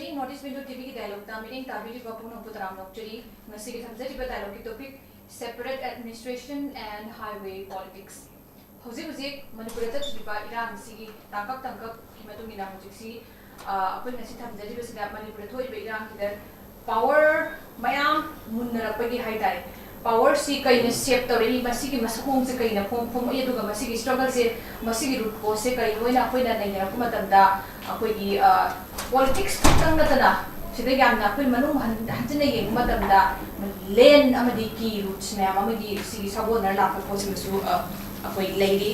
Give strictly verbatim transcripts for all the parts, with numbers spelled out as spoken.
North East Window ꯇꯤꯚꯤꯒꯤ ꯗꯥꯏꯂꯣꯛꯇ ꯃꯤꯠꯌꯦꯡ ꯇꯥꯕꯤꯔꯤꯕ ꯄꯨꯝꯅꯃꯛꯄꯨ ꯇꯔꯥꯝꯅ ꯑꯣꯛꯆꯔꯤ꯫ ꯉꯁꯤꯒꯤ ꯊꯝꯖꯔꯤꯕ ꯗꯥꯏꯂꯣꯛꯀꯤ topic Separate Administration and Highway Politics꯫ ꯍꯧꯖꯤꯛ ꯍꯧꯖꯤꯛ ꯃꯅꯤꯄꯨꯔꯗ ꯆꯠꯊꯔꯤꯕ ꯏꯔꯥꯡꯁꯤꯒꯤ ꯇꯥꯡꯀꯛ ꯇꯥꯡꯀꯛꯀꯤ ꯃꯇꯨꯡ ꯏꯟꯅ ꯍꯧꯖꯤꯛꯁꯤ, ꯑ, ꯑꯩꯈꯣꯏ ꯉꯁꯤ ꯊꯝꯖꯔꯤꯕꯁꯤꯗ ꯃꯅꯤꯄꯨꯔꯗ ꯊꯣꯛꯏꯕ ꯏꯔꯥꯡꯁꯤꯗ ꯄꯥꯋꯔ ꯃꯌꯥꯝ ꯃꯨꯟꯅꯔꯛꯄꯒꯤ ꯍꯥꯏꯇꯥꯔꯦ, ꯄꯥꯋꯔꯁꯤ ꯀꯩꯅ ꯁꯦꯞ ꯇꯧꯔꯛꯏ, ꯃꯁꯤꯒꯤ ꯃꯁꯛ ꯃꯑꯣꯡꯁꯦ ꯀꯩꯅ ꯐꯣꯡ-, ꯐꯣꯡꯉꯛꯏ, ꯑꯗꯨꯒ ꯃꯁꯤꯒꯤ ꯁ꯭ꯇ꯭ꯔꯒꯜꯁꯦ, ꯃꯁꯤꯒꯤ ꯔꯨꯠ ꯀꯣꯁꯁꯦ ꯀꯔꯤꯅꯣ ꯍꯥꯏꯅ ꯑꯩꯈꯣꯏꯅ ꯅꯩꯅꯔꯛꯄ ꯃꯇꯝꯗ, ꯑꯩꯈꯣꯏꯒꯤ, ꯑ, ꯄꯣꯂꯤꯇꯤꯛꯁ ꯈꯛꯇꯪ ꯅꯠꯇꯅ ꯁꯤꯗ ꯌꯥꯝꯅ ꯑꯩꯈꯣꯏ ꯃꯅꯨꯡ ꯍꯟ-, ꯍꯟꯖꯤꯟꯅ ꯌꯦꯡꯕ ꯃꯇꯝꯗ ꯂꯦꯟ ꯑꯃꯗꯤ ꯀꯤ ꯔꯨꯠꯁ ꯃꯌꯥꯝ ꯑꯃꯒꯤ ꯁꯤꯒꯤ ꯁꯥꯒꯣꯟꯅꯔ ꯂꯥꯛꯄ ꯄꯣꯠꯁꯤꯃꯁꯨ, ꯑ, ꯑꯩꯈꯣꯏ ꯂꯩꯔꯤ꯫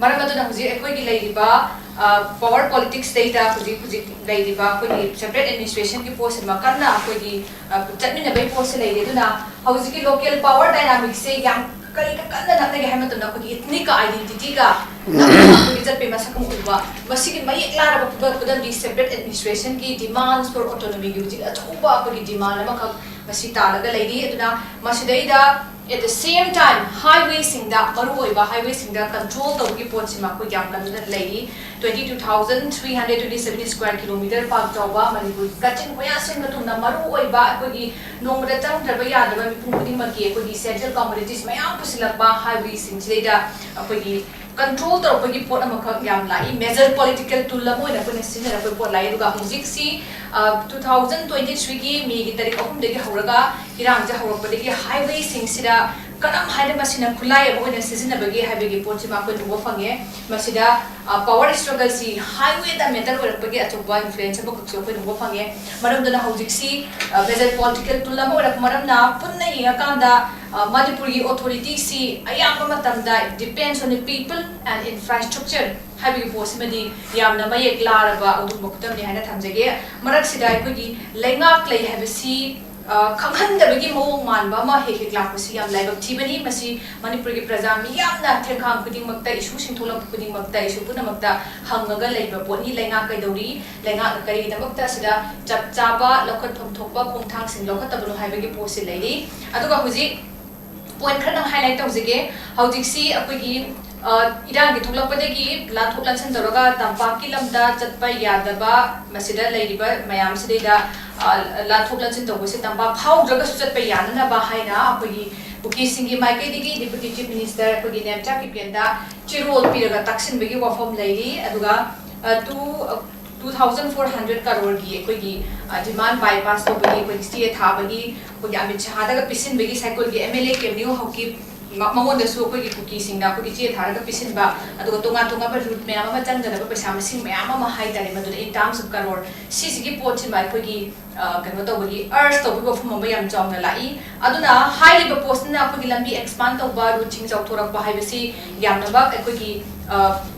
ꯃꯔꯝ ꯑꯗꯨꯅ ꯍꯧꯖꯤꯛ ꯑꯩꯈꯣꯏꯒꯤ ꯂꯩꯔꯤꯕ, ꯑ, ꯄꯥꯋꯔ ꯄꯣꯂꯤꯇꯤꯛꯁꯇꯩꯗ ꯍꯧꯖꯤꯛ ꯍꯧꯖꯤꯛ ꯂꯩꯔꯤꯕ ꯑꯩꯈꯣꯏꯒꯤ ꯁꯦꯄꯔꯦꯠ ꯑꯦꯗꯃꯤꯅꯤꯁꯇ꯭ꯔꯦꯁꯟꯒꯤ ꯄꯣꯠꯁꯤꯃ ꯀꯟꯅ ꯑꯩꯈꯣꯏꯒꯤ, ꯑ, ꯆꯠꯃꯤꯟꯅꯕꯒꯤ ꯄꯣꯠꯁꯤ ꯂꯩꯔꯤ꯫ ꯑꯗꯨꯅ ꯍꯧꯖꯤꯛꯀꯤ ꯂꯣꯀꯦꯜ ꯄꯥꯋꯔ ꯗꯥꯏꯅꯥꯃꯤꯛꯁꯦ ꯌꯥꯝ ꯀꯔꯤꯒ ꯀꯟꯅ ꯅꯛꯅꯒꯦ ꯍꯥꯏꯕ ꯃꯇꯝꯗ ꯑꯩꯈꯣꯏꯒꯤ ꯏꯊꯅꯤꯛꯀ ꯑꯥꯏꯗꯦꯟꯇꯤꯇꯤꯒ ꯅꯛꯅ ꯑꯩꯈꯣꯏꯒꯤ ꯆꯠꯄꯒꯤ ꯃꯁꯛ ꯑꯃ ꯎꯕ, ꯃꯁꯤꯒꯤ ꯃꯌꯦꯛ ꯂꯥꯔꯕ ꯈꯨꯗꯝ, ꯈꯨꯗꯝꯗꯤ ꯁꯦꯄꯔꯦꯠ ꯑꯦꯗꯃꯤꯅꯤꯁꯇ꯭ꯔꯦꯁꯟꯒꯤ ꯗꯤꯃꯥꯟꯁ ꯐꯣꯔ ꯑꯣꯇꯣꯅꯣꯃꯤꯒꯤ ꯍꯧꯖꯤꯛ ꯑꯆꯧꯕ ꯑꯩꯈꯣꯏꯒꯤ ꯗꯤꯃꯥꯟ ꯑꯃꯈꯛ ꯃꯁꯤ ꯇꯥꯜꯂꯒ ꯂꯩꯔꯤ꯫ ꯑꯗꯨꯅ ꯃꯁꯤꯗꯩꯗ at the same time ꯍꯥꯏꯋꯦꯁꯤꯡꯗ, ꯃꯔꯨꯑꯣꯏꯕ ꯍꯥꯏꯋꯦꯁꯤꯡꯗ ꯀꯟꯇ꯭ꯔꯣꯜ ꯇꯧꯕꯒꯤ ꯄꯣꯠꯁꯤꯃ ꯑꯩꯈꯣꯏ ꯌꯥꯝ ꯀꯟꯅ ꯂꯩꯔꯤ꯫ Twenty two thousand three hundred twenty seven square kilometer ꯄꯥꯛ ꯆꯥꯎꯕ ꯃꯅꯤꯄꯨꯔꯒꯤ ꯀꯥꯆꯤꯟ ꯀꯣꯌꯥꯁꯤꯟꯕ ꯊꯨꯡꯅ ꯃꯔꯨꯑꯣꯏꯕ ꯑꯩꯈꯣꯏꯒꯤ ꯅꯣꯡꯃꯗ ꯆꯪꯗ꯭ꯔꯕ ꯌꯥꯗ꯭ꯔꯕ ꯃꯤꯄꯨꯝ ꯈꯨꯗꯤꯡꯃꯛꯀꯤ ꯑꯩꯈꯣꯏꯒꯤ essential commodities ꯃꯌꯥꯝ ꯄꯨꯁꯤꯜꯂꯛꯄ ꯍꯥꯏꯋꯦꯁꯤꯡꯁꯤꯗꯩꯗ ꯑꯩꯈꯣꯏꯒꯤ ꯀꯟꯇ꯭ꯔꯣꯜ ꯇꯧꯔꯛꯄꯒꯤ ꯄꯣꯠ ꯑꯃꯈꯛ ꯌꯥꯝ ꯂꯥꯛꯏ꯫ ꯃꯦꯖꯔ ꯄꯣꯂꯤꯇꯤꯀꯦꯜ ꯇꯨꯜ ꯑꯃ ꯑꯣꯏꯅ ꯑꯩꯈꯣꯏꯅ ꯁꯤꯖꯤꯟꯅꯔꯛꯄ ꯄꯣꯠ ꯂꯥꯛꯏ꯫ ꯑꯗꯨꯒ ꯍꯧꯖꯤꯛꯁꯤ, ꯑ, two thousand twenty three ꯒꯤ ꯃꯦꯒꯤ ꯇꯥꯔꯤꯛ ꯑꯍꯨꯝꯗꯒꯤ ꯍꯧꯔꯒ ꯏꯔꯥꯡꯁꯦ ꯍꯧꯔꯛꯄꯗꯒꯤ ꯍꯥꯏꯋꯦꯁꯤꯡꯁꯤꯗ ꯀꯔꯝ ꯍꯥꯏꯅ ꯃꯁꯤꯅ ꯈꯨꯠꯂꯥꯏ ꯑꯃ ꯑꯣꯏꯅ ꯁꯤꯖꯤꯟꯅꯕꯒꯦ ꯍꯥꯏꯕꯒꯤ ꯄꯣꯠꯁꯤꯃ ꯑꯩꯈꯣꯏꯅ ꯎꯕ ꯐꯪꯉꯦ꯫ ꯃꯁꯤꯗ, ꯑ, ꯄꯥꯋꯔ ꯁ꯭ꯇ꯭ꯔꯒꯜꯁꯤ ꯍꯥꯏꯋꯦꯗ ꯃꯦꯇꯔ ꯑꯣꯏꯔꯛꯄꯒꯤ ꯑꯆꯧꯕ ꯏꯟꯐ꯭ꯂꯨꯌꯦꯟꯁ ꯑꯃꯈꯛꯁꯨ ꯑꯩꯈꯣꯏꯅ ꯎꯕ ꯐꯪꯉꯦ꯫ ꯃꯔꯝ ꯑꯗꯨꯅ ꯍꯧꯖꯤꯛꯁꯤ, ꯑ, ꯃꯦꯖꯔ ꯄꯣꯂꯤꯇꯤꯀꯦꯜ ꯇꯨꯜ ꯑꯃ ꯑꯣꯏꯔꯛꯄ ꯃꯔꯝꯅ ꯄꯨꯟꯅ ꯌꯦꯡꯉꯀꯥꯟꯗ, ꯑ, ꯃꯅꯤꯄꯨꯔꯒꯤ ꯑꯣꯊꯣꯔꯤꯇꯤꯁꯤ ꯑꯌꯥꯝꯕ ꯃꯇꯝꯗ depends on the people and infrastructure ꯍꯥꯏꯕꯒꯤ ꯄꯣꯠꯁꯤꯃꯗꯤ ꯌꯥꯝꯅ ꯃꯌꯦꯛ ꯂꯥꯔꯕ ꯑꯗꯨꯒꯨꯝꯕ ꯈꯨꯗꯝꯅꯤ ꯍꯥꯏꯅ ꯊꯝꯖꯒꯦ꯫ ꯃꯔꯛꯁꯤꯗ ꯑꯩꯈꯣꯏꯒꯤ ꯂꯩꯉꯥꯛ ꯂꯩ ꯍꯥꯏꯕꯁꯤ, ꯑ, ꯈꯪꯍꯟꯗꯕꯒꯤ ꯃꯑꯣꯡ ꯃꯥꯟꯕ ꯑꯃ ꯍꯦꯛ ꯍꯦꯛ ꯂꯥꯛꯄꯁꯤ ꯌꯥꯝ ꯂꯥꯏꯕꯛ ꯊꯤꯕꯅꯤ꯫ ꯃꯁꯤ ꯃꯅꯤꯄꯨꯔꯒꯤ ꯄ꯭ꯔꯖꯥ ꯃꯤꯌꯥꯝꯅ ꯊꯦꯡꯈꯥꯡ ꯈꯨꯗꯤꯡꯃꯛꯇ, ꯏꯁꯨꯁꯤꯡ ꯊꯣꯛꯂꯛꯄ ꯈꯨꯗꯤꯡꯃꯛꯇ, ꯏꯁꯨ ꯄꯨꯝꯅꯃꯛꯇ ꯍꯪꯉꯒ ꯂꯩꯕ ꯄꯣꯠꯅꯤ꯫ ꯂꯩꯉꯥꯛ ꯀꯩꯗꯧꯔꯤ? ꯂꯩꯉꯥꯛꯅ ꯀꯔꯤꯒꯤꯗꯃꯛꯇ ꯑꯁꯤꯗ ꯆꯞ ꯆꯥꯕ ꯂꯧꯈꯠꯐꯝ ꯊꯣꯛꯄ ꯈꯣꯡꯊꯥꯡꯁꯤꯡ ꯂꯧꯈꯠꯇꯕꯅꯣ ꯍꯥꯏꯕꯒꯤ ꯄꯣꯠꯁꯤ ꯂꯩꯔꯤ꯫ ꯑꯗꯨꯒ ꯍꯧꯖꯤꯛ ꯄꯣꯏꯟ ꯈꯔꯗꯪ ꯍꯥꯏꯂꯥꯏꯠ ꯇꯧꯖꯒꯦ꯫ ꯍꯧꯖꯤꯛꯁꯤ ꯑꯩꯈꯣꯏꯒꯤ ꯏꯔꯥꯡꯒꯤ ꯊꯣꯛꯂꯛꯄꯗꯒꯤ ꯂꯥꯟꯊꯣꯛ ꯂꯥꯟꯁꯤꯟ ꯇꯧꯔꯒ ꯇꯝꯄꯥꯛꯀꯤ ꯂꯝꯗ ꯆꯠꯄ ꯌꯥꯗꯕ ꯃꯁꯤꯗ ꯂꯩꯔꯤꯕ ꯃꯌꯥꯝꯁꯤꯗꯩꯗ ꯂꯥꯟꯊꯣꯛ ꯂꯥꯟꯁꯤꯟ ꯇꯧꯕꯁꯦ ꯇꯝꯄꯥꯛ ꯐꯥꯎꯗ꯭ꯔꯒꯁꯨ ꯆꯠꯄ ꯌꯥꯅꯅꯕ ꯍꯥꯏꯅ ꯑꯩꯈꯣꯏꯒꯤ ꯀꯨꯀꯤꯁꯤꯡꯒꯤ ꯃꯥꯏꯀꯩꯗꯒꯤ Deputy Chief Minister ꯑꯩꯈꯣꯏꯒꯤ ꯅꯦꯝꯆꯥ ꯀꯤꯞꯒꯦꯟꯗ ꯆꯦꯔꯣꯜ ꯄꯤꯔꯒ ꯇꯥꯛꯁꯤꯟꯕꯒꯤ ꯋꯥꯐꯝ ꯂꯩꯔꯤ꯫ ꯑꯗꯨꯒ two two thousand four hundred ꯀꯔꯣꯔꯒꯤ ꯑꯩꯈꯣꯏꯒꯤ ꯗꯤꯃꯥꯟ ꯕꯥꯏꯄꯥꯁ ꯇꯧꯕꯒꯤ ꯑꯩꯈꯣꯏꯒꯤ ꯆꯦ ꯊꯥꯕꯒꯤ ꯑꯩꯈꯣꯏꯒꯤ ꯑꯃꯤꯠ ꯁꯍꯥꯗꯒ ꯄꯤꯁꯤꯟꯕꯒꯤ ꯁꯥꯏꯀꯜꯒꯤ MLA ꯀꯦꯝꯅꯤꯌꯣ ꯍꯧꯀꯤꯞ ꯃꯉꯣꯟꯗꯁꯨ ꯑꯩꯈꯣꯏꯒꯤ ꯀꯨꯀꯤꯁꯤꯡꯅ ꯑꯩꯈꯣꯏꯒꯤ ꯆꯦ ꯊꯥꯔꯒ ꯄꯤꯁꯤꯟꯕ, ꯑꯗꯨꯒ ꯇꯣꯉꯥꯟ ꯇꯣꯉꯥꯟꯕ ꯔꯨꯠ ꯃꯌꯥꯝ ꯑꯃ ꯆꯪꯒꯗꯕ ꯄꯩꯁꯥ ꯃꯁꯤꯡ ꯃꯌꯥꯝ ꯑꯃ ꯍꯥꯏꯇꯥꯔꯦ, ꯃꯗꯨꯗ in terms of ꯀꯔꯣꯔ ꯁꯤꯁꯤꯒꯤ ꯄꯣꯠꯁꯤꯃ ꯑꯩꯈꯣꯏꯒꯤ ꯀꯩꯅꯣ ꯇꯧꯕꯒꯤ ꯑꯔꯖ ꯇꯧꯕꯒꯤ ꯋꯥꯐꯝ ꯑꯃ ꯌꯥꯝ ꯆꯥꯎꯅ ꯂꯥꯛꯏ꯫ ꯑꯗꯨꯅ ꯍꯥꯏꯔꯤꯕ ꯄꯣꯠꯁꯤꯅ ꯑꯩꯈꯣꯏꯒꯤ ꯂꯝꯕꯤ expand ꯇꯧꯕ, ꯔꯨꯠꯁꯤꯡ ꯆꯥꯎꯊꯣꯔꯛꯄ ꯍꯥꯏꯕꯁꯤ ꯌꯥꯝꯅꯃꯛ ꯑꯩꯈꯣꯏꯒꯤ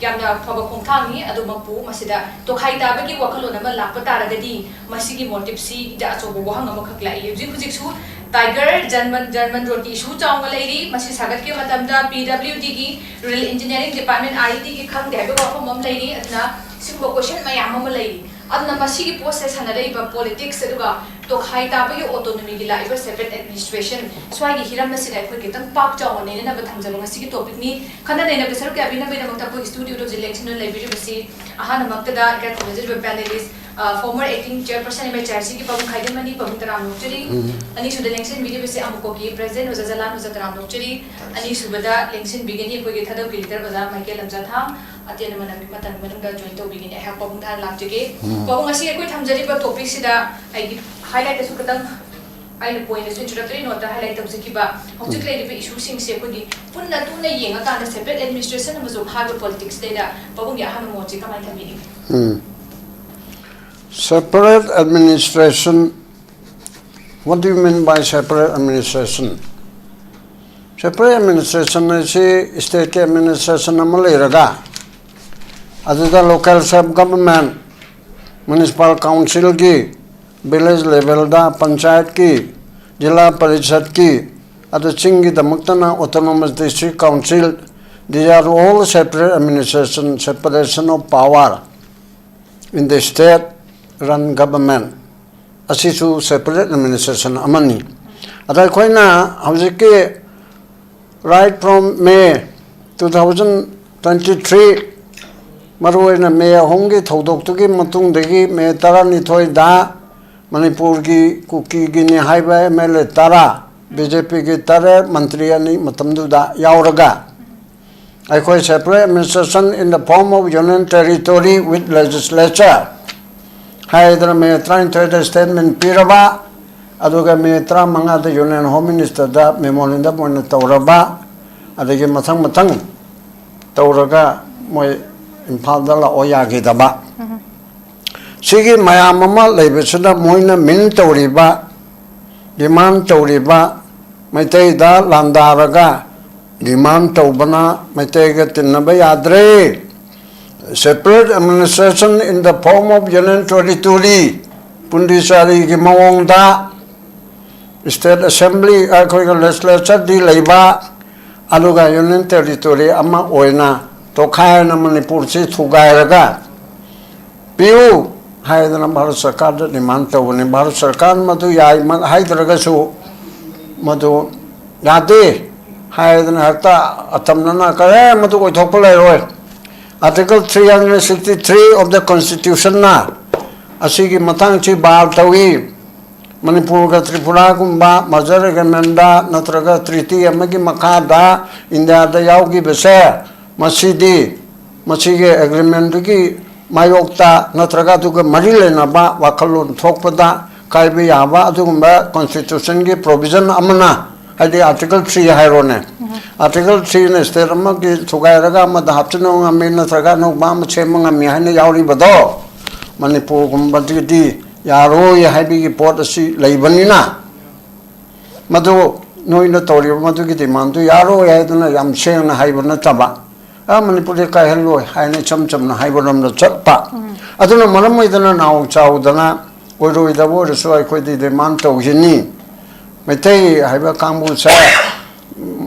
ꯌꯥꯝꯅ ꯐꯕ ꯈꯣꯡꯊꯥꯡꯅꯤ꯫ ꯑꯗꯨꯃꯛꯄꯨ ꯃꯁꯤꯗ ꯇꯣꯈꯥꯏ ꯇꯥꯕꯒꯤ ꯋꯥꯈꯜꯂꯣꯟ ꯑꯃ ꯂꯥꯛꯄ ꯇꯥꯔꯒꯗꯤ ꯃꯁꯤꯒꯤ ꯃꯣꯇꯤꯞꯁꯤꯗ ꯑꯆꯧꯕ ꯋꯥꯍꯪ ꯑꯃꯈꯛ ꯂꯥꯛꯏ꯫ ꯍꯧꯖꯤꯛ ꯍꯧꯖꯤꯛꯁꯨ ꯇꯥꯏꯒꯔ ꯖꯔꯃꯟ ꯖꯔꯃꯟ ꯔꯣꯗꯀꯤ ꯏꯁꯨ ꯆꯥꯎꯅ ꯂꯩꯔꯤ꯫ ꯃꯁꯤ ꯁꯥꯒꯠꯈꯤꯕ ꯃꯇꯝꯗ PWDꯒꯤ Rural Engineering Department, REDꯒꯤ ꯈꯪꯗꯦ ꯍꯥꯏꯕ ꯋꯥꯐꯝ ꯑꯃ ꯂꯩꯔꯤ꯫ ꯑꯗꯨꯅ ꯁꯤꯒꯨꯝꯕ ꯀꯣꯏꯁꯟ ꯃꯌꯥꯝ ꯑꯃ ꯂꯩꯔꯤ꯫ ꯑꯗꯨꯅ ꯃꯁꯤꯒꯤ ꯄꯣꯠꯁꯦ ꯁꯥꯟꯅꯔꯛꯏꯕ ꯄꯣꯂꯤꯇꯤꯛꯁ ꯑꯗꯨꯒ ꯇꯣꯈꯥꯏ ꯇꯥꯕꯒꯤ ꯑꯣꯇꯣꯅꯣꯃꯤꯒꯤ ꯂꯥꯛꯏꯕ separate administration ꯁ꯭ꯋꯥꯏꯒꯤ ꯍꯤꯔꯝ ꯑꯁꯤꯗ ꯑꯩꯈꯣꯏ ꯈꯤꯇꯪ ꯄꯥꯛ ꯆꯥꯎꯅ ꯅꯩꯅꯅꯕ ꯊꯝꯖꯕ ꯉꯁꯤꯒꯤ ꯇꯣꯄꯤꯛꯅꯤ꯫ ꯈꯟꯅ ꯅꯩꯅꯕ ꯁꯔꯨꯛ ꯌꯥꯕꯤꯅꯕꯒꯤꯗꯃꯛꯇ ꯑꯩꯈꯣꯏꯒꯤ ꯁ꯭ꯇꯨꯗꯤꯑꯣꯗ ꯍꯧꯖꯤꯛ ꯂꯦꯡꯁꯤꯟꯗꯨꯅ ꯂꯩꯕꯤꯔꯤꯕꯁꯤ ꯑꯍꯥꯟꯕꯃꯛꯇꯗ ꯏꯀꯥꯏ ꯈꯨꯝꯅꯖꯔꯤꯕ ꯄꯦꯅꯦꯂꯤꯁ former acting chairperson MHRCꯒꯤ ꯄꯥꯕꯨꯡ ꯈꯥꯏꯗꯦꯝꯃꯅꯤ, ꯄꯥꯕꯨꯡ ꯇꯔꯥꯝ ꯅꯣꯛꯆꯔꯤ꯫ ꯑꯅꯤꯁꯨꯕꯗ ꯂꯦꯡꯁꯤꯟꯕꯤꯔꯤꯕꯁꯤ ꯑꯃꯨꯛꯀꯣꯛꯀꯤ president ꯑꯣꯖꯥ ꯖꯂꯥꯟ, ꯑꯣꯖꯥ ꯇꯔꯥꯝ ꯅꯣꯛꯆꯔꯤ꯫ ꯑꯅꯤꯁꯨꯕꯗ ꯂꯦꯡꯁꯤꯟꯕꯤꯒꯅꯤ ꯑꯩꯈꯣꯏꯒꯤ ꯊꯥꯗꯧꯒꯤ leader ꯑꯣꯖꯥ ꯃꯥꯏꯀꯦꯜ ꯂꯝꯖꯥꯊꯥꯡ꯫ ꯑꯇꯦꯟꯕ ꯃꯇꯝ ꯃꯇꯝꯒꯤ ꯃꯅꯨꯡꯗ join ꯇꯧꯕꯤꯒꯅꯤ꯫ ꯑꯩꯍꯥꯛ ꯄꯥꯕꯨꯡ ꯊꯥꯅ ꯂꯥꯛꯆꯒꯦ꯫ ꯄꯥꯕꯨꯡ, ꯉꯁꯤ ꯑꯩꯈꯣꯏ ꯊꯝꯖꯔꯤꯕ ꯇꯣꯄꯤꯛꯁꯤꯗ ꯑꯩꯒꯤ highlightꯇꯁꯨ ꯈꯤꯇꯪ ꯑꯩꯅ pointꯇꯁꯨ introductory noteꯇ highlight ꯇꯧꯖꯈꯤꯕ ꯍꯧꯖꯤꯛ ꯂꯩꯔꯤꯕ ꯏꯁꯨꯁꯤꯡꯁꯦ ꯑꯩꯈꯣꯏꯒꯤ ꯄꯨꯟꯅ ꯇꯨꯅ ꯌꯦꯡꯉꯀꯥꯟꯗ separate administration ꯑꯃꯁꯨꯡ ꯍꯥꯏꯕ ꯄꯣꯂꯤꯇꯤꯛꯁꯇꯩꯗ ꯄꯥꯕꯨꯡꯒꯤ ꯑꯍꯥꯟꯕ ꯃꯣꯠꯁꯤ ꯀꯃꯥꯏꯅ ꯊꯝꯕꯤꯅꯤꯡꯏ? Separate administration, what do you mean by separate administration? Separate administration ꯍꯥꯏꯁꯤ stateꯀꯤ administration ꯑꯃ ꯂꯩꯔꯒ ꯑꯗꯨꯗ local self government, municipal councilꯒꯤ, village levelꯗ ꯄꯟꯆꯥꯌꯠꯀꯤ, ꯖꯤꯂꯥ ꯄꯔꯤꯁꯠꯀꯤ, ꯑꯗꯨ ꯆꯤꯡꯒꯤꯗꯃꯛꯇꯅ autonomous district council, these are all separate administration, separation of power in the state run government. ꯑꯁꯤꯁꯨ separate administration ꯑꯃꯅꯤ꯫ ꯑꯗ ꯑꯩꯈꯣꯏꯅ ꯍꯧꯖꯤꯛꯀꯤ right from May two thousand twenty three, ꯃꯔꯨꯑꯣꯏꯅ ꯃꯦ ꯑꯍꯨꯝꯒꯤ ꯊꯧꯗꯣꯛꯇꯨꯒꯤ ꯃꯇꯨꯡꯗꯒꯤ ꯃꯦ ꯇꯔꯥꯅꯤꯊꯣꯏꯗ ꯃꯅꯤꯄꯨꯔꯒꯤ ꯀꯨꯀꯤꯒꯤꯅꯤ ꯍꯥꯏꯕ ꯑꯦꯝ ꯑꯦꯜ ꯑꯦ ꯇꯔꯥ, ꯕꯤ ꯖꯦ ꯄꯤꯒꯤ ꯇꯔꯦꯠ, ꯃꯟꯇ꯭ꯔꯤ ꯑꯅꯤ ꯃꯇꯝꯗꯨꯗ ꯌꯥꯎꯔꯒ ꯑꯩꯈꯣꯏ separate administration in the form of union territory with legislature ꯍꯥꯏꯗꯅ ꯃꯦ ꯇꯔꯥꯅꯤꯊꯣꯏꯗ statement ꯄꯤꯔꯕ, ꯑꯗꯨꯒ ꯃꯦ ꯇꯔꯥꯃꯉꯥꯗ Union Home Ministerꯗ memorandum ꯑꯣꯏꯅ ꯇꯧꯔꯕ, ꯑꯗꯒꯤ ꯃꯊꯪ ꯃꯊꯪ ꯇꯧꯔꯒ ꯃꯣꯏ ꯏꯝꯐꯥꯜꯗ ꯂꯥꯛꯑꯣ ꯌꯥꯈꯤꯗꯕ꯫ ꯁꯤꯒꯤ ꯃꯌꯥꯝ ꯑꯃ ꯂꯩꯕꯁꯤꯗ ꯃꯣꯏꯅ ꯃꯤꯟ ꯇꯧꯔꯤꯕ, demand ꯇꯧꯔꯤꯕ, ꯃꯩꯇꯩꯗ ꯂꯥꯟꯗꯥꯔꯒ demand ꯇꯧꯕꯅ ꯃꯩꯇꯩꯒ ꯇꯤꯟꯅꯕ ꯌꯥꯗ꯭ꯔꯦ꯫ Separate administration in the form of union territory, ꯄꯨꯟꯗꯤꯆꯥꯔꯤꯒꯤ ꯃꯑꯣꯡꯗ state assembly, ꯑꯩꯈꯣꯏꯒ legislatureꯗꯤ ꯂꯩꯕ, ꯑꯗꯨꯒ union territory ꯑꯃ ꯑꯣꯏꯅ ꯇꯣꯈꯥꯏꯅ ꯃꯅꯤꯄꯨꯔꯁꯤ ꯊꯨꯒꯥꯏꯔꯒ ꯄꯤꯌꯨ ꯍꯥꯏꯗꯅ ꯚꯥꯔꯠ ꯁꯔꯀꯥꯔꯗ demand ꯇꯧꯕꯅꯤ꯫ ꯚꯥꯔꯠ ꯁꯔꯀꯥꯔ ꯃꯗꯨ ꯌꯥꯏ ꯍꯥꯏꯗ꯭ꯔꯒꯁꯨ, ꯃꯗꯨ ꯌꯥꯗꯦ ꯍꯥꯏꯗꯅ ꯍꯦꯛꯇ ꯑꯇꯝꯅꯅ ꯀꯔꯤ ꯃꯗꯨ ꯑꯣꯏꯊꯣꯛꯄ ꯂꯩꯔꯣꯏ꯫ Article three hundred sixty three of the Constitutionꯅ ꯑꯁꯤꯒꯤ ꯃꯇꯥꯡꯁꯤ bar ꯇꯧꯏ꯫ ꯃꯅꯤꯄꯨꯔꯒ ꯇ꯭ꯔꯤꯄꯨꯔꯥꯒꯨꯝꯕ merger agreementꯗ ꯅꯠꯇ꯭ꯔꯒ treaty ꯑꯃꯒꯤ ꯃꯈꯥꯗ ꯏꯟꯗꯤꯌꯥꯗ ꯌꯥꯎꯈꯤꯕꯁꯦ, ꯃꯁꯤꯗꯤ ꯃꯁꯤꯒꯤ agreementꯗꯨꯒꯤ ꯃꯥꯌꯣꯛꯇ ꯅꯠꯇ꯭ꯔꯒ ꯑꯗꯨꯒ ꯃꯔꯤ ꯂꯩꯅꯕ ꯋꯥꯈꯜꯂꯣꯟ ꯊꯣꯛꯄꯗ ꯀꯥꯏꯕ ꯌꯥꯕ ꯑꯗꯨꯒꯨꯝꯕ constitutionꯒꯤ provision ꯑꯃꯅ, ꯍꯥꯏꯗꯤ Article three ꯍꯥꯏꯔꯣꯅꯦ, Article threeꯅ state ꯑꯃꯒꯤ ꯊꯨꯒꯥꯏꯔꯒ ꯑꯃꯗ ꯍꯥꯞꯆꯤꯟꯕ ꯉꯝꯃꯤ ꯅꯠꯇ꯭ꯔꯒ ꯑꯅꯧꯕ ꯑꯃ ꯁꯦꯝꯕ ꯉꯝꯃꯤ ꯍꯥꯏꯅ ꯌꯥꯎꯔꯤꯕꯗꯣ, ꯃꯅꯤꯄꯨꯔꯒꯨꯝꯕꯗꯗꯤ ꯌꯥꯔꯣꯏ ꯍꯥꯏꯕꯒꯤ ꯄꯣꯠ ꯑꯁꯤ ꯂꯩꯕꯅꯤꯅ, ꯃꯗꯨ ꯅꯣꯏꯅ ꯇꯧꯔꯤꯕ ꯃꯗꯨꯒꯤ demandꯗꯨ ꯌꯥꯔꯣꯏ ꯍꯥꯏꯗꯨꯅ ꯌꯥꯝ ꯁꯦꯡꯅ ꯍꯥꯏꯕ ꯅꯠꯇꯕ, "ꯑ, ꯃꯅꯤꯄꯨꯔꯗꯤ ꯀꯥꯏꯍꯜꯂꯣꯏ" ꯍꯥꯏꯅ ꯏꯆꯝ ꯆꯝꯅ ꯍꯥꯏꯕꯔꯣꯝꯗ ꯆꯠꯄ꯫ ꯑꯗꯨꯅ ꯃꯔꯝ ꯑꯣꯏꯗꯅ ꯅꯥꯎ ꯆꯥꯎꯗꯅ ꯑꯣꯏꯔꯣꯏꯗꯕ ꯑꯣꯏꯔꯁꯨ ꯑꯩꯈꯣꯏꯗꯤ demand ꯇꯧꯈꯤꯅꯤ꯫ ꯃꯩꯇꯩ ꯍꯥꯏꯕ ꯀꯥꯡꯕꯨꯁꯦ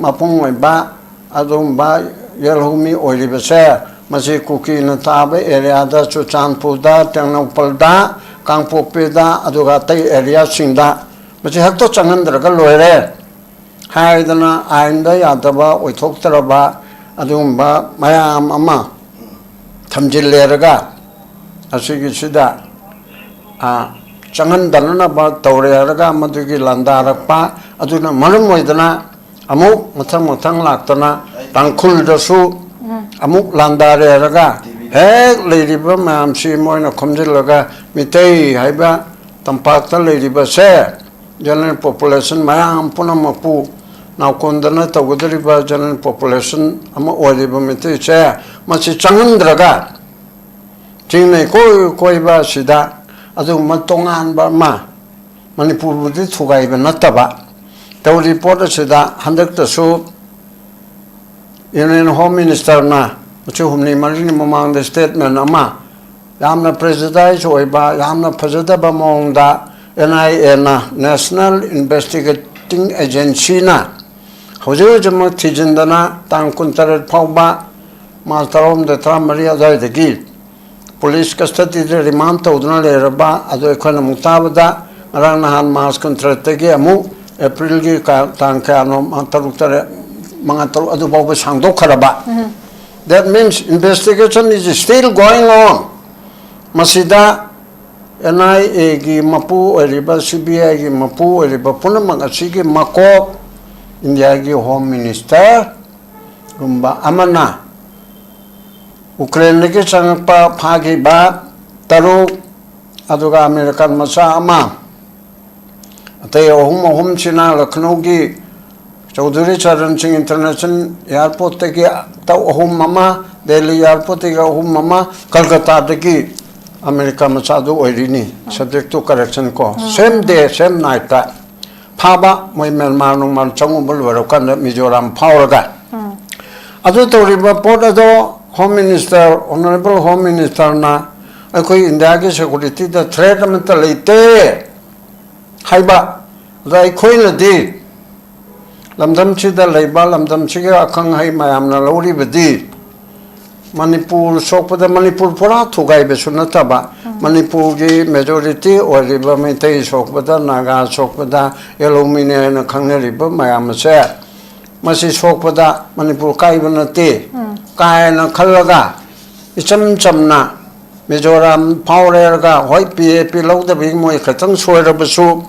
ꯃꯄꯨꯡ ꯑꯣꯏꯕ ꯑꯗꯨꯒꯨꯝꯕ ꯌꯦꯜꯍꯧꯃꯤ ꯑꯣꯏꯔꯤꯕꯁꯦ, ꯃꯁꯤ ꯀꯨꯀꯤꯅ ꯇꯥꯕ areaꯗ, ꯆꯨꯔꯆꯥꯟꯄꯨꯔꯗ, ꯇꯦꯡꯅꯧꯄꯜꯗ, ꯀꯥꯡꯄꯣꯛꯄꯤꯗ, ꯑꯗꯨꯒ ꯑꯇꯩ areaꯁꯤꯡꯗ ꯃꯁꯤ ꯍꯦꯛꯇ ꯆꯪꯍꯟꯗ꯭ꯔꯒ ꯂꯣꯏꯔꯦ ꯍꯥꯏꯗꯅ ꯑꯥꯏꯟꯗ ꯌꯥꯗꯕ ꯑꯣꯏꯊꯣꯛꯇ꯭ꯔꯕ, ꯑꯗꯨꯒꯨꯝꯕ ꯃꯌꯥꯝ ꯑꯃ ꯊꯝꯖꯤꯜꯂꯦꯔꯒ ꯑꯁꯤꯒꯤꯁꯤꯗ, ꯑ, ꯆꯪꯍꯟꯗꯅꯅꯕ ꯇꯧꯔꯦ ꯍꯥꯏꯔꯒ ꯃꯗꯨꯒꯤ ꯂꯥꯟꯗꯥꯔꯛꯄ ꯑꯗꯨꯅ ꯃꯔꯝ ꯑꯣꯏꯗꯅ ꯑꯃꯨꯛ ꯃꯊꯪ ꯃꯊꯪ ꯂꯥꯛꯇꯅ ꯇꯥꯡꯈꯨꯜꯗꯁꯨ ꯑꯃꯨꯛ ꯂꯥꯟꯗꯥꯔꯦ ꯍꯥꯏꯔꯒ ꯍꯦꯛ ꯂꯩꯔꯤꯕ ꯃꯌꯥꯝꯁꯤ ꯃꯣꯏꯅ ꯈꯣꯝꯖꯤꯜꯂꯒ ꯃꯤꯇꯩ ꯍꯥꯏꯕ ꯇꯝꯄꯥꯛꯇ ꯂꯩꯔꯤꯕꯁꯦ, ꯖꯦꯅꯔꯦꯜ ꯄꯣꯄꯨꯂꯦꯁꯟ ꯃꯌꯥꯝ ꯄꯨꯝꯅꯃꯛꯄꯨ ꯅꯥꯎꯀꯣꯟꯗꯅ ꯇꯧꯒꯗꯧꯔꯤꯕ ꯖꯦꯅꯔꯦꯜ ꯄꯣꯄꯨꯂꯦꯁꯟ ꯑꯃ ꯑꯣꯏꯔꯤꯕ ꯃꯤꯇꯩꯁꯦ ꯃꯁꯤ ꯆꯪꯍꯟꯗ꯭ꯔꯒ ꯆꯤꯡ ꯂꯩꯀꯣꯏ ꯀꯣꯏꯕ ꯑꯁꯤꯗ ꯑꯗꯨꯒꯨꯝꯕ ꯇꯣꯉꯥꯟꯕ ꯑꯃ, ꯃꯅꯤꯄꯨꯔꯕꯨꯗꯤ ꯊꯨꯒꯥꯏꯕ ꯅꯠꯇꯕ, ꯇꯧꯔꯤ ꯄꯣꯠ ꯑꯁꯤꯗ ꯍꯟꯗꯛꯇꯁꯨ Union Home Ministerꯅ ꯃꯁꯤ ꯍꯨꯝꯅꯤ ꯃꯔꯤꯅꯤ ꯃꯃꯥꯡꯗ statement ꯑꯃ ꯌꯥꯝꯅ prejudice ꯑꯣꯏꯕ, ꯌꯥꯝꯅ ꯐꯖꯗꯕ ꯃꯑꯣꯡꯗ NIAꯅ, National Investigating Agencyꯅ ꯍꯧꯖꯤꯛ ꯍꯧꯖꯤꯛꯃꯛ ꯊꯤꯖꯤꯟꯗꯅ ꯇꯥꯡ ꯀꯨꯟꯇꯔꯦꯠ ꯐꯥꯎꯕ, ꯃꯥꯔꯆ ꯇꯔꯥꯍꯨꯝꯗꯣꯏ ꯇꯔꯥꯃꯔꯤ ꯑꯗꯨꯋꯥꯏꯗꯒꯤ police custodyꯗ remand ꯇꯧꯗꯨꯅ ꯂꯩꯔꯕ ꯑꯗꯨ ꯑꯩꯈꯣꯏꯅ ꯑꯃꯨꯛ ꯇꯥꯕꯗ ꯉꯔꯥꯡ ꯅꯍꯥꯟ ꯃꯥꯔꯆ ꯀꯨꯟꯇꯔꯦꯠꯇꯒꯤ ꯑꯃꯨꯛ ꯑꯦꯄ꯭ꯔꯤꯜꯒꯤ ꯀ-, ꯇꯥꯡ ꯀꯌꯥꯅꯣ, ꯃꯉꯥ, ꯇꯔꯨꯛ, ꯇꯔꯦꯠ, ꯃꯉꯥ, ꯇꯔꯨꯛ ꯑꯗꯨ ꯐꯥꯎꯕ ꯁꯥꯡꯗꯣꯛꯈ꯭ꯔꯕ꯫ That means investigation is still going on꯫ ꯃꯁꯤꯗ NIAꯒꯤ ꯃꯄꯨ ꯑꯣꯏꯔꯤꯕ, CBIꯒꯤ ꯃꯄꯨ ꯑꯣꯏꯔꯤꯕ ꯄꯨꯝꯅꯃꯛ ꯑꯁꯤꯒꯤ ꯃꯀꯣꯛ ꯏꯟꯗꯤꯌꯥꯒꯤ Home Ministerꯒꯨꯝꯕ ꯑꯃꯅ ꯎꯀ꯭ꯔꯦꯟꯗꯒꯤ ꯆꯪꯉꯛꯄ ꯐꯥꯈꯤꯕ ꯇꯔꯨꯛ, ꯑꯗꯨꯒ ꯑꯃꯦꯔꯤꯀꯥꯟ ꯃꯆꯥ ꯑꯃ, ꯑꯇꯩ ꯑꯍꯨꯝ, ꯑꯍꯨꯝꯁꯤꯅ ꯂꯈꯅꯧꯒꯤ ꯆꯧꯙꯨꯔꯤ ꯆꯔꯟ ꯁꯤꯡ International Airportꯇꯒꯤ ꯇꯧ ꯑꯍꯨꯝ ꯑꯃ, ꯗꯦꯜꯂꯤ Airportꯇꯒꯤ ꯑꯍꯨꯝ ꯑꯃ, ꯀꯜꯀꯇꯥꯗꯒꯤ ꯑꯃꯦꯔꯤꯀꯥ ꯃꯆꯥꯗꯨ ꯑꯣꯏꯔꯤꯅꯤ꯫ Subject to correction ꯀꯣ, same day, same nightꯇ ꯐꯥꯕ, ꯃꯣꯏ ꯃ꯭ꯌꯥꯟꯃꯥꯔ ꯅꯨꯡꯃꯥꯔ ꯆꯪꯉꯨꯕ ꯂꯣꯏꯔꯀꯥꯟꯗ ꯃꯤꯖꯣꯔꯥꯝ ꯐꯥꯎꯔꯒ꯫ ꯑꯗꯨ ꯇꯧꯔꯤꯕ ꯄꯣꯠ ꯑꯗꯣ Home Minister, Honourable Home Ministerꯅ ꯑꯩꯈꯣꯏ ꯏꯟꯗꯤꯌꯥꯒꯤ securityꯗ threat ꯑꯃꯠꯇ ꯂꯩꯇꯦ ꯍꯥꯏꯕ꯫ ꯑꯗ ꯑꯩꯈꯣꯏꯅꯗꯤ ꯂꯝꯗꯝꯁꯤꯗ ꯂꯩꯕ, ꯂꯝꯗꯝꯁꯤꯒꯤ ꯑꯈꯪ ꯑꯍꯩ ꯃꯌꯥꯝꯅ ꯂꯧꯔꯤꯕꯗꯤ ꯃꯅꯤꯄꯨꯔ ꯁꯣꯛꯄꯗ, ꯃꯅꯤꯄꯨꯔ ꯄꯨꯔꯥ ꯊꯨꯒꯥꯏꯕꯁꯨ ꯅꯠꯇꯕ, ꯃꯅꯤꯄꯨꯔꯒꯤ majority ꯑꯣꯏꯔꯤꯕ ꯃꯩꯇꯩ ꯁꯣꯛꯄꯗ, ꯅꯥꯒꯥ ꯁꯣꯛꯄꯗ, ꯌꯦꯂꯧꯃꯤꯅꯦ ꯍꯥꯏꯅ ꯈꯪꯅꯔꯤꯕ ꯃꯌꯥꯝ ꯑꯁꯦ ꯃꯁꯤ ꯁꯣꯛꯄꯗ ꯃꯅꯤꯄꯨꯔ ꯀꯥꯏꯕ ꯅꯠꯇꯦ ꯀꯥꯏꯅ ꯈꯜꯂꯒ, ꯏꯆꯝ ꯆꯝꯅ ꯃꯤꯖꯣꯔꯥꯝ ꯐꯥꯎꯔꯦꯔꯒ, ꯍꯣꯏ, ꯄꯤ ꯑꯦ ꯄꯤ ꯂꯧꯗꯕꯒꯤ ꯃꯣꯏ ꯈꯤꯇꯪ ꯁꯣꯏꯔꯕꯁꯨ,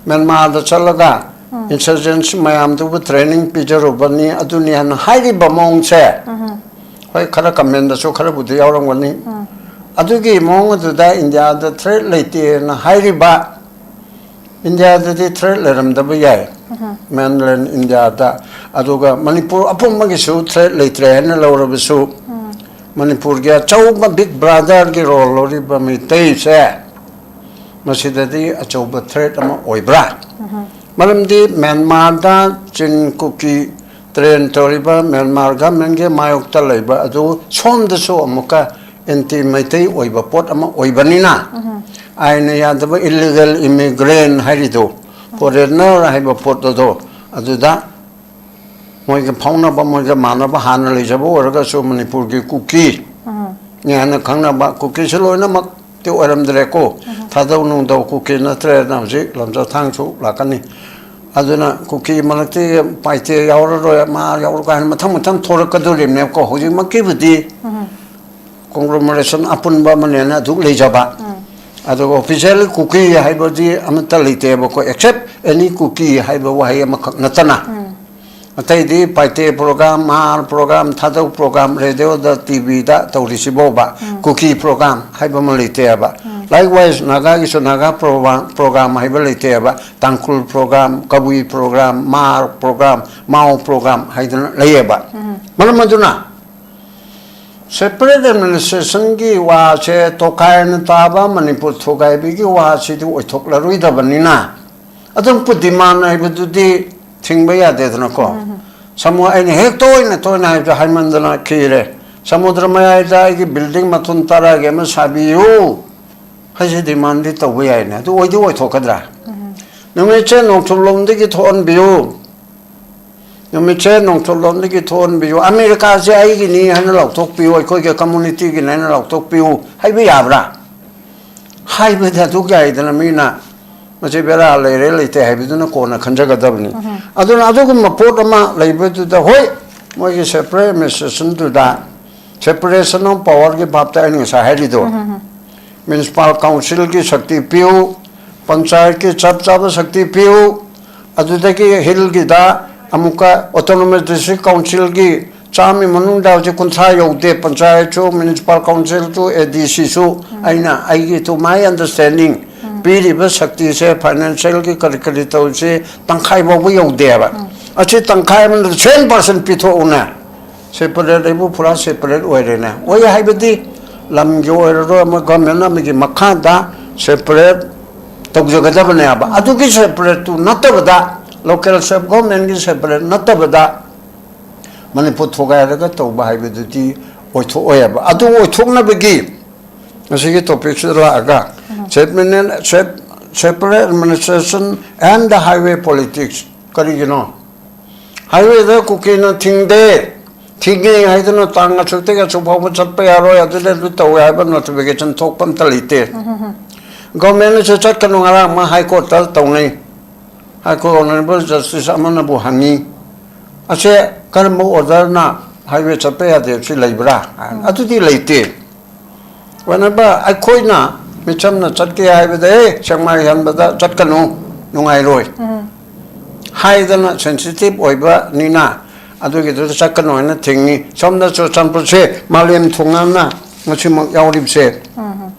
ꯃ꯭ꯌꯥꯟꯃꯥꯔꯗ ꯆꯠꯂꯒ ꯏꯟꯁꯔꯖꯦꯟꯁꯤ ꯃꯌꯥꯝꯗꯨꯕꯨ ꯇ꯭ꯔꯦꯅꯤꯡ ꯄꯤꯖꯔꯨꯕꯅꯤ, ꯑꯗꯨꯅꯤ ꯍꯥꯏꯅ ꯍꯥꯏꯔꯤꯕ ꯃꯑꯣꯡꯁꯦ, ꯍꯣꯏ, ꯈꯔ ꯀꯃꯦꯟꯗꯁꯨ ꯈꯔꯕꯨꯗꯤ ꯌꯥꯎꯔꯝꯒꯅꯤ꯫ ꯑꯗꯨꯒꯤ ꯃꯑꯣꯡ ꯑꯗꯨꯗ ꯏꯟꯗꯤꯌꯥꯗ ꯊ꯭ꯔꯦꯠ ꯂꯩꯇꯦꯅ ꯍꯥꯏꯔꯤꯕ, ꯏꯟꯗꯤꯌꯥꯗꯗꯤ ꯊ꯭ꯔꯦꯠ ꯂꯩꯔꯝꯗꯕ ꯌꯥꯏ, ꯃꯦꯟꯂꯦꯟ ꯏꯟꯗꯤꯌꯥꯗ꯫ ꯑꯗꯨꯒ ꯃꯅꯤꯄꯨꯔ ꯑꯄꯨꯝꯕꯒꯤꯁꯨ ꯊ꯭ꯔꯦꯠ ꯂꯩꯇ꯭ꯔꯦ ꯍꯥꯏꯅ ꯂꯧꯔꯕꯁꯨ, ꯃꯅꯤꯄꯨꯔꯒꯤ ꯑꯆꯧꯕ ꯕꯤꯛ ꯕ꯭ꯔꯥꯗꯔꯒꯤ ꯔꯣꯜ ꯂꯧꯔꯤꯕ ꯃꯩꯇꯩꯁꯦ, ꯃꯁꯤꯗꯗꯤ ꯑꯆꯧꯕ ꯊ꯭ꯔꯦꯠ ꯑꯃ ꯑꯣꯏꯕ꯭ꯔꯥ? ꯃꯔꯝꯗꯤ ꯃ꯭ꯌꯥꯟꯃꯥꯔꯗ ꯆꯤꯟ ꯀꯨꯀꯤ ꯇ꯭ꯔꯦꯟ ꯇꯧꯔꯤꯕ ꯃ꯭ꯌꯥꯟꯃꯥꯔ ꯒꯚꯔꯟꯃꯦꯟꯒꯤ ꯃꯥꯌꯣꯛꯇ ꯂꯩꯕ ꯑꯗꯨ ꯁꯣꯝꯗꯁꯨ ꯑꯃꯨꯛꯀ ꯑꯦꯟꯇꯤ ꯃꯩꯇꯩ ꯑꯣꯏꯕ ꯄꯣꯠ ꯑꯃ ꯑꯣꯏꯕꯅꯤꯅ, ꯑꯥꯏꯟꯅ ꯌꯥꯗꯕ ꯏꯂꯤꯒꯦꯜ ꯏꯃꯤꯒ꯭ꯔꯦꯟ ꯍꯥꯏꯔꯤꯗꯣ, ꯐꯣꯔꯦꯟꯅꯔ ꯍꯥꯏꯕ ꯄꯣꯠ ꯑꯗꯣ, ꯑꯗꯨꯗ ꯃꯣꯏꯒ ꯐꯥꯎꯅꯕ, ꯃꯣꯏꯒ ꯃꯥꯟꯅꯕ ꯍꯥꯟꯅ ꯂꯩꯖꯕ ꯑꯣꯏꯔꯒꯁꯨ ꯃꯅꯤꯄꯨꯔꯒꯤ ꯀꯨꯀꯤ ꯅꯤ ꯍꯥꯏꯅ ꯈꯪꯅꯕ, ꯀꯨꯀꯤꯁꯨ ꯂꯣꯏꯅꯃꯛꯇꯤ ꯑꯣꯏꯔꯝꯗ꯭ꯔꯦꯀꯣ, ꯊꯥꯗꯧ ꯅꯨꯡꯗꯧ ꯀꯨꯀꯤ ꯅꯠꯇ꯭ꯔꯦꯅ ꯍꯧꯖꯤꯛ ꯂꯝꯖꯥꯊꯥꯡꯁꯨ ꯂꯥꯛꯀꯅꯤ꯫ ꯑꯗꯨꯅ ꯀꯨꯀꯤ ꯃꯔꯛꯇꯤ ꯄꯥꯏꯇꯦ ꯌꯥꯎꯔꯔꯣꯏ, ꯃꯥ ꯌꯥꯎꯔꯒ ꯍꯥꯏꯅ ꯃꯊꯪ ꯃꯊꯪ ꯊꯣꯔꯛꯀꯗꯣꯔꯤꯕꯅꯦꯕꯀꯣ꯫ ꯍꯧꯖꯤꯛꯃꯛꯀꯤꯕꯨꯗꯤ ꯀꯣꯡꯒ꯭ꯂꯣꯃꯔꯦꯁꯟ ꯑꯄꯨꯟꯕ ꯑꯃꯅꯦꯅ ꯑꯗꯨꯛ ꯂꯩꯖꯕ, ꯑꯗꯨꯒ ꯑꯣꯐꯤꯁꯤꯌꯦꯜ ꯀꯨꯀꯤ ꯍꯥꯏꯕꯗꯤ ꯑꯃꯠꯇ ꯂꯩꯇꯦꯕꯀꯣ, ꯑꯦꯛꯁꯦꯞ ꯑꯦꯅꯤ ꯀꯨꯀꯤ ꯍꯥꯏꯕ ꯋꯥꯍꯩ ꯑꯃꯈꯛ ꯅꯠꯇꯅ꯫ ꯑꯇꯩꯗꯤ ꯄꯥꯏꯇꯦ ꯄ꯭ꯔꯣꯒ꯭ꯔꯥꯝ, ꯃꯍꯥꯔ ꯄ꯭ꯔꯣꯒ꯭ꯔꯥꯝ, ꯊꯥꯗꯧ ꯄ꯭ꯔꯣꯒ꯭ꯔꯥꯝ, ꯔꯦꯗꯤꯑꯣꯗ, ꯇꯤ ꯚꯤꯗ ꯇꯧꯔꯤꯁꯤꯕꯣꯕ ꯀꯨꯀꯤ ꯄ꯭ꯔꯣꯒ꯭ꯔꯥꯝ ꯍꯥꯏꯕ ꯑꯃ ꯂꯩꯇꯦꯕ꯫ ꯂꯥꯏꯛꯋꯥꯏꯁ ꯅꯥꯒꯥꯒꯤꯁꯨ ꯅꯥꯒꯥ ꯄ꯭ꯔꯣꯒ꯭ꯔꯥꯝ, ꯄ꯭ꯔꯣꯒ꯭ꯔꯥꯝ ꯍꯥꯏꯕ ꯂꯩꯇꯦꯕ꯫ ꯇꯥꯡꯈꯨꯜ ꯄ꯭ꯔꯣꯒ꯭ꯔꯥꯝ, ꯀꯕꯨꯏ ꯄ꯭ꯔꯣꯒ꯭ꯔꯥꯝ, ꯃꯥꯔ ꯄ꯭ꯔꯣꯒ꯭ꯔꯥꯝ, ꯃꯥꯎ ꯄ꯭ꯔꯣꯒ꯭ꯔꯥꯝ ꯍꯥꯏꯗꯅ ꯂꯩꯌꯦꯕ꯫ ꯃꯔꯝ ꯑꯗꯨꯅ ꯁꯦꯄꯔꯦꯠ ꯑꯦꯗꯃꯤꯅꯤꯁꯇ꯭ꯔꯦꯁꯟꯒꯤ ꯋꯥꯁꯦ, ꯇꯣꯈꯥꯏꯅ ꯇꯥꯕ ꯃꯅꯤꯄꯨꯔ ꯊꯨꯒꯥꯏꯕꯒꯤ ꯋꯥꯁꯤꯗꯤ ꯑꯣꯏꯊꯣꯛꯂꯔꯣꯏꯗꯕꯅꯤꯅ, ꯑꯗꯨꯝ ꯗꯤꯃꯥꯟ ꯍꯥꯏꯕꯗꯨꯗꯤ ꯊꯤꯡꯕ ꯌꯥꯗꯦꯗꯅꯀꯣ꯫ ꯁꯃꯨ-, ꯑꯩꯅ ꯍꯦꯛ ꯇꯣꯏꯅ ꯇꯣꯏꯅ ꯍꯥꯏꯕꯗ ꯍꯥꯏꯃꯟꯗꯅ ꯈꯤꯔꯦ꯫ ꯁꯃꯨꯗ꯭ꯔ ꯃꯌꯥꯏꯗ ꯑꯩꯒꯤ ꯕꯤꯜꯗꯤꯡ ꯃꯊꯣꯟ ꯇꯔꯥꯒꯤ ꯑꯃ ꯁꯥꯕꯤꯌꯨ ꯍꯥꯏꯁꯦ ꯗꯤꯃꯥꯟꯗꯤ ꯇꯧꯕ ꯌꯥꯏꯅꯦ, ꯑꯗꯨ ꯑꯣꯏꯗꯤ ꯑꯣꯏꯊꯣꯛꯀꯗ꯭ꯔꯥ? ꯅꯨꯃꯤꯠꯁꯦ ꯅꯣꯡꯆꯨꯞꯂꯣꯝꯗꯒꯤ ꯊꯣꯛꯍꯟꯕꯤꯌꯨ, ꯅꯨꯃꯤꯠꯁꯦ ꯅꯣꯡꯆꯨꯞꯂꯣꯝꯗꯒꯤ ꯊꯣꯛꯍꯟꯕꯤꯌꯨ, ꯑꯃꯦꯔꯤꯀꯥꯁꯦ ꯑꯩꯒꯤꯅꯤ ꯍꯥꯏꯅ ꯂꯥꯎꯊꯣꯛꯄꯤꯌꯨ, ꯑꯩꯈꯣꯏꯒꯤ ꯀꯝꯃꯨꯅꯤꯇꯤꯒꯤꯅꯤ ꯍꯥꯏꯅ ꯂꯥꯎꯊꯣꯛꯄꯤꯌꯨ ꯍꯥꯏꯕ ꯌꯥꯕ꯭ꯔꯥ? ꯍꯥꯏꯕꯗꯤ ꯑꯗꯨ ꯀꯥꯏꯗꯅ ꯃꯤꯅ ꯃꯁꯤ ꯕꯦꯔꯥ ꯂꯩꯔꯦ ꯂꯩꯇꯦ ꯍꯥꯏꯕꯗꯨꯅ ꯀꯣꯟꯅ ꯈꯟꯖꯒꯗꯕꯅꯤ꯫ ꯑꯗꯨꯅ ꯑꯗꯨꯒꯨꯝꯕ ꯄꯣꯠ ꯑꯃ ꯂꯩꯕꯗꯨꯗ, ꯍꯣꯏ, ꯃꯣꯏꯒꯤ separate administrationꯗꯨꯗ separation of powerꯒꯤ ꯚꯥꯞꯇ ꯑꯩꯅ ꯉꯁꯥꯏ ꯍꯥꯏꯔꯤꯗꯣ, municipal councilꯒꯤ ꯁꯛꯇꯤ ꯄꯤꯌꯨ, ꯄꯟꯆꯥꯌꯠꯀꯤ ꯆꯞ ꯆꯥꯕ ꯁꯛꯇꯤ ꯄꯤꯌꯨ, ꯑꯗꯨꯗꯒꯤ hillꯒꯤꯗ ꯑꯃꯨꯛꯀ autonomous district councilꯒꯤ ꯆꯥꯝꯃꯒꯤ ꯃꯅꯨꯡꯗ ꯍꯧꯖꯤꯛ ꯀꯨꯟꯊ꯭ꯔꯥ ꯌꯧꯗꯦ, ꯄꯟꯆꯥꯌꯠꯁꯨ, municipal councilꯁꯨ, ADCꯁꯨ꯫ ꯑꯩꯅ ꯑꯩꯒꯤ, to my understanding, ꯄꯤꯔꯤꯕ ꯁꯛꯇꯤꯁꯦ, financialꯒꯤ ꯀꯔꯤ ꯀꯔꯤ ꯇꯧꯔꯤꯁꯦ, ꯇꯪꯈꯥꯏ ꯐꯥꯎꯕ ꯌꯧꯗꯦꯕ꯫ ꯑꯁꯤ ꯇꯪꯈꯥꯏ ꯑꯃꯅ seven percent ꯄꯤꯊꯣꯛꯎꯅꯦ, separate ꯑꯩꯕꯨ ꯄꯨꯔꯥ separate ꯑꯣꯏꯔꯦꯅꯦ꯫ ꯑꯣꯏ ꯍꯥꯏꯕꯗꯤ ꯂꯝꯒꯤ ꯑꯣꯏꯔꯔꯣꯏ, ꯑꯃ government ꯑꯃꯒꯤ ꯃꯈꯥꯗ separate ꯇꯧꯖꯒꯗꯕꯅꯦꯕ꯫ ꯑꯗꯨꯒꯤ separateꯇꯨ ꯅꯠꯇꯕꯗ, local self governmentꯀꯤ separate ꯅꯠꯇꯕꯗ ꯃꯅꯤꯄꯨꯔ ꯊꯨꯒꯥꯏꯔꯒ ꯇꯧꯕ ꯍꯥꯏꯕꯗꯨꯗꯤ ꯑꯣꯏꯊꯣꯛꯑꯣꯏꯕ꯫ ꯑꯗꯨ ꯑꯣꯏꯊꯣꯛꯅꯕꯒꯤ ꯉꯁꯤꯒꯤ topicꯁꯤꯗ ꯂꯥꯛꯑꯒ, separate, separate administration and the highway politics꯫ ꯀꯔꯤꯒꯤꯅꯣ? Highwayꯗ ꯀꯨꯀꯤꯅ ꯊꯤꯡꯗꯦ, ꯊꯤꯡꯉꯦ ꯍꯥꯏꯗꯨꯅ ꯇꯥꯡ ꯑꯁꯨꯛꯇꯒꯤ ꯑꯁꯨꯛ ꯐꯥꯎꯕ ꯆꯠꯄ ꯌꯥꯔꯣꯏ, ꯑꯗꯨꯗ ꯑꯗꯨ ꯇꯧꯋꯦ ꯍꯥꯏꯕ notification ꯊꯣꯛꯄ ꯑꯝꯇ ꯂꯩꯇꯦ꯫ Governmentꯅꯁꯨ ꯆꯠꯀꯅꯨ, ꯉꯔꯥꯡ ꯑꯃ High Courtꯇ ꯇꯧꯅꯩ꯫ High Court Honorable Justice ꯑꯃꯅꯕꯨ ꯍꯪꯉꯤ, "ꯑꯁꯦ ꯀꯔꯝꯕ orderꯅ highway ꯆꯠꯄ ꯌꯥꯗꯦ ꯁꯤ ꯂꯩꯕ꯭ꯔꯥ?" ꯑꯗꯨꯗꯤ ꯂꯩꯇꯦ꯫ Whenever ꯑꯩꯈꯣꯏꯅ ꯃꯤꯆꯝꯅ ꯆꯠꯀꯦ ꯍꯥꯏꯕꯗ, "ꯑꯦ, ꯁꯦꯛꯃꯥꯏ ꯍꯦꯟꯕꯗ ꯆꯠꯀꯅꯨ, ꯅꯨꯡꯉꯥꯏꯔꯣꯏ" ꯍꯥꯏꯗꯅ sensitive ꯑꯣꯏꯕꯅꯤꯅ ꯑꯗꯨꯒꯤꯗꯨꯗ ꯆꯠꯀꯅꯨ ꯍꯥꯏꯅ ꯊꯤꯡꯉꯤ꯫ ꯁꯣꯝꯗ ꯆꯨꯔꯆꯥꯟꯄꯨꯔꯁꯦ ꯃꯥꯂꯦꯝ ꯊꯣꯉꯥꯝꯅ ꯉꯁꯤꯃꯛ ꯌꯥꯎꯔꯤꯕꯁꯦ꯫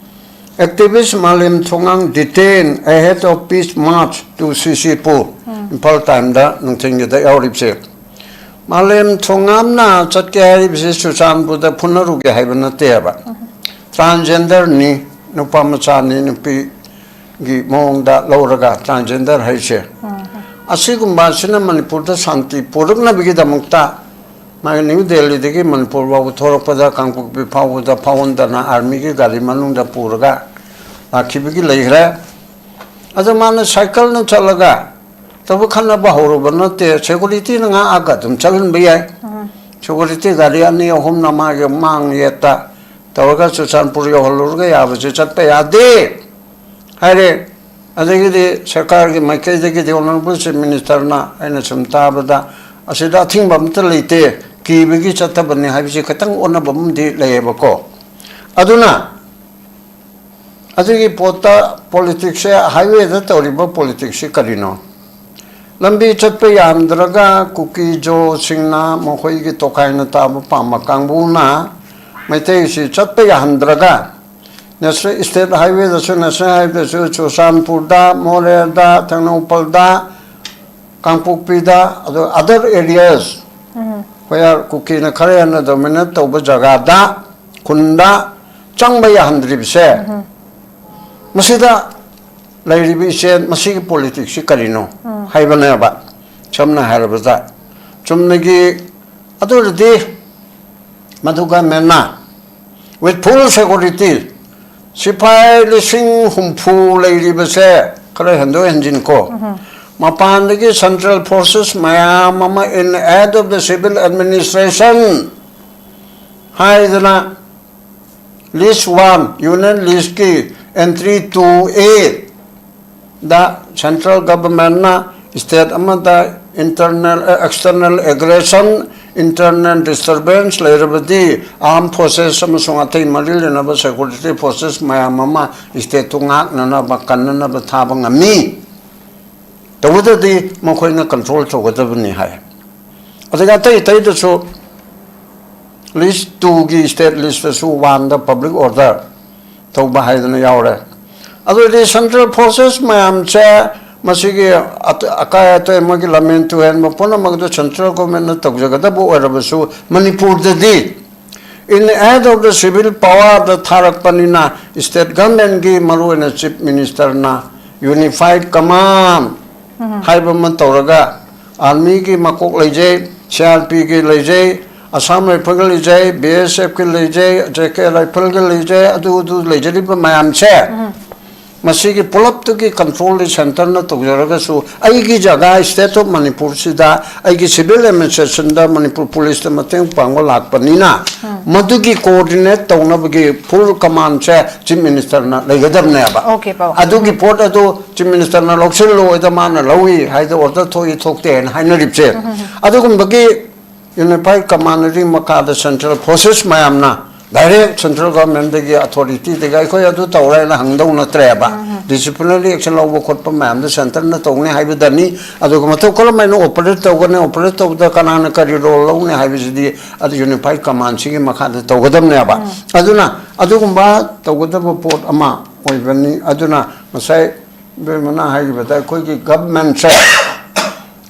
Activist ꯃꯥꯂꯦꯝ ꯊꯣꯉꯥꯝ detain ahead of peace march to ꯁꯤꯁꯤꯄꯨꯔ꯫ Imphal Timesꯗ ꯅꯨꯡꯊꯤꯜꯒꯤꯗ ꯌꯥꯎꯔꯤꯕꯁꯦ꯫ ꯃꯥꯂꯦꯝ ꯊꯣꯉꯥꯝꯅ ꯆꯠꯀꯦ ꯍꯥꯏꯔꯤꯕꯁꯤ ꯆꯨꯔꯆꯥꯟꯄꯨꯔꯗ ꯐꯨꯅꯔꯨꯒꯦ ꯍꯥꯏꯕ ꯅꯠꯇꯦꯕ꯫ Transgenderꯅꯤ, ꯅꯨꯄꯥ ꯃꯆꯥꯅꯤ, ꯅꯨꯄꯤꯒꯤ ꯃꯑꯣꯡꯗ ꯂꯧꯔꯒ transgender ꯍꯥꯏꯁꯦ꯫ ꯑꯁꯤꯒꯨꯝꯕ ꯑꯁꯤꯅ ꯃꯅꯤꯄꯨꯔꯗ ꯁꯥꯟꯇꯤ ꯄꯨꯔꯛꯅꯕꯒꯤꯗꯃꯛꯇ ꯃꯥꯒꯤ New Delhiꯗꯒꯤ ꯃꯅꯤꯄꯨꯔ ꯐꯥꯎꯕ ꯊꯣꯔꯛꯄꯗ ꯀꯥꯡꯄꯣꯛꯄꯤ ꯐꯥꯎꯕꯗ ꯐꯥꯎꯍꯟꯗꯅ armyꯒꯤ ꯒꯥꯔꯤ ꯃꯅꯨꯡꯗ ꯄꯨꯔꯒ ꯂꯥꯛꯈꯤꯕꯒꯤ ꯂꯩꯈ꯭ꯔꯦ꯫ ꯑꯗꯣ ꯃꯥꯅ cycleꯅ ꯆꯠꯂꯒ ꯇꯧꯕ ꯈꯠꯅꯕ ꯍꯧꯔꯨꯕ ꯅꯠꯇꯦ, securityꯅ ꯉꯥꯛꯑꯒ ꯑꯗꯨꯝ ꯆꯠꯍꯟꯕ ꯌꯥꯏ꯫ Security ꯒꯥꯔꯤ ꯑꯅꯤ ꯑꯍꯨꯝꯅ ꯃꯥꯒꯤ ꯃꯥꯡ ꯌꯦꯠꯇ ꯇꯧꯔꯒ ꯆꯨꯔꯆꯥꯟꯄꯨꯔ ꯌꯧꯍꯜꯂꯨꯔꯒ ꯌꯥꯕꯁꯦ ꯆꯠꯄ ꯌꯥꯗꯦ ꯍꯥꯏꯔꯦ꯫ ꯑꯗꯒꯤꯗꯤ ꯁꯔꯀꯥꯔꯒꯤ ꯃꯥꯏꯀꯩꯗꯒꯤꯗꯤ Honourable Chief Minister ꯅ ꯑꯩꯅ ꯁꯨꯝ ꯇꯥꯕꯗ ꯑꯁꯤꯗ ꯑꯊꯤꯡꯕ ꯑꯝꯇ ꯂꯩꯇꯦ, ꯀꯤꯕꯒꯤ ꯆꯠꯇꯕꯅꯤ ꯍꯥꯏꯕꯁꯤ ꯈꯤꯇꯪ ꯑꯣꯟꯅꯕ ꯑꯃꯗꯤ ꯂꯩꯌꯦꯕꯀꯣ꯫ ꯑꯗꯨꯅ ꯑꯗꯨꯒꯤ ꯄꯣꯠꯇ politics ꯁꯦ, highway ꯗ ꯇꯧꯔꯤꯕ politics ꯁꯤ ꯀꯔꯤꯅꯣ? ꯂꯝꯕꯤ ꯆꯠꯄ ꯌꯥꯍꯟꯗ꯭ꯔꯒ ꯀꯨꯀꯤ ꯖꯣꯁꯤꯡꯅ, ꯃꯈꯣꯏꯒꯤ ꯇꯣꯈꯥꯏꯅ ꯇꯥꯕ ꯄꯥꯝꯕ ꯀꯥꯡꯕꯨꯅ ꯃꯩꯇꯩꯁꯤ ꯆꯠꯄ ꯌꯥꯍꯟꯗ꯭ꯔꯒ, national, state highway ꯗꯁꯨ, national highway ꯗꯁꯨ, ꯆꯨꯔꯆꯥꯟꯄꯨꯔꯗ, ꯃꯣꯔꯦꯗ, ꯇꯦꯡꯅꯧꯄꯜꯗ, ꯀꯥꯡꯄꯣꯛꯄꯤꯗ, ꯑꯗꯨ other areas where ꯀꯨꯀꯤꯅ ꯈꯔ ꯍꯦꯟꯅ dominate ꯇꯧꯕ ꯖꯒꯥꯗ, ꯈꯨꯟꯗ ꯆꯪꯕ ꯌꯥꯍꯟꯗ꯭ꯔꯤꯕꯁꯦ, ꯃꯁꯤꯗ ꯂꯩꯔꯤꯕ ꯏꯆꯦ, ꯃꯁꯤꯒꯤ politics ꯁꯤ ꯀꯔꯤꯅꯣ ꯍꯥꯏꯕꯅꯦꯕ, ꯁꯝꯅ ꯍꯥꯏꯔꯕꯗ꯫ ꯆꯨꯝꯅꯒꯤ ꯑꯗꯨ ꯑꯣꯏꯔꯗꯤ ꯃꯗꯨ government ꯅ with full security, ꯁꯤꯐꯥꯏ ꯂꯤꯁꯤꯡ ꯍꯨꯝꯐꯨ ꯂꯩꯔꯤꯕꯁꯦ, ꯈꯔ ꯍꯦꯟꯗꯣꯛ ꯍꯦꯟꯖꯤꯟ ꯀꯣ, ꯃꯄꯥꯟꯗꯒꯤ central forces ꯃꯌꯥꯝ ꯑꯃ in aid of the civil administration ꯍꯥꯏꯗꯅ, list one, union list ꯀꯤ entry two A the central government ꯅ state ꯑꯃꯗ internal, ꯑ, external aggression, internal disturbance ꯂꯩꯔꯕꯗꯤ armed forces ꯑꯃꯁꯨꯡ ꯑꯇꯩ ꯃꯔꯤ ꯂꯩꯅꯕ security forces ꯃꯌꯥꯝ ꯑꯃ state ꯇꯨ ꯉꯥꯛꯅꯅꯕ, ꯀꯟꯅꯅꯕ ꯊꯥꯕ ꯉꯝꯃꯤ꯫ ꯇꯧꯕꯗꯗꯤ ꯃꯈꯣꯏꯅ control ꯇꯧꯒꯗꯕꯅꯤ ꯍꯥꯏ꯫ ꯑꯗꯨꯒ ꯑꯇꯩ ꯑꯇꯩꯗꯁꯨ list two ꯒꯤ state list ꯇꯁꯨ one ꯗ public order ꯇꯧꯕ ꯍꯥꯏꯗꯅ ꯌꯥꯎꯔꯦ꯫ ꯑꯗꯨꯗꯤ central forces ꯃꯌꯥꯝꯁꯦ ꯃꯁꯤꯒꯤ ꯑꯇ-, ꯑꯀꯥꯏ ꯑꯇꯣꯏ ꯑꯃꯒꯤ ꯂꯝꯍꯦꯟ ꯇꯨꯍꯦꯟꯕ ꯄꯨꯝꯅꯃꯛꯇ central government ꯅ ꯇꯧꯖꯒꯗꯕ ꯑꯣꯏꯔꯕꯁꯨ, ꯃꯅꯤꯄꯨꯔꯗꯗꯤ in aid of the civil power the ꯊꯥꯔꯛꯄꯅꯤꯅ state government ꯀꯤ, ꯃꯔꯨꯑꯣꯏꯅ Chief Minister ꯅ unified command ꯍꯥꯏꯕ ꯑꯃ ꯇꯧꯔꯒ, army ꯒꯤ ꯃꯀꯣꯛ ꯂꯩꯖꯩ, C R P ꯒꯤ ꯂꯩꯖꯩ, Assam Rifle ꯒꯤ ꯂꯩꯖꯩ, B S F ꯀꯤ ꯂꯩꯖꯩ, J K Rifle ꯒꯤ ꯂꯩꯖꯩ, ꯑꯗꯨ ꯑꯗꯨ ꯂꯩꯖꯔꯤꯕ ꯃꯌꯥꯝꯁꯦ ꯃꯁꯤꯒꯤ ꯄꯨꯂꯞꯇꯨꯒꯤ control ꯗꯤ centre ꯅ ꯇꯧꯖꯔꯒꯁꯨ, ꯑꯩꯒꯤ ꯖꯒꯥ state of ꯃꯅꯤꯄꯨꯔꯁꯤꯗ ꯑꯩꯒꯤ civil administration ꯗ ꯃꯅꯤꯄꯨꯔ police ꯇ ꯃꯇꯦꯡ ꯄꯥꯡꯕ ꯂꯥꯛꯄꯅꯤꯅ, ꯃꯗꯨꯒꯤ coordinate ꯇꯧꯅꯕꯒꯤ full command ꯁꯦ Chief Minister ꯅ ꯂꯩꯒꯗꯕꯅꯦꯕ꯫ Okay, ꯄꯥꯎ꯫ ꯑꯗꯨꯒꯤ ꯄꯣꯠ ꯑꯗꯨ Chief Minister ꯅ ꯂꯧꯁꯤꯜꯂꯣꯏꯗ, ꯃꯥꯅ ꯂꯧꯏ ꯍꯥꯏꯗ order ꯊꯣꯛꯏ ꯊꯣꯛꯇꯦ ꯍꯥꯏꯅ ꯍꯥꯏꯅꯔꯤꯕꯁꯦ, ꯑꯗꯨꯒꯨꯝꯕꯒꯤ Unified Command ꯒꯤ ꯃꯈꯥꯗ central forces ꯃꯌꯥꯝꯅ direct central government ꯗꯒꯤ, authority ꯗꯒꯤ ꯑꯩꯈꯣꯏ ꯑꯗꯨ ꯇꯧꯔꯦꯅ ꯍꯪꯗꯧ ꯅꯠꯇ꯭ꯔꯦꯕ꯫ Disciplinary action ꯂꯧꯕ ꯈꯣꯠꯄ ꯃꯌꯥꯝꯗꯨ centre ꯅ ꯇꯧꯅꯤ ꯍꯥꯏꯕꯗꯅꯤ꯫ ꯑꯗꯨꯒ ꯃꯇꯧ ꯀꯔꯝ ꯍꯥꯏꯅ operate ꯇꯧꯒꯅꯤ, operate ꯇꯧꯕꯗ ꯀꯅꯥꯅ ꯀꯔꯤ role ꯂꯧꯅꯤ ꯍꯥꯏꯕꯁꯤꯗꯤ ꯑꯗꯨ Unified Command ꯁꯤꯒꯤ ꯃꯈꯥꯗ ꯇꯧꯒꯗꯕꯅꯦꯕ꯫ ꯑꯗꯨꯅ ꯑꯗꯨꯒꯨꯝꯕ ꯇꯧꯒꯗꯕ ꯄꯣꯠ ꯑꯃ ꯑꯣꯏꯕꯅꯤ꯫ ꯑꯗꯨꯅ ꯉꯁꯥꯏ ꯏꯕꯦꯝꯃꯅ ꯍꯥꯏꯈꯤꯕꯗ ꯑꯩꯈꯣꯏꯒꯤ government ꯁꯦ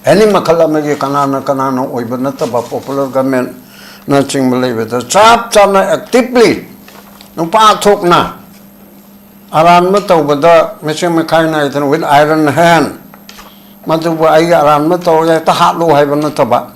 any ꯃꯈꯜ ꯑꯃꯒꯤ ꯀꯅꯥꯅ ꯀꯅꯥꯅ ꯑꯣꯏꯕ ꯅꯠꯇꯕ popular government ꯅꯆꯤꯡꯕ ꯂꯩꯕꯗ ꯆꯞ ꯆꯥꯅ actively ꯅꯨꯄꯥ ꯊꯣꯛꯅ ꯑꯔꯥꯟꯕ ꯇꯧꯕꯗ ꯃꯤꯆꯪ ꯃꯤꯈꯥꯏ ꯅꯥꯏꯗꯅ with iron hand, ꯃꯗꯨꯕꯨ ꯑꯩꯒꯤ ꯑꯔꯥꯟꯕ ꯇꯧꯔꯒ ꯍꯦꯛꯇ ꯍꯥꯠꯂꯨ ꯍꯥꯏꯕ ꯅꯠꯇꯕ,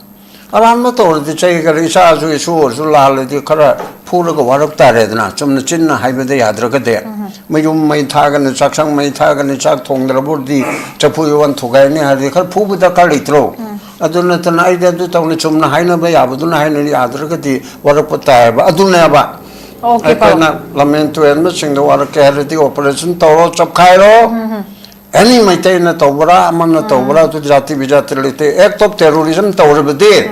ꯑꯔꯥꯟꯕ ꯇꯧꯔꯗꯤ ꯆꯩ ꯈꯔ, ꯏꯆꯥꯁꯨ ꯏꯁꯨ ꯑꯣꯏꯔꯁꯨ ꯂꯥꯜꯂꯗꯤ ꯈꯔ ꯐꯨꯔꯒ ꯋꯥꯔꯛ ꯇꯥꯔꯦꯗꯅ, ꯆꯨꯝꯅ ꯆꯤꯟꯅ ꯍꯥꯏꯕꯗ ꯌꯥꯗ꯭ꯔꯒꯗꯤ꯫ ꯃꯌꯨꯝ ꯃꯩ ꯊꯥꯒꯅꯤ, ꯆꯥꯛꯁꯪ ꯃꯩ ꯊꯥꯒꯅꯤ, ꯆꯥꯛ ꯊꯣꯡꯗ꯭ꯔꯕꯨꯗꯤ ꯆꯐꯨ ꯎꯌꯣꯟ ꯊꯨꯒꯥꯏꯅꯤ ꯍꯥꯏꯔꯗꯤ ꯈꯔ ꯐꯨꯕ ꯗꯔꯀꯥꯔ ꯂꯩꯇ꯭ꯔꯣ? ꯑꯗꯨ ꯅꯠꯇꯅ ꯑꯩꯗꯤ ꯑꯗꯨ ꯇꯧꯅꯤ, ꯆꯨꯝꯅ ꯍꯥꯏꯅꯕ ꯌꯥꯕꯗꯨꯅ ꯍꯥꯏꯅ ꯌꯥꯗ꯭ꯔꯒꯗꯤ ꯋꯥꯔꯛꯄ ꯇꯥꯏꯌꯦꯕ꯫ ꯑꯗꯨꯅꯦꯕ꯫ Okay, ꯄꯥꯎ꯫ ꯑꯩꯈꯣꯏꯅ ꯂꯝꯍꯦꯟ ꯇꯨꯍꯦꯟꯕꯁꯤꯡꯗ ꯋꯥꯔꯛꯀꯦ ꯍꯥꯏꯔꯗꯤ operation ꯇꯧꯔꯣ, ꯆꯞꯈꯥꯏꯔꯣ꯫ Any ꯃꯩꯇꯩꯅ ꯇꯧꯕ꯭ꯔꯥ, ꯑꯃꯅ ꯇꯧꯕ꯭ꯔꯥ, ꯑꯗꯨ ꯖꯥꯇꯤ ꯕꯤꯖꯥꯇꯤ ꯂꯩꯇꯦ꯫ Act of terrorism ꯇꯧꯔꯕꯗꯤ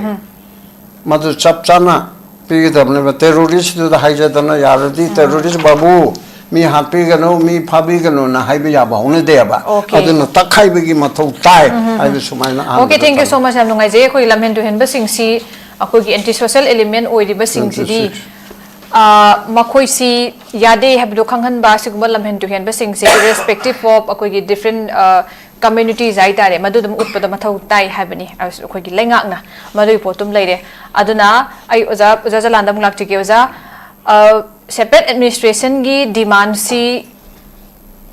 ꯃꯗꯨ ꯆꯞ ꯆꯥꯅ ꯄꯤꯒꯗꯕꯅꯦꯕ꯫ Terrorist ꯗꯨꯗ ꯍꯥꯏꯖꯗꯅ ꯌꯥꯔꯗꯤ terrorist ꯕꯥꯕꯨ, ꯃꯤ ꯍꯥꯠꯄꯤꯒꯅꯨ, ꯃꯤ ꯐꯥꯕꯤꯒꯅꯨꯅ ꯍꯥꯏꯕ ꯌꯥꯕ ꯍꯧꯅꯗꯦꯕ꯫ Okay. ꯑꯗꯨꯅ ꯇꯛꯈꯥꯏꯕꯒꯤ ꯃꯊꯧ ꯇꯥꯏ ꯍꯥꯏꯕ ꯁꯨꯃꯥꯏꯅ Okay, ꯑꯍꯥꯟꯕꯗ thank you so ꯇꯧꯖꯒꯦ꯫ much꯫ ꯌꯥꯝ ꯅꯨꯡꯉꯥꯏꯖꯩ꯫ ꯑꯩꯈꯣꯏ ꯂꯝꯍꯦꯟ ꯇꯨꯍꯦꯟꯕꯁꯤꯡꯁꯤ, ꯑꯩꯈꯣꯏꯒꯤ anti social element ꯑꯣꯏꯔꯤꯕꯁꯤꯡꯁꯤꯗꯤ, Anti-social. ꯑ, ꯃꯈꯣꯏꯁꯤ ꯌꯥꯗꯦ ꯍꯥꯏꯕꯗꯣ ꯈꯪꯍꯟꯕ, ꯑꯁꯤꯒꯨꯝꯕ ꯂꯝꯍꯦꯟ ꯇꯨꯍꯦꯟꯕꯁꯤꯡꯁꯤ irrespective of ꯑꯩꯈꯣꯏꯒꯤ different, ꯑ, communities ꯍꯥꯏꯇꯥꯔꯦ, ꯃꯗꯨ ꯑꯗꯨꯝ ꯎꯠꯄꯗ ꯃꯊꯧ ꯇꯥꯏ ꯍꯥꯏꯕꯅꯤ꯫ ꯑꯁ, ꯑꯩꯈꯣꯏꯒꯤ ꯂꯩꯉꯥꯛꯅ ꯃꯗꯨꯒꯤ ꯄꯣꯠꯇꯨꯝ ꯂꯩꯔꯦ꯫ ꯑꯗꯨꯅ ꯑꯩ ꯑꯣꯖꯥ, ꯑꯣꯖꯥ ꯖꯂꯥꯟꯗ ꯑꯃꯨꯛ ꯂꯥꯛꯆꯒꯦ꯫ ꯑꯣꯖꯥ, ꯑ, separate administration ꯒꯤ demand ꯁꯤ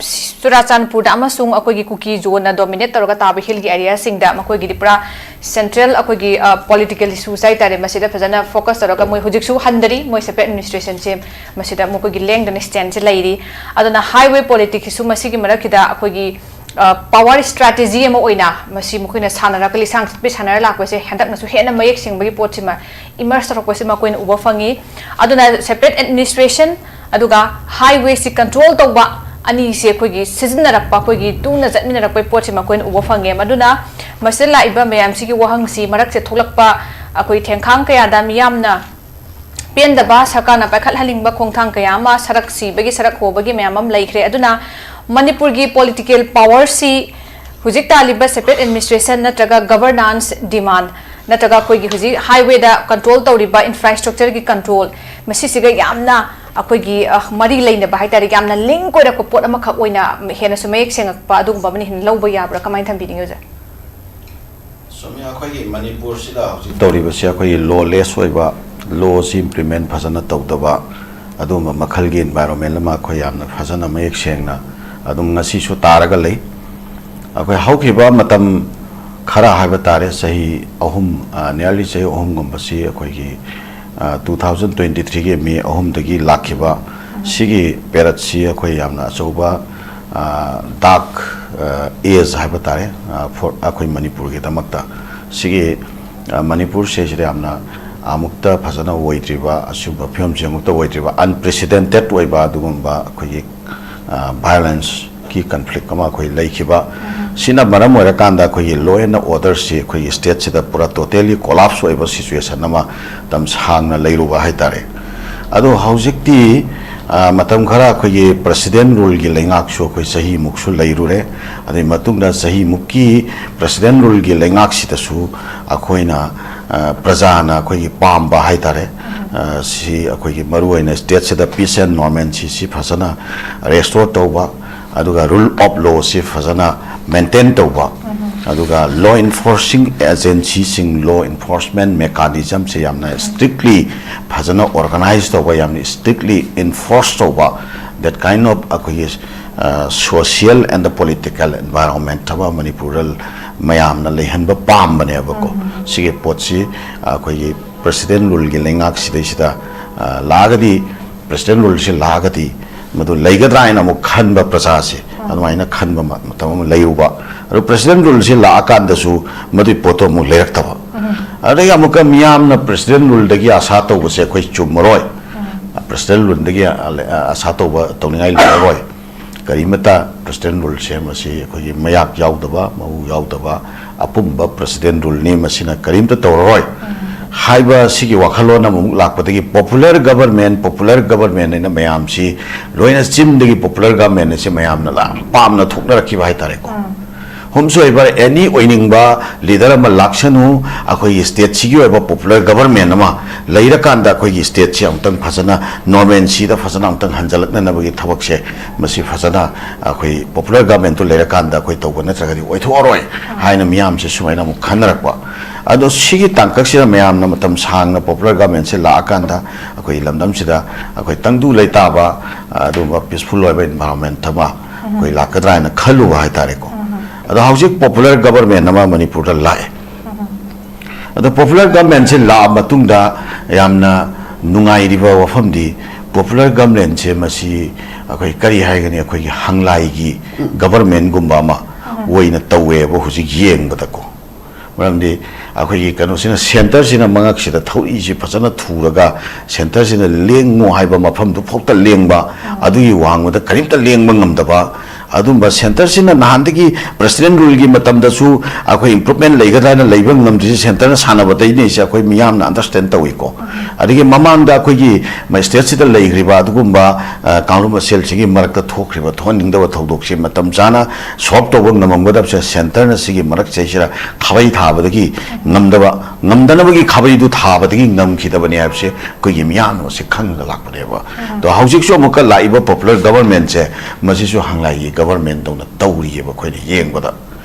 ꯆꯨꯔꯥꯆꯥꯟꯄꯨꯔꯗ ꯑꯃꯁꯨꯡ ꯑꯩꯈꯣꯏꯒꯤ ꯀꯨꯀꯤ ꯖꯣꯟꯅ ꯗꯣꯃꯤꯅꯦꯠ ꯇꯧꯔꯒ ꯇꯥꯕ ꯍꯤꯜꯒꯤ ꯑꯦꯔꯤꯌꯥꯁꯤꯡꯗ ꯃꯈꯣꯏꯒꯤꯗꯤ ꯄꯨꯔꯥ ꯁꯦꯟꯇ꯭ꯔꯦꯜ ꯑꯩꯈꯣꯏꯒꯤ ꯄꯣꯂꯤꯇꯤꯀꯦꯜ ꯏꯁꯨꯁ ꯍꯥꯏꯇꯥꯔꯦ, ꯃꯁꯤꯗ ꯐꯖꯅ ꯐꯣꯀꯁ ꯇꯧꯔꯒ ꯃꯣꯏ ꯍꯧꯖꯤꯛꯁꯨ ꯍꯟꯗꯔꯤ, ꯃꯣꯏ ꯁꯦꯄꯔꯦꯠ ꯑꯦꯗꯃꯤꯅꯤꯁꯇ꯭ꯔꯦꯁꯟꯁꯦ ꯃꯁꯤꯗ ꯃꯈꯣꯏꯒꯤ ꯂꯦꯡꯗꯅ ꯁ꯭ꯇꯦꯟꯁꯦ ꯂꯩꯔꯤ꯫ ꯑꯗꯨꯅ ꯍꯥꯏꯋꯦ ꯄꯣꯂꯤꯇꯤꯛꯁꯁꯤꯁꯨ ꯃꯁꯤꯒꯤ ꯃꯔꯛꯁꯤꯗ ꯑꯩꯈꯣꯏꯒꯤ ꯄꯥꯋꯔ ꯁ꯭ꯇ꯭ꯔꯦꯇꯦꯖꯤ ꯑꯃ ꯑꯣꯏꯅ ꯃꯁꯤ ꯃꯈꯣꯏꯅ ꯁꯥꯟꯅꯔꯒ ꯂꯤꯁꯥꯡ ꯆꯠꯄꯤ ꯁꯥꯟꯅꯔ ꯂꯥꯛꯄꯁꯦ ꯍꯟꯗꯛꯅꯁꯨ ꯍꯦꯟꯅ ꯃꯌꯦꯛ ꯁꯦꯡꯕꯒꯤ ꯄꯣꯠꯁꯤꯃ ꯏꯃꯔꯖ ꯇꯧꯔꯛꯄꯁꯤꯃ ꯑꯩꯈꯣꯏꯅ ꯎꯕ ꯐꯪꯉꯤ꯫ ꯑꯗꯨꯅ ꯁꯦꯄꯔꯦꯠ ꯑꯦꯗꯃꯤꯅꯤꯁꯇ꯭ꯔꯦꯁꯟ ꯑꯗꯨꯒ ꯍꯥꯏꯋꯦꯁꯤ ꯀꯟꯇ꯭ꯔꯣꯜ ꯇꯧꯕ ꯑꯅꯤꯁꯦ ꯑꯩꯈꯣꯏꯒꯤ ꯁꯤꯖꯤꯟꯅꯔꯛꯄ, ꯑꯩꯈꯣꯏꯒꯤ ꯇꯨꯅ ꯆꯠꯃꯤꯟꯅꯔꯛꯄꯒꯤ ꯄꯣꯠꯁꯤꯃ ꯑꯩꯈꯣꯏꯅ ꯎꯕ ꯐꯪꯉꯦ꯫ ꯑꯗꯨꯅ ꯃꯁꯤꯗ ꯂꯥꯛꯏꯕ ꯃꯌꯥꯝꯁꯤꯒꯤ ꯋꯥꯍꯪꯁꯤ ꯃꯔꯛꯁꯦ ꯊꯣꯛꯂꯛꯄ ꯑꯩꯈꯣꯏ ꯊꯦꯡꯈꯥꯡ ꯀꯌꯥꯗ ꯃꯤꯌꯥꯝꯅ ꯄꯦꯟꯗꯕ, ꯁꯔꯀꯥꯔꯅ ꯄꯥꯏꯈꯠꯍꯟꯅꯤꯡꯕ ꯈꯣꯡꯊꯥꯡ ꯀꯌꯥ ꯑꯃ, ꯁꯔꯛ ꯁꯤꯕꯒꯤ, ꯁꯔꯛ ꯍꯣꯕꯒꯤ ꯃꯌꯥꯝ ꯑꯃ ꯂꯩꯈ꯭ꯔꯦ꯫ ꯑꯗꯨꯅ ꯃꯅꯤꯄꯨꯔꯒꯤ ꯄꯣꯂꯤꯇꯤꯀꯦꯜ ꯄꯥꯋꯔꯁꯤ ꯍꯧꯖꯤꯛ ꯇꯥꯜꯂꯤꯕ ꯁꯦꯄꯔꯦꯠ ꯑꯦꯗꯃꯤꯅꯤꯁꯇ꯭ꯔꯦꯁꯟ ꯅꯠꯇ꯭ꯔꯒ ꯒꯕꯔꯅꯥꯟꯁ ꯗꯤꯃꯥꯟ ꯅꯠꯇ꯭ꯔꯒ ꯑꯩꯈꯣꯏꯒꯤ ꯍꯧꯖꯤꯛ ꯍꯥꯏꯋꯦꯗ ꯀꯟꯇ꯭ꯔꯣꯜ ꯇꯧꯔꯤꯕ ꯏꯟꯐ꯭ꯔꯥꯁ꯭ꯇ꯭ꯔꯛꯆꯔꯒꯤ ꯀꯟꯇ꯭ꯔꯣꯜ, ꯃꯁꯤꯁꯤꯒ ꯌꯥꯝꯅ ꯑꯩꯈꯣꯏꯒꯤ, ꯑ, ꯃꯔꯤ ꯂꯩꯅꯕ ꯍꯥꯏꯇꯥꯔꯦ, ꯌꯥꯝꯅ ꯂꯤꯡꯛ ꯑꯣꯏꯔꯛꯄ ꯄꯣꯠ ꯑꯃꯈꯛ ꯑꯣꯏꯅ ꯍꯦꯟꯅꯁꯨ ꯃꯌꯦꯛ ꯁꯦꯡꯉꯛꯄ ꯑꯗꯨꯒꯨꯝꯕ ꯑꯃꯅ ꯍꯦꯟꯅ ꯂꯧꯕ ꯌꯥꯕ꯭ꯔꯥ? ꯀꯃꯥꯏꯅ ꯊꯝꯕꯤꯅꯤꯡꯉꯤ ꯑꯣꯖꯥ? ꯆꯨꯝꯃꯤ, ꯑꯩꯈꯣꯏꯒꯤ ꯃꯅꯤꯄꯨꯔꯁꯤꯗ ꯍꯧꯖꯤꯛ ꯇꯧꯔꯤꯕꯁꯤ ꯑꯩꯈꯣꯏꯒꯤ ꯂꯣꯂꯦꯁ ꯑꯣꯏꯕ, ꯂꯣꯁꯤ ꯏꯝꯄ꯭ꯂꯤꯃꯦꯟ ꯐꯖꯅ ꯇꯧꯗꯕ, ꯑꯗꯨꯒꯨꯝꯕ ꯃꯈꯜꯒꯤ ꯏꯟꯚꯥꯏꯔꯣꯟꯃꯦꯟ ꯑꯃ ꯑꯩꯈꯣꯏ ꯌꯥꯝꯅ ꯐꯖꯅ ꯃꯌꯦꯛ ꯁꯦꯡꯅ ꯑꯗꯨꯝ ꯉꯁꯤꯁꯨ ꯇꯥꯔꯒ ꯂꯩ꯫ ꯑꯩꯈꯣꯏ ꯍꯧꯈꯤꯕ ꯃꯇꯝ ꯈꯔ ꯍꯥꯏꯕ ꯇꯥꯔꯦ, ꯆꯍꯤ ꯑꯍꯨꯝ, ꯑ, nearly ꯆꯍꯤ ꯑꯍꯨꯝꯒꯨꯝꯕꯁꯤ ꯑꯩꯈꯣꯏꯒꯤ, ꯑ, two thousand twenty threeꯒꯤ ꯃꯦ ꯑꯍꯨꯝꯗꯒꯤ ꯂꯥꯛꯈꯤꯕ ꯁꯤꯒꯤ ꯄꯦꯔꯠꯁꯤ ꯑꯩꯈꯣꯏ ꯌꯥꯝꯅ ꯑꯆꯧꯕ, ꯑ, ꯗꯥꯔꯛ, ꯑ, ꯑꯦꯖ ꯍꯥꯏꯕ ꯇꯥꯔꯦ, ꯑ, for ꯑꯩꯈꯣꯏ ꯃꯅꯤꯄꯨꯔꯒꯤꯗꯃꯛꯇ꯫ ꯁꯤꯒꯤ, ꯑ, ꯃꯅꯤꯄꯨꯔꯁꯦ ꯁꯤꯗ ꯌꯥꯝꯅ ꯑꯃꯨꯛꯇ ꯐꯖꯅ ꯑꯣꯏꯗ꯭ꯔꯤꯕ, ꯑꯁꯤꯒꯨꯝꯕ ꯐꯤꯕꯝꯁꯤ ꯑꯃꯨꯛꯇ ꯑꯣꯏꯗ꯭ꯔꯤꯕ, ꯑꯟꯄ꯭ꯔꯦꯁꯤꯗꯦꯟꯇꯦꯠ ꯑꯣꯏꯕ ꯑꯗꯨꯒꯨꯝꯕ ꯑꯩꯈꯣꯏꯒꯤ, ꯑ, ꯚꯥꯏꯑꯣꯂꯦꯟꯁꯀꯤ ꯀꯟꯐ꯭ꯂꯤꯛ ꯑꯃ ꯑꯩꯈꯣꯏ ꯂꯩꯈꯤꯕ꯫ ꯁꯤꯅ ꯃꯔꯝ ꯑꯣꯏꯔꯀꯥꯟꯗ ꯑꯩꯈꯣꯏꯒꯤ law and orderꯁꯤ ꯑꯩꯈꯣꯏꯒꯤ ꯁ꯭ꯇꯦꯠꯁꯤꯗ ꯄꯨꯔꯥ ꯇꯣꯇꯦꯂꯤ ꯀꯣꯂꯥꯞꯁ ꯑꯣꯏꯕ ꯁꯤꯆꯨꯋꯦꯁꯟ ꯑꯃ ꯃꯇꯝ ꯁꯥꯡꯅ ꯂꯩꯔꯨꯕ ꯍꯥꯏꯇꯥꯔꯦ꯫ ꯑꯗꯣ ꯍꯧꯖꯤꯛꯇꯤ, ꯑ, ꯃꯇꯝ ꯈꯔ ꯑꯩꯈꯣꯏꯒꯤ ꯄ꯭ꯔꯦꯁꯤꯗꯦꯟ ꯔꯨꯜꯒꯤ ꯂꯩꯉꯥꯛꯁꯨ ꯑꯩꯈꯣꯏ ꯆꯍꯤꯃꯨꯛꯁꯨ ꯂꯩꯔꯨꯔꯦ꯫ ꯑꯗꯨꯒꯤ ꯃꯇꯨꯡꯗ ꯆꯍꯤꯃꯨꯛꯀꯤ ꯄ꯭ꯔꯦꯁꯤꯗꯦꯟ ꯔꯨꯜꯒꯤ ꯂꯩꯉꯥꯛꯁꯤꯗꯁꯨ ꯑꯩꯈꯣꯏꯅ, ꯑ, ꯄ꯭ꯔꯖꯥꯅ ꯑꯩꯈꯣꯏꯒꯤ ꯄꯥꯝꯕ ꯍꯥꯏꯇꯥꯔꯦ, ꯑ, ꯁꯤ ꯑꯩꯈꯣꯏꯒꯤ ꯃꯔꯨꯑꯣꯏꯅ ꯁ꯭ꯇꯦꯠꯁꯤꯗ peace and normalcy ꯁꯤ ꯐꯖꯅ restore ꯇꯧꯕ, ꯑꯗꯨꯒ rule of lawꯁꯤ ꯐꯖꯅ maintain ꯇꯧꯕ, ꯑꯗꯨꯒ law enforcing agencyꯁꯤꯡ, law enforcement mechanismꯁꯦ ꯌꯥꯝꯅ strictly ꯐꯖꯅ organize ꯇꯧꯕ, ꯌꯥꯝꯅ strictly enforce ꯇꯧꯕ, that kind of ꯑꯩꯈꯣꯏꯒꯤ social and political environment ꯑꯃ ꯃꯅꯤꯄꯨꯔꯗ ꯃꯌꯥꯝꯅ ꯂꯩꯍꯟꯕ ꯄꯥꯝꯕꯅꯦꯕꯀꯣ꯫ ꯁꯤꯒꯤ ꯄꯣꯠꯁꯤ ꯑꯩꯈꯣꯏꯒꯤ president ruleꯒꯤ ꯂꯩꯉꯥꯛ ꯁꯤꯗꯩꯁꯤꯗ ꯂꯥꯛꯑꯒꯗꯤ, president ruleꯁꯤ ꯂꯥꯛꯑꯒꯗꯤ ꯃꯗꯨ ꯂꯩꯒꯗ꯭ꯔꯥ ꯍꯥꯏꯅ ꯑꯃꯨꯛ ꯈꯟꯕ, ꯄ꯭ꯔꯖꯥꯁꯦ ꯑꯗꯨꯃꯥꯏꯅ ꯈꯟꯕ ꯃꯇꯝ ꯑꯃ ꯂꯩꯔꯨꯕ꯫ ꯑꯗꯨ president ruleꯁꯤ ꯂꯥꯛꯑꯀꯥꯟꯗꯁꯨ ꯃꯗꯨꯒꯤ ꯄꯣꯠꯇꯣ ꯑꯃꯨꯛ ꯂꯩꯔꯛꯇꯕ꯫ ꯑꯗꯒꯤ ꯑꯃꯨꯛꯀ ꯃꯤꯌꯥꯝꯅ president ruleꯗꯒꯤ ꯑꯁꯥ ꯇꯧꯕꯁꯦ ꯑꯩꯈꯣꯏ ꯆꯨꯝꯃꯔꯣꯏ꯫ President ruleꯗꯒꯤ ꯑꯁꯥ ꯇꯧꯕ, ꯇꯧꯅꯤꯡꯉꯥꯏ ꯂꯩꯔꯔꯣꯏ꯫ ꯀꯔꯤꯃꯇ president ruleꯁꯦ ꯃꯁꯤ ꯑꯩꯈꯣꯏꯒꯤ ꯃꯌꯥꯛ ꯌꯥꯎꯗꯕ, ꯃꯍꯥꯎ ꯌꯥꯎꯗꯕ, ꯑꯄꯨꯝꯕ president ruleꯅꯤ, ꯃꯁꯤꯅ ꯀꯔꯤꯝꯇ ꯇꯧꯔꯔꯣꯏ ꯍꯥꯏꯕ ꯁꯤꯒꯤ ꯋꯥꯈꯜꯂꯣꯟ ꯑꯃꯃꯨꯛ ꯂꯥꯛꯄꯗꯒꯤ popular government, popular government ꯍꯥꯏꯅ ꯃꯌꯥꯝꯁꯤ ꯂꯣꯏꯅ ꯆꯤꯟꯗꯒꯤ popular government ꯑꯁꯤ ꯃꯌꯥꯝꯅ ꯌꯥꯝ ꯄꯥꯝꯅ ꯊꯣꯛꯅꯔꯛꯈꯤꯕ ꯍꯥꯏꯇꯥꯔꯦꯀꯣ꯫ Whomsoever, any ꯑꯣꯏꯅꯤꯡꯕ leader ꯑꯃ ꯂꯥꯛꯁꯅꯨ, ꯑꯩꯈꯣꯏꯒꯤ stateꯁꯤꯒꯤ ꯑꯣꯏꯕ popular government ꯑꯃ ꯂꯩꯔꯀꯥꯟꯗ ꯑꯩꯈꯣꯏꯒꯤ stateꯁꯤ ꯑꯃꯨꯛꯇꯪ ꯐꯖꯅ normalcyꯗ ꯐꯖꯅ ꯑꯃꯨꯛꯇꯪ ꯍꯟꯖꯜꯂꯛꯅꯅꯕꯒꯤ ꯊꯕꯛꯁꯦ, ꯃꯁꯤ ꯐꯖꯅ ꯑꯩꯈꯣꯏ popular governmentꯇꯨ ꯂꯩꯔꯀꯥꯟꯗ ꯑꯩꯈꯣꯏ ꯇꯧꯕ ꯅꯠꯇ꯭ꯔꯒꯗꯤ ꯑꯣꯏꯊꯣꯛꯑꯔꯣꯏ ꯍꯥꯏꯅ ꯃꯤꯌꯥꯝꯁꯦ ꯁꯨꯃꯥꯏꯅ ꯑꯃꯨꯛ ꯈꯟꯅꯔꯛꯄ꯫ ꯑꯗꯣ ꯁꯤꯒꯤ ꯇꯥꯡꯀꯛꯁꯤꯗ ꯃꯌꯥꯝꯅ ꯃꯇꯝ ꯁꯥꯡꯅ popular governmentꯁꯦ ꯂꯥꯛꯑꯀꯥꯟꯗ ꯑꯩꯈꯣꯏ ꯂꯝꯗꯝꯁꯤꯗ ꯑꯩꯈꯣꯏ ꯇꯪꯗꯨ ꯂꯩꯇꯥꯕ, ꯑꯗꯨꯒꯨꯝꯕ peaceful ꯑꯣꯏꯕ environment ꯑꯃ ꯑꯩꯈꯣꯏ ꯂꯥꯛꯀꯗ꯭ꯔꯥ ꯍꯥꯏꯅ ꯈꯜꯂꯨꯕ ꯍꯥꯏꯇꯥꯔꯦꯀꯣ꯫ ꯑꯗꯣ ꯍꯧꯖꯤꯛ popular government ꯑꯃ ꯃꯅꯤꯄꯨꯔꯗ ꯂꯥꯛꯑꯦ꯫ ꯑꯗꯣ popular governmentꯁꯦ ꯂꯥꯛꯑ ꯃꯇꯨꯡꯗ ꯌꯥꯝꯅ ꯅꯨꯡꯉꯥꯏꯔꯤꯕ ꯋꯥꯐꯝꯗꯤ, popular governmentꯁꯦ ꯃꯁꯤ ꯑꯩꯈꯣꯏ ꯀꯔꯤ ꯍꯥꯏꯒꯅꯤ, ꯑꯩꯈꯣꯏꯒꯤ ꯍꯪꯂꯥꯏꯒꯤ governmentꯒꯨꯝꯕ ꯑꯃ ꯑꯣꯏꯅ ꯇꯧꯋꯦꯕ ꯍꯧꯖꯤꯛ ꯌꯦꯡꯕꯗꯀꯣ꯫ ꯃꯔꯝꯗꯤ ꯑꯩꯈꯣꯏꯒꯤ ꯀꯩꯅꯣꯁꯤꯅ, centreꯁꯤꯅ ꯃꯉꯛꯁꯤꯗ ꯊꯧꯔꯤꯁꯤ ꯐꯖꯅ ꯊꯨꯔꯒ centreꯁꯤꯅ ꯂꯦꯡꯉꯨ ꯍꯥꯏꯕ ꯃꯐꯝꯗꯨ ꯐꯥꯎꯗ ꯂꯦꯡꯕ, ꯑꯗꯨꯒꯤ ꯋꯥꯡꯃꯗ ꯀꯔꯤꯝꯇ ꯂꯦꯡꯕ ꯉꯝꯗꯕ, ꯑꯗꯨꯝꯕ ꯁꯦꯟꯇꯔꯁꯤꯅ ꯅꯍꯥꯟꯗꯒꯤ ꯄ꯭ꯔꯦꯁꯤꯗꯦꯟ ꯔꯨꯜꯒꯤ ꯃꯇꯝꯗꯁꯨ ꯑꯩꯈꯣꯏ ꯏꯝꯄ꯭ꯔꯨꯚꯃꯦꯟ ꯂꯩꯒꯗ꯭ꯔꯥ ꯍꯥꯏꯅ ꯂꯩꯕ ꯉꯝꯗ꯭ꯔꯤꯁꯦ ꯁꯦꯟꯇꯔꯅ ꯁꯥꯟꯅꯕꯗꯩꯅꯦꯁꯦ ꯑꯩꯈꯣꯏ ꯃꯤꯌꯥꯝꯅ ꯑꯟꯗꯔꯁꯇꯦꯟ ꯇꯧꯏꯀꯣ꯫ ꯑꯗꯒꯤ ꯃꯃꯥꯡꯗ ꯑꯩꯈꯣꯏꯒꯤ ꯃ-, ꯁ꯭ꯇꯦꯠꯁꯤꯗ ꯂꯩꯈ꯭ꯔꯤꯕ ꯑꯗꯨꯒꯨꯝꯕ, ꯑ, ꯀꯥꯡꯂꯨꯞ ꯃꯁꯦꯜꯁꯤꯒꯤ ꯃꯔꯛꯇ ꯊꯣꯛꯈ꯭ꯔꯤꯕ ꯊꯣꯛꯍꯟꯅꯤꯡꯗꯕ ꯊꯧꯗꯣꯛꯁꯤ ꯃꯇꯝ ꯆꯥꯅ ꯁꯣꯜꯕ ꯇꯧꯕ ꯉꯝꯃꯝꯒꯗꯕꯁꯦ ꯁꯦꯟꯇꯔꯅ ꯁꯤꯒꯤ ꯃꯔꯛꯁꯤꯗꯩꯁꯤꯗ ꯈꯥꯕꯩ ꯊꯥꯕꯗꯒꯤ ꯉꯝꯗꯕ, ꯉꯝꯗꯅꯕꯒꯤ ꯈꯥꯕꯩꯗꯨ ꯊꯥꯕꯗꯒꯤ ꯉꯝꯈꯤꯗꯕꯅꯤ ꯍꯥꯏꯕꯁꯦ ꯑꯩꯈꯣꯏꯒꯤ ꯃꯤꯌꯥꯝꯅ ꯃꯁꯤ ꯈꯪꯉꯒ ꯂꯥꯛꯄꯅꯦꯕ꯫ ꯑꯗꯣ ꯍꯧꯖꯤꯛꯁꯨ ꯑꯃꯨꯛꯀ ꯂꯥꯛꯏꯕ ꯄꯣꯄꯨꯂꯔ ꯒꯕꯔꯃꯦꯟꯁꯦ ꯃꯁꯤꯁꯨ ꯍꯪꯂꯥꯏꯒꯤ ꯒꯕꯔꯃꯦꯟ ꯇꯧꯅ ꯇꯧꯔꯤꯑꯕ ꯑꯩꯈꯣꯏꯅ ꯌꯦꯡꯕꯗ꯫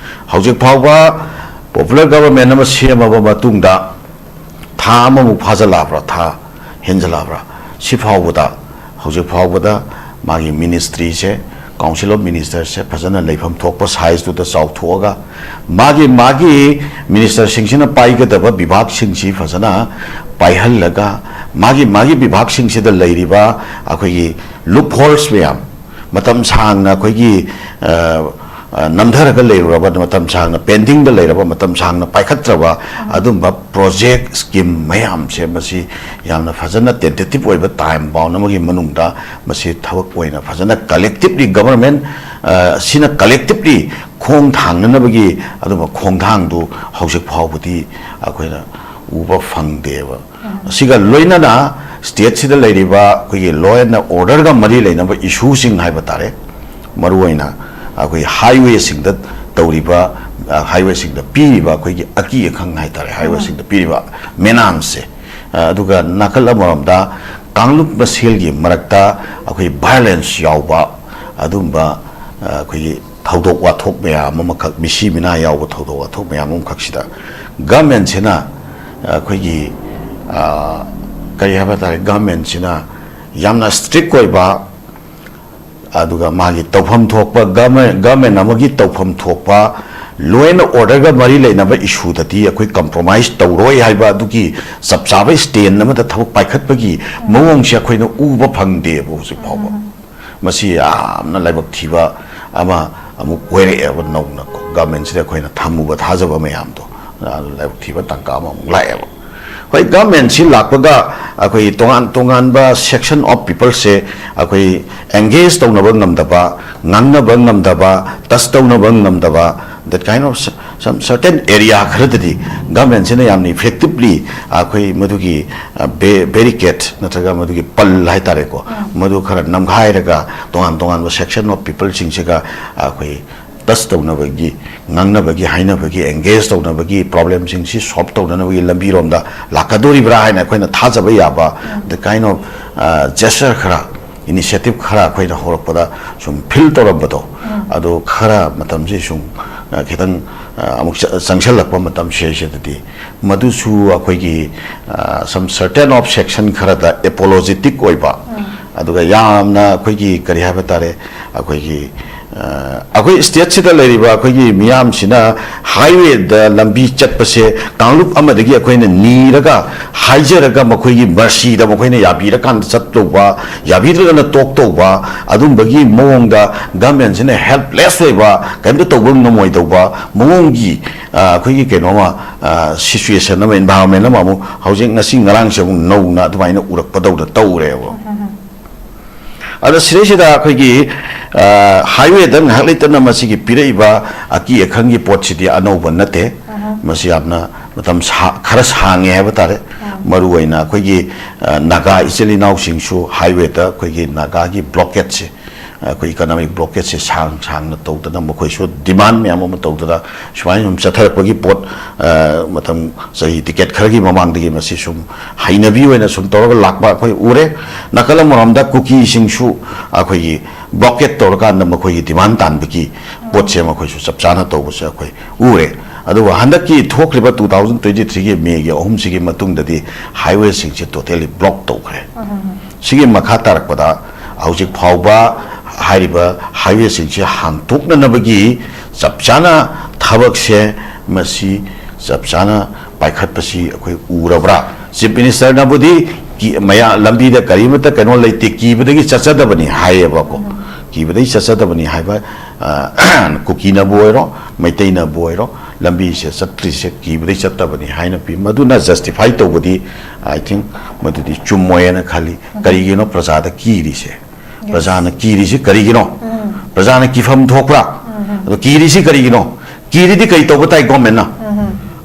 ꯍꯧꯖꯤꯛ ꯐꯥꯎꯕ ꯄꯣꯄꯨꯂꯔ ꯒꯕꯔꯃꯦꯟ ꯑꯃ ꯁꯦꯝꯃꯕ ꯃꯇꯨꯡꯗ ꯊꯥ ꯑꯃꯃꯨꯛ ꯐꯥꯖꯜꯂꯛꯑꯕ꯭ꯔꯥ, ꯊꯥ ꯍꯦꯟꯖꯜꯂꯛꯑꯕ꯭ꯔꯥ, ꯁꯤ ꯐꯥꯎꯕꯗ, ꯍꯧꯖꯤꯛ ꯐꯥꯎꯕꯗ ꯃꯥꯒꯤ ꯃꯤꯅꯤꯁꯇ꯭ꯔꯤꯁꯦ, ꯀꯥꯎꯟꯁꯤꯜ ꯑꯣꯐ ꯃꯤꯅꯤꯁꯇꯔꯁꯦ ꯐꯖꯅ ꯂꯩꯐꯝ ꯊꯣꯛꯄ ꯁꯥꯏꯖꯇꯨꯗ ꯆꯥꯎꯊꯣꯛꯑꯒ, ꯃꯥꯒꯤ, ꯃꯥꯒꯤ ꯃꯤꯅꯤꯁꯇꯔꯁꯤꯡꯁꯤꯅ ꯄꯥꯏꯒꯗꯕ ꯕꯤꯚꯥꯒꯁꯤꯡꯁꯤ ꯐꯖꯅ ꯄꯥꯏꯍꯜꯂꯒ, ꯃꯥꯒꯤ, ꯃꯥꯒꯤ ꯕꯤꯚꯥꯒꯁꯤꯡꯁꯤꯗ ꯂꯩꯔꯤꯕ ꯑꯩꯈꯣꯏꯒꯤ ꯂꯨꯞ ꯍꯣꯜꯁ ꯃꯌꯥꯝ, ꯃꯇꯝ ꯁꯥꯡꯅ ꯑꯩꯈꯣꯏꯒꯤ, ꯑ, ꯑ, ꯅꯝꯊꯔꯒ ꯂꯩꯔꯨꯔꯕ, ꯃꯇꯝ ꯁꯥꯡꯅ ꯄꯦꯟꯗꯤꯡꯗ ꯂꯩꯔꯕ, ꯃꯇꯝ ꯁꯥꯡꯅ ꯄꯥꯏꯈꯠꯇ꯭ꯔꯕ ꯑꯗꯨꯝꯕ ꯄ꯭ꯔꯣꯖꯦꯛ, ꯁ꯭ꯀꯤꯝ ꯃꯌꯥꯝꯁꯦ ꯃꯁꯤ ꯌꯥꯝꯅ ꯐꯖꯅ ꯇꯦꯟꯇꯦꯇꯤꯞ ꯑꯣꯏꯕ ꯇꯥꯏꯝ ꯕꯥꯎꯟ ꯑꯃꯒꯤ ꯃꯅꯨꯡꯗ ꯃꯁꯤ ꯊꯕꯛ ꯑꯣꯏꯅ ꯐꯖꯅ ꯀꯂꯦꯛꯇꯤꯞꯂꯤ ꯒꯕꯔꯃꯦꯟ, ꯑ, ꯁꯤꯅ ꯀꯂꯦꯛꯇꯤꯞꯂꯤ ꯈꯣꯡ ꯊꯥꯡꯅꯅꯕꯒꯤ ꯑꯗꯨꯝꯕ ꯈꯣꯡꯊꯥꯡꯗꯨ ꯍꯧꯖꯤꯛ ꯐꯥꯎꯕꯗꯤ ꯑꯩꯈꯣꯏꯅ ꯎꯕ ꯐꯪꯗꯦꯕ꯫ ꯑꯁꯤꯒ ꯂꯣꯏꯅꯅ ꯁ꯭ꯇꯦꯠꯁꯤꯗ ꯂꯩꯔꯤꯕ ꯑꯩꯈꯣꯏꯒꯤ ꯂꯣ ꯑꯦꯟ ꯑꯣꯔꯗꯔꯒ ꯃꯔꯤ ꯂꯩꯅꯕ ꯏꯁꯨꯁꯤꯡ ꯍꯥꯏꯕ ꯇꯥꯔꯦ, ꯃꯔꯨꯑꯣꯏꯅ ꯑꯩꯈꯣꯏ ꯍꯥꯏꯋꯦꯁꯤꯡꯗ ꯇꯧꯔꯤꯕ, ꯑ, ꯍꯥꯏꯋꯦꯁꯤꯡꯗ ꯄꯤꯔꯤꯕ ꯑꯩꯈꯣꯏꯒꯤ ꯑꯀꯤ ꯑꯈꯪ ꯍꯥꯏ ꯇꯥꯔꯦ, ꯍꯥꯏꯋꯦꯁꯤꯡꯗ ꯄꯤꯔꯤꯕ ꯃꯦꯅꯥꯟꯁꯦ, ꯑ, ꯑꯗꯨꯒ ꯅꯥꯀꯜ ꯑꯃꯔꯣꯝꯗ ꯀꯥꯡꯂꯨꯞ ꯃꯁꯦꯜꯒꯤ ꯃꯔꯛꯇ ꯑꯩꯈꯣꯏ ꯚꯥꯏꯑꯣꯂꯦꯟꯁ ꯌꯥꯎꯕ ꯑꯗꯨꯝꯕ, ꯑ, ꯑꯩꯈꯣꯏꯒꯤ ꯊꯧꯗꯣꯛ ꯋꯥꯊꯣꯛ ꯃꯌꯥꯝ ꯑꯃꯈꯛ, ꯃꯤꯁꯤ ꯃꯤꯅꯥ ꯌꯥꯎꯕ ꯊꯧꯗꯣꯛ ꯋꯥꯊꯣꯛ ꯃꯌꯥꯝ ꯑꯃꯈꯛꯁꯤꯗ ꯒꯃꯦꯟꯁꯤꯅ ꯑꯩꯈꯣꯏꯒꯤ, ꯑ, ꯀꯔꯤ ꯍꯥꯏꯕ ꯇꯥꯔꯦ, ꯒꯃꯦꯟꯁꯤꯅ ꯌꯥꯝꯅ ꯁ꯭ꯇ꯭ꯔꯤꯛ ꯑꯣꯏꯕ, ꯑꯗꯨꯒ ꯃꯥꯒꯤ ꯇꯧꯐꯝ ꯊꯣꯛꯄ, ꯒꯃꯦꯟ, ꯒꯃꯦꯟ ꯑꯃꯒꯤ ꯇꯧꯐꯝ ꯊꯣꯛꯄ ꯂꯣ ꯑꯦꯟ ꯑꯣꯔꯗꯔꯒ ꯃꯔꯤ ꯂꯩꯅꯕ ꯏꯁꯨꯗꯗꯤ ꯑꯩꯈꯣꯏ ꯀꯝꯄ꯭ꯔꯣꯃꯥꯏꯁ ꯇꯧꯔꯣꯏ ꯍꯥꯏꯕ ꯑꯗꯨꯒꯤ ꯆꯞ ꯆꯥꯕ ꯁ꯭ꯇꯦꯟ ꯑꯃꯗ ꯊꯕꯛ ꯄꯥꯏꯈꯠꯄꯒꯤ ꯃꯑꯣꯡꯁꯦ ꯑꯩꯈꯣꯏꯅ ꯎꯕ ꯐꯪꯗꯦꯕ ꯍꯧꯖꯤꯛ ꯐꯥꯎꯕ꯫ ꯃꯁꯤ ꯌꯥꯝꯅ ꯂꯥꯏꯕꯛ ꯊꯤꯕ ꯑꯃ ꯑꯃꯨꯛ ꯑꯣꯏꯔꯛꯑꯦꯕ꯫ ꯅꯧꯅ ꯒꯃꯦꯟꯁꯤꯗ ꯑꯩꯈꯣꯏꯅ ꯊꯝꯃꯨꯕ ꯊꯥꯖꯕ ꯃꯌꯥꯝꯗꯣ ꯂꯥꯏꯕꯛ ꯊꯤꯕ ꯇꯥꯡꯀꯛ ꯑꯃꯃꯨꯛ ꯂꯥꯛꯑꯦꯕ꯫ ꯍꯣꯏ, ꯒꯚꯔꯟꯃꯦꯟꯁꯤ ꯂꯥꯛꯄꯒ ꯑꯩꯈꯣꯏ ꯇꯣꯉꯥꯟ ꯇꯣꯉꯥꯟꯕ section of peopleꯁꯦ ꯑꯩꯈꯣꯏ engage ꯇꯧꯅꯕ ꯉꯝꯗꯕ, ꯉꯥꯡꯅꯕ ꯉꯝꯗꯕ, touch ꯇꯧꯅꯕ ꯉꯝꯗꯕ, that kind of some certain area ꯈꯔꯗꯗꯤ ꯒꯚꯔꯟꯃꯦꯟꯁꯤꯅ ꯌꯥꯝꯅ effectively ꯑꯩꯈꯣꯏ ꯃꯗꯨꯒꯤ barricade ꯅꯠꯇ꯭ꯔꯒ ꯃꯗꯨꯒꯤ ꯄꯜ ꯍꯥꯏꯇꯥꯔꯦꯀꯣ, ꯃꯗꯨ ꯈꯔ ꯅꯝꯈꯥꯏꯔꯒ ꯇꯣꯉꯥꯟ ꯇꯣꯉꯥꯟꯕ section of peopleꯁꯤꯡꯁꯤꯒ ꯑꯩꯈꯣꯏ touch ꯇꯧꯅꯕꯒꯤ, ꯉꯥꯡꯅꯕꯒꯤ, ꯍꯥꯏꯅꯕꯒꯤ, engage ꯇꯧꯅꯕꯒꯤ, problemꯁꯤꯡꯁꯤ solve ꯇꯧꯅꯅꯕꯒꯤ ꯂꯝꯕꯤꯔꯣꯝꯗ ꯂꯥꯛꯀꯗꯣꯔꯤꯕ꯭ꯔꯥ ꯍꯥꯏꯅ ꯑꯩꯈꯣꯏꯅ ꯊꯥꯖꯕ ꯌꯥꯕ, the kind of gesture ꯈꯔ, initiative ꯈꯔ ꯑꯩꯈꯣꯏꯅ ꯍꯧꯔꯛꯄꯗ ꯁꯨꯝ feel ꯇꯧꯔꯝꯕꯗꯣ, ꯑꯗꯣ ꯈꯔ ꯃꯇꯝꯁꯤ ꯁꯨꯝ ꯈꯤꯇꯪ ꯑꯃꯨꯛ ꯆꯪꯁꯜꯂꯛꯄ ꯃꯇꯝ ꯁꯤꯗꯩꯁꯤꯗꯗꯤ ꯃꯗꯨꯁꯨ ꯑꯩꯈꯣꯏꯒꯤ some certain of section ꯈꯔꯗ apologetic ꯑꯣꯏꯕ, ꯑꯗꯨꯒ ꯌꯥꯝꯅ ꯑꯩꯈꯣꯏꯒꯤ ꯀꯔꯤ ꯍꯥꯏꯕ ꯇꯥꯔꯦ, ꯑꯩꯈꯣꯏꯒꯤ ꯑꯩꯈꯣꯏ stateꯁꯤꯗ ꯂꯩꯔꯤꯕ ꯑꯩꯈꯣꯏꯒꯤ ꯃꯤꯌꯥꯝꯁꯤꯅ highwayꯗ ꯂꯝꯕꯤ ꯆꯠꯄꯁꯦ ꯀꯥꯡꯂꯨꯞ ꯑꯃꯗꯒꯤ ꯑꯩꯈꯣꯏꯅ ꯅꯤꯔꯒ, ꯍꯥꯏꯖꯔꯒ, ꯃꯈꯣꯏꯒꯤ mercyꯗ ꯃꯈꯣꯏꯅ ꯌꯥꯕꯤꯔꯀꯥꯟꯗ ꯆꯠꯇꯧꯕ, ꯌꯥꯕꯤꯗ꯭ꯔꯒꯅ ꯇꯣꯛꯇꯧꯕ, ꯑꯗꯨꯝꯕꯒꯤ ꯃꯑꯣꯡꯗ ꯒꯚꯔꯟꯃꯦꯟꯁꯤꯅ helpless ꯑꯣꯏꯕ, ꯀꯔꯤꯝꯇ ꯇꯧꯕ ꯉꯝꯃꯣꯏꯗꯧꯕ ꯃꯑꯣꯡꯒꯤ ꯑꯩꯈꯣꯏꯒꯤ ꯀꯩꯅꯣꯃ situation ꯑꯃ, environment ꯑꯃ ꯑꯃꯨꯛ ꯍꯧꯖꯤꯛ ꯉꯁꯤ ꯉꯔꯥꯡꯁꯦ ꯑꯃꯨꯛ ꯅꯧꯅ ꯑꯗꯨꯃꯥꯏꯅ ꯎꯔꯛꯄꯗꯧꯅ ꯇꯧꯔꯦꯕ꯫ ꯑꯗ ꯁꯤꯗꯩꯁꯤꯗ ꯑꯩꯈꯣꯏꯒꯤ highwayꯗ ꯉꯥꯏꯍꯥꯛ ꯂꯩꯇꯅ ꯃꯁꯤꯒꯤ ꯄꯤꯔꯛꯏꯕ ꯑꯀꯤ ꯑꯈꯪꯒꯤ ꯄꯣꯠꯁꯤꯗꯤ ꯑꯅꯧꯕ ꯅꯠꯇꯦ꯫ ꯃꯁꯤ ꯌꯥꯝꯅ ꯃꯇꯝ ꯈꯔ ꯁꯥꯡꯉꯦ ꯍꯥꯏꯕ ꯇꯥꯔꯦ꯫ ꯃꯔꯨꯑꯣꯏꯅ ꯑꯩꯈꯣꯏꯒꯤ ꯅꯥꯒꯥ ꯏꯆꯤꯜ ꯏꯅꯥꯎꯁꯤꯡꯁꯨ highwayꯗ ꯑꯩꯈꯣꯏꯒꯤ ꯅꯥꯒꯥꯒꯤ blockadeꯁꯦ, ꯑꯩꯈꯣꯏ economic blockadeꯁꯦ ꯁꯥꯡ ꯁꯥꯡꯅ ꯇꯧꯗꯅ ꯃꯈꯣꯏꯁꯨ demand ꯃꯌꯥꯝ ꯑꯃ ꯇꯧꯗꯅ ꯁꯨꯃꯥꯏꯅ ꯁꯨꯝ ꯆꯠꯊꯔꯛꯄꯒꯤ ꯄꯣꯠ, ꯃꯇꯝ ꯆꯍꯤ decade ꯈꯔꯒꯤ ꯃꯃꯥꯡꯗꯒꯤ ꯃꯁꯤ ꯁꯨꯝ ꯍꯩꯅꯕꯤ ꯑꯣꯏꯅ ꯁꯨꯝ ꯇꯧꯔꯒ ꯂꯥꯛꯄ ꯑꯩꯈꯣꯏ ꯎꯔꯦ꯫ ꯅꯥꯀꯜ ꯑꯃꯔꯣꯝꯗ ꯀꯨꯀꯤꯁꯤꯡꯁꯨ ꯑꯩꯈꯣꯏꯒꯤ blockade ꯇꯧꯔꯀꯥꯟꯗ ꯃꯈꯣꯏꯒꯤ demand ꯇꯥꯟꯕꯒꯤ ꯄꯣꯠꯁꯦ ꯃꯈꯣꯏꯁꯨ ꯆꯞ ꯆꯥꯅ ꯇꯧꯕꯁꯦ ꯑꯩꯈꯣꯏ ꯎꯔꯦ꯫ ꯑꯗꯨꯒ ꯍꯟꯗꯛꯀꯤ ꯊꯣꯛꯈ꯭ꯔꯤꯕ two thousand twenty threeꯒꯤ Mayꯒꯤ ꯑꯍꯨꯝꯁꯤꯒꯤ ꯃꯇꯨꯡꯗꯗꯤ highwayꯁꯤꯡꯁꯦ totally block ꯇꯧꯈ꯭ꯔꯦ꯫ ꯁꯤꯒꯤ ꯃꯈꯥ ꯇꯥꯔꯛꯄꯗ ꯍꯧꯖꯤꯛ ꯐꯥꯎꯕ ꯍꯥꯏꯔꯤꯕ highwayꯁꯤꯡꯁꯦ ꯍꯥꯡꯗꯣꯛꯅꯅꯕꯒꯤ ꯆꯞ ꯆꯥꯅ ꯊꯕꯛꯁꯦ ꯃꯁꯤ ꯆꯞ ꯆꯥꯅ ꯄꯥꯏꯈꯠꯄꯁꯤ ꯑꯩꯈꯣꯏ ꯎꯔꯕ꯭ꯔꯥ? Chief Ministerꯅꯕꯨꯗꯤ ꯀꯤ-, ꯃꯌꯥ-, ꯂꯝꯕꯤꯗ ꯀꯔꯤꯃꯠꯇ ꯀꯩꯅꯣ ꯂꯩꯇꯦ, ꯀꯤꯕꯗꯒꯤ ꯆꯠꯆꯗꯕꯅꯤ ꯍꯥꯏꯌꯦꯕꯀꯣ꯫ ꯀꯤꯕꯗꯩ ꯆꯠꯆꯗꯕꯅꯤ ꯍꯥꯏꯕ, ꯑ, ꯀꯨꯀꯤꯅꯕꯨ ꯑꯣꯏꯔꯣ, ꯃꯩꯇꯩꯅꯕꯨ ꯑꯣꯏꯔꯣ, ꯂꯝꯕꯤꯁꯦ ꯆꯠꯇ꯭ꯔꯤꯁꯦ ꯀꯤꯕꯗꯩ ꯆꯠꯇꯕꯅꯤ ꯍꯥꯏꯅ ꯄꯤ꯫ ꯃꯗꯨꯅ justify ꯇꯧꯕꯗꯤ, I think, ꯃꯗꯨꯗꯤ ꯆꯨꯝꯃꯣꯏꯅ ꯈꯜꯂꯤ꯫ ꯀꯔꯤꯒꯤꯅꯣ ꯄ꯭ꯔꯖꯥꯗ ꯀꯤꯔꯤꯁꯦ? ꯄ꯭ꯔꯖꯥꯅ ꯀꯤꯔꯤꯁꯤ ꯀꯔꯤꯒꯤꯅꯣ? ꯄ꯭ꯔꯖꯥꯅ ꯀꯤꯐꯝ ꯊꯣꯛꯄ꯭ꯔꯥ? ꯑꯗꯣ ꯀꯤꯔꯤꯁꯤ ꯀꯔꯤꯒꯤꯅꯣ? ꯀꯤꯔꯤꯗꯤ ꯀꯔꯤ ꯇꯧꯕ ꯇꯥꯏ ꯒꯣꯔꯃꯦꯟꯅ?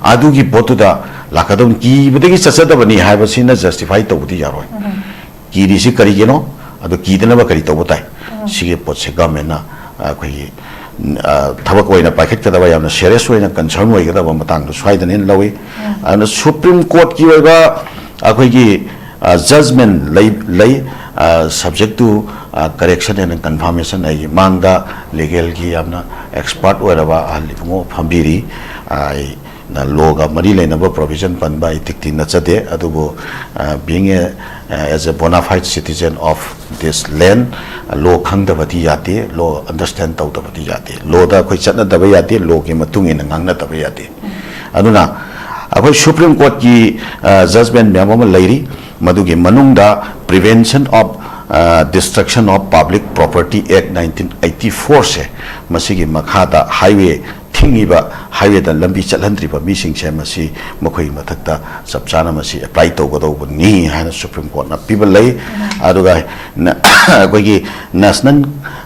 ꯑꯗꯨꯒꯤ ꯄꯣꯠꯇꯨꯗ ꯂꯥꯛꯀꯗꯧꯅꯤ꯫ ꯀꯤꯕꯗꯒꯤ ꯆꯠꯆꯗꯕꯅꯤ ꯍꯥꯏꯕꯁꯤꯅ justify ꯇꯧꯕꯗꯤ ꯌꯥꯔꯣꯏ꯫ ꯀꯤꯔꯤꯁꯤ ꯀꯔꯤꯒꯤꯅꯣ? ꯑꯗꯣ ꯀꯤꯗꯅꯕ ꯀꯔꯤ ꯇꯧꯕ ꯇꯥꯏ? ꯁꯤꯒꯤ ꯄꯣꯠꯁꯦ ꯒꯣꯔꯃꯦꯟꯅ, ꯑ, ꯑꯩꯈꯣꯏꯒꯤ, ꯑ, ꯊꯕꯛ ꯑꯣꯏꯅ ꯄꯥꯏꯈꯠꯀꯗꯕ, ꯌꯥꯝꯅ serious ꯑꯣꯏꯅ concern ꯑꯣꯏꯒꯗꯕ ꯃꯇꯥꯡꯗꯣ ꯁ꯭ꯋꯥꯏꯗꯅ ꯂꯧꯏ꯫ ꯑꯗꯨꯅ Supreme Courtꯀꯤ ꯑꯣꯏꯕ ꯑꯩꯈꯣꯏꯒꯤ, ꯑ, judgment ꯂꯩ, ꯂꯩ, ꯑ, subject to, ꯑ, correction and confirmation꯫ ꯑꯩꯒꯤ ꯃꯥꯡꯗ legalꯒꯤ ꯌꯥꯝꯅ expert ꯑꯣꯏꯔꯕ ꯑꯍꯜ ꯏꯕꯨꯡꯉꯣ ꯐꯝꯕꯤꯔꯤ꯫ ꯑ, ꯑꯩ ꯅ ꯂꯣꯒ ꯃꯔꯤ ꯂꯩꯅꯕ provision ꯄꯟꯕ ꯑꯩ ꯇꯤꯛꯇꯤ ꯅꯠꯆꯗꯦ, ꯑꯗꯨꯕꯨ, ꯑ, being a, as a bona fide citizen of this land, ꯂꯣ ꯈꯪꯗꯕꯗꯤ ꯌꯥꯗꯦ, ꯂꯣ understand ꯇꯧꯗꯕꯗꯤ ꯌꯥꯗꯦ, ꯂꯣꯗ ꯑꯩꯈꯣꯏ ꯆꯠꯅꯗꯕ ꯌꯥꯗꯦ, ꯂꯣꯒꯤ ꯃꯇꯨꯡ ꯏꯟꯅ ꯉꯥꯡꯅꯗꯕ ꯌꯥꯗꯦ꯫ ꯑꯗꯨꯅ ꯑꯩꯈꯣꯏ Supreme Courtꯀꯤ, ꯑ, judgment ꯃꯌꯥꯝ ꯑꯃ ꯂꯩꯔꯤ, ꯃꯗꯨꯒꯤ ꯃꯅꯨꯡꯗ Prevention of, ꯑ, Destruction of Public Property Act nineteen eighty fourꯁꯦ, ꯃꯁꯤꯒꯤ ꯃꯈꯥꯗ highway ꯊꯤꯡꯉꯤꯕ, highwayꯗ ꯂꯝꯕꯤ ꯆꯠꯍꯟꯗ꯭ꯔꯤꯕ ꯃꯤꯁꯤꯡꯁꯦ ꯃꯁꯤ ꯃꯈꯣꯏꯒꯤ ꯃꯊꯛꯇ ꯆꯞ ꯆꯥꯅ ꯃꯁꯤ apply ꯇꯧꯒꯗꯧꯕꯅꯤ ꯍꯥꯏꯅ Supreme Courtꯅ ꯄꯤꯕ ꯂꯩ꯫ ꯑꯗꯨꯒ ꯅ-, ꯑꯩꯈꯣꯏꯒꯤ National,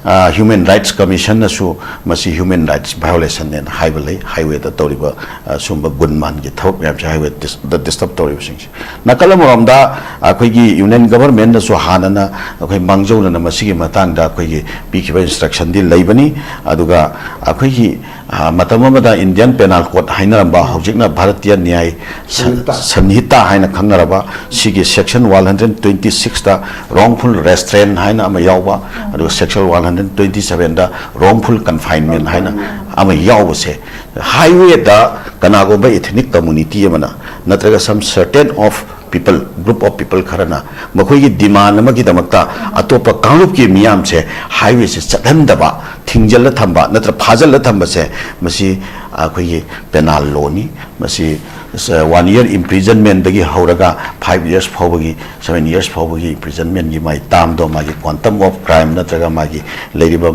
ꯑ, Human Rights Commissionꯅꯁꯨ ꯃꯁꯤ human rights violationꯅꯦꯅ ꯍꯥꯏꯕ ꯂꯩ, highwayꯗ ꯇꯧꯔꯤꯕ, ꯑ, ꯁꯨꯝꯕ ꯒꯨꯟꯃꯥꯟꯒꯤ ꯊꯕꯛ ꯃꯌꯥꯝꯁꯦ, highway dis-, ꯗ disturb ꯇꯧꯔꯤꯕꯁꯤꯡꯁꯦ꯫ ꯅꯥꯀꯜ ꯑꯃꯔꯣꯝꯗ ꯑꯩꯈꯣꯏꯒꯤ Union Governmentꯅꯁꯨ ꯍꯥꯟꯅꯅ ꯑꯩꯈꯣꯏ ꯃꯥꯡꯖꯧꯅꯅ ꯃꯁꯤꯒꯤ ꯃꯇꯥꯡꯗ ꯑꯩꯈꯣꯏꯒꯤ ꯄꯤꯈꯤꯕ instructionꯗꯤ ꯂꯩꯕꯅꯤ꯫ ꯑꯗꯨꯒ ꯑꯩꯈꯣꯏꯒꯤ, ꯑ, ꯃꯇꯝ ꯑꯃꯗ Indian Penal Code ꯍꯥꯏꯅꯔꯝꯕ, ꯍꯧꯖꯤꯛꯅ Bharatiya Nyay ꯁꯟꯍꯤꯇꯥ꯫ ꯁꯟꯍꯤꯇꯥ ꯍꯥꯏꯅ ꯈꯪꯅꯔꯕ, ꯁꯤꯒꯤ section one hundred twenty sixꯇ wrongful restraint ꯍꯥꯏꯅ ꯑꯃ ꯌꯥꯎꯕ, ꯑꯗꯨꯒ section one hundred twenty sevenꯗ wrongful confinement ꯍꯥꯏꯅ ꯑꯃ ꯌꯥꯎꯕꯁꯦ, highwayꯗ ꯀꯅꯥꯒꯨꯝꯕ ethnic community ꯑꯃꯅ ꯅꯠꯇ꯭ꯔꯒ some certain of people, group of people ꯈꯔꯅ ꯃꯈꯣꯏꯒꯤ demand ꯑꯃꯒꯤꯗꯃꯛꯇ ꯑꯇꯣꯞꯄ ꯀꯥꯡꯂꯨꯞꯀꯤ ꯃꯤꯌꯥꯝꯁꯦ highwayꯁꯦ ꯆꯠꯍꯟꯗꯕ, ꯊꯤꯡꯖꯤꯜꯂ ꯊꯝꯕ ꯅꯠꯇ꯭ꯔ ꯐꯥꯖꯤꯜꯂ ꯊꯝꯕꯁꯦ, ꯃꯁꯤ ꯑꯩꯈꯣꯏꯒꯤ penal lawꯅꯤ, ꯃꯁꯤ ꯋꯥꯟ ꯏꯌꯔ ꯏꯝꯄ꯭ꯔꯤꯖꯟꯃꯦꯟꯗꯒꯤ ꯍꯧꯔꯒ ꯐꯥꯏꯚ ꯏꯌꯔꯁ ꯐꯥꯎꯕꯒꯤ, ꯁꯚꯦꯟ ꯏꯌꯔꯁ ꯐꯥꯎꯕꯒꯤ ꯏꯝꯄ꯭ꯔꯤꯖꯟꯃꯦꯟꯒꯤ ꯃꯥꯒꯤ ꯇꯥꯝꯗꯣ, ꯃꯥꯒꯤ ꯀ꯭ꯋꯥꯟꯇꯝ ꯑꯣꯐ ꯀ꯭ꯔꯥꯏꯝ ꯅꯠꯇ꯭ꯔꯒ ꯃꯥꯒꯤ ꯂꯩꯔꯤꯕ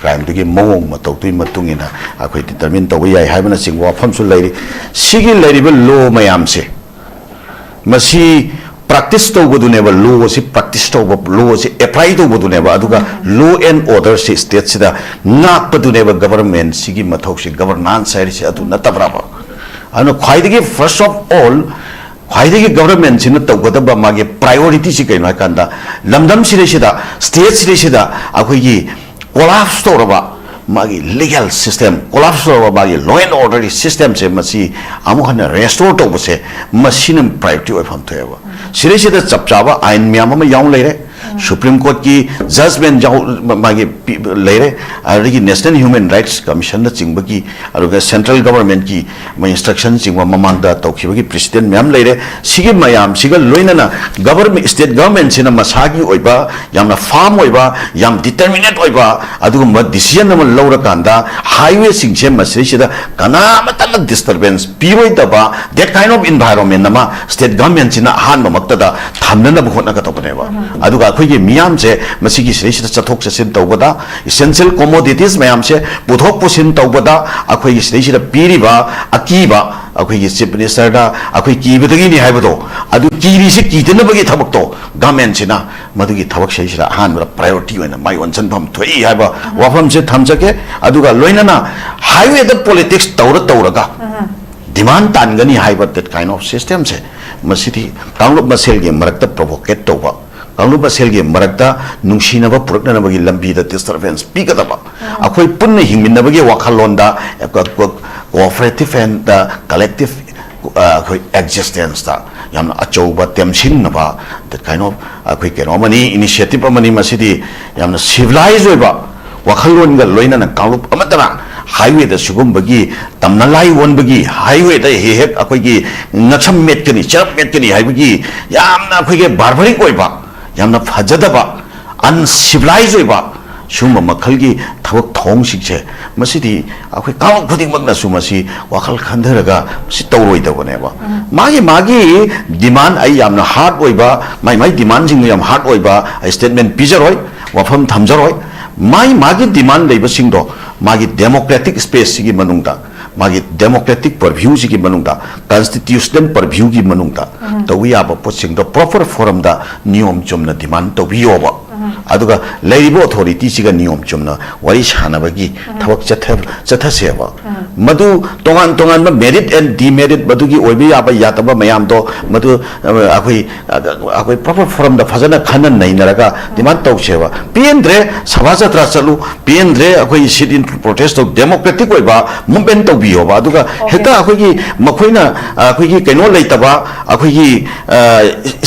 ꯀ꯭ꯔꯥꯏꯝꯗꯨꯒꯤ ꯃꯑꯣꯡ ꯃꯇꯧꯗꯨꯒꯤ ꯃꯇꯨꯡ ꯏꯟꯅ ꯑꯩꯈꯣꯏ ꯗꯤꯇꯔꯃꯤꯟ ꯇꯧꯕ ꯌꯥꯏ ꯍꯥꯏꯕꯅꯆꯤꯡꯕ ꯋꯥꯐꯝꯁꯨ ꯂꯩꯔꯤ꯫ ꯁꯤꯒꯤ ꯂꯩꯔꯤꯕ ꯂꯣ ꯃꯌꯥꯝꯁꯦ, ꯃꯁꯤ ꯄ꯭ꯔꯦꯛꯇꯤꯁ ꯇꯧꯕꯗꯨꯅꯦꯕ, ꯂꯣ ꯑꯁꯤ ꯄ꯭ꯔꯦꯛꯇꯤꯁ ꯇꯧꯕ, ꯂꯣ ꯑꯁꯤ ꯑꯦꯄ꯭ꯂꯥꯏ ꯇꯧꯕꯗꯨꯅꯦꯕ, ꯑꯗꯨꯒ ꯂꯣ ꯑꯦꯟ ꯑꯣꯔꯗꯔꯁꯤ ꯁ꯭ꯇꯦꯠꯁꯤꯗ ꯉꯥꯛꯄꯗꯨꯅꯦꯕ ꯒꯕꯔꯃꯦꯟꯁꯤꯒꯤ ꯃꯊꯧꯁꯤ, ꯒꯕꯔꯅꯥꯟꯁ ꯍꯥꯏꯔꯤꯁꯦ ꯑꯗꯨ ꯅꯠꯇꯕ꯭ꯔꯕ? ꯑꯗꯨꯅ ꯈ꯭ꯋꯥꯏꯗꯒꯤ first of all, ꯈ꯭ꯋꯥꯏꯗꯒꯤ ꯒꯕꯔꯃꯦꯟꯁꯤꯅ ꯇꯧꯒꯗꯕ ꯃꯥꯒꯤ ꯄ꯭ꯔꯥꯏꯌꯣꯔꯤꯇꯤꯁꯤ ꯀꯩꯅꯣ ꯍꯥꯏ ꯀꯥꯟꯗ, ꯂꯝꯗꯝꯁꯤꯗꯩꯁꯤꯗ, ꯁ꯭ꯇꯦꯠꯁꯤꯗꯩꯁꯤꯗ ꯑꯩꯈꯣꯏꯒꯤ ꯀꯣꯂꯥꯞꯁ ꯇꯧꯔꯕ ꯃꯥꯒꯤ ꯂꯤꯒꯦꯜ ꯁꯤꯁꯇꯦꯝ, ꯀꯣꯂꯥꯞꯁ ꯇꯧꯔꯕ ꯃꯥꯒꯤ ꯂꯣ ꯑꯦꯟ ꯑꯣꯔꯗꯔꯒꯤ ꯁꯤꯁꯇꯦꯝꯁꯦ, ꯃꯁꯤ ꯑꯃꯨꯛ ꯍꯟꯅ ꯔꯦꯁꯇꯣꯔ ꯇꯧꯕꯁꯦ, ꯃꯁꯤꯅ ꯄ꯭ꯔꯥꯏꯌꯣꯔꯤꯇꯤ ꯑꯣꯏꯐꯝ ꯊꯣꯛꯑꯦꯕ꯫ ꯁꯤꯗꯩꯁꯤꯗ ꯆꯞ ꯆꯥꯕ ꯑꯥꯏꯟ ꯃꯌꯥꯝ ꯑꯃ ꯌꯥꯎꯅ ꯂꯩꯔꯦ꯫ ꯁꯨꯄ꯭ꯔꯤꯝ ꯀꯣꯔꯠꯀꯤ ꯖꯖꯃꯦꯟ ꯌꯥꯎ-, ꯃꯥꯒꯤ ꯄꯤ-, ꯂꯩꯔꯦ, ꯑꯗꯒꯤ ꯅꯦꯁꯅꯦꯜ ꯍ꯭ꯌꯨꯃꯦꯟ ꯔꯥꯏꯠꯁ ꯀꯃꯤꯁꯟꯅꯆꯤꯡꯕꯒꯤ, ꯑꯗꯨꯒ ꯁꯦꯟꯇ꯭ꯔꯦꯜ ꯒꯕꯔꯃꯦꯟꯠꯀꯤ ꯃꯣꯏ ꯏꯟꯁꯇ꯭ꯔꯛꯁꯟꯁꯤꯡꯕ ꯃꯃꯥꯡꯗ ꯇꯧꯈꯤꯕꯒꯤ ꯄ꯭ꯔꯤꯁꯤꯗꯦꯟ ꯃꯌꯥꯝ ꯂꯩꯔꯦ꯫ ꯁꯤꯒꯤ ꯃꯌꯥꯝꯁꯤꯒ ꯂꯣꯏꯅꯅ ꯒꯕꯔꯃꯦꯟ, ꯁ꯭ꯇꯦꯠ ꯒꯕꯔꯃꯦꯟꯁꯤꯅ ꯃꯁꯥꯒꯤ ꯑꯣꯏꯕ ꯌꯥꯝꯅ ꯐꯥꯔꯝ ꯑꯣꯏꯕ, ꯌꯥꯝ ꯗꯤꯇꯔꯃꯤꯅꯦꯠ ꯑꯣꯏꯕ ꯑꯗꯨꯒꯨꯝꯕ ꯗꯤꯁꯤꯖꯟ ꯑꯃ ꯂꯧꯔꯀꯥꯟꯗ, ꯍꯥꯏꯋꯦꯁꯤꯡꯁꯦ ꯃꯁꯤꯗꯩꯁꯤꯗ ꯀꯅꯥ ꯑꯃꯠꯇꯅ ꯗꯤꯁꯇꯔꯕꯦꯟꯁ ꯄꯤꯔꯣꯏꯗꯕ, that kind of environment ꯑꯃ ꯁ꯭ꯇꯦꯠ ꯒꯕꯔꯃꯦꯟꯁꯤꯅ ꯑꯍꯥꯟꯕꯃꯛꯇꯗ ꯊꯝꯅꯅꯕ ꯍꯣꯠꯅꯒꯗꯧꯕꯅꯦꯕ꯫ ꯑꯗꯨꯒ ꯑꯩꯈꯣꯏꯒꯤ ꯃꯤꯌꯥꯝꯁꯦ ꯃꯁꯤꯒꯤ ꯁꯤꯗꯩꯁꯤꯗ ꯆꯠꯊꯣꯛ ꯆꯠꯁꯤꯟ ꯇꯧꯕꯗ, ꯏꯁꯦꯟꯁꯤꯌꯦꯜ ꯀꯣꯃꯣꯗꯤꯇꯤꯁ ꯃꯌꯥꯝꯁꯦ ꯄꯨꯊꯣꯛ ꯄꯨꯁꯤꯟ ꯇꯧꯕꯗ, ꯑꯩꯈꯣꯏꯒꯤ ꯁꯤꯗꯩꯁꯤꯗ ꯄꯤꯔꯤꯕ ꯑꯀꯤꯕ, ꯑꯩꯈꯣꯏꯒꯤ ꯆꯤꯐ ꯃꯤꯅꯤꯁꯇꯔꯗ ꯑꯩꯈꯣꯏ ꯀꯤꯕꯗꯒꯤꯅꯤ ꯍꯥꯏꯕꯗꯣ, ꯑꯗꯨ ꯀꯤꯔꯤꯁꯤ ꯀꯤꯗꯅꯕꯒꯤ ꯊꯕꯛꯇꯣ ꯒꯃꯦꯟꯁꯤꯅ ꯃꯗꯨꯒꯤ ꯊꯕꯛ ꯁꯤꯗꯩꯁꯤꯗ ꯑꯍꯥꯟꯕꯗ ꯄ꯭ꯔꯥꯏꯌꯣꯔꯤꯇꯤ ꯑꯣꯏꯅ ꯃꯥꯏ ꯑꯣꯟꯁꯤꯟꯐꯝ ꯊꯣꯛꯏ ꯍꯥꯏꯕ ꯋꯥꯐꯝꯁꯦ ꯊꯝꯖꯒꯦ꯫ ꯑꯗꯨꯒ ꯂꯣꯏꯅꯅ ꯍꯥꯏꯋꯦꯗ ꯄꯣꯂꯤꯇꯤꯛꯁ ꯇꯧꯔ ꯇꯧꯔꯒ ꯗꯤꯃꯥꯟ ꯇꯥꯟꯒꯅꯤ ꯍꯥꯏꯕ that kind of systemꯁꯦ, ꯃꯁꯤꯗꯤ ꯀꯥꯡꯂꯨꯞ ꯃꯁꯦꯜꯒꯤ ꯃꯔꯛꯇ ꯄ꯭ꯔꯣꯚꯣꯀꯦꯠ ꯇꯧꯕ, ꯀꯥꯡꯂꯨꯞ ꯃꯁꯦꯜꯒꯤ ꯃꯔꯛꯇ ꯅꯨꯡꯁꯤꯅꯕ ꯄꯨꯔꯛꯅꯅꯕꯒꯤ ꯂꯝꯕꯤꯗ ꯗꯤꯁꯇꯔꯕꯦꯟꯁ ꯄꯤꯒꯗꯕ, ꯑꯩꯈꯣꯏ ꯄꯨꯟꯅ ꯍꯤꯡꯃꯤꯟꯅꯕꯒꯤ ꯋꯥꯈꯜꯂꯣꯟꯗ ꯀꯣꯑꯣꯄꯔꯦꯇꯤꯞ ꯑꯦꯟ ꯀꯂꯦꯛꯇꯤꯞ ꯑꯩꯈꯣꯏ ꯑꯦꯛꯖꯤꯁꯇꯦꯟꯁꯇ ꯌꯥꯝꯅ ꯑꯆꯧꯕ ꯇꯦꯝꯁꯤꯡꯅꯕ, that kind of ꯑꯩꯈꯣꯏ ꯀꯩꯅꯣ ꯑꯃꯅꯤ, ꯏꯅꯤꯁꯤꯌꯦꯇꯤꯞ ꯑꯃꯅꯤ꯫ ꯃꯁꯤꯗꯤ ꯌꯥꯝꯅ ꯁꯤꯚꯤꯂꯥꯏꯖ ꯑꯣꯏꯕ ꯋꯥꯈꯜꯂꯣꯟꯒ ꯂꯣꯏꯅꯅ ꯀꯥꯡꯂꯨꯞ ꯑꯃꯠꯇꯅ ꯍꯥꯏꯋꯦꯗ ꯁꯤꯒꯨꯝꯕꯒꯤ ꯇꯝꯅ ꯂꯥꯏ ꯑꯣꯟꯕꯒꯤ, ꯍꯥꯏꯋꯦꯗ ꯍꯦꯛ ꯍꯦꯛ ꯑꯩꯈꯣꯏꯒꯤ ꯉꯛꯁꯝ ꯃꯦꯠꯀꯅꯤ, ꯆꯔꯞ ꯃꯦꯠꯀꯅꯤ ꯍꯥꯏꯕꯒꯤ ꯌꯥꯝꯅ ꯑꯩꯈꯣꯏꯒꯤ ꯕꯥꯔꯕꯔꯤꯛ ꯑꯣꯏꯕ, ꯌꯥꯝꯅ ꯐꯖꯗꯕ, ꯑꯟꯁꯤꯚꯤꯂꯥꯏꯖ ꯑꯣꯏꯕ ꯁꯤꯒꯨꯝꯕ ꯃꯈꯜꯒꯤ ꯊꯕꯛ ꯊꯧꯑꯣꯡꯁꯤꯡꯁꯦ, ꯃꯁꯤꯗꯤ ꯑꯩꯈꯣꯏ ꯀꯥꯡꯂꯨꯞ ꯈꯨꯗꯤꯡꯃꯛꯅꯁꯨ ꯃꯁꯤ ꯋꯥꯈꯜ ꯈꯟꯊꯔꯒ ꯃꯁꯤ ꯇꯧꯔꯣꯏꯗꯕꯅꯦꯕ꯫ ꯃꯥꯒꯤ ꯃꯥꯒꯤ ꯗꯤꯃꯥꯟ, ꯑꯩ ꯌꯥꯝꯅ ꯍꯥꯔꯗ ꯑꯣꯏꯕ, ꯃꯥꯏ ꯃꯥꯏ ꯗꯤꯃꯥꯟꯁꯤꯡꯗꯣ ꯌꯥꯝ ꯍꯥꯔꯗ ꯑꯣꯏꯕ ꯁ꯭ꯇꯦꯠꯃꯦꯟ ꯄꯤꯖꯔꯣꯏ, ꯋꯥꯐꯝ ꯊꯝꯖꯔꯣꯏ꯫ ꯃꯥꯏ ꯃꯥꯒꯤ ꯗꯤꯃꯥꯟ ꯂꯩꯕꯁꯤꯡꯗꯣ ꯃꯥꯒꯤ ꯗꯦꯃꯣꯀ꯭ꯔꯦꯇꯤꯛ ꯁ꯭ꯄꯦꯁꯁꯤꯒꯤ ꯃꯅꯨꯡꯗ, ꯃꯥꯒꯤ ꯗꯦꯃꯣꯀ꯭ꯔꯦꯇꯤꯛ ꯄꯔꯚ꯭ꯌꯨꯁꯤꯒꯤ ꯃꯅꯨꯡꯗ, ꯀꯟꯁꯇꯤꯇ꯭ꯌꯨꯁꯅꯦꯜ ꯄꯔꯚ꯭ꯌꯨꯒꯤ ꯃꯅꯨꯡꯗ ꯇꯧꯕ ꯌꯥꯕ ꯄꯣꯠꯁꯤꯡꯗꯣ ꯄ꯭ꯔꯣꯄꯔ ꯐꯣꯔꯝꯗ ꯅꯤꯌꯣꯝ ꯆꯨꯝꯅ ꯗꯤꯃꯥꯟ ꯇꯧꯕꯤꯌꯣꯕ꯫ ꯑꯗꯨꯒ ꯂꯩꯔꯤꯕ ꯑꯣꯊꯣꯔꯤꯇꯤꯁꯤꯒ ꯅꯤꯌꯣꯝ ꯆꯨꯝꯅ ꯋꯥꯔꯤ ꯁꯥꯟꯅꯕꯒꯤ ꯊꯕꯛ ꯆꯠꯊ-, ꯆꯠꯊꯁꯦꯕ꯫ ꯃꯗꯨ ꯇꯣꯉꯥꯟ ꯇꯣꯉꯥꯟꯕ ꯃꯦꯔꯤꯠ ꯑꯦꯟ ꯗꯤꯃꯦꯔꯤꯠ, ꯃꯗꯨꯒꯤ ꯑꯣꯏꯕ ꯌꯥꯕ ꯌꯥꯗꯕ ꯃꯌꯥꯝꯗꯣ, ꯃꯗꯨ, ꯑ, ꯑꯩꯈꯣꯏ, ꯑ, ꯑꯩꯈꯣꯏ ꯄ꯭ꯔꯣꯄꯔ ꯐꯣꯔꯝꯗ ꯐꯖꯅ ꯈꯟꯅ ꯅꯩꯅꯔꯒ ꯗꯤꯃꯥꯟ ꯇꯧꯁꯦꯕ꯫ ꯄꯦꯟꯗ꯭ꯔꯦ, ꯁꯚꯥ ꯖꯇ꯭ꯔꯥ ꯆꯠꯂꯨ, ꯄꯦꯟꯗ꯭ꯔꯦ, ꯑꯩꯈꯣꯏ ꯁꯤꯠ ꯏꯟ ꯄ꯭ꯔꯣꯇꯦꯁ ꯇꯧ, ꯗꯦꯃꯣꯀ꯭ꯔꯦꯇꯤꯛ ꯑꯣꯏꯕ ꯃꯨꯞꯃꯦꯟ ꯇꯧꯕꯤꯌꯣꯕ꯫ ꯑꯗꯨꯒ ꯍꯦꯛꯇ ꯑꯩꯈꯣꯏꯒꯤ ꯃꯈꯣꯏꯅ, ꯑ, ꯑꯩꯈꯣꯏꯒꯤ ꯀꯩꯅꯣ ꯂꯩꯇꯕ, ꯑꯩꯈꯣꯏꯒꯤ, ꯑ,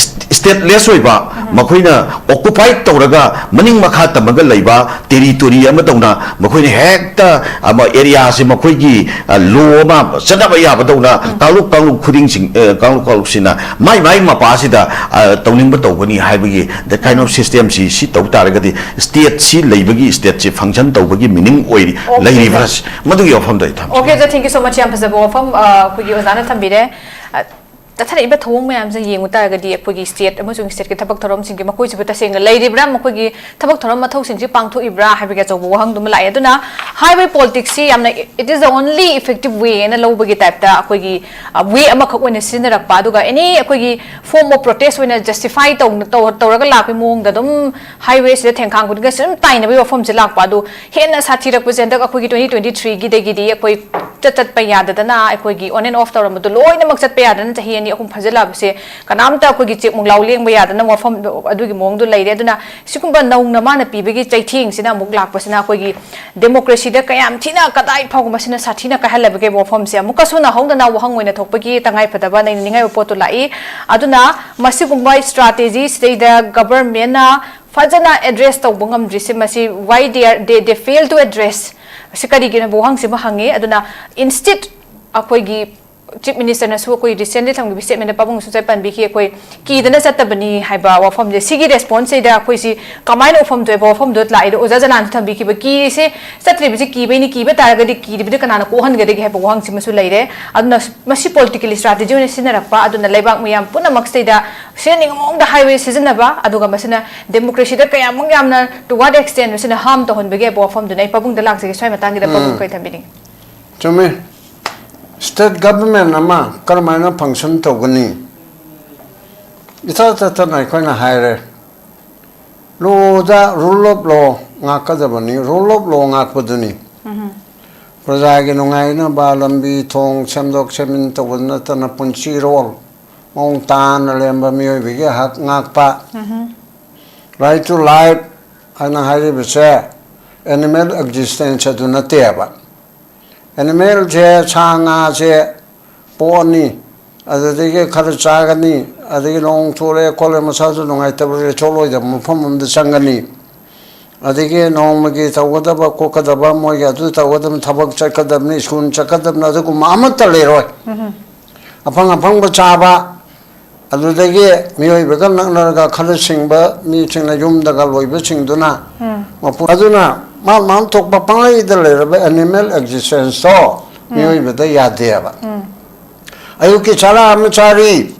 ꯁ꯭ꯇꯦꯠꯂꯦꯁ ꯑꯣꯏꯕ, ꯃꯈꯣꯏꯅ ꯑꯣꯀꯨꯄꯥꯏꯠ ꯇꯧꯔꯒ ꯃꯅꯤꯡ ꯃꯈꯥ ꯇꯝꯃꯒ ꯂꯩꯕ ꯇꯦꯔꯤꯇꯣꯔꯤ ꯑꯃꯗꯧꯅ ꯃꯈꯣꯏꯅ ꯍꯦꯛꯇ ꯑꯃ ꯑꯦꯔꯤꯌꯥꯁꯦ ꯃꯈꯣꯏꯒꯤ, ꯑ, ꯂꯣ ꯑꯃ ꯆꯠꯅꯕ ꯌꯥꯕꯗꯧꯅ ꯀꯥꯡꯂꯨꯞ, ꯀꯥꯡꯂꯨꯞ ꯈꯨꯗꯤꯡꯁꯤꯡ, ꯑ, ꯀꯥꯡꯂꯨꯞ, ꯀꯥꯡꯂꯨꯞꯁꯤꯅ ꯃꯥꯏ ꯃꯥꯏ ꯃꯄꯥꯁꯤꯗ, ꯑ, ꯇꯧꯅꯤꯡꯕ ꯇꯧꯒꯅꯤ ꯍꯥꯏꯕꯒꯤ the kind of system ꯁꯤ, ꯁꯤ ꯇꯧ ꯇꯥꯔꯒꯗꯤ ꯁ꯭ꯇꯦꯠꯁꯤ ꯂꯩꯕꯒꯤ, ꯁ꯭ꯇꯦꯠꯁꯤ ꯐꯪꯁꯟ ꯇꯧꯕꯒꯤ ꯃꯤꯅꯤꯡ ꯑꯣꯏꯔꯤ, Okay, ꯂꯩꯔꯤꯕ꯭ꯔꯥ? Sir. ꯃꯗꯨꯒꯤ ꯋꯥꯐꯝꯗꯣ ꯑꯩ ꯊꯝꯖꯒꯦ꯫ Okay, sir, thank you so much. ꯌꯥꯝ ꯐꯖꯕ ꯋꯥꯐꯝ, ꯑ, ꯑꯩꯈꯣꯏꯒꯤ ꯑꯣꯖꯥꯅ ꯊꯝꯕꯤꯔꯦ꯫ ꯑ, ꯆꯠꯊꯔꯛꯏꯕ ꯊꯧꯑꯣꯡ ꯃꯌꯥꯝꯁꯦ ꯌꯦꯡꯉꯨ ꯇꯥꯔꯒꯗꯤ ꯑꯩꯈꯣꯏꯒꯤ ꯁ꯭ꯇꯦꯠ ꯑꯃꯁꯨꯡ ꯁ꯭ꯇꯦꯠꯀꯤ ꯊꯕꯛ ꯊꯧꯔꯝꯁꯤꯡꯁꯦ ꯃꯈꯣꯏꯁꯤꯕꯨ ꯇꯁꯦꯡꯅ ꯂꯩꯔꯤꯕ꯭ꯔꯥ, ꯃꯈꯣꯏꯒꯤ ꯊꯕꯛ ꯊꯧꯔꯝ ꯃꯊꯧꯁꯤꯡꯁꯤ ꯄꯥꯡꯊꯣꯛꯏꯕ꯭ꯔꯥ ꯍꯥꯏꯕꯒꯤ ꯑꯆꯧꯕ ꯋꯥꯍꯪꯗꯨꯃ ꯂꯥꯛꯑꯦ꯫ ꯑꯗꯨꯅ highway politics ꯁꯤ ꯌꯥꯝꯅ it is the only effective way ꯍꯥꯏꯅ ꯂꯧꯕꯒꯤ type ꯇ ꯑꯩꯈꯣꯏꯒꯤ, ꯑ, way ꯑꯃꯈꯛ ꯑꯣꯏꯅ ꯁꯤꯖꯤꯟꯅꯔꯛꯄ, ꯑꯗꯨꯒ any ꯑꯩꯈꯣꯏꯒꯤ form of protest ꯑꯣꯏꯅ justify ꯇꯧꯅ-, ꯇꯧ-, ꯇꯧꯔꯒ ꯂꯥꯛꯄꯒꯤ ꯃꯑꯣꯡꯗ ꯑꯗꯨꯝ highway ꯁꯤꯗ ꯊꯦꯡꯈꯥꯡ ꯈꯨꯗꯤꯡꯒꯤ ꯑꯗꯨꯝ ꯇꯥꯏꯅꯕꯒꯤ ꯋꯥꯐꯝꯁꯦ ꯂꯥꯛꯄ꯫ ꯑꯗꯨ ꯍꯦꯟꯅ ꯁꯥꯊꯤꯔꯛꯄꯁꯦ ꯍꯟꯗꯛ ꯑꯩꯈꯣꯏꯒꯤ twenty twenty three ꯒꯤꯗꯒꯤꯗꯤ ꯑꯩꯈꯣꯏ ꯆꯠ ꯆꯠꯄ ꯌꯥꯗꯗꯅ, ꯑꯩꯈꯣꯏꯒꯤ on and off ꯇꯧꯔꯝꯕꯗꯣ ꯂꯣꯏꯅꯃꯛ ꯆꯠꯄ ꯌꯥꯗꯅ ꯆꯍꯤ ꯑꯅꯤ ꯑꯍꯨꯝ ꯐꯥꯖꯤꯜꯂꯛꯑꯕꯁꯦ ꯀꯅꯥꯝꯇ ꯑꯩꯈꯣꯏꯒꯤ ꯆꯦꯛ ꯃꯨꯛꯂꯥꯎ ꯂꯦꯡꯕ ꯌꯥꯗꯅ ꯋꯥꯐꯝ ꯑꯗꯨꯒꯤ ꯃꯑꯣꯡꯗꯣ ꯂꯩꯔꯦ꯫ ꯑꯗꯨꯅ ꯁꯤꯒꯨꯝꯕ ꯅꯧꯅ ꯃꯥꯅ ꯄꯤꯕꯒꯤ ꯆꯩꯊꯦꯡꯁꯤꯅ ꯑꯃꯨꯛ ꯂꯥꯛꯄꯁꯤꯅ ꯑꯩꯈꯣꯏꯒꯤ democracy ꯗ ꯀꯌꯥꯝ ꯊꯤꯅ, ꯀꯗꯥꯏ ꯐꯥꯎꯕ ꯃꯁꯤꯅ ꯁꯥꯊꯤꯅ ꯀꯥꯏꯍꯜꯂꯕꯒꯦ ꯋꯥꯐꯝꯁꯦ ꯑꯃꯨꯛꯀꯁꯨ ꯅꯧꯍꯧꯗꯅ ꯋꯥꯍꯪ ꯑꯣꯏꯅ ꯊꯣꯛꯄꯒꯤ ꯇꯉꯥꯏ ꯐꯗꯕ ꯅꯩꯅꯅꯤꯡꯉꯥꯏ ꯑꯣꯏꯕ ꯄꯣꯠꯇꯨ ꯂꯥꯛꯏ꯫ ꯑꯗꯨꯅ ꯃꯁꯤꯒꯨꯝꯕ strategy ꯁꯤꯗꯩꯗ government ꯅ ꯐꯖꯅ address ꯇꯧꯕ ꯉꯝꯗ꯭ꯔꯤꯁꯦ, ꯃꯁꯤ why they are, they, they fail to address? ꯃꯁꯤ ꯀꯔꯤꯒꯤꯅꯣ ꯋꯥꯍꯪꯁꯤꯃ ꯍꯪꯉꯤ꯫ ꯑꯗꯨꯅ instead ꯑꯩꯈꯣꯏꯒꯤ Chief Minister ꯅꯁꯨ ꯑꯩꯈꯣꯏ recently ꯊꯝꯈꯤꯕ statement ꯗ ꯄꯥꯕꯨꯡꯅꯁꯨ ꯉꯁꯥꯏ ꯄꯟꯕꯤꯈꯤ, ꯑꯩꯈꯣꯏ ꯀꯤꯗꯅ ꯆꯠꯇꯕꯅꯤ ꯍꯥꯏꯕ ꯋꯥꯐꯝꯁꯦ꯫ ꯁꯤꯒꯤ response ꯁꯤꯗ ꯑꯩꯈꯣꯏꯁꯤ ꯀꯃꯥꯏꯅ ꯎꯐꯝ ꯊꯣꯛꯑꯦꯕ ꯋꯥꯐꯝꯗꯣ ꯂꯥꯛꯏꯗꯣ? ꯑꯣꯖꯥ ꯖꯅꯥꯟꯁꯨ ꯊꯝꯕꯤꯈꯤꯕ, ꯀꯤꯔꯤꯁꯦ ꯆꯠꯇ꯭ꯔꯤꯕꯁꯤ ꯀꯤꯕꯩꯅꯤ, ꯀꯤꯕ ꯇꯥꯔꯒꯗꯤ ꯀꯤꯔꯤꯕꯗꯨ ꯀꯅꯥꯅ ꯀꯣꯛꯍꯟꯒꯗꯒꯦ ꯍꯥꯏꯕ ꯋꯥꯍꯪꯁꯤꯃꯁꯨ ꯂꯩꯔꯦ꯫ ꯑꯗꯨꯅ ꯃꯁꯤ political strategy ꯑꯣꯏꯅ ꯁꯤꯖꯤꯟꯅꯔꯛꯄ, ꯑꯗꯨꯅ ꯂꯩꯕꯥꯛ ꯃꯤꯌꯥꯝ ꯄꯨꯝꯅꯃꯛꯁꯤꯗ ꯁꯤꯖꯤꯟꯅꯅꯤꯡꯕ ꯃꯑꯣꯡꯗ highway ꯁꯤꯖꯤꯟꯅꯕ, ꯑꯗꯨꯒ ꯃꯁꯤꯅ democracy ꯗ ꯀꯌꯥꯃꯨꯛ ꯌꯥꯝꯅ to what extent ꯃꯁꯤꯅ harm ꯇꯧꯍꯟꯕꯒꯦ ꯍꯥꯏꯕ ꯋꯥꯐꯝꯗꯨꯅ ꯑꯩ ꯄꯥꯕꯨꯡꯗ ꯂꯥꯛꯆꯒꯦ꯫ ꯁ꯭ꯋꯥꯏ ꯃꯇꯥꯡꯒꯤꯗ ꯄꯥꯕꯨꯡ ꯎꯝ꯫ ꯀꯔꯤ ꯊꯝꯕꯤꯅꯤꯡꯉꯤ? ꯆꯨꯝꯃꯤ꯫ State government ꯑꯃ ꯀꯔꯝꯍꯥꯏꯅ function ꯇꯧꯒꯅꯤ? ꯏꯊ ꯇꯠꯇꯅ ꯑꯩꯈꯣꯏꯅ ꯍꯥꯏꯔꯦ, load, rule of law ꯉꯥꯛꯀꯗꯕꯅꯤ, rule of law ꯉꯥꯛꯄꯗꯨꯅꯤ꯫ ꯎꯝ꯫ ꯄ꯭ꯔꯖꯥꯒꯤ ꯅꯨꯡꯉꯥꯏꯅꯕ ꯂꯝꯕꯤ ꯊꯣꯡ ꯁꯦꯝꯗꯣꯛ ꯁꯦꯝꯖꯤꯟ ꯇꯧꯕ ꯅꯠꯇꯅ ꯄꯨꯟꯁꯤꯔꯣꯜ ꯃꯑꯣꯡ ꯇꯥꯅ ꯂꯩꯔꯝꯕ ꯃꯤꯑꯣꯏꯕꯒꯤ ꯍꯛ ꯉꯥꯛꯄ꯫ ꯎꯝ꯫ Right to life ꯍꯥꯏꯅ ꯍꯥꯏꯔꯤꯕꯁꯦ animal existence ꯑꯗꯨ ꯅꯠꯇꯦꯕ꯫ Animal ꯁꯦ, ꯁꯥ ꯉꯥꯁꯦ ꯄꯣꯛꯑꯅꯤ, ꯑꯗꯨꯗꯒꯤ ꯈꯔ ꯆꯥꯒꯅꯤ, ꯑꯗꯒꯤ ꯅꯣꯡ ꯆꯨꯔꯦ ꯈꯣꯠꯂꯦ, ꯃꯁꯥꯁꯨ ꯅꯨꯡꯉꯥꯏꯇꯕ ꯔꯦꯁꯣꯔꯠ ꯑꯣꯏꯗꯕ ꯃꯐꯝ ꯑꯃꯗ ꯆꯪꯒꯅꯤ, ꯑꯗꯒꯤ ꯅꯣꯡꯃꯒꯤ ꯇꯧꯒꯗꯕ ꯈꯣꯠꯀꯗꯕ, ꯃꯣꯏꯒꯤ ꯑꯗꯨ ꯇꯧꯒꯗꯕꯅꯤ, ꯊꯕꯛ ꯆꯠꯀꯗꯕꯅꯤ, ꯁ꯭ꯀꯨꯜ ꯆꯠꯀꯗꯕꯅꯤ, ꯑꯗꯨꯒꯨꯝꯕ ꯑꯃꯠꯇ ꯂꯩꯔꯣꯏ꯫ ꯎꯝ꯫ ꯑꯐꯪ ꯑꯐꯪꯕ ꯆꯥꯕ, ꯑꯗꯨꯗꯒꯤ ꯃꯤꯑꯣꯏꯕꯒ ꯅꯛꯅꯔꯒ ꯈꯔ ꯁꯤꯡꯕ ꯃꯤꯁꯤꯡꯅ ꯌꯨꯝꯗꯒ ꯂꯣꯏꯕꯁꯤꯡꯗꯨꯅ ꯎꯝ꯫ ꯃꯄꯨ-, ꯑꯗꯨꯅ ꯃꯥ ꯃꯥꯅ ꯊꯣꯛꯄ ꯄꯪꯂꯩꯗ ꯂꯩꯔꯕ animal existence ꯇꯣ ꯎꯝ꯫ ꯃꯤꯑꯣꯏꯕꯗ ꯌꯥꯗꯦꯕ꯫ ꯎꯝ꯫ ꯑꯌꯨꯛꯀꯤ ꯆꯔꯥ ꯑꯃ ꯆꯥꯔꯤ,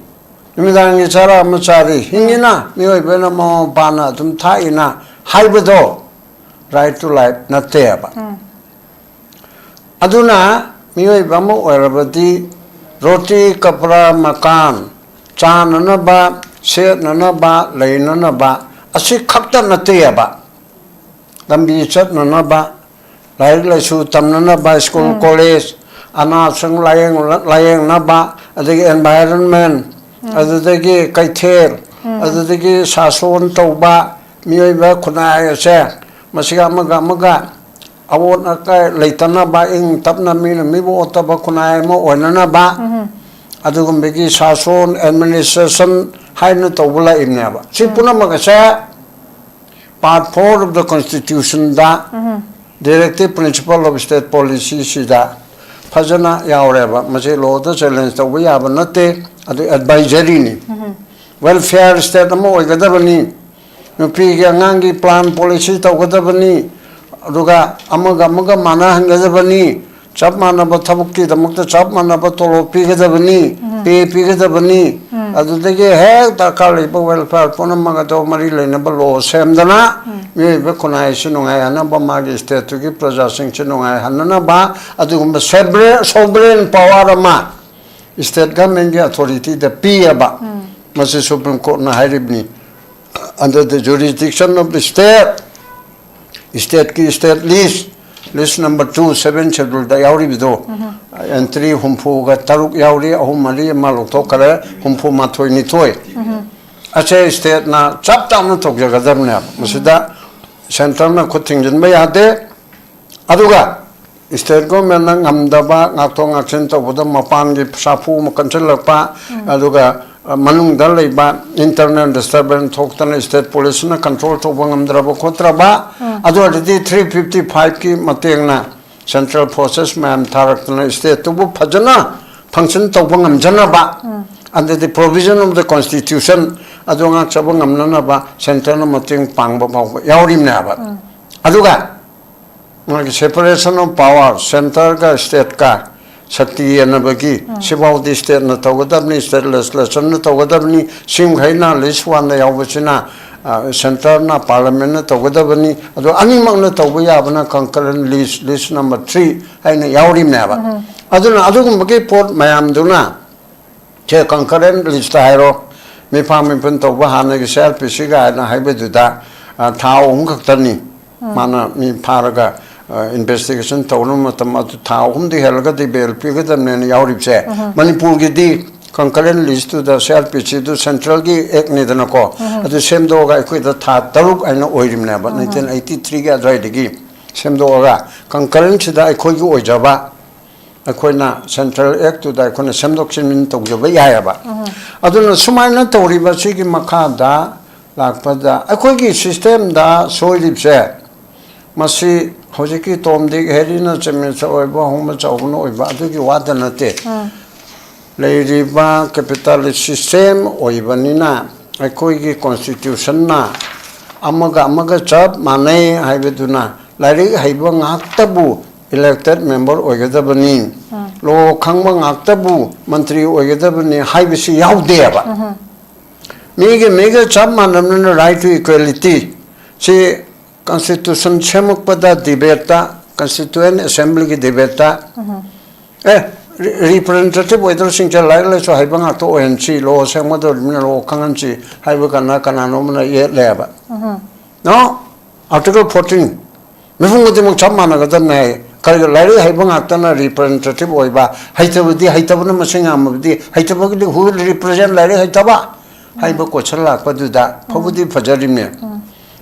ꯅꯨꯃꯤꯗꯥꯡꯒꯤ ꯆꯔꯥ ꯑꯃ ꯆꯥꯔꯤ, ꯍꯤꯡꯉꯤꯅ ꯃꯤꯑꯣꯏꯕꯅ ꯃꯃꯥ ꯃꯄꯥꯅ ꯑꯗꯨꯝ ꯊꯥꯛꯏꯅ ꯍꯥꯏꯕꯗꯣ right to life ꯅꯠꯇꯦꯕ꯫ ꯎꯝ꯫ ꯑꯗꯨꯅ ꯃꯤꯑꯣꯏꯕ ꯑꯃ ꯑꯣꯏꯔꯕꯗꯤ ꯔꯣꯇꯤ, ꯀꯄ꯭ꯔꯥ, ꯃꯀꯥꯟ, ꯆꯥꯅꯅꯕ, ꯁꯦꯠꯅꯅꯕ, ꯂꯩꯅꯅꯕ ꯑꯁꯤ ꯈꯛꯇ ꯅꯠꯇꯦꯕ꯫ ꯂꯝꯕꯤ ꯆꯠꯅꯅꯕ, ꯂꯥꯏꯔꯤꯛ ꯂꯥꯏꯁꯨ ꯇꯝꯅꯅꯕ, ꯁ꯭ꯀꯨꯜ, ꯎꯝ꯫ ꯀꯣꯂꯦꯖ, ꯑꯅꯥꯁꯤꯡ ꯂꯥꯌꯦꯡ-, ꯂꯥꯌꯦꯡꯅꯕ, ꯑꯗꯒꯤ environment, ꯎꯝ꯫ ꯑꯗꯨꯗꯒꯤ ꯀꯩꯊꯦꯜ, ꯎꯝ꯫ ꯑꯗꯨꯗꯒꯤ ꯁꯥꯁꯣꯟ ꯇꯧꯕ, ꯃꯤꯑꯣꯏꯕ ꯈꯨꯟꯅꯥꯏ ꯑꯁꯦ ꯃꯁꯤꯒ ꯑꯃꯒ ꯑꯃꯒ ꯑꯋꯣꯠ ꯑꯀꯥꯏ ꯂꯩꯇꯅꯕ, ꯏꯪ ꯇꯞꯅ ꯃꯤꯅ ꯃꯤꯕꯨ ꯑꯣꯠꯇꯕ ꯈꯨꯟꯅꯥꯏ ꯑꯃ ꯑꯣꯏꯅꯅꯕ ꯎꯝ꯫ ꯑꯗꯨꯒꯨꯝꯕꯒꯤ ꯁꯥꯁꯣꯟ, administration ꯍꯥꯏꯅ ꯇꯧꯕ ꯂꯥꯛꯏꯕꯅꯦꯕ꯫ ꯁꯤ ꯎꯝ꯫ ꯄꯨꯝꯅꯃꯛ ꯑꯁꯦ Part four of the Constitution the um. Directive Principle of State Policy ꯁꯤꯗ ꯐꯖꯅ ꯌꯥꯎꯔꯦꯕ꯫ ꯃꯁꯤ ꯂꯣꯗ ꯆꯦꯂꯦꯟꯖ ꯇꯧꯕ ꯌꯥꯕ ꯅꯠꯇꯦ꯫ ꯑꯗꯨ ꯑꯦꯗꯚꯥꯏꯖꯔꯤꯅꯤ꯫ ꯋꯦꯜꯐꯤꯌꯔ ꯁ꯭ꯇꯦꯠ ꯑꯃ ꯑꯣꯏꯒꯗꯕꯅꯤ꯫ ꯅꯨꯄꯤꯒꯤ ꯑꯉꯥꯡꯒꯤ ꯄ꯭ꯂꯥꯟ ꯄꯣꯂꯤꯁꯤ ꯇꯧꯒꯗꯕꯅꯤ꯫ ꯑꯗꯨꯒ ꯑꯃꯒ ꯑꯃꯒ ꯃꯥꯟꯅꯍꯟꯒꯗꯕꯅꯤ꯫ ꯆꯞ ꯃꯥꯟꯅꯕ ꯊꯕꯛꯀꯤꯗꯃꯛꯇ ꯆꯞ ꯃꯥꯟꯅꯕ ꯇꯣꯂꯣꯞ ꯄꯤꯒꯗꯕꯅꯤ, ꯄꯦ ꯄꯤꯒꯗꯕꯅꯤ꯫ ꯑꯗꯨꯗꯒꯤ ꯍꯦꯛ ꯗꯔꯀꯥꯔ ꯂꯩꯕ ꯋꯦꯜꯐꯤꯌꯔ ꯄꯨꯝꯅꯃꯛ ꯑꯗꯣ ꯃꯔꯤ ꯂꯩꯅꯕ ꯂꯣ ꯁꯦꯝꯗꯅ ꯃꯤꯑꯣꯏꯕ ꯈꯨꯟꯅꯥꯏꯁꯤ ꯅꯨꯡꯉꯥꯏꯍꯟꯅꯕ, ꯃꯥꯒꯤ ꯁ꯭ꯇꯦꯠꯇꯨꯒꯤ ꯄ꯭ꯔꯖꯥꯁꯤꯡꯁꯤ ꯅꯨꯡꯉꯥꯏꯍꯟꯅꯅꯕ ꯑꯗꯨꯒꯨꯝꯕ ꯁꯣꯚꯔꯦꯟ ꯄꯋꯥꯔ ꯑꯃ ꯁ꯭ꯇꯦꯠ ꯒꯚꯔꯟꯃꯦꯟꯒꯤ ꯑꯣꯊꯣꯔꯤꯇꯤꯗ ꯄꯤꯑꯕ꯫ ꯃꯁꯤ ꯁꯨꯄ꯭ꯔꯤꯝ ꯀꯣꯔꯠꯅ ꯍꯥꯏꯔꯤꯕꯅꯤ꯫ Under the jurisdiction of the state, ꯁ꯭ꯇꯦꯠꯀꯤ state list, list number two, seven ꯁꯦꯗꯨꯜꯗ ꯌꯥꯎꯔꯤꯕꯗꯣ, ꯑꯦꯟꯇ꯭ꯔꯤ ꯍꯨꯝꯐꯨꯒ ꯇꯔꯨꯛ ꯌꯥꯎꯔꯤ, ꯑꯍꯨꯝ ꯃꯔꯤ ꯑꯃ ꯂꯧꯊꯣꯛꯈ꯭ꯔꯦ, ꯍꯨꯝꯐꯨ ꯃꯥꯊꯣꯏ ꯅꯤꯊꯣꯏ꯫ ꯑꯁꯦ ꯁ꯭ꯇꯦꯠꯅ ꯆꯞ ꯆꯥꯅ ꯇꯧꯖꯒꯗꯕꯅꯦꯕ꯫ ꯃꯁꯤꯗ ꯁꯦꯟꯇꯔꯅ ꯈꯨꯠ ꯊꯤꯡꯖꯤꯟꯕ ꯌꯥꯗꯦ꯫ ꯑꯗꯨꯒ ꯁ꯭ꯇꯦꯠ ꯒꯣꯔꯃꯦꯟꯅ ꯉꯝꯗꯕ, ꯉꯥꯛꯊꯣꯛ ꯉꯥꯛꯁꯤꯟ ꯇꯧꯕꯗ ꯃꯄꯥꯟꯒꯤ ꯁꯥꯐꯨ ꯑꯃ ꯀꯟꯁꯤꯜꯂꯛꯄ, ꯑꯗꯨꯒ, ꯑ, ꯃꯅꯨꯡꯗ ꯂꯩꯕ ꯏꯟꯇꯔꯅꯦꯜ ꯗꯤꯁꯇꯔꯕꯦꯟꯁ ꯊꯣꯛꯇꯅ ꯁ꯭ꯇꯦꯠ ꯄꯨꯂꯤꯁꯅ ꯀꯟꯇ꯭ꯔꯣꯜ ꯇꯧꯕ ꯉꯝꯗ꯭ꯔꯕ ꯈꯣꯠꯇ꯭ꯔꯕ, ꯑꯗꯨ ꯑꯣꯏꯔꯗꯤ ꯊ꯭ꯔꯤ ꯐꯤꯐꯇꯤ ꯐꯥꯏꯚꯀꯤ ꯃꯇꯦꯡꯅ ꯁꯦꯟꯇ꯭ꯔꯦꯜ ꯐꯣꯔꯁꯦꯁ ꯃꯌꯥꯝ ꯊꯥꯔꯛꯇꯅ ꯁ꯭ꯇꯦꯠꯇꯨꯕꯨ ꯐꯖꯅ ꯐꯪꯁꯟ ꯇꯧꯕ ꯉꯝꯖꯅꯕ, under the provision of the constitution, ꯑꯗꯨ ꯉꯥꯛꯆꯕ ꯉꯝꯅꯅꯕ ꯁꯦꯟꯇꯔꯅ ꯃꯇꯦꯡ ꯄꯥꯡꯕ ꯐꯥꯎꯕ ꯌꯥꯎꯔꯤꯕꯅꯦꯕ꯫ ꯑꯗꯨꯒ ꯃꯥꯒꯤ separation of power, ꯁꯦꯟꯇꯔꯒ ꯁ꯭ꯇꯦꯠꯀ ꯁꯛꯇꯤ ꯌꯦꯟꯅꯕꯒꯤ, ꯁꯤꯐꯥꯎꯗꯤ ꯁ꯭ꯇꯦꯠꯅ ꯇꯧꯒꯗꯕꯅꯤ, ꯁ꯭ꯇꯦꯠ ꯂꯦꯖꯤꯁꯂꯦꯆꯔꯅ ꯇꯧꯒꯗꯕꯅꯤ, ꯁꯤꯃꯈꯩꯅ ꯂꯤꯁ ꯋꯥꯟꯗ ꯌꯥꯎꯕꯁꯤꯅ, ꯑ, ꯁꯦꯟꯇꯔꯅ, ꯄꯥꯔꯂꯤꯌꯥꯃꯦꯟꯠꯅ ꯇꯧꯒꯗꯕꯅꯤ꯫ ꯑꯗꯣ ꯑꯅꯤꯃꯛꯅ ꯇꯧꯕ ꯌꯥꯕꯅ concurrent list, ꯂꯤꯁ ꯅꯝꯕꯔ ꯊ꯭ꯔꯤ ꯍꯥꯏꯅ ꯌꯥꯎꯔꯤꯕꯅꯦꯕ꯫ ꯑꯗꯨꯅ ꯑꯗꯨꯒꯨꯝꯕꯒꯤ ꯄꯣꯠ ꯃꯌꯥꯝꯗꯨꯅ ꯁꯦ concurrent list ꯍꯥꯏꯔꯣ, ꯃꯤꯐꯥ ꯃꯤꯄꯨꯟ ꯇꯧꯕ ꯍꯥꯟꯅꯒꯤ ꯁꯤ ꯑꯥꯔ ꯄꯤ ꯁꯤꯒ ꯍꯥꯏꯅ ꯍꯥꯏꯕꯗꯨꯗ, ꯑ, ꯊꯥ ꯑꯍꯨꯝ ꯈꯛꯇꯅꯤ꯫ ꯃꯥꯅ ꯃꯤ ꯐꯥꯔꯒ, ꯑ, ꯏꯟꯚꯦꯁꯇꯤꯒꯦꯁꯟ ꯇꯧꯅꯕ ꯃꯇꯝ ꯑꯗꯨ ꯊꯥ ꯑꯍꯨꯝꯗꯤ ꯍꯦꯜꯂꯒꯗꯤ ꯕꯦꯜ ꯄꯤꯒꯗꯕꯅꯦꯅ ꯌꯥꯎꯔꯤꯕꯁꯦ꯫ ꯃꯅꯤꯄꯨꯔꯒꯤꯗꯤ concurrent listꯇꯨꯗ ꯁꯤ ꯑꯥꯔ ꯄꯤ ꯁꯤꯗꯨ ꯁꯦꯟꯇ꯭ꯔꯦꯜꯒꯤ ꯑꯦꯛꯅꯤꯗꯅꯀꯣ, ꯑꯗꯨ ꯁꯦꯝꯗꯣꯛꯑꯒ ꯑꯩꯈꯣꯏꯗ ꯊꯥ ꯇꯔꯨꯛ ꯍꯥꯏꯅ ꯑꯣꯏꯔꯤꯕꯅꯦꯕ, ꯅꯥꯏꯟꯇꯤꯟ ꯑꯩꯠꯇꯤ ꯊ꯭ꯔꯤꯒꯤ ꯑꯗꯨꯋꯥꯏꯗꯒꯤ ꯁꯦꯝꯗꯣꯛꯑꯒ concurrentꯁꯤꯗ ꯑꯩꯈꯣꯏꯒꯤ ꯑꯣꯏꯖꯕ, ꯑꯩꯈꯣꯏꯅ ꯁꯦꯟꯇ꯭ꯔꯦꯜ ꯑꯦꯛꯇꯨꯗ ꯑꯩꯈꯣꯏꯅ ꯁꯦꯝꯗꯣꯛ ꯁꯦꯝꯖꯤꯟ ꯇꯧꯖꯕ ꯌꯥꯏꯑꯕ꯫ ꯑꯗꯨꯅ ꯁꯨꯃꯥꯏꯅ ꯇꯧꯔꯤꯕ ꯁꯤꯒꯤ ꯃꯈꯥꯗ ꯂꯥꯛꯄꯗ ꯑꯩꯈꯣꯏꯒꯤ ꯁꯤꯁꯇꯦꯝꯗ ꯁꯣꯏꯔꯤꯕꯁꯦ, ꯃꯁꯤ ꯍꯧꯖꯤꯛꯀꯤ ꯇꯣꯝ ꯗꯤꯛ ꯍꯦꯔꯤꯅ ꯆꯦꯝꯃꯤꯁ ꯑꯣꯏꯕ, ꯍꯣꯡꯕ ꯆꯥꯎꯕꯅ ꯑꯣꯏꯕ ꯑꯗꯨꯒꯤ ꯋꯥꯗ ꯅꯠꯇꯦ꯫ ꯂꯩꯔꯤꯕ ꯀꯦꯄꯤꯇꯥꯂꯤꯁ ꯁꯤꯁꯇꯦꯝ ꯑꯣꯏꯕꯅꯤꯅ ꯑꯩꯈꯣꯏꯒꯤ ꯀꯣꯟꯁꯇꯤꯇ꯭ꯌꯨꯁꯟꯅ ꯑꯃꯒ ꯑꯃꯒ ꯆꯞ ꯃꯥꯟꯅꯩ ꯍꯥꯏꯕꯗꯨꯅ ꯂꯥꯏꯔꯤꯛ ꯍꯩꯕ ꯉꯥꯛꯇꯕꯨ ꯏꯂꯦꯛꯇꯦꯠ ꯃꯦꯝꯕꯔ ꯑꯣꯏꯒꯗꯕꯅꯤ, ꯂꯣ ꯈꯪꯕ ꯉꯥꯛꯇꯕꯨ ꯃꯟꯇ꯭ꯔꯤ ꯑꯣꯏꯒꯗꯕꯅꯤ ꯍꯥꯏꯕꯁꯤ ꯌꯥꯎꯗꯦꯕ꯫ ꯃꯤꯒ ꯃꯤꯒ ꯆꯞ ꯃꯥꯟꯅꯕꯅꯤꯅ right to equality ꯁꯤ ꯀꯟꯁꯇꯤꯇ꯭ꯌꯨꯁꯟ ꯁꯦꯝꯃꯛꯄꯗ ꯗꯤꯕꯦꯠꯇ, ꯀꯟꯁꯇꯤꯇ꯭ꯌꯨꯌꯦꯟ ꯑꯦꯁꯦꯝꯕ꯭ꯂꯤꯒꯤ ꯗꯤꯕꯦꯠꯇ, ꯑꯦ, ꯔꯤꯄ꯭ꯔꯖꯦꯟꯇꯦꯇꯤꯚ ꯑꯣꯏꯗꯧꯔꯁꯤꯡꯁꯦ ꯂꯥꯏꯔꯤꯛ ꯂꯥꯏꯁꯨ ꯍꯩꯕ ꯉꯥꯛꯇ ꯑꯣꯏꯍꯟꯁꯤ, ꯂꯣ ꯁꯦꯝꯒꯗꯧꯔꯤꯕꯅꯤꯅ ꯂꯣ ꯈꯪꯍꯟꯁꯤ ꯍꯥꯏꯕ ꯀꯅꯥ ꯀꯅꯥꯅꯣꯝꯅ ꯌꯦꯠꯂꯦꯕ꯫ ꯅꯣ, ꯑꯥꯔꯇꯤꯀꯜ ꯐꯣꯔꯇꯤꯟ, ꯃꯤꯄꯨꯝ ꯈꯨꯗꯤꯡꯃꯛ ꯆꯞ ꯃꯥꯟꯅꯒꯗꯕꯅꯤ ꯍꯥꯏ꯫ ꯀꯔꯤꯒꯤ ꯂꯥꯏꯔꯤꯛ ꯍꯩꯕ ꯉꯥꯛꯇꯅ ꯔꯤꯄ꯭ꯔꯖꯦꯟꯇꯦꯇꯤꯚ ꯑꯣꯏꯕ, ꯍꯩꯇꯕꯗꯤ ꯍꯩꯇꯕꯅ ꯃꯁꯤꯡ ꯌꯥꯝꯃꯕꯗꯤ ꯍꯩꯇꯕꯒꯤꯗꯤ who will represent ꯂꯥꯏꯔꯤꯛ ꯍꯩꯇꯕ ꯍꯥꯏꯕ ꯀꯣꯏꯁꯟ ꯂꯥꯛꯄꯗꯨꯗ ꯐꯕꯨꯗꯤ ꯐꯖꯔꯤꯕꯅꯦ꯫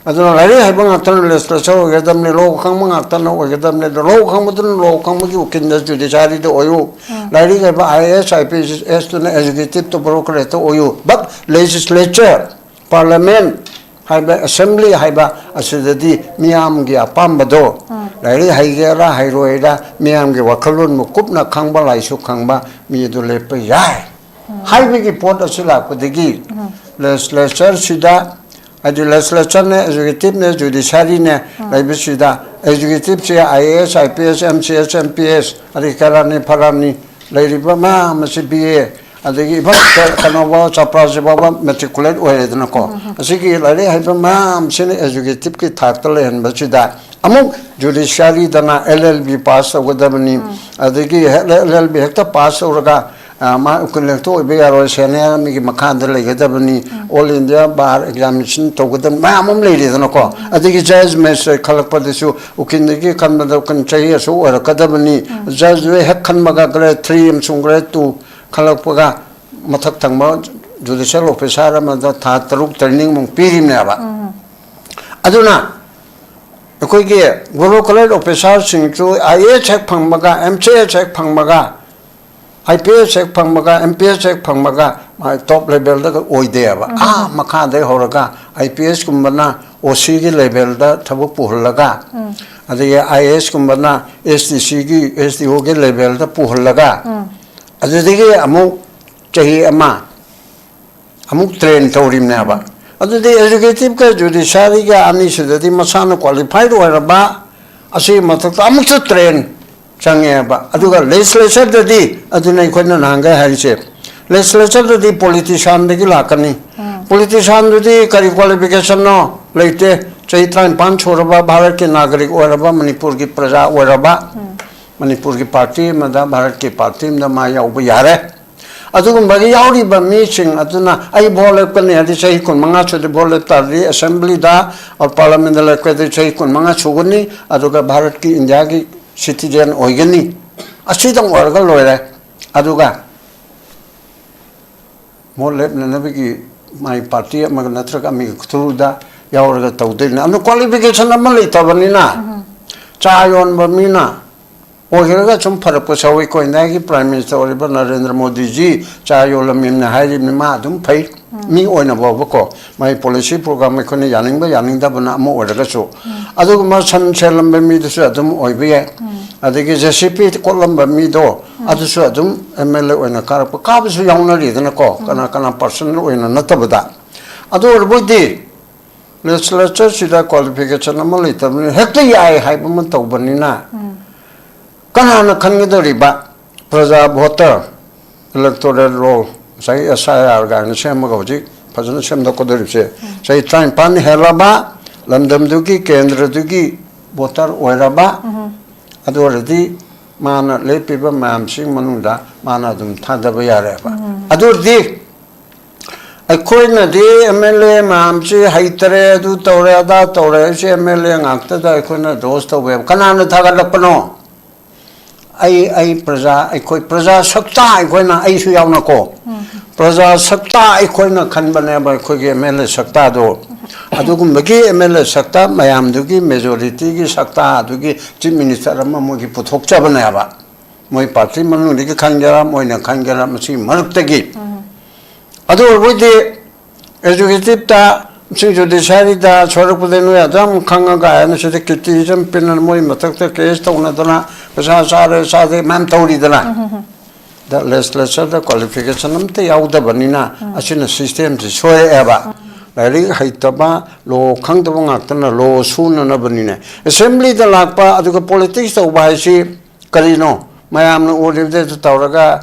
ꯑꯗꯨꯅ ꯂꯥꯏꯔꯤꯛ ꯍꯩꯕ ꯉꯥꯛꯇꯅ ꯂꯦꯖꯤꯁꯂꯦꯆꯔ ꯑꯣꯏꯒꯗꯕꯅꯤ, ꯂꯣ ꯈꯪꯕ ꯉꯥꯛꯇꯅ ꯑꯣꯏꯒꯗꯕꯅꯤ꯫ ꯑꯗꯣ ꯂꯣ ꯈꯪꯕꯗꯨꯅ ꯂꯣ ꯈꯪꯕꯒꯤ ꯎꯀꯤꯜꯗ, ꯖꯨꯗꯤꯁꯥꯔꯤꯗ ꯑꯣꯏꯌꯨ, ꯂꯥꯏꯔꯤꯛ ꯍꯩꯕ I A S, I P ꯑꯦꯁꯇꯨꯅ ꯑꯦꯛꯖꯤꯀ꯭ꯌꯨꯇꯤꯞꯇ, ꯕ꯭ꯌꯨꯔꯣꯀ꯭ꯔꯦꯠꯇ ꯑꯣꯏꯌꯨ꯫ But ꯂꯦꯖꯤꯁꯂꯦꯆꯔ, ꯄꯥꯔꯂꯤꯌꯥꯃꯦꯟ ꯍꯥꯏꯕ, ꯑꯦꯁꯦꯝꯕ꯭ꯂꯤ ꯍꯥꯏꯕ ꯑꯁꯤꯗꯗꯤ ꯃꯤꯌꯥꯝꯒꯤ ꯑꯄꯥꯝꯕꯗꯣ, ꯂꯥꯏꯔꯤꯛ ꯍꯩꯒꯦꯔꯥ ꯍꯩꯔꯣꯏꯔꯥ, ꯃꯤꯌꯥꯝꯒꯤ ꯋꯥꯈꯜꯂꯣꯟꯕꯨ ꯀꯨꯞꯅ ꯈꯪꯕ, ꯂꯥꯏꯁꯨ ꯈꯪꯕ ꯃꯤ ꯑꯗꯨ ꯂꯦꯞꯄ ꯌꯥꯏ ꯍꯥꯏꯕꯒꯤ ꯄꯣꯠ ꯑꯁꯤ ꯂꯥꯛꯄꯗꯒꯤ ꯂꯦꯖꯤꯁꯂꯦꯆꯔꯁꯤꯗ, ꯍꯥꯏꯗꯤ ꯂꯦꯖꯤꯁꯂꯦꯆꯔꯅꯦ, ꯑꯦꯛꯖꯤꯀ꯭ꯌꯨꯇꯤꯞꯅꯦ, ꯖꯨꯗꯤꯁꯥꯔꯤꯅꯦ ꯂꯩꯕꯁꯤꯗ, ꯑꯦꯛꯖꯤꯀ꯭ꯌꯨꯇꯤꯞꯁꯦ ꯑꯥꯏ A S, I P S, M C S, M P S, ꯑꯗꯒꯤ ꯀꯔꯥꯅꯤ ꯐꯔꯥꯅꯤ ꯂꯩꯔꯤꯕ ꯃꯌꯥꯝ ꯑꯁꯤ ꯕꯤ ꯑꯦ, ꯑꯗꯒꯤ ꯏꯚꯟ ꯀꯩꯅꯣꯐꯥꯎ, ꯆꯥꯄ꯭ꯔꯥꯁꯤ ꯐꯥꯎꯕ ꯃꯦꯇ꯭ꯔꯤꯀꯨꯂꯦꯠ ꯑꯣꯏꯔꯦꯗꯅꯀꯣ꯫ ꯑꯁꯤꯒꯤ ꯂꯥꯏꯔꯤꯛ ꯍꯩꯕ ꯃꯌꯥꯝꯁꯤꯅ ꯑꯦꯛꯖꯤꯀ꯭ꯌꯨꯇꯤꯞꯀꯤ ꯊꯥꯛꯇ ꯂꯩꯍꯟꯕꯁꯤꯗ ꯑꯃꯨꯛ ꯖꯨꯗꯤꯁꯤꯌꯥꯔꯤꯗꯅ ꯑꯦꯜ ꯑꯦꯜ ꯕꯤ ꯄꯥꯁ ꯇꯧꯒꯗꯕꯅꯤ, ꯑꯗꯒꯤ ꯑꯦꯜ ꯑꯦꯜ ꯕꯤ ꯍꯦꯛꯇ ꯄꯥꯁ ꯇꯧꯔꯒ, ꯑ, ꯃꯥ ꯎꯀꯤꯜ ꯍꯦꯛꯇ ꯑꯣꯏꯕ ꯌꯥꯔꯣꯏ, ꯁꯦꯅꯤꯌꯔ ꯑꯃꯒꯤ ꯃꯈꯥꯗ ꯂꯩꯒꯗꯕꯅꯤ, ꯑꯣꯜ ꯏꯟꯗꯤꯌꯥ ꯕꯥꯔ ꯑꯦꯛꯖꯥꯃꯤꯅꯦꯁꯟ ꯇꯧꯒꯗꯕꯅꯤ, ꯃꯌꯥꯝ ꯑꯃ ꯂꯩꯔꯦꯗꯅꯀꯣ꯫ ꯑꯗꯒꯤ ꯖꯖ ꯃꯦꯖꯤꯁꯇ꯭ꯔꯦꯠ ꯈꯜꯂꯛꯄꯗꯁꯨ ꯎꯀꯤꯜꯗꯒꯤ ꯈꯟꯕꯗ ꯎꯀꯤꯜ ꯆꯍꯤ ꯑꯁꯨꯛ ꯑꯣꯏꯔꯛꯀꯗꯕꯅꯤ, ꯖꯖ ꯍꯦꯛ ꯈꯟꯕꯒ ꯒ꯭ꯔꯦꯗ ꯊ꯭ꯔꯤ ꯑꯃꯁꯨꯡ ꯒ꯭ꯔꯦꯗ ꯇꯨ ꯈꯜꯂꯛꯄꯒ ꯃꯊꯛ ꯊꯪꯕ ꯖꯨꯗꯤꯁꯤꯌꯦꯜ ꯑꯣꯐꯤꯁꯥꯔ ꯑꯃꯗ ꯊꯥ ꯇꯔꯨꯛ ꯇ꯭ꯔꯦꯅꯤꯡꯃꯨꯛ ꯄꯤꯔꯤꯕꯅꯦꯕ꯫ ꯑꯗꯨꯅ ꯑꯩꯈꯣꯏꯒꯤ ꯕ꯭ꯌꯨꯔꯣꯀ꯭ꯔꯦꯠ ꯑꯣꯐꯤꯁꯥꯔꯁꯤꯡꯁꯨ ꯑꯥꯏ ꯑꯦ ꯑꯦꯁ ꯍꯦꯛ ꯐꯪꯕꯒ, ꯑꯦꯝ ꯁꯤ ꯑꯦꯁ ꯍꯦꯛ ꯐꯪꯕꯒ, ꯑꯥꯏ ꯄꯤ ꯑꯦꯁ ꯍꯦꯛ ꯐꯪꯕꯒ, ꯑꯦꯝ ꯄꯤ ꯑꯦꯁ ꯍꯦꯛ ꯐꯪꯕꯒ ꯃꯥ ꯇꯣꯞ ꯂꯦꯚꯦꯜꯗꯒ ꯑꯣꯏꯗꯦꯕ꯫ ꯑꯥ ꯃꯈꯥꯗꯒꯤ ꯍꯧꯔꯒ ꯑꯥꯏ ꯄꯤ ꯑꯦꯁꯀꯨꯝꯕꯅ ꯑꯣ ꯁꯤꯒꯤ ꯂꯦꯚꯦꯜꯗ ꯊꯕꯛ ꯄꯨꯍꯜꯂꯒ, ꯑꯗꯒꯤ ꯑꯥꯏ ꯑꯦ ꯑꯦꯁ ꯀꯨꯝꯕꯅ ꯑꯦꯁ ꯗꯤ ꯁꯤꯒꯤ, ꯑꯦꯁ ꯗꯤ ꯑꯣꯒꯤ ꯂꯦꯚꯦꯜꯗ ꯄꯨꯍꯜꯂꯒ, ꯑꯗꯨꯗꯒꯤ ꯑꯃꯨꯛ ꯆꯍꯤ ꯑꯃ ꯑꯃꯨꯛ ꯇ꯭ꯔꯦꯟ ꯇꯧꯔꯤꯕꯅꯦꯕ꯫ ꯑꯗꯨꯗꯤ ꯑꯦꯖꯨꯀꯦꯇꯤꯞꯀ ꯖꯨꯗꯤꯁꯤꯌꯥꯔꯤꯒ ꯑꯅꯤꯁꯤꯗꯗꯤ ꯃꯁꯥꯅ ꯀ꯭ꯋꯥꯂꯤꯐꯥꯏꯗ ꯑꯣꯏꯔꯕ, ꯑꯁꯤꯒꯤ ꯃꯊꯛꯇ ꯑꯃꯨꯛꯁꯨ ꯇ꯭ꯔꯦꯟ ꯆꯪꯉꯦꯕ꯫ ꯑꯗꯨꯒ ꯂꯦꯖꯤꯁꯂꯦꯆꯔꯗꯗꯤ, ꯑꯗꯨꯅ ꯑꯩꯈꯣꯏꯅ ꯅꯍꯥꯟꯈꯩ ꯍꯥꯏꯔꯤꯁꯦ, ꯂꯦꯖꯤꯁꯂꯦꯆꯔꯗꯗꯤ ꯄꯣꯂꯤꯇꯤꯁꯤꯌꯥꯟꯗꯒꯤ ꯂꯥꯛꯀꯅꯤ꯫ ꯄꯣꯂꯤꯇꯤꯁꯤꯌꯥꯟꯗꯨꯗꯤ ꯀꯔꯤ ꯀ꯭ꯋꯥꯂꯤꯐꯤꯀꯦꯁꯟꯅꯣ? ꯂꯩꯇꯦ꯫ ꯆꯍꯤ ꯇꯔꯥꯅꯤꯄꯥꯟ ꯁꯨꯔꯕ, ꯚꯥꯔꯠꯀꯤ ꯅꯥꯒꯔꯤꯛ ꯑꯣꯏꯔꯕ, ꯃꯅꯤꯄꯨꯔꯒꯤ ꯄ꯭ꯔꯖꯥ ꯑꯣꯏꯔꯕ, ꯃꯅꯤꯄꯨꯔꯒꯤ ꯄꯥꯔꯇꯤ ꯑꯃꯗ, ꯚꯥꯔꯠꯀꯤ ꯄꯥꯔꯇꯤ ꯑꯃꯗ ꯃꯥ ꯌꯥꯎꯕ ꯌꯥꯔꯦ꯫ ꯑꯗꯨꯒꯨꯝꯕꯒꯤ ꯌꯥꯎꯔꯤꯕ ꯃꯤꯁꯤꯡ ꯑꯗꯨꯅ, "ꯑꯩ ꯚꯣꯠ ꯂꯦꯞꯀꯅꯤ" ꯍꯥꯏꯗꯤ ꯆꯍꯤ ꯀꯨꯟꯃꯉꯥ ꯁꯨꯗꯤ ꯚꯣꯠ ꯂꯦꯞ ꯇꯥꯔꯗꯤ ꯑꯦꯁꯦꯝꯕ꯭ꯂꯤꯗ ꯑꯣꯔ ꯄꯥꯔꯂꯥꯃꯦꯟꯗ ꯂꯦꯞꯀꯗꯤ ꯆꯍꯤ ꯀꯨꯟꯃꯉꯥ ꯁꯨꯒꯅꯤ, ꯑꯗꯨꯒ ꯚꯥꯔꯠꯀꯤ, ꯏꯟꯗꯤꯌꯥꯒꯤ ꯁꯤꯇꯤꯖꯦꯟ ꯑꯣꯏꯒꯅꯤ꯫ ꯑꯁꯤꯗꯪ ꯑꯣꯏꯔꯒ ꯂꯣꯏꯔꯦ꯫ ꯑꯗꯨꯒ ꯚꯣꯠ ꯂꯦꯞꯅꯅꯕꯒꯤ ꯃꯥꯏ ꯄꯥꯔꯇꯤ ꯑꯃꯒ ꯅꯠꯇ꯭ꯔꯒ ꯑꯃꯒꯤ ꯈꯨꯊꯨꯗ ꯌꯥꯎꯔꯒ ꯇꯧꯗꯣꯏꯅꯤ꯫ ꯑꯗꯨ ꯀ꯭ꯋꯥꯂꯤꯐꯤꯀꯦꯁꯟ ꯑꯃ ꯂꯩꯇꯕꯅꯤꯅ, ꯆꯥ ꯌꯣꯟꯕ ꯃꯤꯅ ꯑꯣꯏꯈ꯭ꯔꯒ ꯁꯨꯝ ꯐꯔꯛꯄꯁꯨ ꯌꯥꯎꯏ꯫ ꯀꯣ ꯏꯟꯗꯤꯌꯥꯒꯤ ꯄ꯭ꯔꯥꯏꯝ ꯃꯤꯅꯤꯁꯇꯔ ꯑꯣꯏꯔꯤꯕ ꯅꯔꯦꯟꯗ꯭ꯔ ꯃꯣꯗꯤꯖꯤ ꯆꯥ ꯌꯣꯜꯂꯝꯃꯤꯕꯅꯤ ꯍꯥꯏꯔꯤꯕꯅꯤ, ꯃꯥ ꯑꯗꯨꯝ ꯐꯩ꯫ ꯃꯤ ꯑꯣꯏꯅ ꯐꯥꯎꯕꯀꯣ, ꯃꯥꯏ ꯄꯣꯂꯤꯁꯤ ꯄ꯭ꯔꯣꯒ꯭ꯔꯥꯝ ꯑꯩꯈꯣꯏꯅ ꯌꯥꯅꯤꯡꯕ ꯌꯥꯅꯤꯡꯗꯕꯅ ꯑꯃ ꯑꯣꯏꯔꯒꯁꯨ, ꯑꯗꯨꯒꯨꯝꯕ ꯁꯟ ꯁꯦꯜꯂꯝꯕ ꯃꯤꯗꯨꯁꯨ ꯑꯗꯨꯝ ꯑꯣꯏꯕ ꯌꯥꯏ꯫ ꯑꯗꯒꯤ ꯖꯦ ꯁꯤ ꯄꯤ ꯀꯣꯠꯂꯝꯕ ꯃꯤꯗꯣ, ꯑꯗꯨꯁꯨ ꯑꯗꯨꯝ ꯑꯦꯝ ꯑꯦꯜ ꯑꯦ ꯑꯣꯏꯅ ꯀꯥꯔꯛꯄ, ꯀꯥꯕꯁꯨ ꯌꯥꯎꯅꯔꯤꯗꯅꯀꯣ, ꯀꯅꯥ ꯀꯅꯥ ꯄꯥꯔꯁꯅꯦꯜ ꯑꯣꯏꯅ ꯅꯠꯇꯕꯗ꯫ ꯑꯗꯨ ꯑꯣꯏꯔꯕꯣꯏꯗꯤ ꯂꯦꯖꯤꯁꯂꯦꯆꯔꯁꯤꯗ ꯀ꯭ꯋꯥꯂꯤꯐꯤꯀꯦꯁꯟ ꯑꯃ ꯂꯩꯇꯕꯅꯤꯅ ꯍꯦꯛꯇ ꯌꯥꯏ ꯍꯥꯏꯕ ꯑꯃ ꯇꯧꯕꯅꯤꯅ, ꯀꯅꯥꯅ ꯈꯟꯒꯗꯧꯔꯤꯕ? ꯄ꯭ꯔꯖꯥ ꯚꯣꯇꯔ, ꯏꯂꯦꯛꯇꯣꯔꯦꯜ ꯔꯣꯜ, ꯉꯁꯥꯏꯒꯤ ꯑꯦꯁ ꯑꯥꯏ ꯑꯥꯔ ꯀꯥꯏꯅ ꯁꯦꯝꯃꯒ ꯍꯧꯖꯤꯛ ꯐꯖꯅ ꯁꯦꯝꯗꯣꯛꯀꯗꯧꯔꯤꯕꯁꯦ, ꯆꯍꯤ ꯇꯔꯥꯅꯤꯄꯥꯟ ꯍꯦꯜꯂꯕ, ꯂꯝꯗꯝꯗꯨꯒꯤ ꯀꯦꯟꯗ꯭ꯔꯗꯨꯒꯤ ꯚꯣꯇꯔ ꯑꯣꯏꯔꯕ, ꯑꯗꯨ ꯑꯣꯏꯔꯗꯤ ꯃꯥꯅ ꯂꯦꯞꯄꯤꯕ ꯃꯌꯥꯝꯁꯤꯒꯤ ꯃꯅꯨꯡꯗ ꯃꯥꯅ ꯑꯗꯨꯝ ꯊꯥꯗꯕ ꯌꯥꯔꯦꯕ꯫ ꯑꯗꯨ ꯑꯣꯏꯔꯗꯤ ꯑꯩꯈꯣꯏꯅꯗꯤ ꯑꯦꯝ ꯑꯦꯜ ꯑꯦ ꯃꯌꯥꯝꯁꯤ ꯍꯩꯇꯔꯦ, ꯑꯗꯨ ꯇꯧꯔꯦ, ꯑꯗꯥ ꯇꯧꯔꯦ, ꯑꯩꯁꯦ ꯑꯦꯝ ꯑꯦꯜ ꯑꯦ ꯉꯥꯛꯇꯗ ꯑꯩꯈꯣꯏꯅ ꯗꯣꯁ ꯇꯧꯕ ꯌꯥꯕ꯫ ꯀꯅꯥꯅ ꯊꯥꯒꯠꯂꯛꯄꯅꯣ? ꯑꯩ, ꯑꯩ ꯄ꯭ꯔꯖꯥ, ꯑꯩꯈꯣꯏ ꯄ꯭ꯔꯖꯥ ꯁꯛꯇ, ꯑꯩꯈꯣꯏꯅ, ꯑꯩꯁꯨ ꯌꯥꯎꯅꯀꯣ, ꯄ꯭ꯔꯖꯥ ꯁꯛꯇ ꯑꯩꯈꯣꯏꯅ ꯈꯟꯕꯅꯦꯕ, ꯑꯩꯈꯣꯏꯒꯤ ꯑꯦꯝ ꯑꯦꯜ ꯑꯦ ꯁꯛꯇꯗꯣ꯫ ꯑꯗꯨꯒꯨꯝꯕꯒꯤ ꯑꯦꯝ ꯑꯦꯜ ꯑꯦ ꯁꯛꯇ ꯃꯌꯥꯝꯗꯨꯒꯤ ꯃꯦꯖꯣꯔꯤꯇꯤꯒꯤ ꯁꯛꯇ ꯑꯗꯨꯒꯤ ꯆꯤꯐ ꯃꯤꯅꯤꯁꯇꯔ ꯑꯃ ꯃꯣꯏꯒꯤ ꯄꯨꯊꯣꯛꯆꯕꯅꯦꯕ꯫ ꯃꯣꯏ ꯄꯥꯔꯇꯤ ꯃꯅꯨꯡꯗꯒꯤ ꯈꯟꯒꯦꯔꯥ, ꯃꯣꯏꯅ ꯈꯟꯒꯦꯔꯥ, ꯃꯁꯤꯒꯤ ꯃꯔꯛꯇꯒꯤ꯫ ꯑꯗꯨ ꯑꯣꯏꯔꯕꯣꯏꯗꯤ ꯑꯦꯖꯨꯀꯦꯇꯤꯞꯇ ꯁꯤꯡ ꯖꯨꯗꯤꯁꯤꯌꯥꯔꯤꯗ ꯁꯣꯏꯔꯛꯄꯗ ꯅꯣꯏ ꯑꯗꯨ ꯌꯥꯝ ꯈꯪꯉꯒ ꯍꯥꯏꯅ ꯁꯤꯗ ꯀꯤꯇꯤꯁ ꯑꯃ ꯄꯤꯟꯅ ꯃꯣꯏ ꯃꯊꯛꯇ ꯀꯦꯁ ꯇꯧꯅꯗꯅ ꯄꯩꯁꯥ ꯆꯥꯔꯦ ꯆꯥꯗꯦ ꯃꯌꯥꯝ ꯇꯧꯔꯤꯗꯅ꯫ ꯗ ꯂꯦꯖꯤꯁꯂꯦꯆꯔꯗ ꯀ꯭ꯋꯥꯂꯤꯐꯤꯀꯦꯁꯟ ꯑꯝꯇ ꯌꯥꯎꯗꯕꯅꯤꯅ ꯑꯁꯤꯅ ꯁꯤꯁꯇꯦꯝꯁꯤ ꯁꯣꯏꯔꯛꯑꯦꯕ꯫ ꯂꯥꯏꯔꯤꯛ ꯍꯩꯇꯕ, ꯂꯣ ꯈꯪꯗꯕ ꯉꯥꯛꯇꯅ ꯂꯣ ꯁꯨꯅꯅꯕꯅꯤꯅꯦ꯫ ꯑꯦꯁꯦꯝꯕ꯭ꯂꯤꯗ ꯂꯥꯛꯄ ꯑꯗꯨꯒ ꯄꯣꯂꯤꯇꯤꯛꯁ ꯇꯧꯕ ꯍꯥꯏꯁꯤ ꯀꯔꯤꯅꯣ? ꯃꯌꯥꯝꯅ ꯎꯔꯤꯕꯗꯨ ꯇꯧꯔꯒ,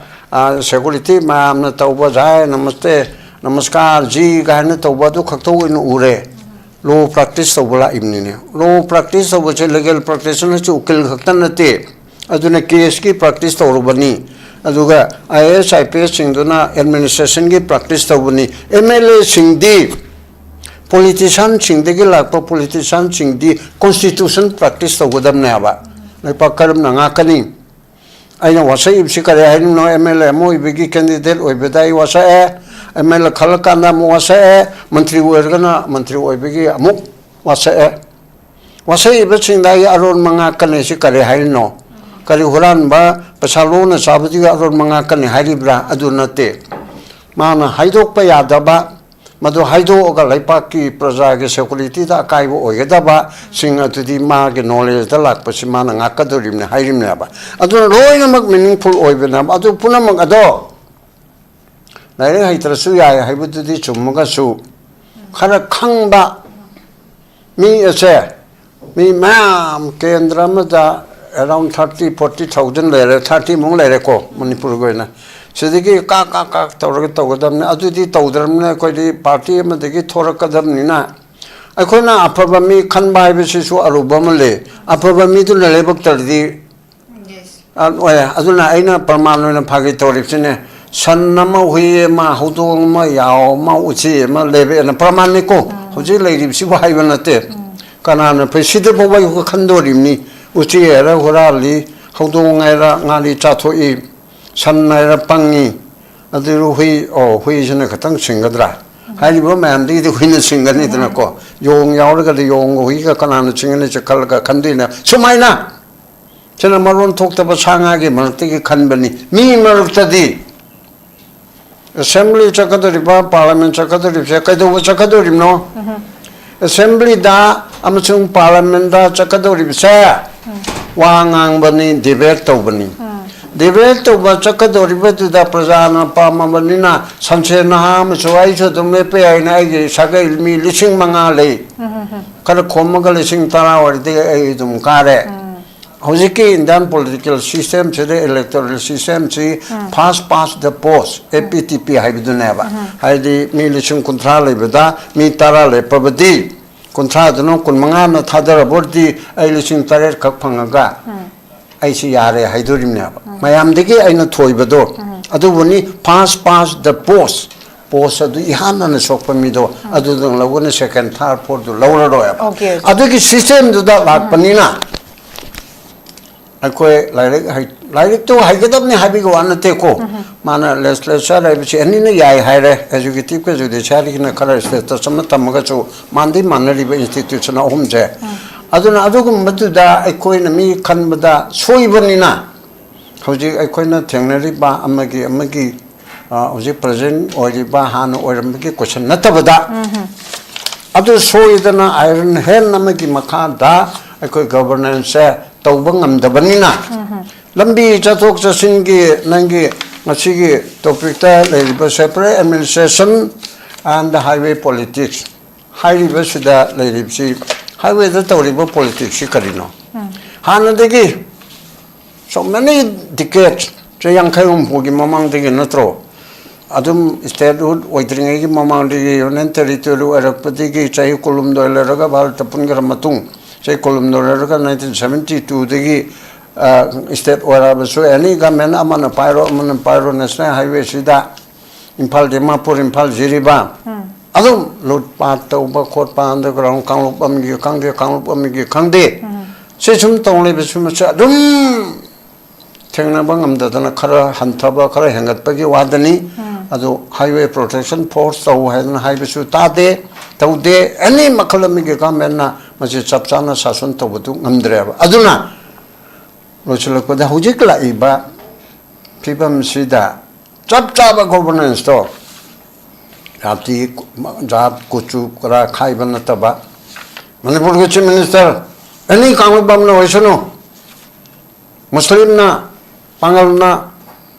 ꯁꯦꯀꯨꯔꯤꯇꯤ ꯃꯌꯥꯝꯅ ꯇꯧꯕ ꯖꯥꯏ ꯅꯃꯁꯇꯦ ꯅꯃꯁꯀꯥꯔ ꯖꯤ ꯀꯥꯏꯅ ꯇꯧꯕ ꯑꯗꯨ ꯈꯛꯇ ꯑꯣꯏꯅ ꯎꯔꯦ꯫ ꯂꯣ ꯄ꯭ꯔꯦꯛꯇꯤꯁ ꯇꯧꯕ ꯂꯥꯛꯏꯕꯅꯤꯅꯦ꯫ ꯂꯣ ꯄ꯭ꯔꯦꯛꯇꯤꯁ ꯇꯧꯕꯁꯦ ꯂꯤꯒꯦꯜ ꯄ꯭ꯔꯦꯛꯇꯤꯁꯅꯔꯁꯨ ꯎꯀꯤꯜ ꯈꯛꯇ ꯅꯠꯇꯦ꯫ ꯑꯗꯨꯅ ꯀꯦꯁꯀꯤ ꯄ꯭ꯔꯦꯛꯇꯤꯁ ꯇꯧꯔꯨꯕꯅꯤ꯫ ꯑꯗꯨꯒ I A S, I P ꯑꯦꯁꯁꯤꯡꯗꯨꯅ ꯑꯦꯗꯃꯤꯅꯤꯁꯇ꯭ꯔꯦꯁꯟꯒꯤ ꯄ꯭ꯔꯦꯛꯇꯤꯁ ꯇꯧꯕꯅꯤ꯫ ꯑꯦꯝ ꯑꯦꯜ ꯑꯦꯁꯤꯡꯗꯤ, ꯄꯣꯂꯤꯇꯤꯁꯤꯌꯥꯟꯁꯤꯡꯗꯒꯤ ꯂꯥꯛꯄ ꯄꯣꯂꯤꯇꯤꯁꯤꯌꯥꯟꯁꯤꯡꯗꯤ ꯀꯣꯟꯁꯇꯤꯇ꯭ꯌꯨꯁꯟ ꯄ꯭ꯔꯦꯛꯇꯤꯁ ꯇꯧꯒꯗꯕꯅꯦ ꯍꯥꯏꯕ꯫ ꯂꯩꯄꯥꯛ ꯀꯔꯝꯅ ꯉꯥꯛꯀꯅꯤ? ꯑꯩꯅ ꯋꯥꯁꯛꯏꯕꯁꯤ ꯀꯔꯤ ꯍꯥꯏꯅꯣ? ꯑꯦꯝ ꯑꯦꯜ ꯑꯦ ꯑꯃ ꯑꯣꯏꯕꯒꯤ ꯀꯦꯟꯗꯤꯗꯦꯠ ꯑꯣꯏꯕꯗ ꯑꯩ ꯋꯥꯁꯛꯑꯦ, ꯑꯦꯝ ꯑꯦꯜ ꯑꯦ ꯈꯜꯂꯀꯥꯟꯗ ꯑꯃꯨꯛ ꯋꯥꯁꯛꯑꯦ, ꯃꯟꯇ꯭ꯔꯤ ꯑꯣꯏꯔꯒꯅ ꯃꯟꯇ꯭ꯔꯤ ꯑꯣꯏꯕꯒꯤ ꯑꯃꯨꯛ ꯋꯥꯁꯛꯑꯦ꯫ ꯋꯥꯁꯛꯏꯕꯁꯤꯡꯗ ꯑꯩ ꯑꯔꯣꯟꯕ ꯉꯥꯛꯀꯅꯤ ꯁꯤ ꯀꯔꯤ ꯍꯥꯏꯔꯤꯅꯣ? ꯀꯔꯤ ꯍꯨꯔꯥꯟꯕ ꯄꯩꯁꯥ ꯂꯣꯟꯅ ꯆꯥꯕꯗꯨꯒꯤ ꯑꯔꯣꯟꯕ ꯉꯥꯛꯀꯅꯤ ꯍꯥꯏꯔꯤꯕ꯭ꯔꯥ? ꯑꯗꯨ ꯅꯠꯇꯦ꯫ ꯃꯥꯅ ꯍꯥꯏꯗꯣꯛꯄ ꯌꯥꯗꯕ, ꯃꯗꯨ ꯍꯥꯏꯗꯣꯛꯑꯒ ꯂꯩꯄꯥꯛꯀꯤ ꯄ꯭ꯔꯖꯥꯒꯤ ꯁꯦꯀꯨꯔꯤꯇꯤꯗ ꯑꯀꯥꯏꯕ ꯑꯣꯏꯒꯗꯕꯁꯤꯡ ꯑꯗꯨꯗꯤ ꯃꯥꯒꯤ ꯅꯣꯂꯦꯖꯇ ꯂꯥꯛꯄꯁꯤ ꯃꯥꯅ ꯉꯥꯛꯀꯗꯧꯔꯤꯕꯅꯤ ꯍꯥꯏꯔꯤꯕꯅꯦꯕ꯫ ꯑꯗꯨꯅ ꯂꯣꯏꯅꯃꯛ ꯃꯤꯅꯤꯡꯐꯨꯜ ꯑꯣꯏꯕꯅꯦꯕ꯫ ꯑꯗꯨ ꯄꯨꯝꯅꯃꯛ ꯑꯗꯣ ꯂꯥꯏꯔꯤꯛ ꯍꯩꯇ꯭ꯔꯁꯨ ꯌꯥꯏ ꯍꯥꯏꯕꯗꯨꯗꯤ ꯆꯨꯝꯃꯒꯁꯨ, ꯈꯔ ꯈꯪꯕ ꯃꯤ ꯑꯁꯦ, ꯃꯤ ꯃꯌꯥꯝ ꯀꯦꯟꯗ꯭ꯔ ꯑꯃꯗ around thirty, forty thousand ꯂꯩꯔꯦ, thirty ꯃꯨꯛ ꯂꯩꯔꯦꯀꯣ ꯃꯅꯤꯄꯨꯔꯒꯤ ꯑꯣꯏꯅ꯫ ꯁꯤꯗꯒꯤ ꯀꯥꯛ ꯀꯥꯛ ꯀꯥꯛ ꯇꯧꯔꯒ ꯇꯧꯒꯗꯕꯅꯤ꯫ ꯑꯗꯨꯗꯤ ꯇꯧꯗ꯭ꯔꯕꯅꯤꯅ ꯑꯩꯈꯣꯏꯗꯤ ꯄꯥꯔꯇꯤ ꯑꯃꯗꯒꯤ ꯊꯣꯔꯛꯀꯗꯕꯅꯤꯅ ꯑꯩꯈꯣꯏꯅ ꯑꯐꯕ ꯃꯤ ꯈꯟꯕ ꯍꯥꯏꯕꯁꯤꯁꯨ ꯑꯔꯨꯕ ꯑꯃ ꯂꯩ꯫ ꯑꯐꯕ ꯃꯤꯗꯨꯅ ꯂꯥꯏꯕꯛ ꯇꯧꯔꯗꯤ ꯑ, ꯑꯣꯏ꯫ ꯑꯗꯨꯅ ꯑꯩꯅ ꯄ꯭ꯔꯃꯥꯟ ꯑꯣꯏꯅ ꯐꯥꯒꯤ ꯇꯧꯔꯤꯕꯁꯤꯅꯦ꯫ ꯁꯟ ꯑꯃ, ꯍꯨꯏ ꯑꯃ, ꯍꯧꯗꯣꯡ ꯑꯃ, ꯌꯥꯎ ꯑꯃ, ꯎꯆꯤ ꯑꯃ ꯂꯩꯕ ꯑꯅ ꯄ꯭ꯔꯃꯥꯟꯅꯤꯀꯣ꯫ ꯍꯧꯖꯤꯛ ꯂꯩꯔꯤꯕꯁꯤꯕꯨ ꯍꯥꯏꯕ ꯅꯠꯇꯦ꯫ ꯀꯅꯥꯅ ꯐꯩ? ꯁꯤꯗ ꯐꯥꯎꯕ ꯑꯩꯈꯣꯏ ꯈꯟꯗꯣꯔꯤꯕꯅꯤ꯫ ꯎꯆꯤ ꯍꯥꯏꯔ ꯍꯨꯔꯥꯜꯂꯤ, ꯍꯧꯗꯣꯡ ꯍꯥꯏꯔ ꯉꯥꯔꯤ ꯆꯥꯊꯣꯛꯏ, ꯁꯟ ꯍꯥꯏꯔ ꯄꯪꯉꯤ, ꯑꯗꯨ ꯍꯨꯏ, ꯑꯣ, ꯍꯨꯏꯁꯤꯅ ꯈꯤꯇꯪ ꯁꯤꯡꯒꯗ꯭ꯔꯥ? ꯍꯥꯏꯔꯤꯕ ꯃꯌꯥꯝꯗꯒꯤꯗꯤ ꯍꯨꯏꯅ ꯁꯤꯡꯒꯅꯤꯗꯅꯀꯣ꯫ ꯌꯣꯡ ꯌꯥꯎꯔꯒꯗꯤ ꯌꯣꯡꯒ ꯍꯨꯏꯒ ꯀꯅꯥꯅ ꯁꯤꯡꯒꯅꯤ ꯁꯤ ꯈꯜꯂꯒ ꯈꯟꯗꯣꯏꯅꯦ꯫ ꯁꯨꯃꯥꯏꯅ ꯁꯤꯅ ꯃꯔꯣꯟ ꯊꯣꯛꯇꯕ ꯁꯥ ꯉꯥꯒꯤ ꯃꯔꯛꯇꯒꯤ ꯈꯟꯕꯅꯤ꯫ ꯃꯤ ꯃꯔꯛꯇꯗꯤ ꯑꯦꯁꯦꯝꯕ꯭ꯂꯤ ꯆꯠꯀꯗꯧꯔꯤꯕ, ꯄꯥꯔꯂꯤꯌꯥꯃꯦꯟ ꯆꯠꯀꯗꯧꯔꯤꯕꯁꯦ ꯀꯩꯗꯧꯕ ꯆꯠꯀꯗꯧꯔꯤꯕꯅꯣ? ꯑꯦꯁꯦꯝꯕ꯭ꯂꯤꯗ ꯑꯃꯁꯨꯡ ꯄꯥꯔꯂꯤꯌꯥꯃꯦꯟꯗ ꯆꯠꯀꯗꯧꯔꯤꯕꯁꯦ ꯋꯥ ꯉꯥꯡꯕꯅꯤ, ꯗꯤꯕꯦꯠ ꯇꯧꯕꯅꯤ꯫ ꯗꯤꯕꯦꯠ ꯇꯧꯕ ꯆꯠꯀꯗꯧꯔꯤꯕꯗꯨꯗ ꯄ꯭ꯔꯖꯥꯅ ꯄꯥꯝꯃꯕꯅꯤꯅ ꯁꯟꯁꯦ ꯅꯍꯥ ꯑꯃꯁꯨ ꯑꯩꯁꯨ ꯑꯗꯨꯝ ꯂꯦꯞꯄ ꯌꯥꯏꯅ ꯑꯩꯒꯤ ꯁꯥꯒꯩ ꯃꯤ ꯂꯤꯁꯤꯡ ꯃꯉꯥ ꯂꯩ꯫ ꯈꯔ ꯈꯣꯝꯃꯒ ꯂꯤꯁꯤꯡ ꯇꯔꯥ ꯑꯣꯏꯔꯗꯤ ꯑꯩ ꯑꯗꯨꯝ ꯀꯥꯔꯦ꯫ ꯍꯧꯖꯤꯛꯀꯤ ꯏꯟꯗꯤꯌꯥꯟ ꯄꯣꯂꯤꯇꯤꯀꯦꯜ ꯁꯤꯁꯇꯦꯝꯁꯤꯗ, ꯏꯂꯦꯛꯇꯣꯔꯦꯜ ꯁꯤꯁꯇꯦꯝꯁꯤ first past the post, A P T P ꯍꯥꯏꯕꯗꯨꯅꯦꯕ꯫ ꯍꯥꯏꯗꯤ ꯃꯤ ꯂꯤꯁꯤꯡ ꯀꯨꯟꯊ꯭ꯔꯥ ꯂꯩꯕꯗ ꯃꯤ ꯇꯔꯥ ꯂꯦꯞꯄꯕꯗꯤ, ꯀꯨꯟꯊ꯭ꯔꯥꯗꯨꯅ ꯀꯨꯟꯃꯉꯥꯅ ꯊꯥꯗꯔꯕ ꯑꯣꯏꯔꯗꯤ ꯑꯩ ꯂꯤꯁꯤꯡ ꯇꯔꯦꯠ ꯈꯛ ꯐꯪꯉꯒ ꯑꯩꯁꯤ ꯌꯥꯔꯦ ꯍꯥꯏꯗꯣꯔꯤꯕꯅꯦꯕ꯫ ꯃꯌꯥꯝꯗꯒꯤ ꯑꯩꯅ ꯊꯣꯏꯕꯗꯣ꯫ ꯑꯗꯨꯕꯨꯅꯤ first past the post, post ꯑꯗꯨ ꯏꯍꯥꯟ ꯍꯥꯟꯅ ꯁꯣꯛꯄ ꯃꯤꯗꯣ ꯑꯗꯨꯗꯪ ꯂꯧꯒꯅꯤ, second, third, fourth ꯗꯨ ꯂꯧꯔꯔꯣꯏꯕ꯫ Okay, okay. ꯑꯗꯨꯒꯤ ꯁꯤꯁꯇꯦꯝꯗꯨꯗ ꯂꯥꯛꯄꯅꯤꯅ ꯑꯩꯈꯣꯏ ꯂꯥꯏꯔꯤꯛ ꯍꯩ-, ꯂꯥꯏꯔꯤꯛꯇꯨ ꯍꯩꯒꯗꯕꯅꯤ ꯍꯥꯏꯕꯒꯤ ꯋꯥ ꯅꯠꯇꯦꯀꯣ꯫ ꯃꯥꯅ ꯂꯦꯖꯤꯁꯂꯦꯆꯔ ꯍꯥꯏꯕꯁꯤ ꯑꯅꯤꯅ ꯌꯥꯏ ꯍꯥꯏꯔꯦ, ꯑꯦꯖꯨꯀꯦꯇꯤꯞꯀ ꯖꯨꯗꯤꯁꯤꯌꯥꯔꯤꯒꯤꯅ ꯈꯔ ꯁ꯭ꯇꯦꯇꯁ ꯑꯃ ꯊꯝꯃꯒꯁꯨ ꯃꯥꯟꯗꯤ ꯃꯥꯟꯅꯔꯤꯕ ꯏꯟꯁꯇꯤꯇ꯭ꯌꯨꯁꯟ ꯑꯍꯨꯝꯁꯦ꯫ ꯑꯗꯨꯅ ꯑꯗꯨꯒꯨꯝꯕꯗꯨꯗ ꯑꯩꯈꯣꯏꯅ ꯃꯤ ꯈꯟꯕꯗ ꯁꯣꯏꯕꯅꯤꯅ ꯍꯧꯖꯤꯛ ꯑꯩꯈꯣꯏꯅ ꯊꯦꯡꯅꯔꯤꯕ ꯑꯃꯒꯤ ꯑꯃꯒꯤ, ꯑ, ꯍꯧꯖꯤꯛ ꯄ꯭ꯔꯖꯦꯟ ꯑꯣꯏꯔꯤꯕ ꯍꯥꯟꯅ ꯑꯣꯏꯔꯝꯕꯒꯤ ꯀꯣꯏꯁꯟ ꯅꯠꯇꯕꯗ ꯑꯗꯨ ꯁꯣꯏꯗꯅ ꯑꯥꯏꯔꯟ ꯍꯦꯟ ꯑꯃꯒꯤ ꯃꯈꯥꯗ ꯑꯩꯈꯣꯏ ꯒꯕꯔꯅꯦꯟꯁꯁꯦ ꯇꯧꯕ ꯉꯝꯗꯕꯅꯤꯅ ꯂꯝꯕꯤ ꯆꯠꯊꯣꯛ ꯆꯠꯁꯤꯟꯒꯤ ꯅꯪꯒꯤ ꯉꯁꯤꯒꯤ ꯇꯣꯄꯤꯛꯇ ꯂꯩꯔꯤꯕ separate administration and highway politics ꯍꯥꯏꯔꯤꯕꯁꯤꯗ ꯂꯩꯔꯤꯕꯁꯤ, ꯍꯥꯏꯋꯦꯗ ꯇꯧꯔꯤꯕ ꯄꯣꯂꯤꯇꯤꯛꯁꯁꯤ ꯀꯔꯤꯅꯣ? ꯍꯥꯟꯅꯗꯒꯤ so many decades, ꯆꯍꯤ ꯌꯥꯡꯈꯩ ꯍꯨꯝꯐꯨꯒꯤ ꯃꯃꯥꯡꯗꯒꯤ ꯅꯠꯇ꯭ꯔꯣ? ꯑꯗꯨꯝ statehood ꯑꯣꯏꯗ꯭ꯔꯤꯉꯩꯒꯤ ꯃꯃꯥꯡꯗꯒꯤ, ꯌꯨꯅꯤꯌꯟ ꯇꯦꯔꯤꯇꯣꯔꯤ ꯑꯣꯏꯔꯛꯄꯗꯒꯤ ꯆꯍꯤ ꯀꯨꯟꯍꯨꯝꯗꯣꯏ ꯂꯩꯔꯒ ꯚꯥꯔꯠꯇ ꯄꯨꯟꯈ꯭ꯔ ꯃꯇꯨꯡ, ꯆꯍꯤ ꯀꯨꯟꯍꯨꯝꯗꯣꯏ ꯂꯩꯔꯒ nineteen seventy twoꯗꯒꯤ, ꯑ, state ꯑꯣꯏꯔꯛꯑꯕꯁꯨ, any government ꯑꯃꯅ ꯄꯥꯏꯔꯣ, ꯑꯃꯅ ꯄꯥꯏꯔꯣ, national highwayꯁꯤꯗ ꯏꯝꯐꯥꯜ ꯗꯤꯃꯥꯄꯨꯔ, ꯏꯝꯐꯥꯜ ꯖꯤꯔꯤꯕꯥꯝ, ꯑꯗꯨꯝ ꯂꯨꯠ ꯄꯥꯠ ꯇꯧꯕ ꯈꯣꯠꯄ, underground ꯀꯥꯡꯂꯨꯞ ꯑꯃꯒꯤ ꯈꯪꯗꯦ, ꯀꯥꯡꯂꯨꯞ ꯑꯃꯒꯤ ꯈꯪꯗꯦ, ꯁꯤ ꯁꯨꯝ ꯇꯧ ꯂꯩꯕꯁꯤ ꯃꯁꯤ ꯑꯗꯨꯝ ꯊꯦꯡꯅꯕ ꯉꯝꯗꯗꯅ ꯈꯔ ꯍꯟꯊꯕ, ꯈꯔ ꯍꯦꯟꯒꯠꯄꯒꯤ ꯋꯥꯗꯅꯤ꯫ ꯑꯗꯨ highway protection force ꯇꯧ ꯍꯥꯏꯗꯅ ꯍꯥꯏꯕꯁꯨ ꯇꯥꯗꯦ, ꯇꯧꯗꯦ꯫ Any ꯃꯈꯜ ꯑꯃꯒꯤ governmentꯅ ꯃꯁꯤ ꯆꯞ ꯆꯥꯅ ꯁꯥꯁꯟ ꯇꯧꯕꯗꯨ ꯉꯝꯗ꯭ꯔꯦꯕ꯫ ꯑꯗꯨꯅ ꯂꯣꯏꯁꯤꯜꯂꯛꯄꯗ ꯍꯧꯖꯤꯛ ꯂꯥꯛꯏꯕ ꯐꯤꯕꯝꯁꯤꯗ ꯆꯞ ꯆꯥꯕ ꯒꯣꯚꯔꯅꯦꯟꯁꯇꯣ, ꯖꯥꯇꯤ, ꯖꯥꯠ, ꯀꯨꯆꯨ ꯀꯔꯥ ꯈꯥꯏꯕ ꯅꯠꯇꯕ, ꯃꯅꯤꯄꯨꯔꯒꯤ ꯆꯤꯐ ꯃꯤꯅꯤꯁꯇꯔ ꯑꯦꯅꯤ ꯀꯥꯡꯂꯨꯞ ꯑꯃꯅ ꯑꯣꯏꯁꯅꯨ, ꯃꯨꯁꯂꯤꯝꯅ, ꯄꯥꯉꯜꯅ,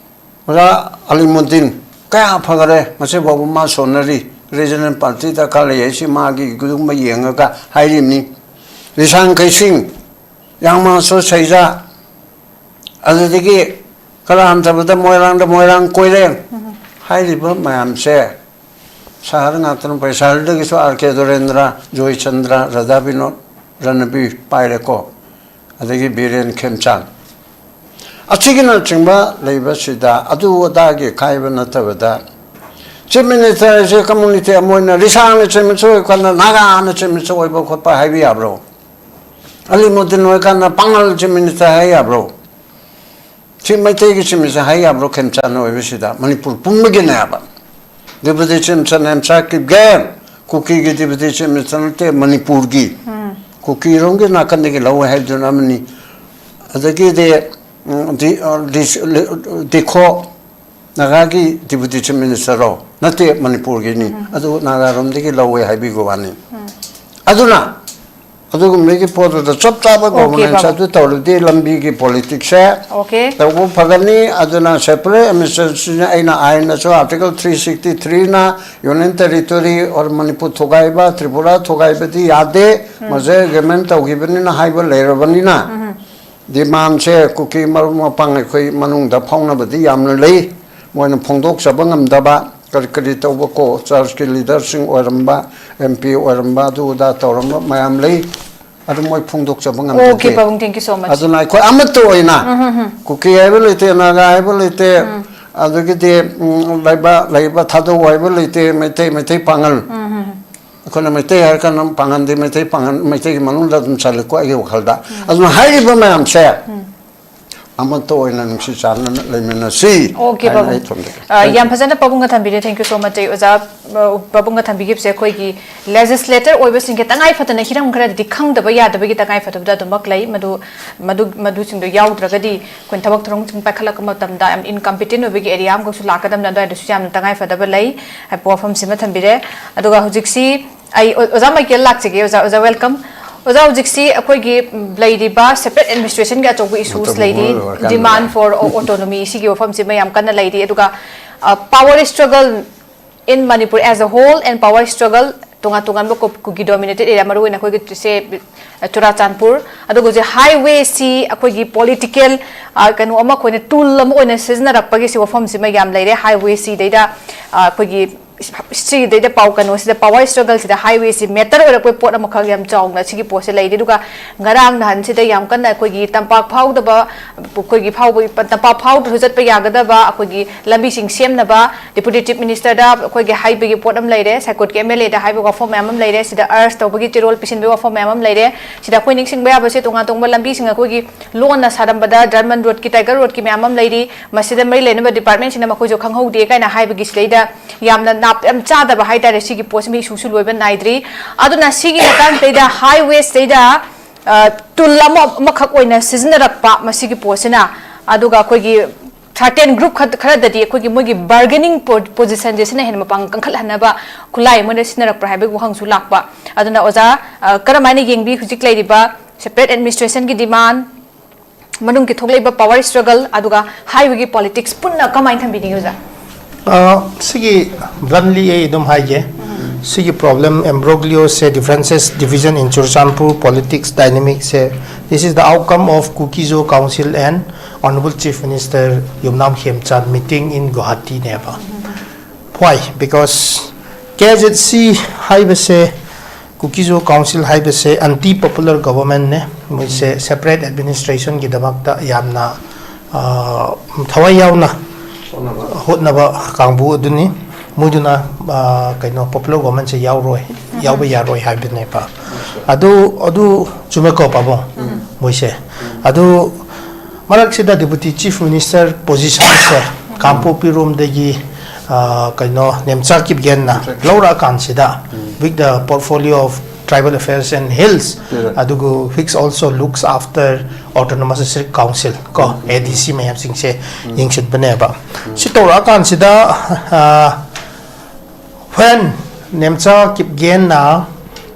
ꯑꯣꯖꯥ ꯑꯂꯤꯃꯨꯗꯤꯟ ꯀꯌꯥ ꯐꯈꯔꯦ, ꯉꯁꯤꯐꯥꯎꯕ ꯃꯥ ꯁꯣꯟꯅꯔꯤ꯫ ꯔꯤꯖꯅꯦꯜ ꯄꯥꯔꯇꯤ ꯗꯔꯀꯥꯔ ꯂꯩ ꯍꯥꯏꯁꯤ ꯃꯥꯒꯤ ꯑꯗꯨꯒꯨꯝꯕ ꯌꯦꯡꯉꯒ ꯍꯥꯏꯔꯤꯕꯅꯤ꯫ ꯂꯤꯁꯥꯡ ꯀꯩꯁꯤꯡ, ꯌꯥꯡꯃꯥꯁꯨ ꯁꯩꯖꯥ, ꯑꯗꯨꯗꯒꯤ ꯈꯔ ꯍꯟꯊꯕꯗ ꯃꯣꯏꯔꯥꯡꯗ ꯃꯣꯏꯔꯥꯡ ꯀꯣꯏꯔꯦꯡ꯫ ꯍꯥꯏꯔꯤꯕ ꯃꯌꯥꯝꯁꯦ ꯁꯍꯔ ꯉꯥꯛꯇꯅ ꯐꯩ꯫ ꯁꯍꯔꯗꯒꯤꯁꯨ ꯑꯥꯔ ꯀꯦ ꯗꯣꯔꯦꯟꯗ꯭ꯔ, ꯖꯣꯏꯆꯟꯗ꯭ꯔ, ꯔꯙꯥꯕꯤꯅꯣꯗ, ꯔꯅꯕꯤꯔ ꯄꯥꯏꯔꯦꯀꯣ, ꯑꯗꯒꯤ ꯕꯤꯔꯦꯟ ꯈꯦꯝꯆꯥꯟ, ꯑꯁꯤꯒꯤꯅꯆꯤꯡꯕ ꯂꯩꯕꯁꯤꯗ ꯑꯗꯨ ꯑꯗꯥꯒꯤ ꯈꯥꯏꯕ ꯅꯠꯇꯕꯗ, ꯆꯤꯐ ꯃꯤꯅꯤꯁꯇꯔ ꯍꯥꯏꯁꯦ ꯀꯝꯃꯨꯅꯤꯇꯤ ꯑꯃ ꯑꯣꯏꯅ, ꯂꯤꯁꯥꯡꯅ ꯆꯤꯐ ꯃꯤꯅꯤꯁꯇꯔ ꯑꯣꯏꯕ ꯀꯥꯟꯗ ꯅꯥꯒꯥꯅ ꯆꯤꯐ ꯃꯤꯅꯤꯁꯇꯔ ꯑꯣꯏꯕ ꯈꯣꯠꯄ ꯍꯥꯏꯕ ꯌꯥꯕ꯭ꯔꯣ? ꯑꯂꯤꯃꯨꯗꯤꯟ ꯑꯣꯏꯔꯀꯥꯟꯗ ꯄꯥꯉꯜ ꯆꯤꯐ ꯃꯤꯅꯤꯁꯇꯔ ꯍꯥꯏ ꯌꯥꯕ꯭ꯔꯣ? ꯁꯤ ꯃꯩꯇꯩꯒꯤ ꯆꯤꯐ ꯃꯤꯅꯤꯁꯇꯔ ꯍꯥꯏ ꯌꯥꯕ꯭ꯔꯣ? ꯈꯦꯝꯆꯥꯟ ꯑꯣꯏꯕꯁꯤꯗ ꯃꯅꯤꯄꯨꯔ ꯄꯨꯝꯕꯒꯤꯅꯦꯕ꯫ Deputy chief minister Nemcha Kipgen, ꯀꯨꯀꯤꯒꯤ ꯗꯤꯄꯨꯇꯤ ꯆꯤꯐ ꯃꯤꯅꯤꯁꯇꯔ ꯅꯠꯇꯦ, ꯃꯅꯤꯄꯨꯔꯒꯤ꯫ ꯀꯨꯀꯤꯔꯣꯝꯒꯤ ꯅꯥꯀꯟꯗꯒꯤ ꯂꯧꯋꯦ ꯍꯥꯏꯕꯗꯨꯅ ꯑꯃꯅꯤ꯫ ꯑꯗꯒꯤꯗꯤ, ꯎꯝ, ꯗꯤ-, ꯑ, ꯗꯤ-, ꯗꯤꯈꯣ ꯅꯥꯒꯥꯒꯤ ꯗꯤꯄꯨꯇꯤ ꯆꯤꯐ ꯃꯤꯅꯤꯁꯇꯔꯔꯣ? ꯅꯠꯇꯦ, ꯃꯅꯤꯄꯨꯔꯒꯤꯅꯤ꯫ ꯑꯗꯨ ꯅꯥꯒꯥꯔꯣꯝꯗꯒꯤ ꯂꯧꯋꯦ ꯍꯥꯏꯕꯤꯕ ꯋꯥꯅꯤ꯫ ꯑꯗꯨꯅ ꯑꯗꯨꯒꯨꯝꯕꯒꯤ ꯄꯣꯠꯇꯨꯗ ꯆꯞ ꯆꯥꯕ ꯑꯣꯀꯦ, ꯒꯣꯚꯔꯅꯦꯟꯁ ꯕꯥꯕꯨ꯫ ꯑꯗꯨ ꯇꯧꯔꯗꯤ ꯂꯝꯕꯤꯒꯤ ꯄꯣꯂꯤꯇꯤꯛꯁꯁꯦ ꯑꯣꯀꯦ꯫ ꯇꯧꯕ ꯐꯒꯅꯤ꯫ ꯑꯗꯨꯅ ꯁꯦꯄꯔꯦꯠ ꯑꯦꯗꯃꯤꯅꯤꯁꯇ꯭ꯔꯦꯁꯟ ꯑꯩꯅ ꯑꯥꯏꯟꯗꯁꯨ ꯑꯥꯔꯇꯤꯀꯜ ꯊ꯭ꯔꯤ ꯁꯤꯛꯁꯇꯤ ꯊ꯭ꯔꯤꯅ ꯌꯨꯅꯤꯌꯟ ꯇꯦꯔꯤꯇꯣꯔꯤ ꯑꯣꯔ ꯃꯅꯤꯄꯨꯔ ꯊꯨꯒꯥꯏꯕ, ꯇ꯭ꯔꯤꯄꯨꯔꯥ ꯊꯨꯒꯥꯏꯕꯗꯤ ꯌꯥꯗꯦ꯫ ꯃꯁꯦ ꯑꯦꯒ꯭ꯔꯤꯃꯦꯟ ꯇꯧꯈꯤꯕꯅꯤꯅ ꯍꯥꯏꯕ ꯂꯩꯔꯕꯅꯤꯅ ꯗꯤꯃꯥꯟꯁꯦ ꯀꯨꯀꯤ ꯃꯔꯨꯞ ꯃꯄꯥꯡ ꯑꯩꯈꯣꯏ ꯃꯅꯨꯡꯗ ꯐꯥꯎꯅꯕꯗꯤ ꯌꯥꯝꯅ ꯂꯩ꯫ ꯃꯣꯏꯅ ꯐꯣꯡꯗꯣꯛꯆꯕ ꯉꯝꯗꯕ ꯀꯔꯤ ꯀꯔꯤ ꯇꯧꯕ ꯀꯣ ꯆꯔꯆꯀꯤ ꯂꯤꯗꯔꯁꯤꯡ ꯑꯣꯏꯔꯝꯕ, ꯑꯦꯝ ꯄꯤ ꯑꯣꯏꯔꯝꯕ, ꯑꯗꯨ ꯑꯗꯥ ꯇꯧꯔꯝꯕ ꯃꯌꯥꯝ ꯂꯩ꯫ ꯑꯗꯨ ꯃꯣꯏ ꯐꯣꯡꯗꯣꯛꯆꯕ ꯉꯝꯖꯗꯦ꯫ Okay, ꯄꯥꯕꯨꯡ, thank you so much. ꯑꯗꯨꯅ ꯑꯩꯈꯣꯏ ꯑꯃꯠꯇ ꯑꯣꯏꯅ ꯀꯨꯀꯤ ꯍꯥꯏꯕ ꯂꯩꯇꯦ, ꯅꯥꯒꯥ ꯍꯥꯏꯕ ꯂꯩꯇꯦ, ꯑꯗꯒꯤꯗꯤ ꯎꯝ, ꯂꯩꯕ ꯂꯩꯕ ꯊꯥꯗꯧ ꯍꯥꯏꯕ ꯂꯩꯇꯦ, ꯃꯩꯇꯩ ꯃꯩꯇꯩ ꯄꯥꯉꯜ꯫ ꯑꯩꯈꯣꯏꯅ ꯃꯩꯇꯩ ꯍꯥꯏꯔ ꯀꯥꯟꯗ ꯄꯥꯉꯜꯗꯤ ꯃꯩꯇꯩ ꯄꯥꯉꯜ, ꯃꯩꯇꯩꯒꯤ ꯃꯅꯨꯡꯗ ꯑꯗꯨꯝ ꯆꯜꯂꯤꯀꯣ ꯑꯩꯒꯤ ꯋꯥꯈꯜꯗ꯫ ꯑꯗꯨꯅ ꯍꯥꯏꯔꯤꯕ ꯃꯌꯥꯝꯁꯦ ꯑꯃꯠꯇ ꯑꯣꯏꯅ ꯅꯨꯡꯁꯤ ꯆꯥꯟꯅꯅ ꯂꯩꯃꯤꯟꯅꯁꯤ Okay, ꯍꯥꯏꯅ ꯄꯥꯕꯨꯡ꯫ ꯑꯩ ꯊꯝꯖꯒꯦ꯫ ꯑ, ꯌꯥꯝ ꯐꯖꯅ ꯄꯥꯕꯨꯡꯅ ꯊꯝꯕꯤꯔꯦ꯫ Thank you so much꯫ ꯑꯩ ꯑꯣꯖꯥ, ꯑ, ꯄꯥꯕꯨꯡꯅ ꯊꯝꯕꯤꯈꯤꯕꯁꯦ ꯑꯩꯈꯣꯏꯒꯤ legislator ꯑꯣꯏꯕꯁꯤꯡꯒꯤ ꯇꯉꯥꯏ ꯐꯗꯅ ꯍꯤꯔꯝ ꯈꯔꯗꯗꯤ ꯈꯪꯗꯕ ꯌꯥꯗꯕꯒꯤ ꯇꯉꯥꯏ ꯐꯗꯕꯗ ꯑꯗꯨꯃꯛ ꯂꯩ꯫ ꯃꯗꯨ, ꯃꯗꯨ, ꯃꯗꯨꯁꯤꯡꯗꯣ ꯌꯥꯎꯗ꯭ꯔꯒꯗꯤ ꯑꯩꯈꯣꯏꯅ ꯊꯕꯛ ꯊꯧꯔꯝꯁꯤꯡ ꯄꯥꯏꯈꯠꯂꯛꯄ ꯃꯇꯝꯗ ꯌꯥꯝ incompetent ꯑꯣꯏꯕꯒꯤ area ꯑꯃꯈꯛꯁꯨ ꯂꯥꯛꯀꯗꯕꯅ ꯑꯗꯨꯋꯥꯏꯗꯁꯨ ꯌꯥꯝꯅ ꯇꯉꯥꯏ ꯐꯗꯕ ꯂꯩ ꯍꯥꯏꯕ ꯋꯥꯐꯝꯁꯤꯃ ꯊꯝꯕꯤꯔꯦ꯫ ꯑꯗꯨꯒ ꯍꯧꯖꯤꯛꯁꯤ ꯑꯩ ꯑꯣ-, ꯑꯣꯖꯥ ꯃꯥꯏꯀꯦꯜ ꯂꯥꯛꯆꯒꯦ꯫ ꯑꯣꯖꯥ, ꯑꯣꯖꯥ, welcome꯫ ꯑꯣꯖꯥ, ꯍꯧꯖꯤꯛꯁꯤ ꯑꯩꯈꯣꯏꯒꯤ, ꯎꯝ, ꯂꯩꯔꯤꯕ separate administrationꯒꯤ ꯑꯆꯧꯕ issues ꯃꯇꯝ ꯂꯩꯔꯤ, ꯑꯃ ꯂꯣꯏꯔꯀꯥꯟꯗ demand for autonomy ꯁꯤꯒꯤ ꯋꯥꯐꯝꯁꯤ ꯃꯌꯥꯝ ꯀꯟꯅ ꯂꯩꯔꯤ꯫ ꯑꯗꯨꯒ, ꯑ, power struggle in Manipur as a whole and power struggle ꯇꯣꯉꯥꯟ ꯇꯣꯉꯥꯟꯕ ꯀꯨ-, ꯀꯨꯀꯤ dominated area, ꯃꯔꯨꯑꯣꯏꯅ ꯑꯩꯈꯣꯏꯒꯤ ꯁꯦ, ꯑ, ꯆꯨꯔꯥꯆꯥꯟꯄꯨꯔ, ꯑꯗꯨꯒ ꯍꯧꯖꯤꯛ highwayꯁꯤ ꯑꯩꯈꯣꯏꯒꯤ political, ꯑ, ꯀꯩꯅꯣ ꯑꯃ, ꯑꯩꯈꯣꯏꯅ tool ꯑꯃ ꯑꯣꯏꯅ ꯁꯤꯖꯤꯟꯅꯔꯛꯄꯒꯤ ꯁꯤ ꯋꯥꯐꯝꯁꯤꯃ ꯌꯥꯝ ꯂꯩꯔꯦ꯫ Highwayꯁꯤꯗꯩꯗ, ꯑ, ꯑꯩꯈꯣꯏꯒꯤ ꯁꯤꯗꯩꯗ ꯄꯥꯎ ꯀꯩꯅꯣꯁꯤꯗ power struggleꯁꯤꯗ highwayꯁꯤ matter ꯑꯣꯏꯔꯛꯄꯩ ꯄꯣꯠ ꯑꯃꯈꯛ ꯌꯥꯝ ꯆꯥꯎꯅ ꯁꯤꯒꯤ ꯄꯣꯠꯁꯦ ꯂꯩꯔꯤ꯫ ꯑꯗꯨꯒ ꯉꯔꯥꯡ ꯅꯍꯥꯟꯁꯤꯗ ꯌꯥꯝ ꯀꯟꯅ ꯑꯩꯈꯣꯏꯒꯤ ꯇꯝꯄꯥꯛ ꯐꯥꯎꯗꯕ, ꯑꯩꯈꯣꯏꯒꯤ ꯐꯥꯎꯕ, ꯇꯝꯄꯥꯛ ꯐꯥꯎꯗ꯭ꯔꯁꯨ ꯆꯠꯄ ꯌꯥꯒꯗꯕ ꯑꯩꯈꯣꯏꯒꯤ ꯂꯝꯕꯤꯁꯤꯡ ꯁꯦꯝꯅꯕ Deputy Chief Ministerꯗ ꯑꯩꯈꯣꯏꯒꯤ ꯍꯥꯏꯕꯒꯤ ꯄꯣꯠ ꯑꯃ ꯂꯩꯔꯦ, ꯁꯥꯏꯀꯣꯠꯀꯤ MLAꯗ ꯍꯥꯏꯕ ꯋꯥꯐꯝ ꯃꯌꯥꯝ ꯑꯃ ꯂꯩꯔꯦ, ꯁꯤꯗ urge ꯇꯧꯕꯒꯤ ꯆꯦꯔꯣꯜ ꯄꯤꯁꯤꯟꯕꯒꯤ ꯋꯥꯐꯝ ꯃꯌꯥꯝ ꯑꯃ ꯂꯩꯔꯦ꯫ ꯁꯤꯗ ꯑꯩꯈꯣꯏ ꯅꯤꯡꯁꯤꯡꯕ ꯌꯥꯕꯁꯦ ꯇꯣꯉꯥꯟ ꯇꯣꯉꯥꯟꯕ ꯂꯝꯕꯤꯁꯤꯡ ꯑꯩꯈꯣꯏꯒꯤ ꯂꯣꯟꯅ ꯁꯥꯔꯝꯕꯗ German roadꯀꯤ, Tiger roadꯀꯤ ꯃꯌꯥꯝ ꯑꯃ ꯂꯩꯔꯤ, ꯃꯁꯤꯗ ꯃꯔꯤ ꯂꯩꯅꯕ departmentꯁꯤꯡꯅ ꯃꯈꯣꯏꯁꯨ ꯈꯪꯍꯧꯗꯦ ꯀꯥꯏꯅ ꯍꯥꯏꯕꯒꯤ ꯁꯤꯗꯩꯗ ꯌꯥꯝꯅ ꯅꯥꯞ ꯌꯥꯝ ꯆꯥꯗꯕ ꯍꯥꯏꯇꯥꯔꯦ꯫ ꯁꯤꯒꯤ ꯄꯣꯠꯁꯤꯃ ꯏꯁꯨꯁꯨ ꯂꯣꯏꯕ ꯅꯥꯏꯗ꯭ꯔꯤ꯫ ꯑꯗꯨꯅ ꯁꯤꯒꯤ ꯃꯇꯥꯡꯁꯤꯗꯩꯗ highwayꯁꯤꯗꯩꯗ, ꯑ, tool ꯑꯃ, ꯑꯃꯈꯛ ꯑꯣꯏꯅ ꯁꯤꯖꯤꯟꯅꯔꯛꯄ ꯃꯁꯤꯒꯤ ꯄꯣꯠꯁꯤꯅ, ꯑꯗꯨꯒ ꯑꯩꯈꯣꯏꯒꯤ certain group ꯈꯔ-, ꯈꯔꯗꯗꯤ ꯑꯩꯈꯣꯏꯒꯤ ꯃꯣꯏꯒꯤ bargaining po-, positionꯁꯦ ꯁꯤꯅ ꯍꯦꯟꯅ ꯃꯄꯥꯡꯒꯜ ꯀꯟꯈꯠꯍꯟꯅꯕ ꯈꯨꯠꯂꯥꯏ ꯑꯃ ꯑꯣꯏꯅ ꯁꯤꯖꯤꯟꯅꯔꯛꯄ꯭ꯔꯥ ꯍꯥꯏꯕꯒꯤ ꯋꯥꯍꯪꯁꯨ ꯂꯥꯛꯄ꯫ ꯑꯗꯨꯅ ꯑꯣꯖꯥ, ꯑ, ꯀꯔꯝꯍꯥꯏꯅ ꯌꯦꯡꯕꯤ ꯍꯧꯖꯤꯛ ꯂꯩꯔꯤꯕ separate administrationꯒꯤ demand, ꯃꯅꯨꯡꯒꯤ ꯊꯣꯛꯂꯛꯏꯕ power struggle, ꯑꯗꯨꯒ highwayꯒꯤ politics ꯄꯨꯟꯅ ꯀꯃꯥꯏꯅ ꯊꯝꯕꯤꯅꯤꯡꯉꯤ ꯑꯣꯖꯥ? ꯑ, ꯁꯤꯒꯤ bluntly ꯑꯩ ꯑꯗꯨꯝ ꯍꯥꯏꯒꯦ꯫ ꯁꯤꯒꯤ problem, imbroglioꯁꯦ, differences, division in Churachandpur politics dynamicꯁꯦ, this is the outcome of Kuki-Zo Council and Honorable Chief Minister Yumnam Khemchand meeting in Guwahatiꯅꯦꯕ꯫ Why? Because KZC ꯍꯥꯏꯕꯁꯦ, Kuki-Zo Council ꯍꯥꯏꯕꯁꯦ anti popular governmentꯅꯦ꯫ ꯃꯣꯏꯁꯦ separate administrationꯒꯤꯗꯃꯛꯇ ꯌꯥꯝꯅ, ꯑ, ꯊꯋꯥꯏ ꯌꯥꯎꯅ ꯍꯣꯠꯅꯕ ꯀꯥꯡꯕꯨ ꯑꯗꯨꯅꯤ꯫ ꯃꯣꯏꯗꯨꯅ, ꯑ, ꯀꯩꯅꯣ, popular governmentꯁꯦ ꯌꯥꯎꯔꯣꯏ, ꯌꯥꯎꯕ ꯌꯥꯔꯣꯏ ꯍꯥꯏꯕꯅꯦꯕ꯫ ꯑꯗꯨ, ꯑꯗꯨ ꯆꯨꯝꯃꯦꯀꯣ, ꯄꯥꯕꯨꯡ? ꯃꯣꯏꯁꯦ꯫ ꯑꯗꯨ ꯃꯔꯛꯁꯤꯗ Deputy Chief Minister position ꯁꯦ ꯀꯥꯡꯄꯣꯛꯄꯤꯔꯣꯝꯗꯒꯤ, ꯑ, ꯀꯩꯅꯣ, Nemcha ꯀꯤꯞꯒꯦꯟꯅ ꯂꯧꯔꯛꯑꯀꯥꯟꯁꯤꯗ, with the portfolio of Tribal Affairs and Hills, ꯑꯗꯨꯒ which also looks after Autonomous District Council ꯀꯣ, ADC ꯃꯌꯥꯝꯁꯤꯡꯁꯦ ꯌꯦꯡꯁꯤꯟꯕꯅꯦꯕ꯫ ꯁꯤ ꯇꯧꯔꯛꯑꯀꯥꯟꯁꯤꯗ, ꯑ, when ꯅꯦꯝꯆꯥ ꯀꯤꯞꯒꯦꯟꯅ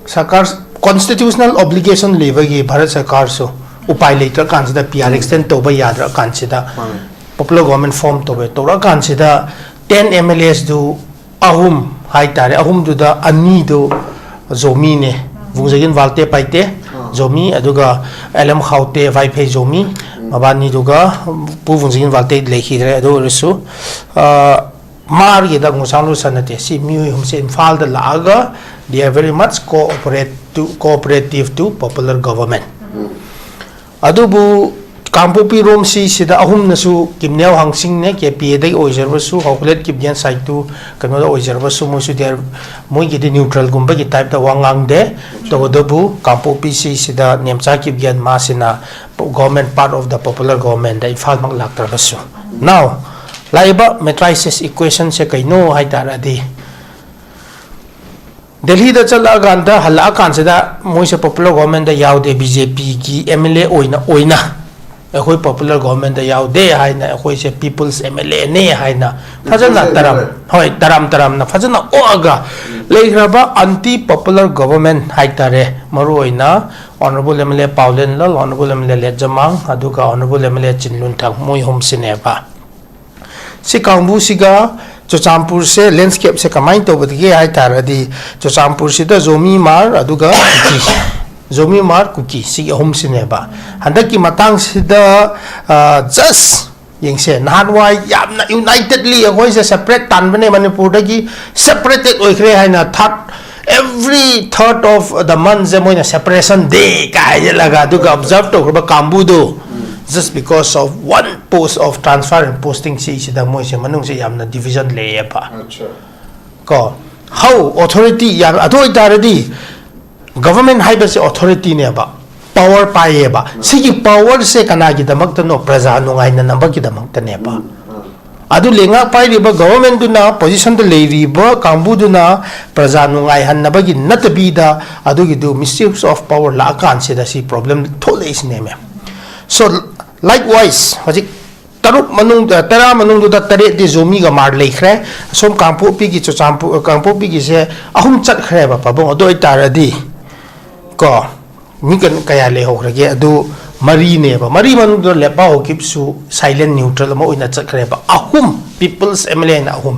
ꯁꯔꯀꯥꯔ constitutional obligation ꯂꯩꯕꯒꯤ ꯚꯥꯔꯠ ꯁꯔꯀꯥꯔꯁꯨ ꯎꯄꯥꯏ ꯂꯩꯇ꯭ꯔꯀꯥꯟꯁꯤꯗ PR extend ꯇꯧꯕ ꯌꯥꯗ꯭ꯔꯀꯥꯟꯁꯤꯗ popular government form ꯇꯧꯋꯦ꯫ ꯇꯧꯔꯛꯑꯀꯥꯟꯁꯤꯗ ten MLAs ꯗꯨ ꯑꯍꯨꯝ ꯍꯥꯏꯇꯥꯔꯦ, ꯑꯍꯨꯝꯗꯨꯗ ꯑꯅꯤꯗꯨ ꯖꯣꯃꯤꯅꯦ, ꯚꯨꯡꯖꯥꯒꯤꯟ ꯚꯥꯜꯇꯦ ꯄꯥꯏꯇꯦ ꯖꯣꯃꯤ, ꯑꯗꯨꯒ ꯑꯦꯜ ꯑꯦꯝ ꯈꯥꯎꯇꯦ ꯚꯥꯏꯐꯩ ꯖꯣꯃꯤ, ꯃꯕꯥꯅꯤꯗꯨꯒ ꯄꯨ ꯚꯨꯡꯖꯥꯒꯤꯟ ꯚꯥꯜꯇꯦ ꯂꯩꯈꯤꯗ꯭ꯔꯦ꯫ ꯑꯗꯨ ꯑꯣꯏꯔꯁꯨ, ꯑ, ꯃꯥꯔꯒꯤꯗ ꯉꯨꯁꯥꯡꯂꯨ ꯁꯅꯇꯦ꯫ ꯁꯤ ꯃꯤꯑꯣꯏ ꯑꯍꯨꯝꯁꯦ ꯏꯝꯐꯥꯜꯗ ꯂꯥꯛꯑꯒ they are very much cooperate to, cooperative to popular government꯫ ꯑꯗꯨꯕꯨ ꯀꯥꯡꯄꯣꯛꯄꯤ ꯔꯣꯝꯁꯤ ꯁꯤꯗ ꯑꯍꯨꯝꯅꯁꯨ, ꯀꯤꯝꯅꯦꯜ ꯍꯥꯡꯁꯤꯡꯅꯦ, KPA ꯗꯒꯤ ꯑꯣꯏꯖꯔꯕꯁꯨ, ꯍꯥꯎꯀꯂꯦꯠ ꯀꯤꯞꯒꯦꯟ ꯁꯥꯏꯠꯇꯨ ꯀꯩꯅꯣꯗ ꯑꯣꯏꯖꯔꯕꯁꯨ, ꯃꯣꯏꯁꯨ they are, ꯃꯣꯏꯒꯤꯗꯤ neutral ꯒꯨꯝꯕꯒꯤ type ꯇ ꯋꯥ ꯉꯥꯡꯗꯦ꯫ ꯇꯧꯕꯇꯕꯨ ꯀꯥꯡꯄꯣꯛꯄꯤꯁꯤ ꯁꯤꯗ Nemcha Kipgen ꯃꯥꯁꯤꯅ government, part of the popular government the ꯏꯝꯐꯥꯜꯃꯛ ꯂꯥꯛꯇ꯭ꯔꯕꯁꯨ꯫ Now, ꯂꯥꯛꯏꯕ matrices equation ꯁꯦ ꯀꯩꯅꯣ ꯍꯥꯏ ꯇꯥꯔꯗꯤ, ꯗꯦꯜꯍꯤꯗ ꯆꯠꯂꯛꯑꯀꯥꯟꯗ, ꯍꯜꯂꯛꯑꯀꯥꯟꯁꯤꯗ ꯃꯣꯏꯁꯦ popular government ꯇ ꯌꯥꯎꯗꯦ, BJP ꯒꯤ MLA ꯑꯣꯏꯅ, ꯑꯣꯏꯅ ꯑꯩꯈꯣꯏ popular government ꯇ ꯌꯥꯎꯗꯦ ꯍꯥꯏꯅ, ꯑꯩꯈꯣꯏꯁꯦ people's MLA ꯅꯦ ꯍꯥꯏꯅ ꯐꯖꯅ people's ꯇꯔꯝ, MLA꯫ ꯍꯣꯏ, ꯇꯔꯥꯝ ꯇꯔꯥꯝꯅ ꯐꯖꯅ ꯑꯣꯛꯑꯒ ꯂꯩꯈ꯭ꯔꯕ anti popular government ꯍꯥꯏꯇꯥꯔꯦ, ꯃꯔꯨꯑꯣꯏꯅ Honourable MLA ꯄꯥꯎꯂꯦꯟꯂꯜ, Honourable MLA ꯂꯦꯠꯖꯃꯥꯡ, ꯑꯗꯨꯒ Honourable MLA ꯆꯤꯟꯂꯨꯟꯊꯪ, ꯃꯣꯏ ꯑꯍꯨꯝꯁꯤꯅꯦꯕ꯫ ꯁꯤ ꯀꯥꯡꯕꯨꯁꯤꯒ ꯆꯨꯔꯆꯥꯟꯄꯨꯔꯁꯦ landscape ꯁꯦ ꯀꯃꯥꯏꯅ ꯇꯧꯕꯗꯒꯦ ꯍꯥꯏ ꯇꯥꯔꯗꯤ, ꯆꯨꯔꯆꯥꯟꯄꯨꯔꯁꯤꯗ ꯖꯣꯃꯤ, ꯃꯥꯔ, ꯑꯗꯨꯒ ꯀꯨꯀꯤ, ꯖꯣꯃꯤ, ꯃꯥꯔ, ꯀꯨꯀꯤ, ꯁꯤꯒꯤ ꯑꯍꯨꯝꯁꯤꯅꯦꯕ꯫ ꯍꯟꯗꯛꯀꯤ ꯃꯇꯥꯡꯁꯤꯗ, ꯑ, just ꯌꯦꯡꯁꯦ, ꯅꯍꯥꯟꯋꯥꯏ ꯌꯥꯝꯅ unitedly ꯑꯩꯈꯣꯏꯁꯦ separate ꯇꯥꯟꯕꯅꯦ, ꯃꯅꯤꯄꯨꯔꯗꯒꯤ separated ꯑꯣꯏꯈ꯭ꯔꯦ ꯍꯥꯏꯅ third, every third of the month ꯁꯦ ꯃꯣꯏꯅ separation day ꯀꯥꯏꯁꯤꯜꯂꯒ, ꯑꯗꯨꯒ observe ꯇꯧꯈ꯭ꯔꯕ ꯀꯥꯡꯕꯨꯗꯨ, just because of one post of transfer and posting ꯁꯤꯁꯤꯗ ꯃꯣꯏꯁꯦ ꯃꯅꯨꯡꯁꯦ ꯌꯥꯝꯅ division ꯂꯩꯌꯦꯕ꯫ ꯑꯠꯆꯥ꯫ ꯀꯣ, how authority ꯌꯥꯝ, ꯑꯗꯨ ꯑꯣꯏꯇꯥꯔꯗꯤ government ꯍꯥꯏꯕꯁꯦ authority ꯅꯦꯕ꯫ ꯄꯥꯋꯔ ꯄꯥꯏꯌꯦꯕ꯫ ꯁꯤꯒꯤ ꯄꯥꯋꯔꯁꯦ ꯀꯅꯥꯒꯤꯗꯃꯛꯇꯅꯣ? ꯄ꯭ꯔꯖꯥ ꯅꯨꯡꯉꯥꯏꯅꯅꯕꯒꯤꯗꯃꯛꯇꯅꯦꯕ꯫ ꯑꯗꯨ ꯂꯩꯉꯥꯛ ꯄꯥꯏꯔꯤꯕ ꯒꯚꯔꯟꯃꯦꯟꯗꯨꯅ, ꯄꯣꯖꯤꯁꯟꯗ ꯂꯩꯔꯤꯕ ꯀꯥꯡꯕꯨꯗꯨꯅ ꯄ꯭ꯔꯖꯥ ꯅꯨꯡꯉꯥꯏꯍꯟꯅꯕꯒꯤ ꯅꯠꯇꯕꯤꯗ, ꯑꯗꯨꯒꯤꯗꯨ ꯃꯤꯁꯌꯨꯁ ꯑꯣꯐ ꯄꯥꯋꯔ ꯂꯥꯛꯑꯀꯥꯟꯁꯤꯗ ꯁꯤ ꯄ꯭ꯔꯣꯕ꯭ꯂꯦꯝ ꯊꯣꯛꯂꯛꯏꯁꯤꯅꯦꯃꯦ꯫ So likewise, ꯍꯧꯖꯤꯛ ꯇꯔꯨꯛ ꯃꯅꯨꯡꯗ, ꯇꯔꯥ ꯃꯅꯨꯡꯗꯨꯗ ꯇꯔꯦꯠꯇꯤ ꯖꯣꯃꯤꯒ ꯃꯥꯔ ꯂꯩꯈ꯭ꯔꯦ꯫ ꯑꯁꯣꯝ ꯀꯥꯡꯄꯣꯛꯄꯤꯒꯤ, ꯆꯨꯔꯆꯥꯟꯄꯨꯔ, ꯀꯥꯡꯄꯣꯛꯄꯤꯒꯤꯁꯦ ꯑꯍꯨꯝ ꯆꯠꯈ꯭ꯔꯦꯕ ꯄꯥꯕꯨꯡ꯫ ꯑꯗꯨ ꯑꯣꯏꯇꯥꯔꯗꯤ ꯀꯣ, ꯃꯤ ꯀꯟ-, ꯀꯌꯥ ꯂꯩꯍꯧꯈ꯭ꯔꯒꯦ? ꯑꯗꯨ ꯃꯔꯤꯅꯦꯕ꯫ ꯃꯔꯤ ꯃꯅꯨꯡꯗ ꯂꯦꯄꯥ ꯍꯧꯀꯤꯞꯁꯨ ꯁꯥꯏꯂꯦꯟ ꯅ꯭ꯌꯨꯇ꯭ꯔꯦꯜ ꯑꯃ ꯑꯣꯏꯅ ꯆꯠꯈ꯭ꯔꯦꯕ꯫ ꯑꯍꯨꯝ, ꯄꯤꯄꯜꯁ ꯑꯦꯝ ꯑꯦꯜ ꯑꯦꯅ ꯑꯍꯨꯝ,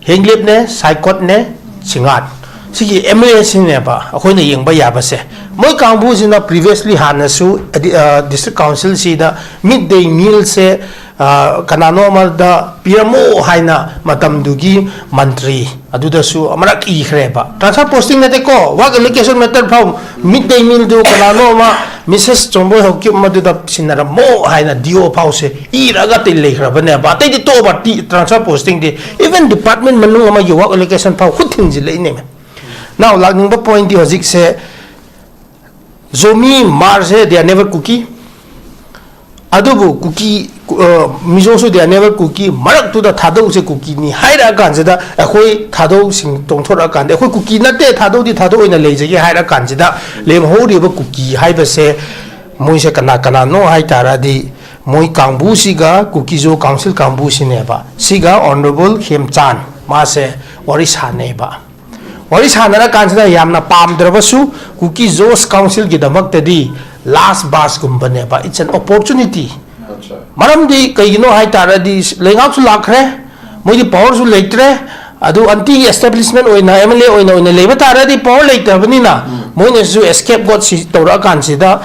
ꯍꯦꯡꯂꯦꯞꯅꯦ, ꯁꯥꯏꯀꯣꯠꯅꯦ, ꯁꯤꯡꯉꯥꯠ꯫ ꯁꯤꯒꯤ ꯑꯦꯝ ꯑꯦꯜ ꯑꯦꯁꯤꯅꯦꯕ ꯑꯩꯈꯣꯏꯅ ꯌꯦꯡꯕ ꯌꯥꯕꯁꯦ꯫ ꯃꯣꯏ ꯀꯥꯡꯕꯨꯁꯤꯅ previously ꯍꯥꯟꯅꯁꯨ ꯑꯗꯤ-, ꯑ, ꯗꯤꯁꯇ꯭ꯔꯤꯛ ꯀꯥꯎꯟꯁꯤꯜꯁꯤꯗ ꯃꯤꯗ ꯗꯦ ꯃꯤꯜꯁꯦ, ꯑ, ꯀꯅꯥꯅꯣ ꯑꯃꯗ ꯄꯤꯔꯝꯃꯣ ꯍꯥꯏꯅ ꯃꯇꯝꯗꯨꯒꯤ ꯃꯟꯇ꯭ꯔꯤ ꯑꯗꯨꯗꯁꯨ ꯑꯃꯔꯛ ꯏꯈ꯭ꯔꯦꯕ꯫ ꯇ꯭ꯔꯥꯟꯁꯐꯔ ꯄꯣꯁꯇꯤꯡ ꯅꯠꯇꯦꯀꯣ, ꯋꯥꯔꯛ ꯑꯦꯂꯣꯀꯦꯁꯟ ꯃꯦꯇꯔ ꯐꯥꯎ꯫ ꯃꯤꯗ ꯗꯦ ꯃꯤꯜꯗꯨ ꯀꯅꯥꯅꯣ ꯑꯃ, ꯃꯤꯁꯦꯁ ꯆꯣꯝꯕꯣꯏ ꯍꯧꯀꯤꯞ ꯃꯗꯨꯗ ꯁꯤꯟꯅꯔꯝꯃꯣ ꯍꯥꯏꯅ ꯗꯤ ꯑꯣ ꯐꯥꯎꯁꯦ ꯏꯔꯒ ꯑꯇꯩ ꯂꯩꯈ꯭ꯔꯕꯅꯦꯕ꯫ ꯑꯇꯩꯗꯤ ꯇꯣꯛꯑꯕ, ꯇꯤ-, ꯇ꯭ꯔꯥꯟꯁꯐꯔ ꯄꯣꯁꯇꯤꯡꯗꯤ, even ꯗꯤꯄꯥꯔꯠꯃꯦꯟ ꯃꯅꯨꯡ ꯑꯃꯒꯤ ꯋꯥꯔꯛ ꯑꯦꯂꯣꯀꯦꯁꯟ ꯐꯥꯎ ꯈꯨꯠ ꯊꯤꯟꯖꯤꯜꯂꯛꯏꯅꯦꯃꯦ꯫ ꯅꯥꯎ ꯂꯥꯛꯅꯤꯡꯕ ꯄꯣꯏꯟꯗꯤ ꯍꯧꯖꯤꯛꯁꯦ ꯖꯣꯃꯤ ꯃꯥꯔꯁꯦ they are never ꯀꯨꯀꯤ꯫ ꯑꯗꯨꯕꯨ ꯀꯨꯀꯤ, ꯑ, ꯃꯤꯖꯣꯁꯨ they are never ꯀꯨꯀꯤ꯫ ꯃꯔꯛꯇꯨꯗ ꯊꯥꯗꯧꯁꯦ ꯀꯨꯀꯤꯅꯤ ꯍꯥꯏꯔꯛꯑꯀꯥꯟꯁꯤꯗ, ꯑꯩꯈꯣꯏ ꯊꯥꯗꯧꯁꯤꯡ ꯆꯣꯡꯊꯣꯔꯛꯑꯀꯥꯟꯗ, ꯑꯩꯈꯣꯏ ꯀꯨꯀꯤ ꯅꯠꯇꯦ, ꯊꯥꯗꯧꯗꯤ ꯊꯥꯗꯧ ꯑꯣꯏꯅ ꯂꯩꯖꯒꯦ ꯍꯥꯏꯔꯀꯥꯟꯁꯤꯗ, ꯂꯦꯝꯍꯧꯔꯤꯕ ꯀꯨꯀꯤ ꯍꯥꯏꯕꯁꯦ ꯃꯣꯏꯁꯦ ꯀꯅꯥ ꯀꯅꯥꯅꯣ ꯍꯥꯏ ꯇꯥꯔꯗꯤ, ꯃꯣꯏ ꯀꯥꯡꯕꯨꯁꯤꯒ ꯀꯨꯀꯤꯖꯣ ꯀꯥꯎꯟꯁꯤꯜ ꯀꯥꯡꯕꯨꯁꯤꯅꯦꯕ꯫ ꯁꯤꯒ ꯑꯣꯅꯔꯦꯕꯜ ꯈꯦꯝꯆꯥꯟ ꯃꯥꯁꯦ ꯋꯥꯔꯤ ꯁꯥꯟꯅꯩꯕ꯫ ꯋꯥꯔꯤ ꯁꯥꯟꯅꯔꯀꯥꯟꯁꯤꯗ ꯌꯥꯝꯅ ꯄꯥꯝꯗ꯭ꯔꯕꯁꯨ ꯀꯨꯀꯤ ꯖꯣꯁ ꯀꯥꯎꯟꯁꯤꯜꯒꯤꯗꯃꯛꯇꯗꯤ ꯂꯥꯁ ꯕꯥꯁꯀꯨꯝꯕꯅꯦꯕ, it's an opportunity꯫ ꯃꯔꯝꯗꯤ ꯀꯩꯒꯤꯅꯣ ꯍꯥꯏ ꯇꯥꯔꯗꯤ, ꯂꯩꯉꯥꯛꯁꯨ ꯂꯥꯛꯈ꯭ꯔꯦ, ꯃꯣꯏꯗꯤ ꯄꯥꯋꯔꯁꯨ ꯂꯩꯇ꯭ꯔꯦ꯫ ꯑꯗꯨ ꯑꯟꯇꯤ ꯑꯦꯁꯇꯥꯕ꯭ꯂꯤꯁꯃꯦꯟ ꯑꯣꯏꯅ, ꯑꯦꯝ ꯑꯦꯜ ꯑꯦ ꯑꯣꯏꯅ, ꯑꯣꯏꯅ ꯂꯩꯕ ꯇꯥꯔꯗꯤ ꯄꯥꯋꯔ ꯂꯩꯇꯕꯅꯤꯅ, ꯃꯣꯏꯅꯁꯨ ꯑꯦꯁꯀꯦꯞ ꯒꯣꯠꯁꯤ ꯇꯧꯔꯛꯑꯀꯥꯟꯁꯤꯗ,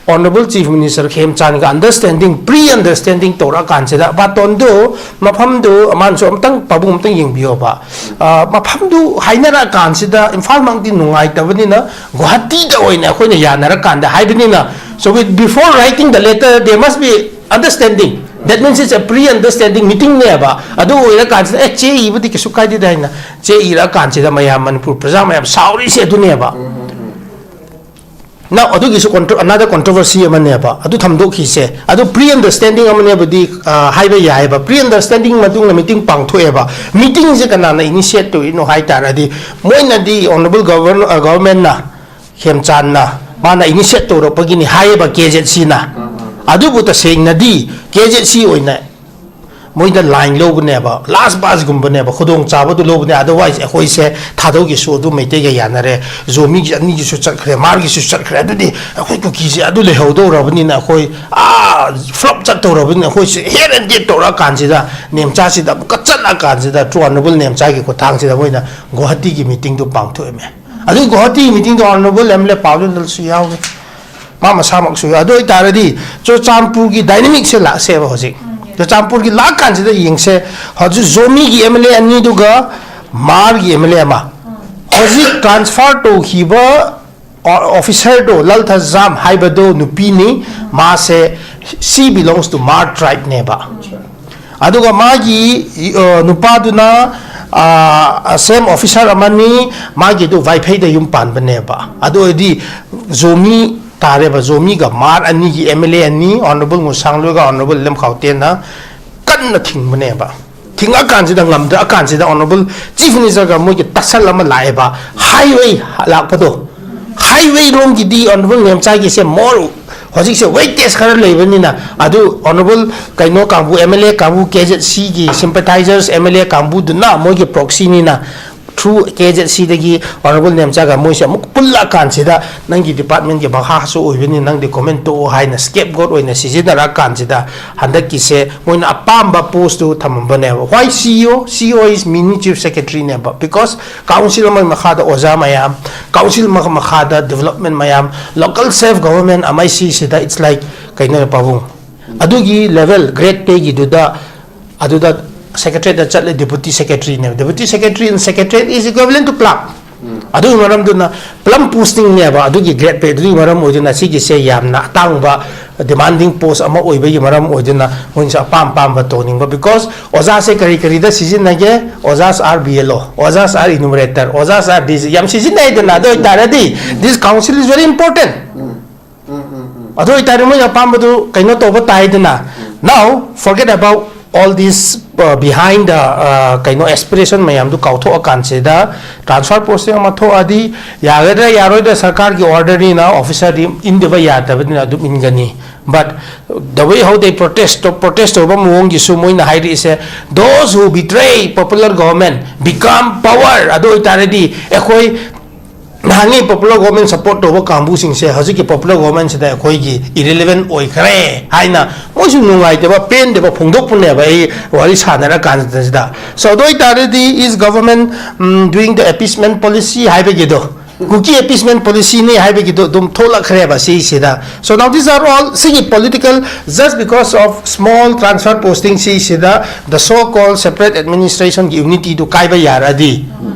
ꯑꯣꯅꯔꯦꯕꯜ ꯆꯤꯐ ꯃꯤꯅꯤꯁꯇꯔ ꯈꯦꯝꯆꯥꯟꯒ ꯑꯟꯗꯔꯁꯇꯦꯟꯗꯤꯡ, ꯄ꯭ꯔꯤ ꯑꯟꯗꯔꯁꯇꯦꯟꯗꯤꯡ ꯇꯧꯔꯛꯑꯀꯥꯟꯁꯤꯗ, ꯕꯥꯇꯣꯟꯗꯨ, ꯃꯐꯝꯗꯨ, ꯃꯥꯅꯁꯨ ꯑꯝꯇꯪ, ꯄꯥꯕꯨꯡ ꯑꯝꯇꯪ ꯌꯦꯡꯕꯤꯌꯣꯕ꯫ ꯑ, ꯃꯐꯝꯗꯨ ꯍꯥꯏꯅꯔꯛꯑꯀꯥꯟꯁꯤꯗ, ꯏꯝꯐꯥꯜꯃꯛꯇꯤ ꯅꯨꯡꯉꯥꯏꯇꯕꯅꯤꯅ, ꯒꯨꯋꯥꯍꯥꯇꯤꯗ ꯑꯣꯏꯅ ꯑꯩꯈꯣꯏꯅ ꯌꯥꯅꯔꯀꯥꯟꯗ ꯍꯥꯏꯕꯅꯤꯅ, so with, before writing the letter, there must be understanding. That means it's a pre understanding meeting ꯅꯦꯕ꯫ ꯑꯗꯨ ꯑꯣꯏꯔꯀꯥꯟꯁꯤꯗ, "ꯑꯦ, ꯆꯦ ꯏꯕꯗꯤ ꯀꯩꯁꯨ ꯀꯥꯏꯗꯦꯗ" ꯍꯥꯏꯅ ꯆꯦ ꯏꯔꯛꯑꯀꯥꯟꯁꯤꯗ, ꯃꯌꯥꯝ, ꯃꯅꯤꯄꯨꯔ ꯄ꯭ꯔꯖꯥ ꯃꯌꯥꯝ ꯁꯥꯎꯔꯤꯁꯦ ꯑꯗꯨꯅꯦꯕ꯫ Now, ꯑꯗꯨꯒꯤꯁꯨ contra- another controversy ꯑꯃꯅꯦꯕ, ꯑꯗꯨ ꯊꯝꯗꯣꯛꯈꯤꯁꯦ꯫ ꯑꯗꯨ pre understanding ꯑꯃꯅꯦꯕꯗꯤ, ꯑ, ꯍꯥꯏꯕ ꯌꯥꯏꯑꯕ꯫ Pre understanding ꯃꯇꯨꯡꯗ meeting ꯄꯥꯡꯊꯣꯛꯑꯦꯕ꯫ Meetingꯁꯦ ꯀꯅꯥꯅ initiate ꯇꯧꯔꯤꯅꯣ ꯍꯥꯏ ꯇꯥꯔꯗꯤ, ꯃꯣꯏꯅꯗꯤ honourable governor, ꯑ, governmentꯅ, ꯈꯦꯝꯆꯥꯟꯅ, ꯃꯥꯅ initiate ꯇꯧꯔꯛꯄꯒꯤꯅꯤ ꯍꯥꯏꯌꯦꯕ, KZCꯅ꯫ ꯑꯗꯨꯕꯨ ꯇꯁꯦꯡꯅꯗꯤ KZC ꯑꯣꯏꯅ ꯃꯣꯏꯗ line ꯂꯧꯕꯅꯦꯕ, last bus ꯒꯨꯝꯕꯅꯦꯕ, ꯈꯨꯗꯣꯡꯆꯥꯕꯗꯨ ꯂꯧꯕꯅꯦ꯫ Otherwise ꯑꯩꯈꯣꯏꯁꯦ ꯊꯥꯗꯧꯒꯤꯁꯨ ꯑꯗꯨ ꯃꯩꯇꯩꯒ ꯌꯥꯅꯔꯦ, ꯖꯣꯃꯤꯒꯤ ꯑꯅꯤꯒꯤꯁꯨ ꯆꯠꯈ꯭ꯔꯦ, ꯃꯥꯔꯒꯤꯁꯨ ꯆꯠꯈ꯭ꯔꯦ, ꯑꯗꯨꯗꯤ ꯑꯩꯈꯣꯏ ꯀꯨꯀꯤꯁꯦ ꯑꯗꯨ ꯂꯩꯍꯧꯗꯧꯔꯕꯅꯤꯅ ꯑꯩꯈꯣꯏ, ꯑꯥ, flop ꯆꯠꯇꯧꯔꯕꯅꯤꯅ ꯑꯩꯈꯣꯏꯁꯦ head and gate ꯇꯧꯔꯛꯑꯀꯥꯟꯁꯤꯗ, ꯅꯦꯝꯆꯥꯁꯤꯗ ꯑꯃꯨꯛꯀ ꯆꯠꯂꯀꯥꯟꯁꯤꯗ, through honourable ꯅꯦꯝꯆꯥꯒꯤ ꯈꯨꯠꯊꯥꯡꯁꯤꯗ ꯃꯣꯏꯅ ꯒꯨꯋꯥꯍꯥꯇꯤꯒꯤ meetingꯗꯨ ꯄꯥꯡꯊꯣꯛꯑꯝꯃꯦ꯫ ꯑꯗꯨ ꯒꯨꯋꯥꯍꯥꯇꯤ meetingꯗꯣ honourable MLA ꯄꯥꯎꯂꯨꯟꯗꯜꯁꯨ ꯌꯥꯎꯏ, ꯃꯥ ꯃꯁꯥꯃꯛꯁꯨ ꯌꯥꯎꯏ꯫ ꯑꯗꯨ ꯑꯣꯏꯇꯥꯔꯗꯤ ꯆꯨꯔꯆꯥꯟꯄꯨꯔꯒꯤ dynamicꯁꯦ ꯂꯥꯛꯁꯦꯕ ꯍꯧꯖꯤꯛ꯫ ꯆꯨꯔꯆꯥꯟꯄꯨꯔꯒꯤ ꯂꯥꯛꯀꯥꯟꯁꯤꯗ ꯌꯦꯡꯁꯦ, ꯍꯧꯖꯤꯛ ꯖꯣꯃꯤꯒꯤ MLA ꯑꯅꯤꯗꯨꯒ ꯃꯥꯔꯒꯤ MLA ꯑꯃ, ꯍꯧꯖꯤꯛ transfer ꯇꯧꯈꯤꯕ ꯑꯣ-, officerꯗꯣ, ꯂꯜꯊꯖꯥꯝ ꯍꯥꯏꯕꯗꯣ ꯅꯨꯄꯤꯅꯤ꯫ ꯃꯥꯁꯦ, she belongs to Hmar tribeꯅꯦꯕ꯫ ꯑꯗꯨꯒ ꯃꯥꯒꯤ, ꯑ, ꯅꯨꯄꯥꯗꯨꯅ, ꯑ, same officer ꯑꯃꯅꯤ, ꯃꯥꯒꯤꯗꯨ ꯋꯥꯏꯐꯩꯗ ꯌꯨꯝ ꯄꯥꯟꯕꯅꯦꯕ꯫ ꯑꯗꯨ ꯑꯣꯏꯔꯗꯤ ꯖꯣꯃꯤ ꯇꯥꯔꯦꯕ, ꯖꯣꯃꯤꯒ ꯃꯥꯔ ꯑꯅꯤꯒꯤ MLA ꯑꯅꯤ, honourable ꯉꯨꯁꯥꯡꯂꯣꯏꯒ honourable ꯂꯝꯈꯥꯎꯇꯦꯟꯅ ꯀꯟꯅ ꯊꯤꯡꯕꯅꯦꯕ꯫ ꯊꯤꯡꯉꯛꯑꯀꯥꯟꯁꯤꯗ, ꯉꯝꯗ꯭ꯔꯛꯑꯀꯥꯟꯁꯤꯗ honourable chief ministerꯒ ꯃꯣꯏꯒꯤ tussle ꯑꯃ ꯂꯥꯛꯑꯦꯕ, highway ꯂꯥꯛꯄꯗꯣ꯫ Highway ꯔꯣꯝꯒꯤꯗꯤ honourable ꯅꯦꯝꯆꯥꯒꯤꯁꯦ more ꯍꯧꯖꯤꯛꯁꯦ weightage ꯈꯔ ꯂꯩꯕꯅꯤꯅ, ꯑꯗꯨ honourable ꯀꯩꯅꯣ ꯀꯥꯡꯕꯨ, MLA ꯀꯥꯡꯕꯨ, KZCꯒꯤ sympathisers, MLA ꯀꯥꯡꯕꯨꯗꯨꯅ ꯃꯣꯏꯒꯤ proxyꯅꯤꯅ, through KZCꯗꯒꯤ honourable ꯅꯦꯝꯆꯥꯒ ꯃꯣꯏꯁꯦ ꯑꯃꯨꯛ ꯄꯨꯜꯂꯛꯑꯀꯥꯟꯁꯤꯗ, ꯅꯪꯒꯤ departmentꯀꯤ ꯚꯥꯈꯥꯁꯨ ꯑꯣꯏꯕꯅꯤ, ꯅꯪꯗꯤ comment ꯇꯣꯛꯑꯣ ꯍꯥꯏꯅ scapegoat ꯑꯣꯏꯅ ꯁꯤꯖꯤꯟꯅꯔꯛꯑꯀꯥꯟꯁꯤꯗ, ꯍꯟꯗꯛꯀꯤꯁꯦ ꯃꯣꯏꯅ ꯑꯄꯥꯝꯕ postꯇꯨ ꯊꯝꯃꯝꯕꯅꯦꯕ꯫ Why CEO? CEO is mini chief secretaryꯅꯦꯕ, because council ꯑꯃꯒꯤ ꯃꯈꯥꯗ ꯑꯣꯖꯥ ꯃꯌꯥꯝ, council ꯑꯃꯒꯤ ꯃꯈꯥꯗ development ꯃꯌꯥꯝ, local self government ꯑꯃ ꯁꯤꯁꯤꯗ, it's like, ꯀꯩꯅꯣ ꯄꯥꯕꯨꯡ, ꯑꯗꯨꯒꯤ level, grade payꯒꯤꯗꯨꯗ, ꯑꯗꯨꯗ secretariatꯗ ꯆꯠꯂꯦ, deputy secretaryꯅꯦꯕ꯫ Deputy secretary in secretariat is equivalent to clerk꯫ ꯑꯗꯨꯒꯤ ꯃꯔꯝꯗꯨꯅ ꯄ꯭ꯂꯝ ꯄꯣꯁꯇꯤꯡꯅꯦꯕ, ꯑꯗꯨꯒꯤ ꯒ꯭ꯔꯦꯠ ꯄꯦ, ꯑꯗꯨꯒꯤ ꯃꯔꯝ ꯑꯣꯏꯗꯨꯅ ꯁꯤꯒꯤꯁꯦ ꯌꯥꯝꯅ ꯑꯇꯥꯡꯕ ꯗꯤꯃꯥꯟꯗꯤꯡ ꯄꯣꯁ ꯑꯃ ꯑꯣꯏꯕꯒꯤ ꯃꯔꯝ ꯑꯣꯏꯗꯨꯅ ꯃꯣꯏꯅꯁꯨ ꯑꯄꯥꯝ ꯑꯄꯥꯝꯕ ꯇꯧꯅꯤꯡꯕ, because ꯑꯣꯖꯥꯁꯦ ꯀꯔꯤ ꯀꯔꯤꯗ ꯁꯤꯖꯤꯟꯅꯒꯦ? ꯑꯣꯖꯥꯁ ꯑꯥꯔ ꯕꯤ ꯑꯦꯜ ꯑꯣ, ꯑꯣꯖꯥꯁ ꯑꯥꯔ ꯏꯅꯨꯃꯔꯦꯇꯔ, ꯑꯣꯖꯥꯁ ꯑꯥꯔ ꯗꯤ ꯁꯤ, ꯌꯥꯝ ꯁꯤꯖꯤꯟꯅꯩꯗꯅ꯫ ꯑꯗꯨ ꯑꯣꯏꯇꯥꯔꯗꯤ this council is very important. ꯑꯗꯨ ꯑꯣꯏꯇꯥꯔꯗꯤ ꯃꯣꯏ ꯑꯄꯥꯝꯕꯗꯨ ꯀꯩꯅꯣ ꯇꯧꯕ ꯇꯥꯏꯗꯅ꯫ Now forget about all this, uh, behind the, uh, ꯀꯩꯅꯣ, aspiration ꯃꯌꯥꯝꯗꯨ ꯀꯥꯎꯊꯣꯛꯑꯀꯥꯟꯁꯤꯗ transfer posting ꯑꯃ ꯊꯣꯛꯑꯗꯤ ꯌꯥꯒꯗ꯭ꯔꯥ ꯌꯥꯔꯣꯏꯗ꯭ꯔꯥ, ꯁꯔꯀꯥꯔꯒꯤ orderꯅꯤꯅ officerꯗꯤ ꯏꯟꯗꯕ ꯌꯥꯗꯕꯅꯤꯅ ꯑꯗꯨꯝ ꯏꯟꯒꯅꯤ꯫ But the way how they protest, protest ꯇꯧꯕ ꯃꯑꯣꯡꯒꯤꯁꯨ ꯃꯣꯏꯅ ꯍꯥꯏꯔꯛꯏꯁꯦ, those who betray popular government become power. ꯑꯗꯨ ꯑꯣꯏꯇꯥꯔꯗꯤ ꯑꯩꯈꯣꯏ ꯅꯍꯥꯟꯒꯤ popular government support ꯇꯧꯕ ꯀꯥꯡꯕꯨꯁꯤꯡꯁꯦ ꯍꯧꯖꯤꯛꯀꯤ popular governmentꯁꯤꯗ ꯑꯩꯈꯣꯏꯒꯤ irrelevant ꯑꯣꯏꯈ꯭ꯔꯦ ꯍꯥꯏꯅ ꯃꯣꯏꯁꯨ ꯅꯨꯡꯉꯥꯏꯇꯕ, ꯄꯦꯟꯗꯕ ꯐꯣꯡꯗꯣꯛꯄꯅꯦꯕ ꯑꯩ ꯋꯥꯔꯤ ꯁꯥꯟꯅꯔꯀꯥꯟꯁꯤꯗ꯫ So ꯑꯗꯨ ꯑꯣꯏꯇꯥꯔꯗꯤ is government, um, doing the appeasement policy ꯍꯥꯏꯕꯒꯤꯗꯣ, Kuki appeasement policyꯅꯤ ꯍꯥꯏꯕꯒꯤꯗꯣ ꯑꯗꯨꯝ ꯊꯣꯛꯂꯛꯈ꯭ꯔꯦꯕ ꯁꯤꯁꯤꯗ꯫ So now these are all ꯁꯤꯒꯤ political, just because of small transfer posting ꯁꯤꯁꯤꯗ the so called separate administrationꯒꯤ unityꯗꯨ ꯀꯥꯏꯕ ꯌꯥꯔꯗꯤ,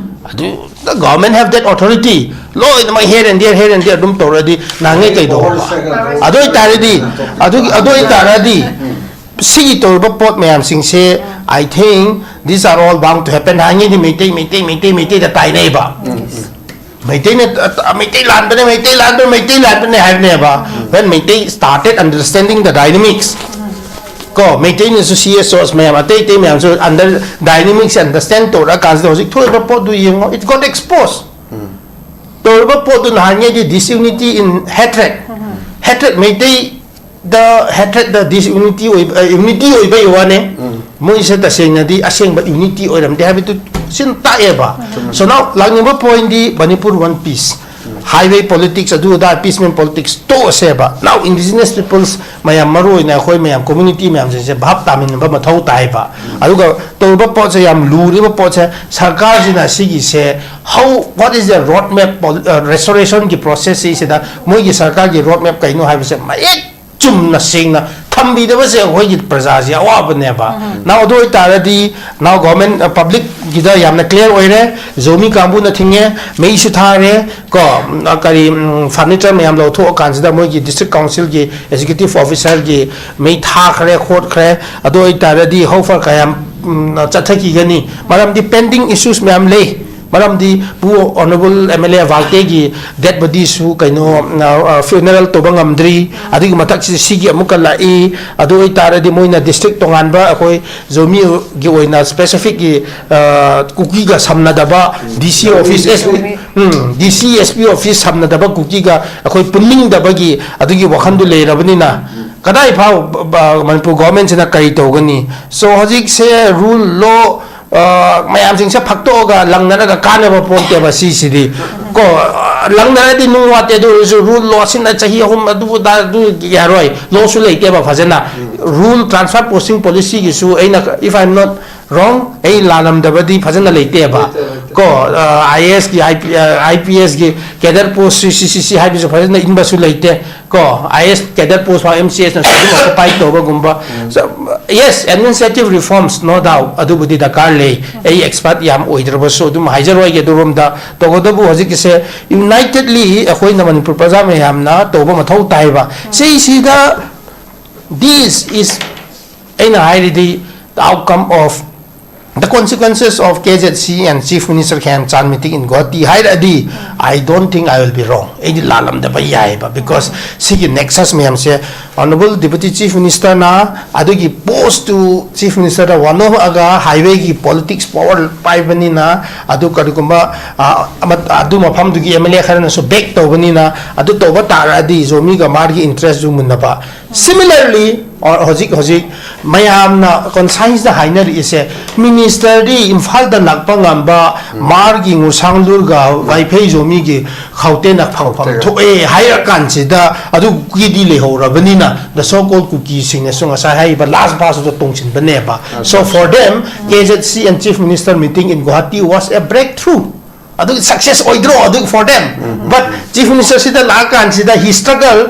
ꯑꯗꯨ the government have that authority, ꯂꯣꯏꯅꯃꯛ here and there, here and there ꯑꯗꯨꯝ ꯇꯧꯔꯗꯤ ꯅꯍꯥꯟꯉꯩ ꯀꯩꯗꯧꯕ? ꯑꯗꯨ ꯑꯣꯏꯇꯥꯔꯗꯤ, ꯑꯗꯨꯒꯤ, ꯑꯗꯨ ꯑꯣꯏꯇꯥꯔꯗꯤ ꯁꯤꯒꯤ ꯇꯧꯔꯤꯕ ꯄꯣꯠ ꯃꯌꯥꯝꯁꯤꯡꯁꯦ, I think these are all bound to happen. ꯅꯍꯥꯟꯉꯩꯗꯤ Meitei, Meitei, Meitei, ꯃꯩꯇꯩꯗ ꯇꯥꯏꯅꯩꯕ꯫ ꯃꯩꯇꯩꯅ, ꯑ, ꯃꯩꯇꯩ ꯂꯥꯟꯕꯅꯦ, ꯃꯩꯇꯩ ꯂꯥꯟꯕꯅꯦ, ꯃꯩꯇꯩ ꯂꯥꯟꯕꯅꯦ ꯍꯥꯏꯕꯅꯦꯕ꯫ When Meitei started understanding the dynamics, ꯀꯣ, ꯃꯩꯇꯩꯅꯁꯨ C S Os ꯃꯌꯥꯝ, ꯑꯇꯩ ꯑꯇꯩ ꯃꯌꯥꯝꯁꯨ under dynamics understand ꯇꯧꯔꯛꯑꯀꯥꯟꯁꯤꯗ ꯍꯧꯖꯤꯛ ꯊꯣꯛꯏꯕ ꯄꯣꯠꯇꯨ ꯌꯦꯡꯉꯣ, it got exposed. ꯇꯧꯔꯤꯕ ꯄꯣꯠꯇꯨ ꯅꯍꯥꯟꯉꯩꯗꯤ disunity in hatred, hatred, ꯃꯩꯇꯩꯗ hatredꯗ disunity ꯑꯣꯏꯕ, ꯑ, unity ꯑꯣꯏꯕꯩ ꯋꯥꯅꯦ꯫ ꯃꯣꯏꯁꯦ ꯇꯁꯦꯡꯅꯗꯤ ꯑꯁꯦꯡꯕ unity ꯑꯣꯏꯔꯝꯗꯦ ꯍꯥꯏꯕꯗꯨ ꯁꯤꯅ ꯇꯥꯛꯑꯦꯕ꯫ So now ꯂꯥꯛꯅꯤꯡꯕ pointꯗꯤ Manipur one piece, highway politics, ꯑꯗꯨ ꯑꯗꯥ appeasement politics ꯇꯣꯛꯑꯁꯦꯕ꯫ Now indigenous peoples ꯃꯌꯥꯝ, ꯃꯔꯨ ꯑꯣꯏꯅ ꯑꯩꯈꯣꯏ ꯃꯌꯥꯝ community ꯃꯌꯥꯝꯁꯤꯡꯁꯦ ꯚꯥꯞ ꯇꯥꯃꯤꯟꯅꯕ ꯃꯊꯧ ꯇꯥꯏꯕ꯫ ꯑꯗꯨꯒ ꯇꯧꯔꯤꯕ ꯄꯣꯠꯁꯦ ꯌꯥꯝ ꯂꯨꯔꯤꯕ ꯄꯣꯠꯁꯦ, ꯁꯔꯀꯥꯔꯁꯤꯅ ꯁꯤꯒꯤꯁꯦ how, what is the road map, restorationꯒꯤ process ꯁꯤꯗ ꯃꯣꯏꯒꯤ ꯁꯔꯀꯥꯔꯒꯤ road map ꯀꯩꯅꯣ ꯍꯥꯏꯕꯁꯦ ꯃꯌꯦꯛ ꯆꯨꯝꯅ ꯁꯦꯡꯅ ꯊꯝꯕꯤꯗꯕꯁꯦ ꯑꯩꯈꯣꯏꯒꯤ ꯄ꯭ꯔꯖꯥꯁꯤ ꯑꯋꯥꯕꯅꯦꯕ꯫ Now ꯑꯗꯨ ꯑꯣꯏꯇꯥꯔꯗꯤ now government, ꯑ, public ꯁꯤꯗ ꯌꯥꯝꯅ clear ꯑꯣꯏꯔꯦ꯫ ꯖꯣꯃꯤ ꯀꯥꯡꯕꯨꯅ ꯊꯤꯡꯉꯦ, ꯃꯩꯁꯨ ꯊꯥꯔꯦ꯫ ꯀꯣ, ꯎꯝ, ꯀꯔꯤ, ꯎꯝ, furniture ꯃꯌꯥꯝ ꯂꯧꯊꯣꯛꯑꯀꯥꯟꯁꯤꯗ ꯃꯣꯏꯒꯤ district councilꯒꯤ executive officerꯒꯤ ꯃꯩ ꯊꯥꯈ꯭ꯔꯦ ꯈꯣꯠꯈ꯭ꯔꯦ꯫ ꯑꯗꯨ ꯑꯣꯏꯇꯥꯔꯗꯤ how far ꯀꯌꯥꯝ, ꯎꯝ, ꯆꯠꯊꯈꯤꯒꯅꯤ? ꯃꯔꯝꯗꯤ pending issues ꯃꯌꯥꯝ ꯂꯩ꯫ ꯃꯔꯝꯗꯤ ꯄꯨ honourable M L A ꯚꯥꯜꯇꯦꯒꯤ dead bodyꯁꯨ ꯀꯩꯅꯣ, ꯑ, ꯑ, funeral ꯇꯧꯕ ꯉꯝꯗ꯭ꯔꯤ꯫ ꯑꯗꯨꯒꯤ ꯃꯊꯛꯁꯤꯗ ꯁꯤꯒꯤ ꯑꯃꯨꯛꯀ ꯂꯥꯛꯏ꯫ ꯑꯗꯨ ꯑꯣꯏꯇꯥꯔꯗꯤ ꯃꯣꯏꯅ district ꯇꯣꯉꯥꯟꯕ ꯑꯩꯈꯣꯏ ꯖꯣꯃꯤꯒꯤ ꯑꯣꯏꯅ specificꯀꯤ, ꯑ, ꯀꯨꯀꯤꯒ ꯁꯝꯅꯗꯕ D C office, S P, ꯎꯝ, D C S P office ꯁꯝꯅꯗꯕ ꯀꯨꯀꯤꯒ ꯑꯩꯈꯣꯏ ꯄꯨꯟꯅꯤꯡꯗꯕꯒꯤ ꯑꯗꯨꯒꯤ ꯋꯥꯈꯜꯗꯨ ꯂꯩꯔꯕꯅꯤꯅ ꯀꯗꯥꯏ ꯐꯥꯎ ꯕ-, ꯕ-, ꯃꯅꯤꯄꯨꯔ governmentꯁꯤꯅ ꯀꯔꯤ ꯇꯧꯒꯅꯤ? So ꯍꯧꯖꯤꯛꯁꯦ rule law, ꯑ, ꯃꯌꯥꯝꯁꯤꯡꯁꯦ ꯐꯛꯇꯣꯛꯑꯒ ꯂꯪꯅꯔꯒ ꯀꯥꯟꯅꯕ ꯄꯣꯛꯇꯦꯕ ꯁꯤꯁꯤꯗꯤ꯫ ꯀꯣ, ꯑ, ꯂꯪꯅꯔꯗꯤ ꯅꯨꯡ ꯋꯥꯠꯇꯦ, ꯑꯗꯨ ꯑꯣꯏꯔꯁꯨ rule lawꯁꯤꯅ ꯆꯍꯤ ꯑꯍꯨꯝ ꯑꯗꯨ ꯑꯗꯥ ꯑꯗꯨ ꯌꯥꯔꯣꯏ, lawꯁꯨ ꯂꯩꯇꯦꯕ ꯐꯖꯅ꯫ Rule transfer posting policyꯒꯤꯁꯨ ꯑꯩꯅ, if I'm not wrong, ꯑꯩ ꯂꯥꯜꯂꯝꯗꯕꯗꯤ ꯐꯖꯅ ꯂꯩꯇꯦꯕ꯫ ꯂꯩꯇꯦ, ꯂꯩꯇꯦ꯫ ꯀꯣ, ꯑ, I A S ꯀꯤ, I P, ꯑ, I P S ꯀꯤ cadre post ꯁꯤ, ꯁꯤ, ꯁꯤ, ꯁꯤ ꯍꯥꯏꯕꯁꯨ ꯐꯖꯅ ꯏꯟꯕꯁꯨ ꯂꯩꯇꯦ꯫ ꯀꯣ, I A S cadre post ꯐꯥꯎ M C Sꯅꯁꯨ ꯑꯗꯨꯝ occupy ꯇꯧꯕꯒꯨꯝꯕ꯫ So, yes, administrative reforms, no doubt, ꯑꯗꯨꯕꯨꯗꯤ ꯗꯔꯀꯥꯔ ꯂꯩ꯫ ꯑꯩ expert ꯌꯥꯝ ꯑꯣꯏꯗ꯭ꯔꯕꯁꯨ ꯑꯗꯨꯝ ꯍꯥꯏꯖꯔꯣꯏꯒꯦ ꯑꯗꯨꯔꯣꯝꯗ꯫ ꯇꯧꯕꯇꯕꯨ ꯍꯧꯖꯤꯛꯀꯤꯁꯦ unitedly ꯑꯩꯈꯣꯏꯅ ꯃꯅꯤꯄꯨꯔ ꯄ꯭ꯔꯖꯥ ꯃꯌꯥꯝꯅ ꯇꯧꯕ ꯃꯊꯧ ꯇꯥꯏꯕ꯫ ꯁꯤꯁꯤꯗ this is, ꯑꯩꯅ ꯍꯥꯏꯔꯤꯗꯤ, the outcome of the consequences of K Z C and Chief Minister Khemchand meeting in Guwahati ꯍꯥꯏꯔꯛꯑꯗꯤ, I don't think I will be wrong. ꯑꯩꯗꯤ ꯂꯥꯜꯂꯝꯗꯕ ꯌꯥꯏꯑꯕ, because ꯁꯤꯒꯤ nexus ꯃꯌꯥꯝꯁꯦ Honourable Deputy Chief Ministerꯅ ꯑꯗꯨꯒꯤ post to Chief Ministerꯗ ꯋꯥꯅꯣꯝꯃꯛꯑꯒ highwayꯒꯤ politics power ꯄꯥꯏꯕꯅꯤꯅ, ꯑꯗꯨ ꯀꯔꯤꯒꯨꯝꯕ, ꯑ, ꯑꯃ, ꯑꯗꯨ ꯃꯐꯝꯗꯨꯒꯤ M L A ꯈꯔꯅꯁꯨ back ꯇꯧꯕꯅꯤꯅ, ꯑꯗꯨ ꯇꯧꯕ ꯇꯥꯔꯛꯑꯗꯤ ꯖꯣꯃꯤꯒ ꯃꯥꯔꯒꯤ interestꯁꯨ ꯃꯨꯟꯅꯕ꯫ Similarly, or ꯍꯧꯖꯤꯛ, ꯍꯧꯖꯤꯛ ꯃꯌꯥꯝꯅ conscienceꯗ ꯍꯥꯏꯅꯔꯛꯏꯁꯦ, ministerꯗꯤ ꯏꯝꯐꯥꯜꯗ ꯂꯥꯛꯄ ꯉꯝꯕ, ꯃꯥꯔꯒꯤ ꯉꯨꯁꯥꯡꯂꯨꯔꯒ ꯋꯥꯏꯐꯩ ꯖꯣꯃꯤꯒꯤ ꯈꯥꯎꯇꯦꯅ ꯐꯪꯐꯝ ꯊꯣꯛꯑꯦ ꯍꯥꯏꯔꯀꯥꯟꯁꯤꯗ, ꯑꯗꯨꯒꯤꯗꯤ ꯂꯩꯍꯧꯔꯕꯅꯤꯅ, the so called ꯀꯨꯀꯤꯁꯤꯡꯅꯁꯨ ꯉꯁꯥꯏ ꯍꯥꯏꯔꯤꯕ last verseꯇꯨꯗ ꯇꯣꯡꯁꯤꯟꯕꯅꯦꯕ꯫ So for them, K Z C and Chief Minister meeting in Guwahati was a breakthrough. ꯑꯗꯨ success ꯑꯣꯏꯗ꯭ꯔꯣ ꯑꯗꯨ for them? But Chief Minister ꯁꯤꯗ ꯂꯥꯛꯑꯀꯥꯟꯁꯤꯗ he struggle,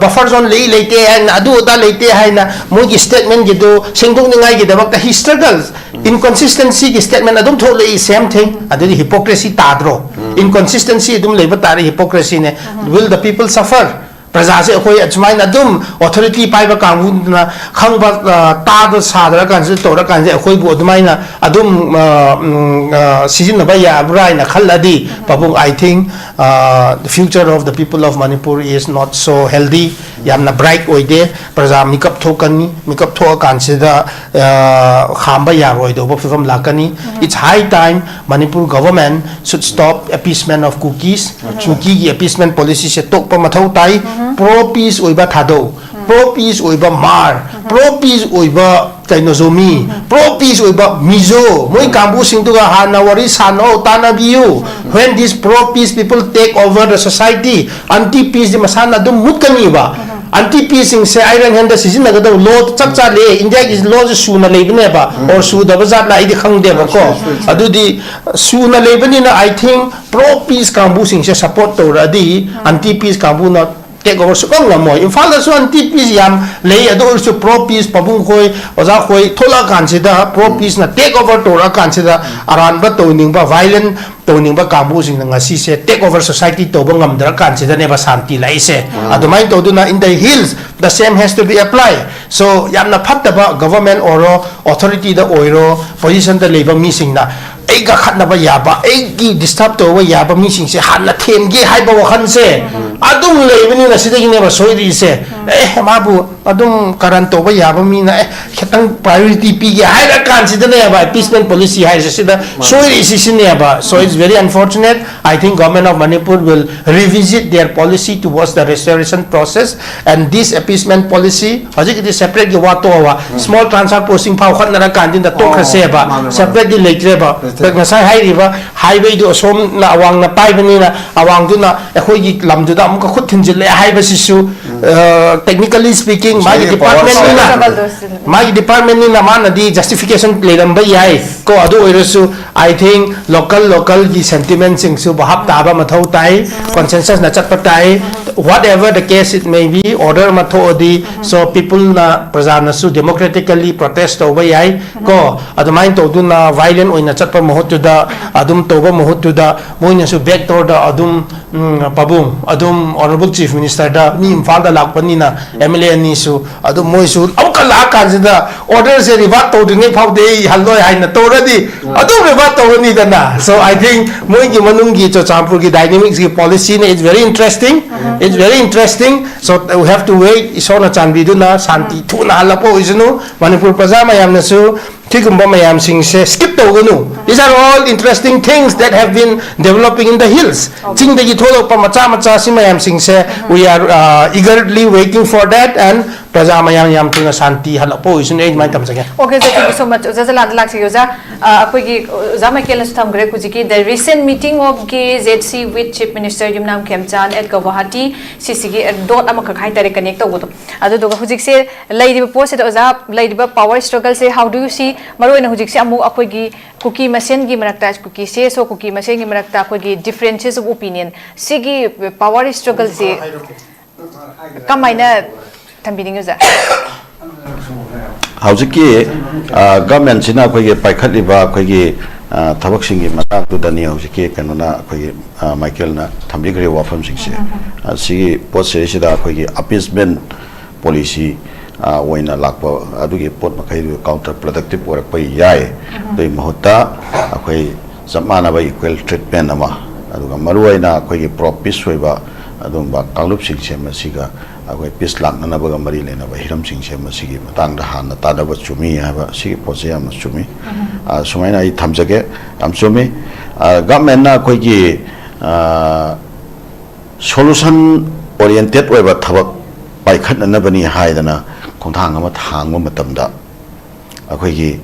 buffer zone ꯂꯩ ꯂꯩꯇꯦ ꯍꯥꯏꯅ, ꯑꯗꯨ ꯑꯗꯥ ꯂꯩꯇꯦ ꯍꯥꯏꯅ ꯃꯣꯏꯒꯤ statement ꯒꯤꯗꯨ ꯁꯦꯡꯗꯣꯛꯅꯤꯡꯉꯥꯏꯒꯤꯗꯃꯛꯇ he struggle. Inconsistency ꯒꯤ statement ꯑꯗꯨꯝ ꯊꯣꯛꯂꯛꯏ, same thing. ꯑꯗꯨꯗꯤ hypocrisy ꯇꯥꯗ꯭ꯔꯣ? Inconsistency ꯑꯗꯨꯝ ꯂꯩꯕ ꯇꯥꯔꯦ, hypocrisy ꯅꯦ. Will the people suffer? ꯄ꯭ꯔꯖꯥꯁꯦ ꯑꯩꯈꯣꯏ ꯑꯁꯨꯃꯥꯏꯅ ꯑꯗꯨꯝ authority ꯄꯥꯏꯕ ꯀꯥꯡꯕꯨꯗꯨꯅ ꯈꯪꯕ, ꯑ, ꯇꯥꯗ ꯁꯥꯗ꯭ꯔꯀꯥꯟꯁꯤꯗ ꯇꯧꯔꯀꯥꯟꯁꯤꯗ ꯑꯩꯈꯣꯏꯕꯨ ꯑꯗꯨꯃꯥꯏꯅ ꯑꯗꯨꯝ, ꯑ, ꯎꯝ, ꯑ, ꯁꯤꯖꯤꯟꯅꯕ ꯌꯥꯕ꯭ꯔꯥ ꯍꯥꯏꯅ ꯈꯜꯂꯗꯤ, ꯄꯥꯕꯨꯡ, I think, uh, the future of the people of Manipur is not so healthy. ꯌꯥꯝꯅ bright ꯑꯣꯏꯗꯦ꯫ ꯄ꯭ꯔꯖꯥ ꯃꯤꯀꯞ ꯊꯣꯛꯀꯅꯤ, ꯃꯤꯀꯞ ꯊꯣꯛꯑꯀꯥꯟꯁꯤꯗ, ꯑ, ꯈꯥꯝꯕ ꯌꯥꯔꯣꯏꯗꯧꯕ ꯐꯤꯕꯝ ꯂꯥꯛꯀꯅꯤ꯫ It's high time Manipur government should stop appeasement of Kukis. ꯀꯨꯀꯤꯒꯤ appeasement policy ꯁꯦ ꯇꯣꯛꯄ ꯃꯊꯧ ꯇꯥꯏ꯫ Pro peace ꯑꯣꯏꯕ ꯊꯥꯗꯧ, pro peace ꯑꯣꯏꯕ ꯍꯃꯥꯔ, pro peace ꯑꯣꯏꯕ ꯀꯩꯅꯣ ꯖꯣꯃꯤ, pro peace ꯑꯣꯏꯕ ꯃꯤꯖꯣ, ꯃꯣꯏ ꯀꯥꯡꯕꯨꯁꯤꯡꯗꯨꯒ ꯍꯥꯟꯅ ꯋꯥꯔꯤ ꯁꯥꯟꯅꯧ, ꯇꯥꯟꯅꯕꯤꯌꯨ꯫ When these pro peace people take over the society, anti peace ꯗꯤ ꯃꯁꯥꯅ ꯑꯗꯨꯝ ꯃꯨꯠꯀꯅꯤꯕ꯫ Anti peace ꯁꯤꯡꯁꯦ ꯑꯥꯏꯔꯟ ꯍꯦꯟꯗ ꯁꯤꯖꯤꯟꯅꯒꯗꯧꯕ ꯂꯣ ꯆꯞ ꯆꯥ ꯂꯩ꯫ ꯏꯟꯗꯤꯌꯥꯒꯤ ꯂꯣꯁꯦ ꯁꯨꯅ ꯂꯩꯕꯅꯦꯕ, or ꯁꯨꯗꯕ ꯖꯥꯠꯂ ꯑꯩꯗꯤ ꯈꯪꯗꯦꯕꯀꯣ꯫ ꯑꯗꯨꯗꯤ ꯁꯨꯅ ꯂꯩꯕꯅꯤꯅ, I think, pro peace ꯀꯥꯡꯕꯨꯁꯤꯡꯁꯦ support ꯇꯧꯔꯛꯑꯗꯤ, anti peace ꯀꯥꯡꯕꯨꯅ take over ꯁꯨꯛꯉꯝ ꯉꯝꯃꯣꯏ꯫ ꯏꯝꯐꯥꯜꯗꯁꯨ anti peace ꯌꯥꯝ ꯂꯩ, ꯑꯗꯨ ꯑꯣꯏꯔꯁꯨ pro peace ꯄꯥꯕꯨꯡ ꯈꯣꯏ, ꯑꯣꯖꯥ ꯈꯣꯏ ꯊꯣꯛꯂꯛꯑꯀꯥꯟꯁꯤꯗ, pro peace ꯅ take over ꯇꯧꯔꯛꯑꯀꯥꯟꯁꯤꯗ, ꯑꯔꯥꯟꯕ ꯇꯧꯅꯤꯡꯕ, violent ꯇꯧꯅꯤꯡꯕ ꯀꯥꯡꯕꯨꯁꯤꯡꯅ ꯉꯁꯤꯁꯦ take over society ꯇꯧꯕ ꯉꯝꯗ꯭ꯔꯀꯥꯟꯁꯤꯗꯅꯦꯕ ꯁꯥꯟꯇꯤ ꯂꯥꯛꯏꯁꯦ꯫ ꯑꯗꯨꯃꯥꯏꯅ ꯇꯧꯗꯨꯅ in the hills the same has to be applied. So, ꯌꯥꯝꯅ ꯐꯠꯇꯕ government ꯑꯣꯏꯔꯣ, authority ꯗ ꯑꯣꯏꯔꯣ, position ꯗ ꯂꯩꯕ ꯃꯤꯁꯤꯡꯅ ꯑꯩ ꯀꯥꯈꯠꯅꯕ ꯌꯥꯕ, ꯑꯩꯒꯤ disturb ꯇꯧꯕ ꯌꯥꯕ ꯃꯤꯁꯤꯡꯁꯦ ꯍꯥꯟꯅ ꯊꯦꯝꯒꯦ ꯍꯥꯏꯕ ꯋꯥꯈꯜꯁꯦ ꯑꯗꯨꯝ ꯂꯩꯕꯅꯤꯅ ꯁꯤꯗꯒꯤꯅꯦꯕ ꯁꯣꯏꯔꯤꯁꯦ꯫ ꯑꯦ, ꯃꯥꯕꯨ ꯑꯗꯨꯝ ꯀꯔꯟ ꯇꯧꯕ ꯌꯥꯕ ꯃꯤꯅ, ꯑꯦ, ꯈꯤꯇꯪ priority ꯄꯤꯒꯦ ꯍꯥꯏꯔ ꯀꯥꯟꯁꯤꯗꯅꯦꯕ appeasement policy ꯍꯥꯏꯔꯤꯁꯦ ꯁꯤꯗ ꯁꯣꯏꯔꯤꯁꯤ ꯁꯤꯅꯦꯕ꯫ So it's very unfortunate. I think Government of Manipur will revisit their policy towards the restoration process and this appeasement policy. ꯍꯧꯖꯤꯛꯀꯤꯗꯤ separate ꯀꯤ ꯋꯥ ꯇꯣꯛꯑꯕ, small transfer posting ꯐꯥꯎ ꯍꯣꯠꯅꯔ ꯀꯥꯟꯗ ꯇꯣꯛꯈ꯭ꯔꯁꯦꯕ꯫ ꯃꯥꯅꯦ, ꯃꯥꯅꯦ꯫ Separate ꯗꯤ ꯂꯩꯇ꯭ꯔꯦꯕ꯫ ꯂꯩꯇ꯭ꯔꯦ꯫ ꯉꯁꯥꯏ ꯍꯥꯏꯔꯤꯕ highway ꯗꯨ ꯑꯁꯣꯝꯅ ꯑꯋꯥꯡꯅ ꯄꯥꯏꯕꯅꯤꯅ ꯑꯋꯥꯡꯗꯨꯅ ꯑꯩꯈꯣꯏꯒꯤ ꯂꯝꯗꯨꯗ ꯑꯃꯨꯛꯀ ꯈꯨꯠ ꯊꯤꯟꯖꯤꯜꯂꯦ ꯍꯥꯏꯕꯁꯤꯁꯨ Technically speaking, ꯃꯥꯒꯤ ꯉꯁꯥꯏꯒꯤ power ꯗꯤꯄꯥꯔꯠꯃꯦꯟꯅꯤꯅ, ꯁ꯭ꯇ꯭ꯔꯒꯜꯗꯣ ꯁꯤ ꯃꯥꯒꯤ ꯗꯤꯄꯥꯔꯠꯃꯦꯟꯅꯤꯅ ꯃꯥꯅꯗꯤ ꯖꯁꯇꯤꯐꯤꯀꯦꯁꯟ ꯂꯩꯔꯝꯕ ꯌꯥꯏ ꯀꯣ꯫ ꯑꯗꯨ ꯑꯣꯏꯔꯁꯨ, I think, local localꯒꯤ ꯁꯦꯟꯇꯤꯃꯦꯟꯁꯤꯡꯁꯨ ꯚꯥꯞ ꯇꯥꯕ ꯃꯊꯧ ꯇꯥꯏ꯫ ꯀꯟꯁꯦꯟꯁꯁꯅ ꯆꯠꯄ ꯇꯥꯏ꯫ Whatever the case it may be, order ꯑꯃ ꯊꯣꯛꯑꯗꯤ, so peopleꯅ, ꯄ꯭ꯔꯖꯥꯅꯁꯨ democratically protest ꯇꯧꯕ ꯌꯥꯏ ꯀꯣ꯫ ꯑꯗꯨꯃꯥꯏꯅ ꯇꯧꯗꯨꯅ violent ꯑꯣꯏꯅ ꯆꯠꯄ ꯃꯍꯨꯠꯇꯨꯗ, ꯑꯗꯨꯝ ꯇꯧꯕ ꯃꯍꯨꯠꯇꯨꯗ, ꯃꯣꯏꯅꯁꯨ back doorꯗ ꯑꯗꯨꯝ, ꯎꯝ, ꯄꯥꯕꯨꯡ, ꯑꯗꯨꯝ Honourable Chief Ministerꯗ ꯃꯤ ꯏꯝꯐꯥꯜꯗ ꯂꯥꯛꯄꯅꯤꯅ, M L A ꯑꯅꯤꯁꯨ ꯑꯗꯨꯝ, ꯃꯣꯏꯁꯨ ꯑꯃꯨꯛꯀ ꯂꯥꯛꯑꯀꯥꯟꯁꯤꯗ orderꯁꯦ revoke ꯇꯧꯗ꯭ꯔꯤꯉꯩ ꯐꯥꯎꯗꯤ ꯑꯩ ꯍꯜꯂꯣꯏ ꯍꯥꯏꯅ ꯇꯧꯔꯗꯤ ꯑꯗꯨꯝ revoke ꯇꯧꯒꯅꯤꯗꯅ꯫ So I think ꯃꯣꯏꯒꯤ ꯃꯅꯨꯡꯒꯤ ꯆꯨꯔꯆꯥꯟꯄꯨꯔꯒꯤ dynamicsꯀꯤ policyꯅ, it's very interesting, it's very interesting. So we have to wait. ꯏꯁꯣꯔꯅ ꯆꯥꯟꯕꯤꯗꯨꯅ ꯁꯥꯟꯇꯤ ꯊꯨꯅ ꯍꯜꯂꯛꯄ ꯑꯣꯏꯁꯅꯨ꯫ ꯃꯅꯤꯄꯨꯔ ꯄ꯭ꯔꯖꯥ ꯃꯌꯥꯝꯅꯁꯨ ꯁꯤꯒꯨꯝꯕ ꯃꯌꯥꯝꯁꯤꯡꯁꯦ skip ꯇꯧꯒꯅꯨ꯫ These are all interesting things that have been developing in the hills. ꯆꯤꯡꯗꯒꯤ ꯊꯣꯛꯂꯛꯄ ꯃꯆꯥ ꯃꯆꯥ ꯁꯤ ꯃꯌꯥꯝꯁꯤꯡꯁꯦ, we are, uh, eagerly waiting for that, and ꯄ꯭ꯔꯖꯥ ꯃꯌꯥꯝ ꯌꯥꯝ ꯊꯨꯅ ꯁꯥꯟꯇꯤ ꯍꯜꯂꯛꯄ ꯑꯣꯏꯁꯅꯨ꯫ ꯑꯩ ꯑꯗꯨꯃꯥꯏꯅ ꯊꯝꯖꯒꯦ꯫ Okay, sir, thank you so much. ꯑꯣꯖꯥ ꯖꯂꯥꯟꯗ ꯂꯥꯛꯆꯒꯦ, ꯑꯣꯖꯥ꯫ ꯑ, ꯑꯩꯈꯣꯏꯒꯤ ꯑꯣꯖꯥ ꯃꯥꯏꯀꯦꯜꯅꯁꯨ ꯊꯝꯈ꯭ꯔꯦ, ꯍꯧꯖꯤꯛꯀꯤ the recent meeting of K Z C with Chief Minister Yumnam Khemchand at Guwahati, ꯁꯤꯁꯤꯒꯤ, ꯑ, dot ꯑꯃꯈꯛ ꯍꯥꯏꯇꯥꯔꯦ, connect ꯇꯧꯕꯗꯣ꯫ ꯑꯗꯨꯗꯨꯒ ꯍꯧꯖꯤꯛꯁꯦ ꯂꯩꯔꯤꯕ ꯄꯣꯠꯁꯤꯗ, ꯑꯣꯖꯥ, ꯂꯩꯔꯤꯕ power struggleꯁꯦ, how do you see, ꯃꯔꯨꯑꯣꯏꯅ ꯍꯧꯖꯤꯛꯁꯦ ꯑꯃꯨꯛ ꯑꯩꯈꯣꯏꯒꯤ ꯀꯨꯀꯤ ꯃꯁꯦꯟꯒꯤ ꯃꯔꯛꯇ, ꯀꯨꯀꯤ C S O ꯀꯨꯀꯤ ꯃꯁꯦꯟꯒꯤ ꯃꯔꯛꯇ ꯑꯩꯈꯣꯏꯒꯤ differences of opinion, ꯁꯤꯒꯤ power struggleꯁꯦ ꯀꯃꯥꯏꯅ ꯊꯝꯕꯤꯅꯤꯡꯉꯤ, ꯑꯣꯖꯥ? ꯍꯧꯖꯤꯛꯀꯤ, ꯑ, governmentꯁꯤꯅ ꯑꯩꯈꯣꯏꯒꯤ ꯄꯥꯏꯈꯠꯂꯤꯕ ꯑꯩꯈꯣꯏꯒꯤ, ꯑ, ꯊꯕꯛꯁꯤꯡꯒꯤ ꯃꯇꯥꯡꯗꯨꯗꯅꯤ ꯍꯧꯖꯤꯛꯀꯤ ꯀꯩꯅꯣꯅ ꯑꯩꯈꯣꯏꯒꯤ, ꯑ, ꯃꯥꯏꯀꯦꯜꯅ ꯊꯝꯕꯤꯈ꯭ꯔꯤꯕ ꯋꯥꯐꯝꯁꯤꯡꯁꯦ꯫ ꯑ, ꯁꯤꯒꯤ ꯄꯣꯠꯁꯤꯗꯩꯁꯤꯗ ꯑꯩꯈꯣꯏꯒꯤ appeasement policy, ꯑ, ꯑꯣꯏꯅ ꯂꯥꯛꯄ ꯑꯗꯨꯒꯤ ꯄꯣꯠ ꯃꯈꯩꯗꯨ counter productive ꯑꯣꯏꯔꯛꯄ ꯌꯥꯏ꯫ ꯑꯗꯨꯒꯤ ꯃꯍꯨꯠꯇ ꯑꯩꯈꯣꯏ ꯆꯞ ꯃꯥꯟꯅꯕ equal treatment ꯑꯃ, ꯑꯗꯨꯒ ꯃꯔꯨꯑꯣꯏꯅ ꯑꯩꯈꯣꯏꯒꯤ pro peace ꯑꯣꯏꯕ ꯑꯗꯨꯒꯨꯝꯕ ꯀꯥꯡꯂꯨꯞꯁꯤꯡꯁꯦ ꯃꯁꯤꯒ ꯑꯩꯈꯣꯏ peace ꯂꯥꯛꯅꯅꯕꯒ ꯃꯔꯤ ꯂꯩꯅꯕ ꯍꯤꯔꯝꯁꯤꯡꯁꯦ ꯃꯁꯤꯒꯤ ꯃꯇꯥꯡꯗ ꯍꯥꯟꯅ ꯇꯥꯟꯅꯕ ꯆꯨꯝꯃꯤ ꯍꯥꯏꯕ ꯁꯤꯒꯤ ꯄꯣꯠꯁꯦ ꯌꯥꯝꯅ ꯆꯨꯝꯃꯤ꯫ ꯑ, ꯁꯨꯃꯥꯏꯅ ꯑꯩ ꯊꯝꯖꯒꯦ꯫ ꯌꯥꯝ ꯆꯨꯝꯃꯤ꯫ ꯑ, governmentꯅ ꯑꯩꯈꯣꯏꯒꯤ, ꯑ, solution oriented ꯑꯣꯏꯕ ꯊꯕꯛ ꯄꯥꯏꯈꯠꯅꯅꯕꯅꯤ ꯍꯥꯏꯗꯅ ꯈꯣꯡꯊꯥꯡ ꯑꯃ ꯊꯥꯡꯕ ꯃꯇꯝꯗ ꯑꯩꯈꯣꯏꯒꯤ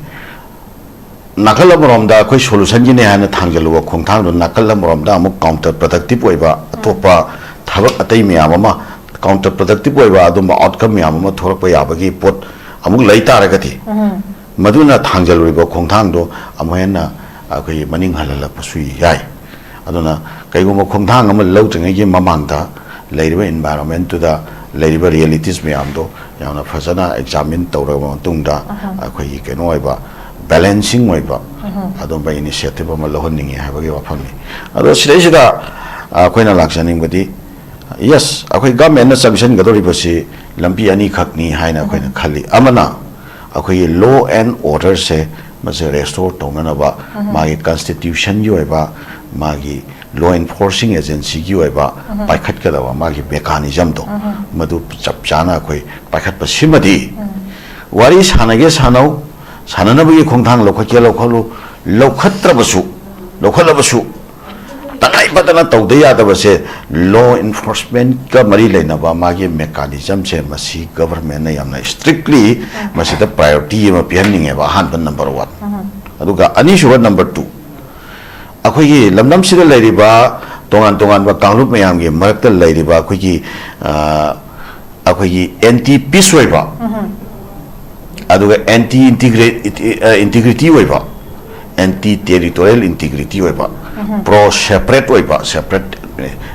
ꯅꯥꯀꯜ ꯑꯃꯔꯣꯝꯗ ꯑꯩꯈꯣꯏ solutionꯒꯤꯅꯦ ꯍꯥꯏꯅ ꯊꯥꯡꯖꯜꯂꯨꯕ ꯈꯣꯡꯊꯥꯡꯗꯨ ꯅꯥꯀꯜ ꯑꯃꯔꯣꯝꯗ ꯑꯃꯨꯛ counter productive ꯑꯣꯏꯕ ꯑꯇꯣꯞꯄ ꯊꯕꯛ ꯑꯇꯩ ꯃꯌꯥꯝ ꯑꯃ counter productive ꯑꯣꯏꯕ ꯑꯗꯨꯝꯕ outcome ꯃꯌꯥꯝ ꯑꯃ ꯊꯣꯛꯂꯛꯄ ꯌꯥꯕꯒꯤ ꯄꯣꯠ ꯑꯃꯨꯛ ꯂꯩ ꯇꯥꯔꯒꯗꯤ, ꯃꯗꯨꯅ ꯊꯥꯡꯖꯜꯂꯨꯔꯤꯕ ꯈꯣꯡꯊꯥꯡꯗꯣ ꯑꯃꯨꯛ ꯍꯦꯟꯅ ꯑꯩꯈꯣꯏꯒꯤ ꯃꯅꯤꯡ ꯍꯜꯍꯜꯂꯛꯄꯁꯨ ꯌꯥꯏ꯫ ꯑꯗꯨꯅ ꯀꯩꯒꯨꯝꯕ ꯈꯣꯡꯊꯥꯡ ꯑꯃ ꯂꯧꯗ꯭ꯔꯤꯉꯩꯒꯤ ꯃꯃꯥꯡꯗ ꯂꯩꯔꯤꯕ environment ꯇꯨꯗ ꯂꯩꯔꯤꯕ realities ꯃꯌꯥꯝꯗꯣ ꯌꯥꯝꯅ ꯐꯖꯅ examine ꯇꯧꯔꯕ ꯃꯇꯨꯡꯗ, ꯑꯩꯈꯣꯏꯒꯤ ꯀꯩꯅꯣ ꯑꯣꯏꯕ, balancing ꯑꯣꯏꯕ ꯑꯗꯨꯝꯕ initiative ꯑꯃ ꯂꯧꯍꯟꯅꯤꯡꯉꯤ ꯍꯥꯏꯕꯒꯤ ꯋꯥꯐꯝꯅꯤ꯫ ꯑꯗꯣ ꯁꯤꯗꯩꯁꯤꯗ ꯑꯩꯈꯣꯏꯅ ꯂꯥꯛꯆꯅꯤꯡꯕꯗꯤ, yes, ꯑꯩꯈꯣꯏ government ꯅ ꯆꯪꯁꯤꯟꯒꯗꯧꯔꯤꯕꯁꯤ ꯂꯝꯕꯤ ꯑꯅꯤꯈꯛꯅꯤ ꯍꯥꯏꯅ ꯑꯩꯈꯣꯏꯅ ꯈꯜꯂꯤ꯫ ꯑꯃꯅ ꯑꯩꯈꯣꯏꯒꯤ law and order ꯁꯦ ꯃꯁꯤ restore ꯇꯧꯅꯅꯕ, ꯃꯥꯒꯤ constitution ꯒꯤ ꯑꯣꯏꯕ, ꯃꯥꯒꯤ law enforcing agency ꯒꯤ ꯑꯣꯏꯕ ꯄꯥꯏꯈꯠꯀꯗꯕ ꯃꯥꯒꯤ mechanism ꯗꯣ, ꯃꯗꯨ ꯆꯞ ꯆꯥꯅ ꯑꯩꯈꯣꯏ ꯄꯥꯏꯈꯠꯄ ꯁꯤꯃꯗꯤ, ꯋꯥꯔꯤ ꯁꯥꯟꯅꯒꯦ ꯁꯥꯟꯅꯧ, ꯁꯥꯟꯅꯅꯕꯒꯤ ꯈꯣꯡꯊꯥꯡ ꯂꯧꯈꯠꯀꯦ ꯂꯧꯈꯠꯂꯨ, ꯂꯧꯈꯠꯇ꯭ꯔꯕꯁꯨ, ꯂꯧꯈꯠꯂꯕꯁꯨ, ꯇꯉꯥꯏ ꯐꯗꯅ ꯇꯧꯗ ꯌꯥꯗꯕꯁꯦ, law enforcement ꯀ ꯃꯔꯤ ꯂꯩꯅꯕ ꯃꯥꯒꯤ mechanism ꯁꯦ, ꯃꯁꯤ government ꯅ ꯌꯥꯝꯅ strictly ꯃꯁꯤꯗ priority ꯑꯃ ꯄꯤꯍꯟꯅꯤꯡꯉꯦꯕ, ꯑꯍꯥꯟꯕ number one꯫ ꯑꯗꯨꯒ ꯑꯅꯤꯁꯨꯕ number two, ꯑꯩꯈꯣꯏꯒꯤ ꯂꯝꯗꯝꯁꯤꯗ ꯂꯩꯔꯤꯕ ꯇꯣꯉꯥꯟ ꯇꯣꯉꯥꯟꯕ ꯀꯥꯡꯂꯨꯞ ꯃꯌꯥꯝꯒꯤ ꯃꯔꯛꯇ ꯂꯩꯔꯤꯕ ꯑꯩꯈꯣꯏꯒꯤ, ꯑ, ꯑꯩꯈꯣꯏꯒꯤ anti peace ꯑꯣꯏꯕ, ꯑꯗꯨꯒ anti integrity, integrity ꯑꯣꯏꯕ, anti territorial integrity ꯑꯣꯏꯕ, pro separate ꯑꯣꯏꯕ, separate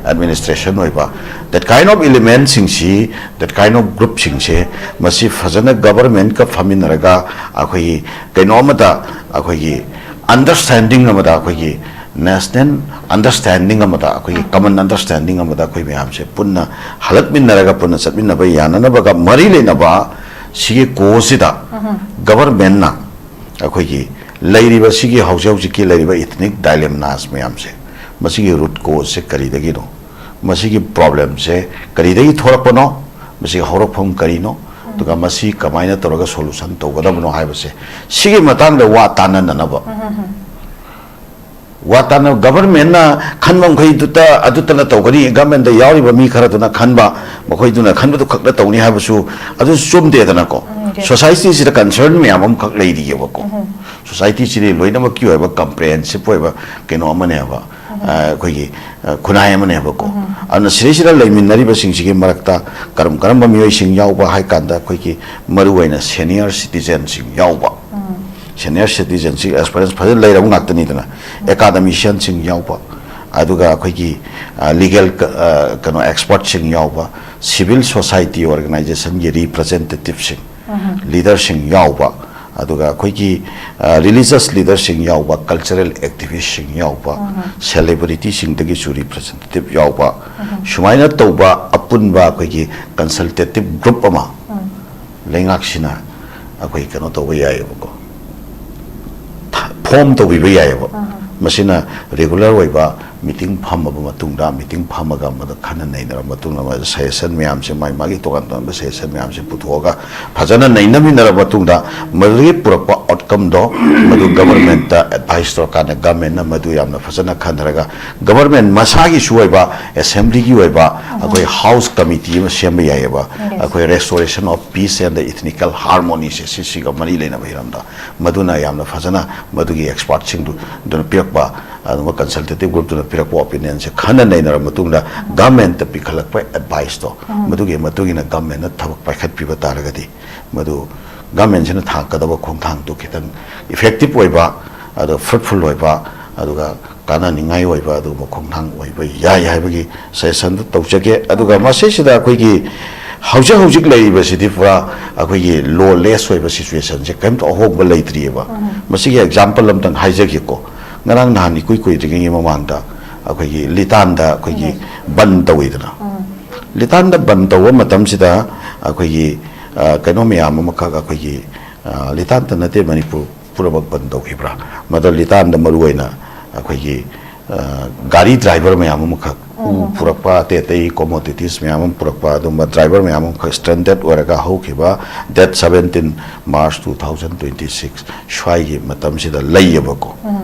administration ꯑꯣꯏꯕ, that kind of element ꯁꯤꯡꯁꯤ, that kind of group ꯁꯤꯡꯁꯦ, ꯃꯁꯤ ꯐꯖꯅ government ꯀ ꯐꯝꯃꯤꯟꯅꯔꯒ ꯑꯩꯈꯣꯏꯒꯤ ꯀꯩꯅꯣ ꯑꯃꯗ, ꯑꯩꯈꯣꯏꯒꯤ understanding ꯑꯃꯗ, ꯑꯩꯈꯣꯏꯒꯤ national understanding ꯑꯃꯗ, ꯑꯩꯈꯣꯏꯒꯤ common understanding ꯑꯃꯗ ꯑꯩꯈꯣꯏ ꯃꯌꯥꯝꯁꯦ ꯄꯨꯟꯅ ꯍꯜꯂꯛꯃꯤꯟꯅꯔꯒ, ꯄꯨꯟꯅ ꯆꯠꯃꯤꯟꯅꯕ ꯌꯥꯅꯅꯕꯒ ꯃꯔꯤ ꯂꯩꯅꯕ ꯁꯤꯒꯤ cause ꯁꯤꯗ government ꯅ ꯑꯩꯈꯣꯏꯒꯤ ꯂꯩꯔꯤꯕ ꯁꯤꯒꯤ ꯍꯧꯖꯤꯛ ꯍꯧꯖꯤꯛꯀꯤ ꯂꯩꯔꯤꯕ ethnic dilemmas ꯃꯌꯥꯝꯁꯦ, ꯃꯁꯤꯒꯤ root cause ꯁꯦ ꯀꯔꯤꯗꯒꯤꯅꯣ, ꯃꯁꯤꯒꯤ problem ꯁꯦ ꯀꯔꯤꯗꯒꯤ ꯊꯣꯛꯂꯛꯄꯅꯣ, ꯃꯁꯤꯒꯤ ꯍꯧꯔꯛꯐꯝ ꯀꯔꯤꯅꯣ, ꯑꯗꯨꯒ ꯃꯁꯤ ꯀꯃꯥꯏꯅ ꯇꯧꯔꯒ solution ꯇꯧꯒꯗꯕꯅꯣ ꯍꯥꯏꯕꯁꯦ, ꯁꯤꯒꯤ ꯃꯇꯥꯡꯗ ꯋꯥ ꯇꯥꯟꯅꯅꯅꯕ꯫ ꯋꯥ ꯇꯥꯟꯅ, government ꯅ ꯈꯟꯕ ꯃꯈꯩꯗꯨꯇ, ꯑꯗꯨꯇꯅ ꯇꯧꯒꯅꯤ, government ꯇ ꯌꯥꯎꯔꯤꯕ ꯃꯤ ꯈꯔꯗꯨꯅ ꯈꯟꯕ, ꯃꯈꯣꯏꯗꯨꯅ ꯈꯟꯕꯗꯨ ꯈꯛꯇ ꯇꯧꯅꯤ ꯍꯥꯏꯕꯁꯨ ꯑꯗꯨꯁꯨ ꯆꯨꯝꯗꯦꯗꯅꯀꯣ꯫ ꯎꯝ, yes꯫ Society ꯁꯤꯗ concern ꯃꯌꯥꯝ ꯑꯃꯈꯛ ꯂꯩꯔꯤꯑꯕꯀꯣ꯫ Society ꯁꯤꯗꯤ ꯂꯣꯏꯅꯃꯛꯀꯤ ꯑꯣꯏꯕ comprehensive ꯑꯣꯏꯕ ꯀꯩꯅꯣ ꯑꯃꯅꯦꯕ꯫ ꯑ, ꯑꯩꯈꯣꯏꯒꯤ, ꯑ, ꯈꯨꯟꯅꯥꯏ ꯑꯃꯅꯦꯕꯀꯣ꯫ ꯑꯗꯨꯅ ꯁꯤꯗꯩꯁꯤꯗ ꯂꯩꯃꯤꯟꯅꯔꯤꯕꯁꯤꯡꯁꯤꯒꯤ ꯃꯔꯛꯇ ꯀꯔꯝ ꯀꯔꯝꯕ ꯃꯤꯑꯣꯏꯁꯤꯡ ꯌꯥꯎꯕ ꯍꯥꯏ ꯀꯥꯟꯗ, ꯑꯩꯈꯣꯏꯒꯤ ꯃꯔꯨꯑꯣꯏꯅ ꯁꯦꯅꯤꯌꯔ ꯁꯤꯇꯤꯖꯦꯟꯁꯤꯡ ꯌꯥꯎꯕ, ꯁꯦꯅꯤꯌꯔ ꯁꯤꯇꯤꯖꯦꯟꯁꯤꯡ ꯑꯦꯛꯁꯄꯤꯔꯤꯌꯦꯟꯁ ꯐꯖꯅ ꯂꯩꯔꯕ ꯉꯥꯛꯇꯅꯤꯗꯅ, ꯑꯦꯀꯥꯗꯃꯤꯁꯤꯌꯥꯟꯁꯤꯡ ꯌꯥꯎꯕ, ꯑꯗꯨꯒ ꯑꯩꯈꯣꯏꯒꯤ, ꯑ, ꯂꯤꯒꯦꯜ ꯀ-, ꯑ, ꯀꯩꯅꯣ, ꯑꯦꯛꯁꯄꯔꯠꯁꯤꯡ ꯌꯥꯎꯕ, ꯁꯤꯚꯤꯜ ꯁꯣꯁꯥꯏꯇꯤ ꯑꯣꯔꯒꯅꯥꯏꯖꯦꯁꯟꯒꯤ ꯔꯤꯄ꯭ꯔꯖꯦꯟꯇꯦꯇꯤꯞꯁꯤꯡ, ꯂꯤꯗꯔꯁꯤꯡ ꯌꯥꯎꯕ, ꯑꯗꯨꯒ ꯑꯩꯈꯣꯏꯒꯤ, ꯑ, ꯔꯤꯂꯤꯖꯁ ꯂꯤꯗꯔꯁꯤꯡ ꯌꯥꯎꯕ, ꯀꯜꯆꯔꯦꯜ ꯑꯦꯛꯇꯤꯚꯤꯁꯁꯤꯡ ꯌꯥꯎꯕ, ꯁꯦꯂꯦꯕ꯭ꯔꯤꯇꯤꯁꯤꯡꯗꯒꯤꯁꯨ ꯔꯤꯄ꯭ꯔꯖꯦꯟꯇꯦꯇꯤꯞ ꯌꯥꯎꯕ, ꯁꯨꯃꯥꯏꯅ ꯇꯧꯕ ꯑꯄꯨꯟꯕ ꯑꯩꯈꯣꯏꯒꯤ ꯀꯟꯁꯜꯇꯦꯇꯤꯞ ꯒ꯭ꯔꯨꯞ ꯑꯃ ꯂꯩꯉꯥꯛꯁꯤꯅ ꯑꯩꯈꯣꯏ ꯀꯩꯅꯣ ꯇꯧꯕ ꯌꯥꯏꯌꯦꯕꯀꯣ, ꯊ-, ꯐꯣꯝ ꯇꯧꯕꯤꯕ ꯌꯥꯏꯌꯦꯕ꯫ ꯃꯁꯤꯅ ꯔꯤꯒꯨꯂꯔ ꯑꯣꯏꯕ ꯃꯤꯇꯤꯡ ꯐꯝꯃꯕ ꯃꯇꯨꯡꯗ, ꯃꯤꯇꯤꯡ ꯐꯝꯃꯒ ꯃꯗꯨ ꯈꯟꯅ ꯅꯩꯅꯔꯕ ꯃꯇꯨꯡꯗ, ꯃꯗꯨ ꯁꯖꯦꯁꯟ ꯃꯌꯥꯝꯁꯦ, ꯃꯥꯒꯤ ꯃꯥꯒꯤ ꯇꯣꯉꯥꯟ ꯇꯣꯉꯥꯟꯕ ꯁꯖꯦꯁꯟ ꯃꯌꯥꯝꯁꯦ ꯄꯨꯊꯣꯛꯑꯒ ꯐꯖꯅ ꯅꯩꯅꯃꯤꯟꯅꯔꯕ ꯃꯇꯨꯡꯗ, ꯃꯗꯨꯗꯒꯤ ꯄꯨꯔꯛꯄ ꯑꯥꯎꯠꯀꯝꯗꯣ ꯃꯗꯨ ꯒꯚꯔꯟꯃꯦꯟꯠꯇ ꯑꯦꯗꯚꯥꯏꯁ ꯇꯧꯔꯀꯥꯟꯗ, ꯒꯚꯔꯟꯃꯦꯟꯠꯅ ꯃꯗꯨ ꯌꯥꯝꯅ ꯐꯖꯅ ꯈꯟꯊꯔꯒ, ꯒꯚꯔꯟꯃꯦꯟꯠ ꯃꯁꯥꯒꯤꯁꯨ ꯑꯣꯏꯕ, ꯑꯦꯁꯦꯝꯕ꯭ꯂꯤꯒꯤ ꯑꯣꯏꯕ ꯑꯩꯈꯣꯏ ꯍꯥꯎꯁ ꯀꯃꯤꯇꯤ ꯑꯃ ꯁꯦꯝꯕ ꯌꯥꯏꯌꯦꯕ꯫ ꯑꯩꯈꯣꯏ Restoration of Peace and the Ethnical Harmony ꯁꯦ, ꯁꯤꯁꯤꯒ ꯃꯔꯤ ꯂꯩꯅꯕ ꯍꯤꯔꯝꯗ꯫ ꯃꯗꯨꯅ ꯌꯥꯝꯅ ꯐꯖꯅ ꯃꯗꯨꯒꯤ ꯑꯦꯛꯁꯄꯥꯔꯠꯁꯤꯡꯗꯨ, ꯑꯗꯨꯅ ꯄꯤꯔꯛꯄ, ꯑꯗꯨꯒ ꯀꯟꯁꯜꯇꯦꯇꯤꯞ ꯒ꯭ꯔꯨꯞꯇꯨꯅ ꯄꯤꯔꯛꯄ ꯑꯣꯄꯤꯅꯤꯌꯟꯁꯦ ꯈꯟꯅ ꯅꯩꯅꯔꯕ ꯃꯇꯨꯡꯗ, ꯒꯚꯔꯟꯃꯦꯟꯠꯇ ꯄꯤꯈꯠꯂꯛꯄ ꯑꯦꯗꯚꯥꯏꯁꯇꯣ, ꯃꯗꯨꯒꯤ ꯃꯇꯨꯡ ꯏꯟꯅ ꯒꯚꯔꯟꯃꯦꯟꯠꯅ ꯊꯕꯛ ꯄꯥꯏꯈꯠꯄꯤꯕ ꯇꯥꯔꯒꯗꯤ, ꯃꯗꯨ ꯒꯚꯔꯟꯃꯦꯟꯠꯁꯤꯅ ꯊꯥꯡꯒꯗꯕ ꯈꯣꯡꯊꯥꯡꯗꯨ ꯈꯤꯇꯪ ꯏꯐꯦꯛꯇꯤꯞ ꯑꯣꯏꯕ, ꯑꯗꯣ ꯐ꯭ꯔꯨꯠꯐꯨꯜ ꯑꯣꯏꯕ, ꯑꯗꯨꯒ ꯀꯥꯟꯅꯅꯤꯡꯉꯥꯏ ꯑꯣꯏꯕ ꯑꯗꯨꯒꯨꯝꯕ ꯈꯣꯡꯊꯥꯡ ꯑꯣꯏꯕ ꯌꯥꯏ ꯍꯥꯏꯕꯒꯤ ꯁꯖꯦꯁꯟꯗꯨ ꯇꯧꯖꯒꯦ꯫ ꯑꯗꯨꯒ ꯃꯁꯤꯁꯤꯗ ꯑꯩꯈꯣꯏꯒꯤ ꯍꯧꯖꯤꯛ ꯍꯧꯖꯤꯛ ꯂꯩꯔꯤꯕꯁꯤꯗꯤ ꯄꯨꯔꯥ ꯑꯩꯈꯣꯏꯒꯤ ꯂꯣꯂꯦꯁ ꯑꯣꯏꯕ ꯁꯤꯆꯨꯋꯦꯁꯟꯁꯦ, ꯀꯔꯤꯝꯇ ꯑꯍꯣꯡꯕ ꯂꯩꯇ꯭ꯔꯤꯑꯕ꯫ ꯃꯁꯤꯒꯤ ꯑꯦꯛꯖꯥꯝꯄꯜ ꯑꯝꯇꯪ ꯍꯥꯏꯖꯒꯦꯀꯣ꯫ ꯉꯔꯥꯡ ꯅꯍꯥꯟ ꯏꯀꯨꯏ ꯀꯨꯏꯗ꯭ꯔꯤꯉꯩꯒꯤ ꯃꯃꯥꯡꯗ ꯑꯩꯈꯣꯏꯒꯤ ꯂꯤꯇꯥꯟꯗ ꯑꯩꯈꯣꯏꯒꯤ ꯕꯟ ꯇꯧꯋꯤꯗꯅ꯫ ꯂꯤꯇꯥꯟꯗ ꯕꯟ ꯇꯧꯕ ꯃꯇꯝꯁꯤꯗ ꯑꯩꯈꯣꯏꯒꯤ, ꯑ, ꯀꯩꯅꯣ ꯃꯌꯥꯝ ꯑꯃꯈꯛ ꯑꯩꯈꯣꯏꯒꯤ, ꯑ, ꯂꯤꯇꯥꯟꯇ ꯅꯠꯇꯦ, ꯃꯅꯤꯄꯨꯔ ꯄꯨꯝꯅꯃꯛ ꯕꯟ ꯇꯧꯈꯤꯕ꯭ꯔꯥ? ꯃꯗꯨ ꯂꯤꯇꯥꯟꯗ ꯃꯔꯨꯑꯣꯏꯅ ꯑꯩꯈꯣꯏꯒꯤ, ꯑ, ꯒꯥꯔꯤ ꯗ꯭ꯔꯥꯏꯚꯔ ꯃꯌꯥꯝ ꯑꯃꯈꯛ, ꯎ ꯄꯨꯔꯛꯄ, ꯑꯇꯩ ꯑꯇꯩ ꯀꯣꯃꯣꯗꯤꯇꯤꯁ ꯃꯌꯥꯝ ꯑꯃ ꯄꯨꯔꯛꯄ, ꯑꯗꯨꯝꯕ ꯗ꯭ꯔꯥꯏꯚꯔ ꯃꯌꯥꯝ ꯑꯃꯈꯛ ꯁ꯭ꯇ꯭ꯔꯦꯟꯗꯦꯗ ꯑꯣꯏꯔꯒ ꯍꯧꯈꯤꯕ date seventeen March two thousand twenty six ꯁ꯭ꯋꯥꯏꯒꯤ ꯃꯇꯝꯁꯤꯗ ꯂꯩꯌꯦꯕꯀꯣ꯫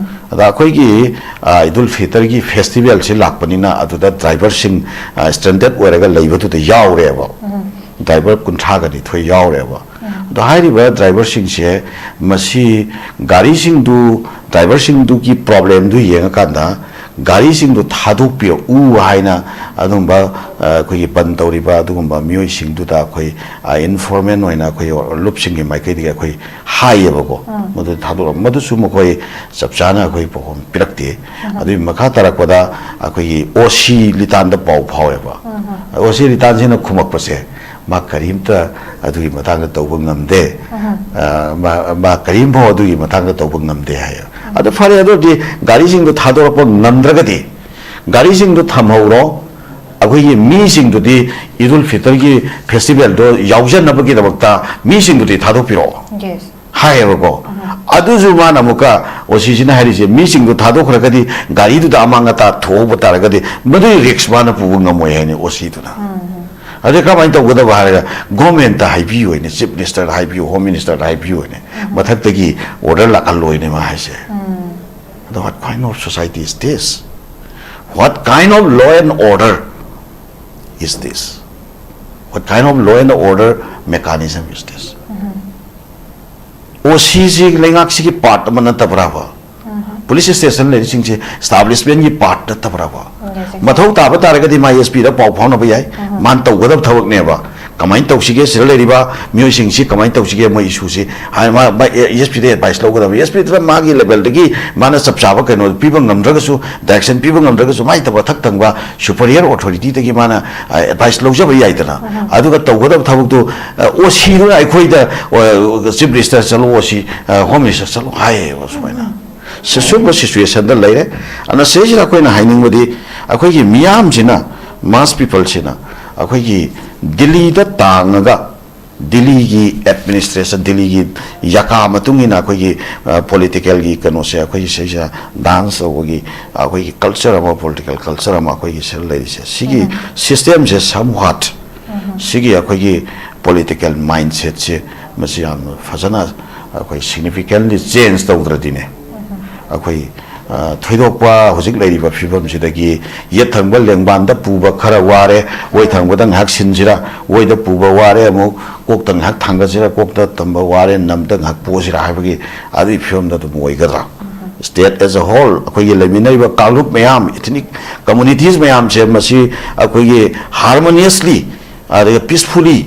ꯑꯗ ꯑꯩꯈꯣꯏꯒꯤ, ꯑ, ꯏꯗꯨꯜ ꯐꯤꯇꯔꯒꯤ ꯐꯦꯁꯇꯤꯚꯦꯜꯁꯤ ꯂꯥꯛꯄꯅꯤꯅ, ꯑꯗꯨꯗ ꯗ꯭ꯔꯥꯏꯚꯔꯁꯤꯡ, ꯑ, ꯁ꯭ꯇ꯭ꯔꯦꯟꯗꯦꯗ ꯑꯣꯏꯔꯒ ꯂꯩꯕꯗꯨꯗ ꯌꯥꯎꯔꯦꯕ꯫ ꯗ꯭ꯔꯥꯏꯚꯔ ꯀꯨꯟꯊ꯭ꯔꯥꯒ ꯅꯤꯊꯣꯏ ꯌꯥꯎꯔꯦꯕ꯫ ꯑꯗꯣ ꯍꯥꯏꯔꯤꯕ ꯗ꯭ꯔꯥꯏꯚꯔꯁꯤꯡꯁꯦ, ꯃꯁꯤ ꯒꯥꯔꯤꯁꯤꯡꯗꯨ, ꯗ꯭ꯔꯥꯏꯚꯔꯁꯤꯡꯗꯨꯒꯤ ꯄ꯭ꯔꯣꯕ꯭ꯂꯦꯝꯗꯨ ꯌꯦꯡꯉꯀꯥꯟꯗ, ꯒꯥꯔꯤꯁꯤꯡꯗꯨ ꯊꯥꯗꯣꯛꯄꯤꯔꯛꯎ ꯍꯥꯏꯅ ꯑꯗꯨꯒꯨꯝꯕ, ꯑ, ꯑꯩꯈꯣꯏꯒꯤ ꯕꯟ ꯇꯧꯔꯤꯕ ꯑꯗꯨꯒꯨꯝꯕ ꯃꯤꯑꯣꯏꯁꯤꯡꯗꯨꯗ ꯑꯩꯈꯣꯏ, ꯑ, ꯏꯟꯐꯣꯔꯃꯦꯟ ꯑꯣꯏꯅ ꯑꯩꯈꯣꯏ ꯂꯨꯞꯁꯤꯡꯒꯤ ꯃꯥꯏꯀꯩꯗꯒꯤ ꯑꯩꯈꯣꯏ ꯍꯥꯏꯌꯦꯕꯀꯣ꯫ ꯎꯝ꯫ ꯃꯗꯨ ꯊꯥꯗꯣꯛꯂꯛ-, ꯃꯗꯨꯁꯨ ꯃꯈꯣꯏ ꯆꯞ ꯆꯥꯅ ꯑꯩꯈꯣꯏ ꯄꯥꯎꯈꯨꯝ ꯄꯤꯔꯛꯇꯦ꯫ ꯎꯝ꯫ ꯑꯗꯨꯒꯤ ꯃꯈꯥ ꯇꯥꯔꯛꯄꯗ ꯑꯩꯈꯣꯏꯒꯤ ꯑꯣ ꯁꯤ ꯂꯤꯇꯥꯟꯗ ꯄꯥꯎ ꯐꯥꯎꯋꯦꯕ꯫ ꯎꯝ꯫ ꯑꯣ ꯁꯤ ꯂꯤꯇꯥꯟꯁꯤꯅ ꯈꯨꯝꯃꯛꯄꯁꯦ, ꯃꯥ ꯀꯔꯤꯝꯇ ꯑꯗꯨꯒꯤ ꯃꯇꯥꯡꯗ ꯇꯧꯕ ꯉꯝꯗꯦ꯫ ꯎꯝ꯫ ꯑ, ꯃꯥ, ꯃꯥ ꯀꯔꯤꯝꯐꯥꯎ ꯑꯗꯨꯒꯤ ꯃꯇꯥꯡꯗ ꯇꯧꯕ ꯉꯝꯗꯦ ꯍꯥꯏꯌꯦ꯫ ꯑꯗꯨ ꯐꯔꯦ, ꯑꯗꯨ ꯑꯣꯏꯔꯗꯤ ꯒꯥꯔꯤꯁꯤꯡꯗꯣ ꯊꯥꯗꯣꯔꯛꯄ ꯉꯝꯗ꯭ꯔꯒꯗꯤ ꯒꯥꯔꯤꯁꯤꯡꯗꯣ ꯊꯝꯍꯧꯔꯣ, ꯑꯩꯈꯣꯏꯒꯤ ꯃꯤꯁꯤꯡꯗꯨꯗꯤ ꯏꯗꯨꯜ ꯐꯤꯇꯔꯒꯤ ꯐꯦꯁꯇꯤꯚꯦꯜꯗꯣ ꯌꯥꯎꯖꯅꯕꯒꯤꯗꯃꯛꯇ ꯃꯤꯁꯤꯡꯗꯨꯗꯤ ꯊꯥꯗꯣꯛꯄꯤꯔꯛꯑꯣ꯫ Yes. ꯍꯥꯏꯌꯦꯕꯀꯣ꯫ ꯎꯝ꯫ ꯑꯗꯨꯁꯨ ꯃꯥꯅ ꯑꯃꯨꯛꯀ, ꯑꯣ ꯁꯤꯁꯤꯅ ꯍꯥꯏꯔꯤꯁꯦ, ꯃꯤꯁꯤꯡꯗꯣ ꯊꯥꯗꯣꯛꯈ꯭ꯔꯒꯗꯤ ꯒꯥꯔꯤꯗꯨꯗ ꯑꯃꯥꯡ ꯑꯇꯥ ꯊꯣꯛꯍꯧꯕ ꯇꯥꯔꯒꯗꯤ ꯃꯗꯨꯒꯤ ꯔꯤꯛꯁ ꯃꯥꯅ ꯄꯨꯕ ꯉꯝꯃꯣꯏ ꯍꯥꯏꯅꯤ ꯑꯣ ꯁꯤꯗꯨꯅ꯫ ꯎꯝ꯫ ꯑꯗꯩ ꯀꯃꯥꯏꯅ ꯇꯧꯒꯗꯕ ꯍꯥꯏꯔꯒ, ꯒꯣꯔꯃꯦꯟꯇ ꯍꯥꯏꯕꯤꯌꯨ ꯍꯥꯏꯅꯤ, ꯆꯤꯐ ꯃꯤꯅꯤꯁꯇꯔꯗ ꯍꯥꯏꯕꯤꯌꯨ, ꯍꯣꯝ ꯃꯤꯅꯤꯁꯇꯔꯗ ꯍꯥꯏꯕꯤꯌꯨ ꯍꯥꯏꯅꯤ, ꯎꯝ꯫ ꯃꯊꯛꯇꯒꯤ ꯑꯣꯔꯗꯔ ꯂꯥꯛꯍꯜꯂꯣꯏꯅꯦ ꯃꯥ ꯍꯥꯏꯁꯦ꯫ ꯎꯝ꯫ ꯑꯗꯣ what kind of society is this? What kind of law and order is this? What kind of law and order mechanism is this? ꯎꯝ꯫ ꯑꯣ ꯁꯤꯁꯤ ꯂꯩꯉꯥꯛꯁꯤꯒꯤ ꯄꯥꯔꯠ ꯑꯃ ꯅꯠꯇꯕ꯭ꯔꯥꯕ? ꯎꯝ꯫ ꯄꯨꯂꯤꯁ ꯁ꯭ꯇꯦꯁꯟ ꯂꯩꯔꯤꯁꯤꯡꯁꯦ ꯏꯁꯇꯥꯕ꯭ꯂꯤꯁꯃꯦꯟꯒꯤ ꯄꯥꯔꯠ ꯅꯠꯇꯕ꯭ꯔꯥꯕ? ꯎꯝ, yes, exactly. ꯃꯊꯧ ꯇꯥꯕ ꯇꯥꯔꯒꯗꯤ ꯃꯥ ꯑꯦꯁ ꯄꯤꯗ ꯄꯥꯎ ꯐꯥꯎꯅꯕ ꯌꯥꯏ꯫ ꯎꯝ꯫ ꯃꯥꯅ ꯇꯧꯒꯗꯕ ꯊꯕꯛꯅꯦꯕ꯫ ꯀꯃꯥꯏꯅ ꯇꯧꯁꯤꯒꯦ, ꯁꯤꯗ ꯂꯩꯔꯤꯕ ꯃꯤꯑꯣꯏꯁꯤꯡꯁꯤ ꯀꯃꯥꯏꯅ ꯇꯧꯁꯤꯒꯦ, ꯃꯣꯏ ꯏꯁꯨꯁꯤ ꯍꯥꯏ-, ꯃꯥ, ꯃꯥ ꯑꯦ-, ꯑꯦꯁ ꯄꯤꯗ ꯑꯦꯗꯚꯥꯏꯁ ꯂꯧꯒꯗꯕ꯫ ꯑꯦꯁ ꯄꯤꯗꯨꯅ ꯃꯥꯒꯤ ꯂꯦꯚꯦꯜꯗꯒꯤ ꯃꯥꯅ ꯆꯞ ꯆꯥꯕ ꯀꯩꯅꯣ ꯄꯤꯕ ꯉꯝꯗ꯭ꯔꯒꯁꯨ, ꯗꯥꯏꯔꯦꯛꯁꯟ ꯄꯤꯕ ꯉꯝꯗ꯭ꯔꯒꯁꯨ, ꯃꯥꯏ ꯃꯊꯛ ꯊꯪꯕ ꯁꯨꯄꯔꯤꯌꯔ ꯑꯣꯊꯣꯔꯤꯇꯤꯗꯒꯤ ꯃꯥꯅ, ꯑ, ꯑꯦꯗꯚꯥꯏꯁ ꯂꯧꯖꯕ ꯌꯥꯏꯗꯅ꯫ ꯎꯝ꯫ ꯑꯗꯨꯒ ꯇꯧꯒꯗꯕ ꯊꯕꯛꯇꯨ, ꯑ, ꯑꯣ ꯁꯤꯗꯨꯅ ꯑꯩꯈꯣꯏꯗ, ꯑ, ꯆꯤꯐ ꯃꯤꯅꯤꯁꯇꯔ ꯆꯠꯂꯣ, ꯑꯣ ꯁꯤ, ꯑ, ꯍꯣꯝ ꯃꯤꯅꯤꯁꯇꯔ ꯆꯠꯂꯣ ꯍꯥꯏꯌꯦꯕ ꯁꯨꯃꯥꯏꯅ꯫ ꯎꯝ꯫ ꯁꯤ-, ꯁꯤꯒꯨꯝꯕ ꯁꯤꯆꯨꯋꯦꯁꯟꯗ ꯂꯩꯔꯦ꯫ ꯑꯗꯨꯅ ꯁꯤꯗꯩꯁꯤꯗ ꯑꯩꯈꯣꯏꯅ ꯍꯥꯏꯅꯤꯡꯕꯗꯤ, ꯑꯩꯈꯣꯏꯒꯤ ꯃꯤꯌꯥꯝꯁꯤꯅ, ꯃꯥꯁ ꯄꯤꯄꯜꯁꯤꯅ ꯑꯩꯈꯣꯏꯒꯤ ꯗꯤꯜꯂꯤꯗ ꯇꯥꯡꯉꯒ, ꯗꯤꯜꯂꯤꯒꯤ ꯑꯦꯗꯃꯤꯅꯤꯁꯇ꯭ꯔꯦꯁꯟ, ꯗꯤꯜꯂꯤꯒꯤ ꯌꯥꯀꯥ ꯃꯇꯨꯡ ꯏꯟꯅ ꯑꯩꯈꯣꯏꯒꯤ, ꯑ, ꯄꯣꯂꯤꯇꯤꯀꯦꯜꯒꯤ ꯀꯩꯅꯣꯁꯦ, ꯑꯩꯈꯣꯏꯒꯤ ꯁꯤꯁꯤꯗ ꯗꯥꯟꯁ ꯇꯧꯕꯒꯤ, ꯑꯩꯈꯣꯏꯒꯤ ꯀꯜꯆꯔ ꯑꯃ, ꯄꯣꯂꯤꯇꯤꯀꯦꯜ ꯀꯜꯆꯔ ꯑꯃ ꯑꯩꯈꯣꯏꯒꯤ ꯁꯤꯗ ꯂꯩꯔꯤꯁꯦ, ꯁꯤꯒꯤ ꯎꯝ꯫ ꯁꯤꯁꯇꯦꯝꯁꯦ somewhat, ꯎꯝ꯫ ꯁꯤꯒꯤ ꯑꯩꯈꯣꯏꯒꯤ ꯄꯣꯂꯤꯇꯤꯀꯦꯜ ꯃꯥꯏꯟꯁꯦꯠꯁꯦ ꯃꯁꯤ ꯌꯥꯝꯅ ꯐꯖꯅ ꯑꯩꯈꯣꯏ ꯁꯤꯒꯅꯤꯐꯤꯀꯦꯟꯂꯤ ꯆꯦꯟꯖ ꯇꯧꯗ꯭ꯔꯗꯤꯅꯦ, ꯎꯝ꯫ ꯑꯩꯈꯣꯏ, ꯑ, ꯊꯣꯏꯗꯣꯛꯄ ꯍꯧꯖꯤꯛ ꯂꯩꯔꯤꯕ ꯐꯤꯕꯝꯁꯤꯗꯒꯤ ꯌꯦꯠ ꯊꯪꯕ ꯂꯦꯡꯕꯥꯟꯗ ꯄꯨꯕ ꯈꯔ ꯋꯥꯔꯦ, ꯑꯣꯏ ꯊꯪꯕꯗ ꯉꯥꯏꯍꯥꯛ ꯁꯤꯟꯁꯤꯔꯥ, ꯑꯣꯏꯗ ꯄꯨꯕ ꯋꯥꯔꯦ, ꯑꯃꯨꯛ ꯀꯣꯛꯇ ꯉꯥꯏꯍꯥꯛ ꯊꯥꯡꯒꯠꯁꯤꯔꯥ, ꯀꯣꯛꯇ ꯇꯝꯕ ꯋꯥꯔꯦ, ꯅꯝꯗ ꯉꯥꯏꯍꯥꯛ ꯄꯣꯁꯤꯔꯥ ꯍꯥꯏꯕꯒꯤ ꯑꯗꯨꯒꯤ ꯐꯤꯕꯝꯗ ꯑꯗꯨꯝ ꯑꯣꯏꯒꯗ꯭ꯔꯥ? ꯎꯝ꯫ state as a whole, ꯑꯩꯈꯣꯏꯒꯤ ꯂꯩꯃꯤꯟꯅꯔꯤꯕ ꯀꯥꯡꯂꯨꯞ ꯃꯌꯥꯝ, ethnic communities ꯃꯌꯥꯝꯁꯦ, ꯃꯁꯤ ꯑꯩꯈꯣꯏꯒꯤ harmoniously, ꯑꯗꯨꯒ peacefully,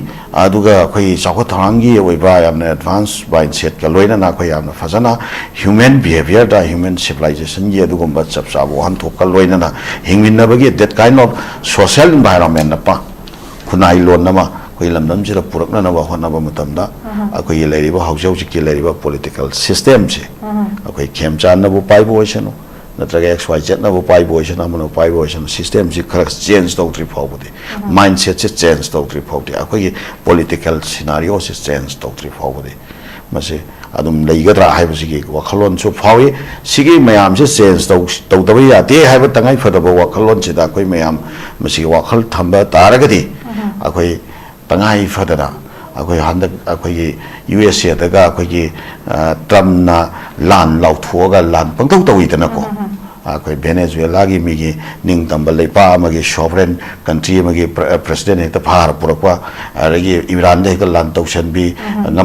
ꯑꯗꯨꯒ ꯑꯩꯈꯣꯏ ꯆꯥꯎꯈꯠ ꯊꯧꯔꯥꯡꯒꯤ ꯑꯣꯏꯕ ꯌꯥꯝꯅ advance mindsetꯀ ꯂꯣꯏꯅꯅ, ꯑꯩꯈꯣꯏ ꯌꯥꯝꯅ ꯐꯖꯅ human behaviorꯗ, human civilizationꯒꯤ ꯑꯗꯨꯒꯨꯝꯕ ꯆꯞ ꯆꯥꯕ ꯋꯥꯍꯟꯊꯣꯛꯀ ꯂꯣꯏꯅꯅ ꯍꯤꯡꯃꯤꯟꯅꯕꯒꯤ, that kind of social environment ꯑꯃ, ꯈꯨꯟꯅꯥꯏ ꯂꯣꯟ ꯑꯃ ꯑꯩꯈꯣꯏ ꯂꯝꯗꯝꯁꯤꯗ ꯄꯨꯔꯛꯅꯅꯕ ꯍꯣꯠꯅꯕ ꯃꯇꯝꯗ, ꯑꯩꯈꯣꯏꯒꯤ ꯂꯩꯔꯤꯕ, ꯍꯧꯖꯤꯛ ꯍꯧꯖꯤꯛꯀꯤ ꯂꯩꯔꯤꯕ political systemꯁꯦ, ꯑꯩꯈꯣꯏ ꯈꯦꯝꯆꯥꯟꯅꯕꯨ ꯄꯥꯏꯕ ꯑꯣꯏꯁꯅꯨ, ꯅꯠꯇ꯭ꯔꯒ X Y Zꯅꯕꯨ ꯄꯥꯏꯕ ꯑꯣꯏꯁꯅꯨ, ꯑꯃꯅꯕꯨ ꯄꯥꯏꯕ ꯑꯣꯏꯁꯅꯨ, systemꯁꯤ ꯈꯔ change ꯇꯧꯗ꯭ꯔꯤ ꯐꯥꯎꯕꯗꯤ, mindsetꯁꯦ change ꯇꯧꯗ꯭ꯔꯤ ꯐꯥꯎꯕꯗꯤ, ꯑꯩꯈꯣꯏꯒꯤ political scenarioꯁꯤ change ꯇꯧꯗ꯭ꯔꯤ ꯐꯥꯎꯕꯗꯤ, ꯃꯁꯤ ꯑꯗꯨꯝ ꯂꯩꯒꯗ꯭ꯔꯥ ꯍꯥꯏꯕꯁꯤꯒꯤ ꯋꯥꯈꯜꯂꯣꯟꯁꯨ ꯐꯥꯎꯏ꯫ ꯁꯤꯒꯤ ꯃꯌꯥꯝꯁꯦ change ꯇꯧ-, ꯇꯧꯗꯕ ꯌꯥꯗꯦ ꯍꯥꯏꯕ ꯇꯉꯥꯏ ꯐꯗꯕ ꯋꯥꯈꯜꯂꯣꯟꯁꯤꯗ ꯑꯩꯈꯣꯏ ꯃꯌꯥꯝ ꯃꯁꯤꯒꯤ ꯋꯥꯈꯜ ꯊꯝꯕ ꯇꯥꯔꯒꯗꯤ, ꯑꯩꯈꯣꯏ ꯇꯉꯥꯏ ꯐꯗꯅ ꯑꯩꯈꯣꯏ ꯍꯟꯗꯛ ꯑꯩꯈꯣꯏꯒꯤ U S Aꯗꯒ ꯑꯩꯈꯣꯏꯒꯤ, ꯑ, Trumpꯅ ꯂꯥꯟ ꯂꯥꯎꯊꯣꯛꯑꯒ ꯂꯥꯟ ꯄꯪꯇꯧ ꯇꯧꯋꯤꯗꯅꯀꯣ꯫ ꯑꯩꯈꯣꯏ Venezuelaꯒꯤ ꯃꯤꯒꯤ ꯅꯤꯡꯇꯝꯕ ꯂꯩꯄꯥꯛ ꯑꯃꯒꯤ sovereign country ꯑꯃꯒꯤ pre-, president ꯍꯦꯛꯇ ꯐꯥꯔ ꯄꯨꯔꯛꯄ, ꯑꯗꯒꯤ Iranꯗ ꯍꯦꯛꯇ ꯂꯥꯟ ꯇꯧꯁꯟꯕꯤ,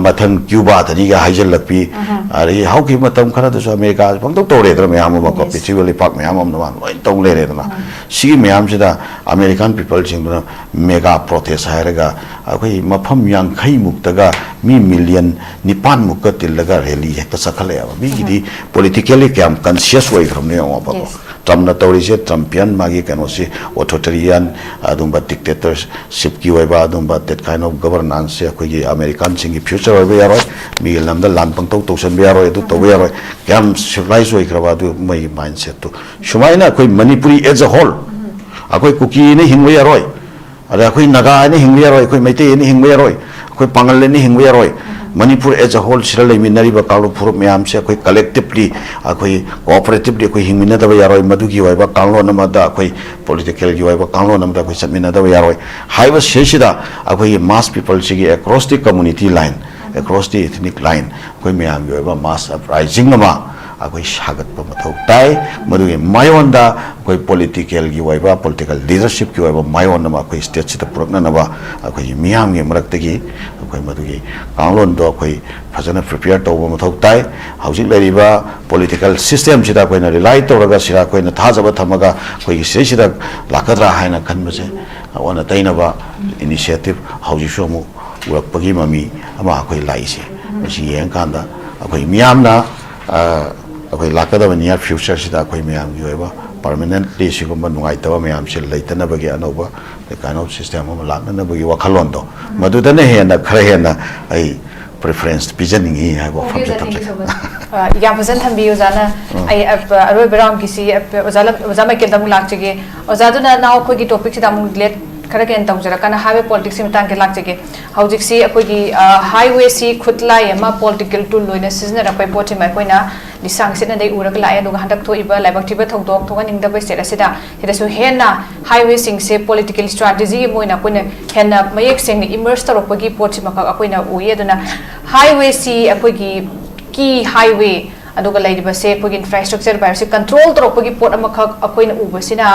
ꯃꯊꯪ Cubaꯗꯅꯤꯒ ꯍꯥꯏꯖꯜꯂꯛꯄꯤ, ꯑꯗꯒꯤ ꯍꯧꯈꯤꯕ ꯃꯇꯝ ꯈꯔꯗꯁꯨ Americaꯁꯦ ꯄꯪꯇꯧ ꯇꯧꯔꯦꯗꯅ, ꯃꯌꯥꯝ ꯑꯃꯀꯣ, Yes. ꯄ꯭ꯔꯤꯊꯤꯕꯤ ꯂꯩꯄꯥꯛ ꯃꯌꯥꯝ ꯑꯃꯅ ꯃꯥ ꯂꯣꯏ ꯇꯧ ꯂꯩꯔꯦꯗꯅ꯫ ꯁꯤꯒꯤ ꯃꯌꯥꯝꯁꯤꯗ American peopleꯁꯤꯡꯗꯨꯅ mega protest ꯍꯥꯏꯔꯒ ꯑꯩꯈꯣꯏ ꯃꯐꯝ ꯌꯥꯡꯈꯩ ꯃꯨꯛꯇꯒ ꯃꯤ million ꯅꯤꯄꯥꯟ ꯃꯨꯛꯀ ꯇꯤꯜꯂꯒ rally ꯍꯦꯛꯇ ꯆꯠꯈꯠꯂꯛꯑꯦꯕ꯫ ꯃꯤꯒꯤꯗꯤ politically ꯀꯌꯥꯝ conscious ꯑꯣꯏꯈ꯭ꯔꯕꯅꯣ ꯌꯦꯡꯉꯣꯕꯀꯣ꯫ Yes. Trumpꯅ ꯇꯧꯔꯤꯁꯦ, Trumpian ꯃꯥꯒꯤ ꯀꯩꯅꯣꯁꯤ, authoritarian, ꯑꯗꯨꯝꯕ dictatorshipꯀꯤ ꯑꯣꯏꯕ ꯑꯗꯨꯝꯕ that kind of governanceꯁꯦ ꯑꯩꯈꯣꯏꯒꯤ Americanꯁꯤꯡꯒꯤ future ꯑꯣꯏꯕ ꯌꯥꯔꯣꯏ꯫ ꯃꯤꯒꯤ ꯂꯝꯗ ꯂꯥꯟ ꯄꯪꯇꯧ ꯇꯧꯁꯟꯕ ꯌꯥꯔꯣꯏ, ꯑꯗꯨ ꯇꯧꯕ ꯌꯥꯔꯣꯏ꯫ ꯀꯌꯥꯝ civilized ꯑꯣꯏꯈ꯭ꯔꯕ ꯑꯗꯨ ꯃꯣꯏꯒꯤ mindsetꯇꯨ꯫ ꯁꯨꯃꯥꯏꯅ ꯑꯩꯈꯣꯏ ꯃꯅꯤꯄꯨꯔꯤ as a whole, ꯑꯩꯈꯣꯏ ꯀꯨꯀꯤꯅ ꯍꯤꯡꯕ ꯌꯥꯔꯣꯏ, ꯑꯗ ꯑꯩꯈꯣꯏ ꯅꯥꯒꯥ ꯍꯥꯏꯅ ꯍꯤꯡꯕ ꯌꯥꯔꯣꯏ, ꯑꯩꯈꯣꯏ ꯃꯩꯇꯩ ꯍꯥꯏꯅ ꯍꯤꯡꯕ ꯌꯥꯔꯣꯏ, ꯑꯩꯈꯣꯏ ꯄꯥꯉꯜ ꯍꯥꯏꯅ ꯍꯤꯡꯕ ꯌꯥꯔꯣꯏ꯫ ꯃꯅꯤꯄꯨꯔ as a whole ꯁꯤꯗ ꯂꯩꯃꯤꯟꯅꯔꯤꯕ ꯀꯥꯡꯂꯨꯞ ꯐꯨꯔꯨꯞ ꯃꯌꯥꯝꯁꯦ ꯑꯩꯈꯣꯏ collectively, ꯑꯩꯈꯣꯏ cooperatively ꯑꯩꯈꯣꯏ ꯍꯤꯡꯃꯤꯟꯅꯗꯕ ꯌꯥꯔꯣꯏ꯫ ꯃꯗꯨꯒꯤ ꯑꯣꯏꯕ ꯀꯥꯡꯂꯣꯟ ꯑꯃꯗ, ꯑꯩꯈꯣꯏ politicalꯒꯤ ꯑꯣꯏꯕ ꯀꯥꯡꯂꯣꯟ ꯑꯃꯗ ꯑꯩꯈꯣꯏ ꯆꯠꯃꯤꯟꯅꯗꯕ ꯌꯥꯔꯣꯏ ꯍꯥꯏꯕ ꯁꯤꯗꯩꯁꯤꯗ ꯑꯩꯈꯣꯏꯒꯤ mass peopleꯁꯤꯒꯤ across the community line, across the ethnic line, ꯑꯩꯈꯣꯏ ꯃꯌꯥꯝꯒꯤ ꯑꯣꯏꯕ mass uprising ꯑꯃ ꯑꯩꯈꯣꯏ ꯁꯥꯒꯠꯄ ꯃꯊꯧ ꯇꯥꯏ꯫ ꯃꯗꯨꯒꯤ ꯃꯥꯌꯣꯟꯗ ꯑꯩꯈꯣꯏ ꯄꯣꯂꯤꯇꯤꯀꯦꯜꯒꯤ ꯑꯣꯏꯕ, ꯄꯣꯂꯤꯇꯤꯀꯦꯜ ꯂꯤꯗꯔꯁꯤꯞꯀꯤ ꯑꯣꯏꯕ ꯃꯥꯌꯣꯟ ꯑꯃ ꯑꯩꯈꯣꯏ ꯁ꯭ꯇꯦꯠꯁꯤꯗ ꯄꯨꯔꯛꯅꯅꯕ ꯑꯩꯈꯣꯏꯒꯤ ꯃꯤꯌꯥꯝꯒꯤ ꯃꯔꯛꯇꯒꯤ ꯑꯩꯈꯣꯏ ꯃꯗꯨꯒꯤ ꯀꯥꯡꯂꯣꯟꯗꯣ ꯑꯩꯈꯣꯏ ꯐꯖꯅ ꯄ꯭ꯔꯤꯄꯦꯌꯔ ꯇꯧꯕ ꯃꯊꯧ ꯇꯥꯏ꯫ ꯍꯧꯖꯤꯛ ꯂꯩꯔꯤꯕ ꯄꯣꯂꯤꯇꯤꯀꯦꯜ ꯁꯤꯁꯇꯦꯝꯁꯤꯗ ꯑꯩꯈꯣꯏꯅ ꯔꯤꯂꯥꯏ ꯇꯧꯔꯒ, ꯁꯤꯗ ꯑꯩꯈꯣꯏꯅ ꯊꯥꯖꯕ ꯊꯝꯃꯒ ꯑꯩꯈꯣꯏꯒꯤ ꯁꯤꯗꯩꯁꯤꯗ ꯂꯥꯛꯀꯗ꯭ꯔꯥ ꯍꯥꯏꯅ ꯈꯟꯕꯁꯦ ꯑꯣꯟꯅ ꯇꯩꯅꯕ ꯏꯅꯤꯁꯤꯌꯦꯇꯤꯞ ꯍꯧꯖꯤꯛꯁꯨ ꯑꯃꯨꯛ ꯎꯔꯛꯄꯒꯤ ꯃꯃꯤ ꯑꯃ ꯑꯩꯈꯣꯏ ꯂꯥꯛꯏꯁꯦ꯫ ꯃꯁꯤ ꯌꯦꯡꯉꯀꯥꯟꯗ ꯑꯩꯈꯣꯏ ꯃꯤꯌꯥꯝꯅ, ꯑ, ꯑꯩꯈꯣꯏ ꯂꯥꯛꯀꯗꯕ ꯅꯤꯌꯔ ꯐ꯭ꯌꯨꯆꯔꯁꯤꯗ ꯑꯩꯈꯣꯏ ꯃꯌꯥꯝꯒꯤ ꯑꯣꯏꯕ ꯄꯔꯃꯅꯦꯟꯠꯂꯤ ꯁꯤꯒꯨꯝꯕ ꯅꯨꯡꯉꯥꯏꯇꯕ ꯃꯌꯥꯝꯁꯦ ꯂꯩꯇꯅꯕꯒꯤ ꯑꯅꯧꯕ ꯀꯥꯏꯟ ꯑꯣꯐ ꯁꯤꯁꯇꯦꯝ ꯑꯃ ꯂꯥꯛꯅꯅꯕꯒꯤ ꯋꯥꯈꯜꯂꯣꯟꯗꯣ, ꯃꯗꯨꯗꯅ ꯍꯦꯟꯅ, ꯈꯔ ꯍꯦꯟꯅ ꯑꯩ ꯄ꯭ꯔꯤꯐꯔꯦꯟꯁ ꯄꯤꯖꯅꯤꯡꯉꯤ ꯍꯥꯏꯕ ꯋꯥꯐꯝꯁꯦ ꯊꯝꯖꯒꯦ꯫ ꯑ, ꯌꯥꯝ ꯐꯖꯅ ꯊꯝꯕꯤꯌꯨ ꯑꯣꯖꯥꯅ꯫ ꯑ꯫ ꯑꯩ, ꯑ, ꯑꯔꯣꯏꯕ ꯔꯥꯎꯟꯒꯤꯁꯤ, ꯑ, ꯑꯣꯖꯥ ꯂꯝ-, ꯑꯣꯖꯥ ꯃꯥꯏꯀꯦꯜꯗ ꯑꯃꯨꯛ ꯂꯥꯛꯆꯒꯦ꯫ ꯑꯣꯖꯥꯗꯨꯅ ꯅꯅꯥꯎ ꯑꯩꯈꯣꯏꯒꯤ ꯇꯣꯄꯤꯛꯁꯤꯗ ꯑꯃꯨꯛ ꯔꯤꯂꯦꯠ ꯈꯔ ꯍꯦꯟꯅ ꯇꯧꯖꯔꯛꯀꯅ ꯍꯥꯏꯋꯦ ꯄꯣꯂꯤꯇꯤꯛꯁꯀꯤ ꯃꯇꯥꯡꯒꯤ ꯂꯥꯛꯆꯒꯦ꯫ ꯍꯧꯖꯤꯛꯁꯤ ꯑꯩꯈꯣꯏꯒꯤ, ꯑ, ꯍꯥꯏꯋꯦꯁꯤ ꯈꯨꯠꯂꯥꯏ ꯑꯃ, ꯄꯣꯂꯤꯇꯤꯀꯦꯜ ꯇꯨꯜ ꯑꯣꯏꯅ ꯁꯤꯖꯤꯟꯅꯔꯛꯄꯒꯤ ꯄꯣꯠꯁꯤꯃ ꯑꯩꯈꯣꯏꯅ ꯂꯤꯁꯥꯡ ꯁꯤꯠꯅꯗꯩ ꯎꯔꯒ ꯂꯥꯛꯑꯦ꯫ ꯑꯗꯨꯒ ꯍꯟꯗꯛ ꯊꯣꯛꯏꯕ ꯂꯥꯏꯕꯛ ꯊꯤꯕ ꯊꯧꯗꯣꯛ ꯊꯣꯛꯍꯟꯅꯤꯡꯗꯕ ꯁ꯭ꯇꯦꯠ ꯑꯁꯤꯗ, ꯁꯤꯗꯁꯨ ꯍꯦꯟꯅ ꯍꯥꯏꯋꯦꯁꯤꯡꯁꯦ ꯄꯣꯂꯤꯇꯤꯀꯦꯜ ꯁ꯭ꯇ꯭ꯔꯥꯇꯦꯖꯤ ꯑꯃ ꯑꯣꯏꯅ ꯑꯩꯈꯣꯏꯅ ꯍꯦꯟꯅ ꯃꯌꯦꯛ ꯁꯦꯡꯅ ꯏꯃꯔꯖ ꯇꯧꯔꯛꯄꯒꯤ ꯄꯣꯠꯁꯤꯃꯈꯛ ꯑꯩꯈꯣꯏꯅ ꯎꯏ꯫ ꯑꯗꯨꯅ ꯍꯥꯏꯋꯦꯁꯤ ꯑꯩꯈꯣꯏꯒꯤ ꯀꯤ ꯍꯥꯏꯋꯦ, ꯑꯗꯨꯒ ꯂꯩꯔꯤꯕꯁꯦ ꯑꯩꯈꯣꯏꯒꯤ ꯏꯟꯐ꯭ꯔꯥꯁ꯭ꯇ꯭ꯔꯛꯆꯔ ꯚꯥꯏꯔꯁꯁꯦ ꯀꯟꯇ꯭ꯔꯣꯜ ꯇꯧꯔꯛꯄꯒꯤ ꯄꯣꯠ ꯑꯃꯈꯛ ꯑꯩꯈꯣꯏꯅ ꯎꯕꯁꯤꯅ,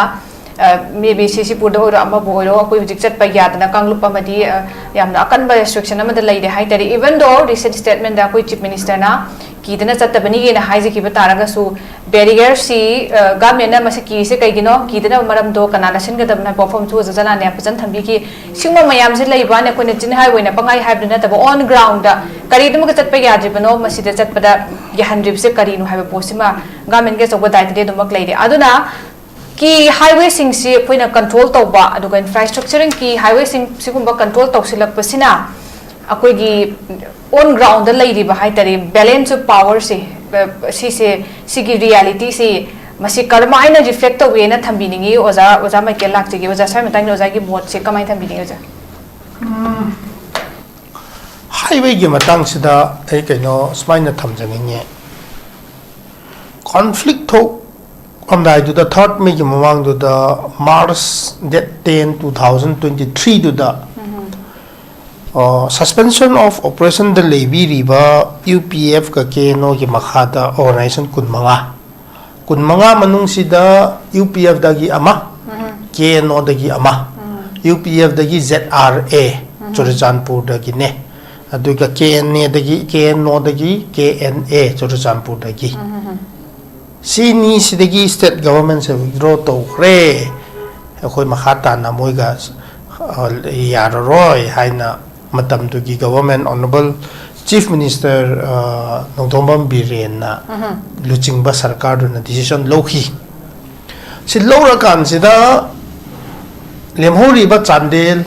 ꯑ, maybe ꯁꯤꯁꯤꯄꯨꯔꯗ ꯑꯣꯏꯔꯣ, ꯑꯃꯕꯨ ꯑꯣꯏꯔꯣ, ꯑꯩꯈꯣꯏ ꯍꯧꯖꯤꯛ ꯆꯠꯄ ꯌꯥꯗꯅ ꯀꯥꯡꯂꯨꯞ ꯑꯃꯗꯤ, ꯑ, ꯌꯥꯝꯅ ꯑꯀꯟꯕ ꯔꯦꯁꯇ꯭ꯔꯤꯛꯁꯟ ꯑꯃꯗ ꯂꯩꯔꯦ ꯍꯥꯏꯇꯥꯔꯦ꯫ Even though recent statement ꯗ ꯑꯩꯈꯣꯏ ꯆꯤꯐ ꯃꯤꯅꯤꯁꯇꯔꯅ ꯀꯤꯗꯅ ꯆꯠꯇꯕꯅꯤꯅ ꯍꯥꯏꯖꯈꯤꯕ ꯇꯥꯔꯒꯁꯨ, ꯕꯦꯔꯤꯌꯔꯁꯤ, ꯑ, ꯒꯚꯔꯟꯃꯦꯟꯅ ꯃꯁꯤ ꯀꯤꯔꯤꯁꯦ ꯀꯩꯒꯤꯅꯣ, ꯀꯤꯗꯅꯕ ꯃꯔꯝꯗꯣ ꯀꯅꯥꯅ ꯁꯤꯟꯒꯗꯕꯅꯣ ꯍꯥꯏꯕ ꯋꯥꯐꯝꯁꯨ ꯑꯣꯖꯥ ꯖꯂꯥꯟꯅ ꯌꯥꯝ ꯐꯖꯅ ꯊꯝꯕꯤꯈꯤ꯫ ꯁꯤꯒꯨꯝꯕ ꯃꯌꯥꯝꯁꯦ ꯂꯩꯕ ꯋꯥꯅꯤ, ꯑꯩꯈꯣꯏꯅ ꯆꯤꯟꯍꯥꯏ ꯑꯣꯏꯅ ꯄꯪꯍꯥꯏ ꯍꯥꯏꯕꯗꯨ ꯅꯠꯇꯕ, on ground ꯗ ꯀꯔꯤꯗꯃꯛꯇ ꯆꯠꯄ ꯌꯥꯗ꯭ꯔꯤꯕꯅꯣ, ꯃꯁꯤꯗ ꯆꯠꯄꯗ ꯌꯥꯍꯟꯗ꯭ꯔꯤꯕꯁꯦ ꯀꯔꯤꯅꯣ ꯍꯥꯏꯕ ꯄꯣꯠꯁꯤꯃ ꯒꯚꯔꯟꯃꯦꯟꯒꯤ ꯑꯆꯧꯕ ꯗꯥꯏꯇꯗꯤ ꯑꯗꯨꯃꯛ ꯂꯩꯔꯦ꯫ ꯑꯗꯨꯅ ꯀꯤ ꯍꯥꯏꯋꯦꯁꯤꯡꯁꯤ ꯑꯩꯈꯣꯏꯅ ꯀꯟꯇ꯭ꯔꯣꯜ ꯇꯧꯕ, ꯑꯗꯨꯒ ꯏꯟꯐ꯭ꯔꯥꯁ꯭ꯇ꯭ꯔꯛꯆꯔꯤꯡ ꯀꯤ ꯍꯥꯏꯋꯦꯁꯤꯡ ꯁꯤꯒꯨꯝꯕ ꯀꯟꯇ꯭ꯔꯣꯜ ꯇꯧꯁꯤꯜꯂꯛꯄꯁꯤꯅ ꯑꯩꯈꯣꯏꯒꯤ on ground ꯗ ꯂꯩꯔꯤꯕ ꯍꯥꯏꯇꯥꯔꯦ, ꯕꯦꯂꯦꯟꯁ ꯑꯣꯐ ꯄꯥꯋꯔꯁꯦ, ꯑ, ꯁꯤꯁꯦ, ꯁꯤꯒꯤ ꯔꯤꯌꯦꯂꯤꯇꯤꯁꯤ ꯃꯁꯤ ꯀꯔꯝꯍꯥꯏꯅ ꯔꯤꯐ꯭ꯂꯦꯛ ꯇꯧꯒꯦꯅ ꯊꯝꯕꯤꯅꯤꯡꯉꯤ? ꯑꯣꯖꯥ, ꯑꯣꯖꯥ ꯃꯥꯏꯀꯦꯜ ꯂꯥꯛꯆꯒꯦ꯫ ꯑꯣꯖꯥ, ꯁ꯭ꯋꯥꯏ ꯃꯇꯥꯡꯗ ꯑꯣꯖꯥꯒꯤ ꯃꯣꯠꯁꯦ ꯀꯃꯥꯏꯅ ꯊꯝꯕꯤꯅꯤꯡꯉꯤ, ꯑꯣꯖꯥ? ꯍꯥꯏꯋꯦꯒꯤ ꯃꯇꯥꯡꯁꯤꯗ ꯑꯩ ꯀꯩꯅꯣ ꯁꯨꯃꯥꯏꯅ ꯊꯝꯖꯅꯤꯡꯉꯤ꯫ ꯀꯣꯟꯐ꯭ꯂꯤꯛ ꯊꯣꯛꯂꯝꯗꯥꯏꯗꯨꯗ, ꯊꯥꯔꯠ ꯃꯦꯒꯤ ꯃꯃꯥꯡꯗꯨꯗ, March date ten, two thousand twenty ꯊ꯭ꯔꯤꯗꯨꯗ Suspension of Operationꯗ ꯂꯩꯕꯤꯔꯤꯕ UPFꯀ KNOꯒꯤ ꯃꯈꯥꯗ organization ꯀꯨꯟꯃꯉꯥ, ꯀꯨꯟꯃꯉꯥ ꯃꯅꯨꯡꯁꯤꯗ UPFꯗꯒꯤ ꯑꯃ, KNOꯗꯒꯤ ꯑꯃ, UPFꯗꯒꯤ ZRA ꯆꯨꯔꯆꯥꯟꯄꯨꯔꯗꯒꯤꯅꯦ, ꯑꯗꯨꯒ KNAꯗꯒꯤ, KNOꯗꯒꯤ KNA ꯆꯨꯔꯆꯥꯟꯄꯨꯔꯗꯒꯤ꯫ ꯁꯤꯅꯤꯁꯤꯗꯒꯤ state governmentꯁꯦ withdraw ꯇꯧꯈ꯭ꯔꯦ, ꯑꯩꯈꯣꯏ ꯃꯈꯥ ꯇꯥꯅ ꯃꯣꯏꯒ ꯌꯥꯔꯔꯣꯏ ꯍꯥꯏꯅ ꯃꯇꯝꯗꯨꯒꯤ government, Honourable Chief Minister Nongthombam ꯕꯤꯔꯦꯟꯅ ꯂꯨꯆꯤꯡꯕ ꯁꯔꯀꯥꯔꯗꯨꯅ decision ꯂꯧꯈꯤ꯫ ꯁꯤ ꯂꯧꯔꯀꯥꯟꯁꯤꯗ ꯂꯦꯝꯍꯧꯔꯤꯕ ꯆꯥꯟꯗꯦꯜ,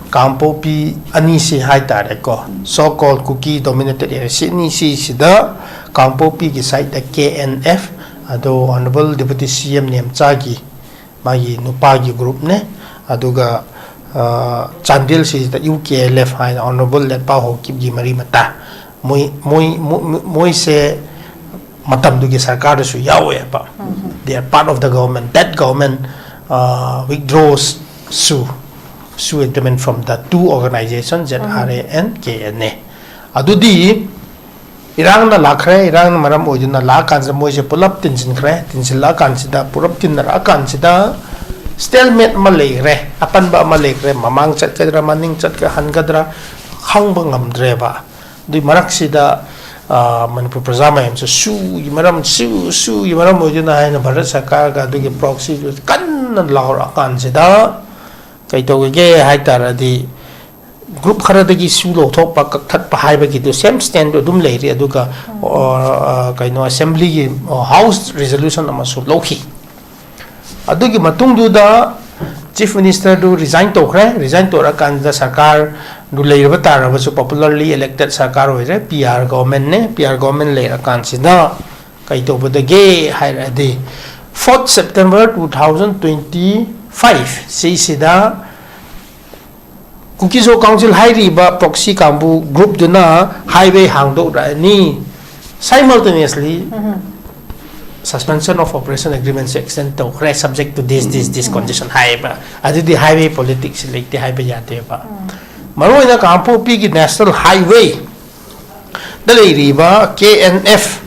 ꯀꯥꯡꯄꯣꯛꯄꯤ ꯑꯅꯤꯁꯤ ꯍꯥꯏ ꯇꯥꯔꯦꯀꯣ, so called Kuki dominated area ꯁꯤ ꯑꯅꯤꯁꯤꯁꯤꯗ ꯀꯥꯡꯄꯣꯛꯄꯤꯒꯤ sideꯇ KNF, ꯑꯗꯣ Honourable Deputy CM ꯅꯦꯝꯆꯥꯒꯤ ꯃꯥꯒꯤ ꯅꯨꯄꯥꯒꯤ groupꯅꯦ, ꯑꯗꯨꯒ ꯆꯥꯟꯗꯦꯜꯁꯤꯗ UKLF ꯍꯥꯏꯅ Honourable ꯂꯦꯠꯄꯥꯎ ꯍꯥꯎꯀꯤꯞꯀꯤ ꯃꯔꯤ ꯃꯇꯥ, ꯃꯣꯏ ꯃꯣꯏ ꯃꯣꯏꯁꯦ ꯃꯇꯝꯗꯨꯒꯤ ꯁꯔꯀꯥꯔꯗꯁꯨ ꯌꯥꯎꯋꯦꯕ꯫ They are part of the government, that government withdraws ꯁꯨ ꯁꯨ agreement from the two organization, ZRA and KNA꯫ ꯑꯗꯨꯗꯤ ꯏꯔꯥꯡꯅ ꯂꯥꯛꯈ꯭ꯔꯦ, ꯏꯔꯥꯡꯅ ꯃꯔꯝ ꯑꯣꯏꯗꯨꯅ ꯂꯥꯛꯑꯀꯥꯟꯁꯤꯗ ꯃꯣꯏꯁꯦ ꯄꯨꯂꯞ ꯇꯤꯟꯁꯤꯟꯈ꯭ꯔꯦ꯫ ꯇꯤꯟꯁꯤꯜꯂꯛꯑꯀꯥꯟꯁꯤꯗ, ꯄꯨꯂꯞ ꯇꯤꯟꯅꯔꯛꯑꯀꯥꯟꯁꯤꯗ stalemate ꯑꯃ ꯂꯩꯈ꯭ꯔꯦ, ꯑꯄꯟꯕ ꯑꯃ ꯂꯩꯈ꯭ꯔꯦ꯫ ꯃꯃꯥꯡ ꯆꯠꯀꯗ꯭ꯔꯥ, ꯃꯅꯤꯡ ꯆꯠꯀ ꯍꯟꯒꯗ꯭ꯔꯥ ꯈꯪꯕ ꯉꯝꯗ꯭ꯔꯦꯕ꯫ ꯑꯗꯨꯏ ꯃꯔꯛꯁꯤꯗ ꯃꯅꯤꯄꯨꯔ ꯄ꯭ꯔꯖꯥ ꯃꯌꯥꯝꯁꯨ ꯁꯨꯒꯤ ꯃꯔꯝ, ꯁꯨ ꯁꯨꯒꯤ ꯃꯔꯝ ꯑꯣꯏꯗꯨꯅ ꯍꯥꯏꯅ ꯚꯥꯔꯠ ꯁꯔꯀꯥꯔꯒ ꯑꯗꯨꯒꯤ proxyꯗꯨ ꯀꯟꯅ ꯂꯥꯎꯔꯛꯑꯀꯥꯟꯁꯤꯗ ꯀꯩ ꯇꯧꯒꯦ ꯍꯥꯏ ꯇꯥꯔꯗꯤ, group ꯈꯔꯗꯒꯤ ꯁꯨ ꯂꯧꯊꯣꯛꯄ, ꯀꯛꯊꯠꯄ ꯍꯥꯏꯕꯒꯤꯗꯨ same standꯗꯨ ꯑꯗꯨꯝ ꯂꯩꯔꯤ꯫ ꯑꯗꯨꯒ ꯀꯩꯅꯣ, assemblyꯒꯤ house resolution ꯑꯃꯁꯨ ꯂꯧꯈꯤ꯫ ꯑꯗꯨꯒꯤ ꯃꯇꯨꯡꯗꯨꯗ Chief Ministerꯗꯨ resign ꯇꯧꯈ꯭ꯔꯦ꯫ Resign ꯇꯧꯔꯀꯥꯟꯗ ꯁꯔꯀꯥꯔꯗꯨ ꯂꯩꯔꯕ ꯇꯥꯔꯕꯁꯨ popularly elected ꯁꯔꯀꯥꯔ ꯑꯣꯏꯔꯦ, PR governmentꯅꯦ꯫ PR government ꯂꯩꯔꯀꯥꯟꯁꯤꯗ ꯀꯩ ꯇꯧꯕꯗꯒꯦ ꯍꯥꯏꯔꯗꯤ, fourth September two thousand twenty five ꯁꯤꯁꯤꯗ Kuki-Zo Council ꯍꯥꯏꯔꯤꯕ proxy ꯀꯥꯡꯕꯨ groupꯗꯨꯅ highway ꯍꯥꯡꯗꯣꯛꯂꯛꯑꯅꯤ꯫ Simultaneously suspension of operation agreementꯁꯦ extend ꯇꯧꯈ꯭ꯔꯦ, subject to this this this condition ꯍꯥꯏꯌꯦꯕ꯫ ꯑꯗꯨꯗꯤ highway politics ꯂꯩꯇꯦ ꯍꯥꯏꯕ ꯌꯥꯗꯦꯕ꯫ ꯃꯔꯨꯑꯣꯏꯅ ꯀꯥꯡꯄꯣꯛꯄꯤꯒꯤ National Highway ꯗ ꯂꯩꯔꯤꯕ K N F,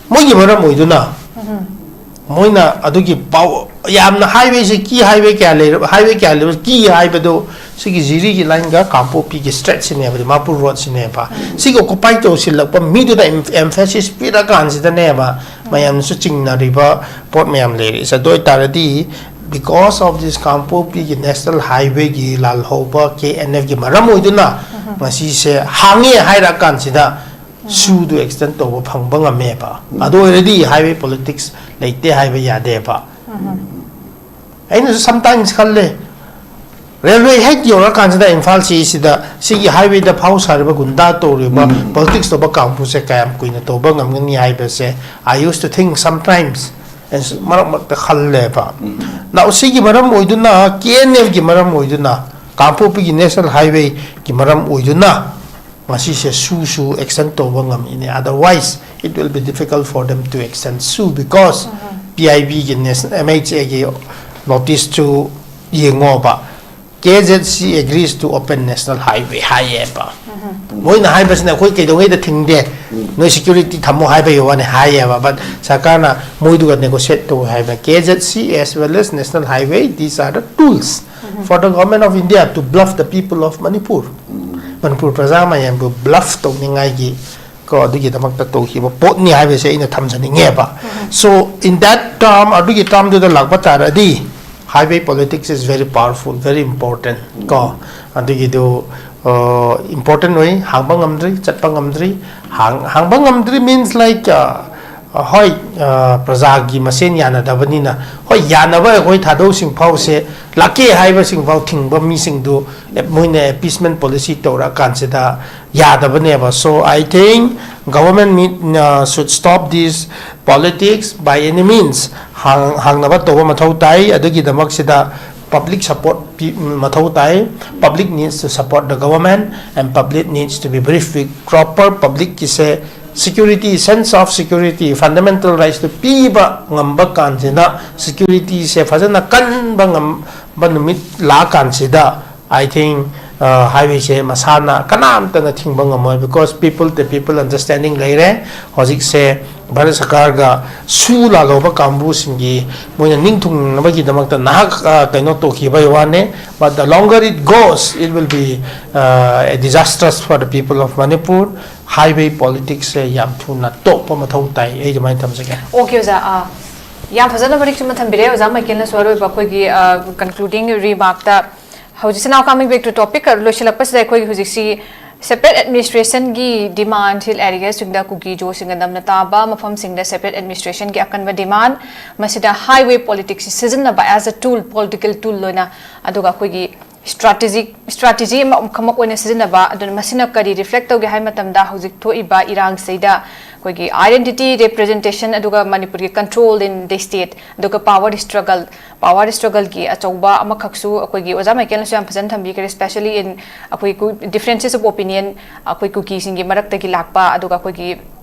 ꯃꯣꯏꯒꯤ ꯃꯔꯝ ꯑꯣꯏꯗꯨꯅ, ꯃꯣꯏꯅ ꯑꯗꯨꯒꯤ ꯄꯥꯎ, ꯌꯥꯝꯅ highway ꯁꯦ, key highway ꯀꯌꯥ ꯂꯩꯔ-, highway ꯀꯌꯥ ꯂꯩꯕ, key ꯍꯥꯏꯕꯗꯨ ꯁꯤꯒꯤ ꯖꯤꯔꯤꯒꯤ line ꯒ ꯀꯥꯡꯄꯣꯛꯄꯤꯒꯤ straight ꯁꯤꯅꯦꯕ, ꯗꯤꯃꯥꯄꯨꯔ road ꯁꯤꯅꯦꯕ꯫ ꯁꯤꯒꯤ occupy ꯇꯧꯁꯤꯜꯂꯛꯄ ꯃꯤꯗꯨꯅ em-, emphasis ꯄꯤꯔꯀꯥꯟꯁꯤꯗꯅꯦꯕ ꯃꯌꯥꯝꯅꯁꯨ ꯆꯤꯡꯅꯔꯤꯕ ꯄꯣꯠ ꯃꯌꯥꯝ ꯂꯩꯔꯤꯁꯦ꯫ ꯑꯗꯨ ꯑꯣꯏꯇꯥꯔꯗꯤ, because of this ꯀꯥꯡꯄꯣꯛꯄꯤꯒꯤ National Highway ꯒꯤ ꯂꯥꯜꯍꯧꯕ K N F ꯀꯤ ꯃꯔꯝ ꯑꯣꯏꯗꯨꯅ ꯉꯁꯤꯁꯦ ꯍꯥꯡꯉꯦ ꯍꯥꯏꯔꯀꯥꯟꯁꯤꯗ ꯁꯨꯗꯨ extend ꯇꯧꯕ ꯐꯪꯕ ꯉꯝꯃꯦꯕ꯫ ꯑꯗꯨ ꯑꯣꯏꯔꯗꯤ highway politics ꯂꯩꯇꯦ ꯍꯥꯏꯕ ꯌꯥꯗꯦꯕ꯫ ꯑꯩꯅꯁꯨ sometimes ꯈꯜꯂꯦ, railway ꯍꯦꯛ ꯌꯧꯔꯀꯥꯟꯁꯤꯗ ꯏꯝꯐꯥꯜ ꯁꯤꯁꯤꯗ ꯁꯤꯒꯤ highway ꯗ ꯐꯥꯎ ꯁꯥꯔꯤꯕ ꯒꯨꯟꯗꯥ ꯇꯧꯔꯤꯕ, politics ꯇꯧꯕ ꯀꯥꯡꯕꯨꯁꯦ ꯀꯌꯥꯝ ꯀꯨꯏꯅ ꯇꯧꯕ ꯉꯝꯒꯅꯤ ꯍꯥꯏꯕꯁꯦ, I used to think sometimes, ꯃꯔꯛ ꯃꯔꯛꯇ ꯈꯜꯂꯦꯕ꯫ Now ꯁꯤꯒꯤ ꯃꯔꯝ ꯑꯣꯏꯗꯨꯅ, K N F ꯀꯤ ꯃꯔꯝ ꯑꯣꯏꯗꯨꯅ, ꯀꯥꯡꯄꯣꯛꯄꯤꯒꯤ National Highway ꯒꯤ ꯃꯔꯝ ꯑꯣꯏꯗꯨꯅ ꯉꯁꯤꯁꯦ ꯁꯨꯁꯨ extend ꯇꯧꯕ ꯉꯝꯃꯤꯅꯦ꯫ Otherwise, it will be difficult for them to extend SoO because P I B ꯒꯤ, National M H A ꯒꯤ notice ꯇꯨ ꯌꯦꯡꯉꯣꯕ꯫ K Z C agrees to open National Highway ꯍꯥꯏꯌꯦꯕ꯫ ꯃꯣꯏꯅ ꯍꯥꯏꯕꯁꯤꯅ, "ꯑꯩꯈꯣꯏ ꯀꯩꯗꯧꯉꯩꯗ ꯊꯤꯡꯗꯦ, ꯅꯣꯏ security ꯊꯝꯃꯣ" ꯍꯥꯏꯕꯒꯤ ꯋꯥꯅꯤ ꯍꯥꯏꯌꯦꯕ꯫ But ꯁꯔꯀꯥꯔꯅ ꯃꯣꯏꯗꯨꯒ negotiate ꯇꯧ ꯍꯥꯏꯕ꯫ K Z C as well as National Highway, these are the tools for the Government of India to bluff the people of Manipur꯫ Manipur ꯄ꯭ꯔꯖꯥ ꯃꯌꯥꯝꯕꯨ bluff ꯇꯧꯅꯤꯡꯉꯥꯏꯒꯤ ꯀꯣ, ꯑꯗꯨꯒꯤꯗꯃꯛꯇ ꯇꯧꯈꯤꯕ ꯄꯣꯠꯅꯤ ꯍꯥꯏꯕꯁꯦ ꯑꯩꯅ ꯊꯝꯖꯅꯤꯡꯉꯦꯕ꯫ So in that term, ꯑꯗꯨꯒꯤ term ꯗꯨꯗ ꯂꯥꯛꯄ ꯇꯥꯔꯗꯤ, highway politics is very powerful, very important ꯀꯣ꯫ ꯑꯗꯨꯒꯤꯗꯨ, ꯑ, important ꯑꯣꯏ, ꯍꯥꯡꯕ ꯉꯝꯗ꯭ꯔꯤ, ꯆꯠꯄ ꯉꯝꯗ꯭ꯔꯤ꯫ ꯍꯥꯡ-, ꯍꯥꯡꯕ ꯉꯝꯗ꯭ꯔꯤ means like, ꯑ, ꯍꯣꯏ, ꯑ, ꯄ꯭ꯔꯖꯥꯒꯤ ꯃꯁꯦꯟ ꯌꯥꯅꯗꯕꯅꯤꯅ, ꯍꯣꯏ, ꯌꯥꯅꯕ ꯑꯩꯈꯣꯏ ꯊꯥꯗꯧꯁꯤꯡ ꯐꯥꯎꯁꯦ ꯂꯥꯛꯀꯦ ꯍꯥꯏꯕꯁꯤꯡ ꯐꯥꯎ ꯊꯤꯡꯕ ꯃꯤꯁꯤꯡꯗꯨ, ꯑꯦ, ꯃꯣꯏꯅ appeasement policy ꯇꯧꯔꯛꯑꯀꯥꯟꯁꯤꯗ ꯌꯥꯗꯕꯅꯦꯕ꯫ So I think government need, uh, should stop this politics by any means. ꯍꯥꯡ-, ꯍꯥꯡꯅꯕ ꯇꯧꯕ ꯃꯊꯧ ꯇꯥꯏ꯫ ꯑꯗꯨꯒꯤꯗꯃꯛꯁꯤꯗ public support ꯄꯤ-, ꯃꯊꯧ ꯇꯥꯏ꯫ Public needs to support the government and public needs to be briefed with proper, public ꯀꯤꯁꯦ security, sense of security, fundamental rights two ꯄꯤꯕ ꯉꯝꯕ ꯀꯥꯟꯁꯤꯗ, security ꯁꯦ ꯐꯖꯅ ꯀꯟꯕ ꯉꯝꯕ ꯅꯨꯃꯤꯠ ꯂꯥꯛꯑꯀꯥꯟꯁꯤꯗ, I think ꯍꯥꯏꯋꯦꯁꯦ ꯃꯁꯥꯅ ꯀꯅꯥꯝꯇꯅ ꯊꯤꯡꯕ ꯉꯝꯃꯣꯏ, because people to people understanding ꯂꯩꯔꯦ꯫ ꯍꯧꯖꯤꯛꯁꯦ ꯚꯥꯔꯠ ꯁꯔꯀꯥꯔꯒ ꯁꯨ ꯂꯥꯜꯍꯧꯕ ꯀꯥꯡꯕꯨꯁꯤꯡꯒꯤ ꯃꯣꯏꯅ ꯅꯤꯡꯊꯨꯡꯅꯕꯒꯤꯗꯃꯛꯇ ꯅꯍꯥꯛ ꯀꯩꯅꯣ ꯇꯧꯈꯤꯕꯒꯤ ꯋꯥꯅꯦ꯫ But the longer it goes, it will be disastrous for the people of Manipur. Highway politicsꯁꯦ ꯌꯥꯝ ꯊꯨꯅ ꯇꯣꯛꯄ ꯃꯊꯧ ꯇꯥꯏ, ꯑꯩ ꯑꯗꯨꯃꯥꯏꯅ ꯊꯝꯖꯒꯦ꯫ Okay ꯑꯣꯖꯥ, ꯌꯥꯝ ꯐꯖꯅ ꯃꯔꯤꯛ ꯆꯨꯝꯅ ꯊꯝꯕꯤꯔꯦ꯫ ꯑꯣꯖꯥ ꯃꯥꯏꯀꯦꯜꯅꯁꯨ ꯑꯔꯣꯏꯕ ꯑꯩꯈꯣꯏꯒꯤ concluding remarkꯇ ꯍꯧꯖꯤꯛꯁꯦ, now coming back to topic, ꯂꯣꯏꯁꯤꯜꯂꯛꯄꯁꯤꯗ ꯑꯩꯈꯣꯏꯒꯤ ꯍꯧꯖꯤꯛꯁꯤ separate administrationꯒꯤ demand, hill areaꯁꯤꯡꯗ ꯀꯨꯀꯤ ꯖꯣꯁꯤꯡꯒ ꯅꯝꯅ ꯇꯥꯕ ꯃꯐꯝꯁꯤꯡꯗ separate administrationꯒꯤ ꯑꯀꯟꯕ demand, ꯃꯁꯤꯗ highway politicsꯁꯤ ꯁꯤꯖꯤꯟꯅꯕ as a tool, political tool ꯑꯣꯏꯅ, ꯑꯗꯨꯒ ꯑꯩꯈꯣꯏꯒꯤ strategy strategy ꯑꯃ ꯑꯃꯈꯛꯃꯛ ꯑꯣꯏꯅ ꯁꯤꯖꯤꯟꯅꯕ꯫ ꯑꯗꯨꯅ ꯃꯁꯤꯅ ꯀꯔꯤ reflect ꯇꯧꯒꯦ ꯍꯥꯏꯕ ꯃꯇꯝꯗ, ꯍꯧꯖꯤꯛ ꯊꯣꯛꯏꯕ ꯏꯔꯥꯡꯁꯤꯗ ꯑꯩꯈꯣꯏꯒꯤ identity representation, ꯑꯗꯨꯒ ꯃꯅꯤꯄꯨꯔꯒꯤ control in the state, ꯑꯗꯨꯒ power struggle, power struggleꯒꯤ ꯑꯆꯧꯕ ꯑꯃꯈꯛꯁꯨ ꯑꯩꯈꯣꯏꯒꯤ ꯑꯣꯖꯥ ꯃꯥꯏꯀꯦꯜꯅꯁꯨ ꯌꯥꯝ ꯐꯖꯅ ꯊꯝꯕꯤꯈ꯭ꯔꯦ꯫ Especially in ꯑꯩꯈꯣꯏ differences of opinion, ꯑꯩꯈꯣꯏ ꯀꯨꯀꯤꯁꯤꯡꯒꯤ ꯃꯔꯛꯇꯒꯤ ꯂꯥꯛꯄ, ꯑꯗꯨꯒ ꯑꯩꯈꯣꯏꯒꯤ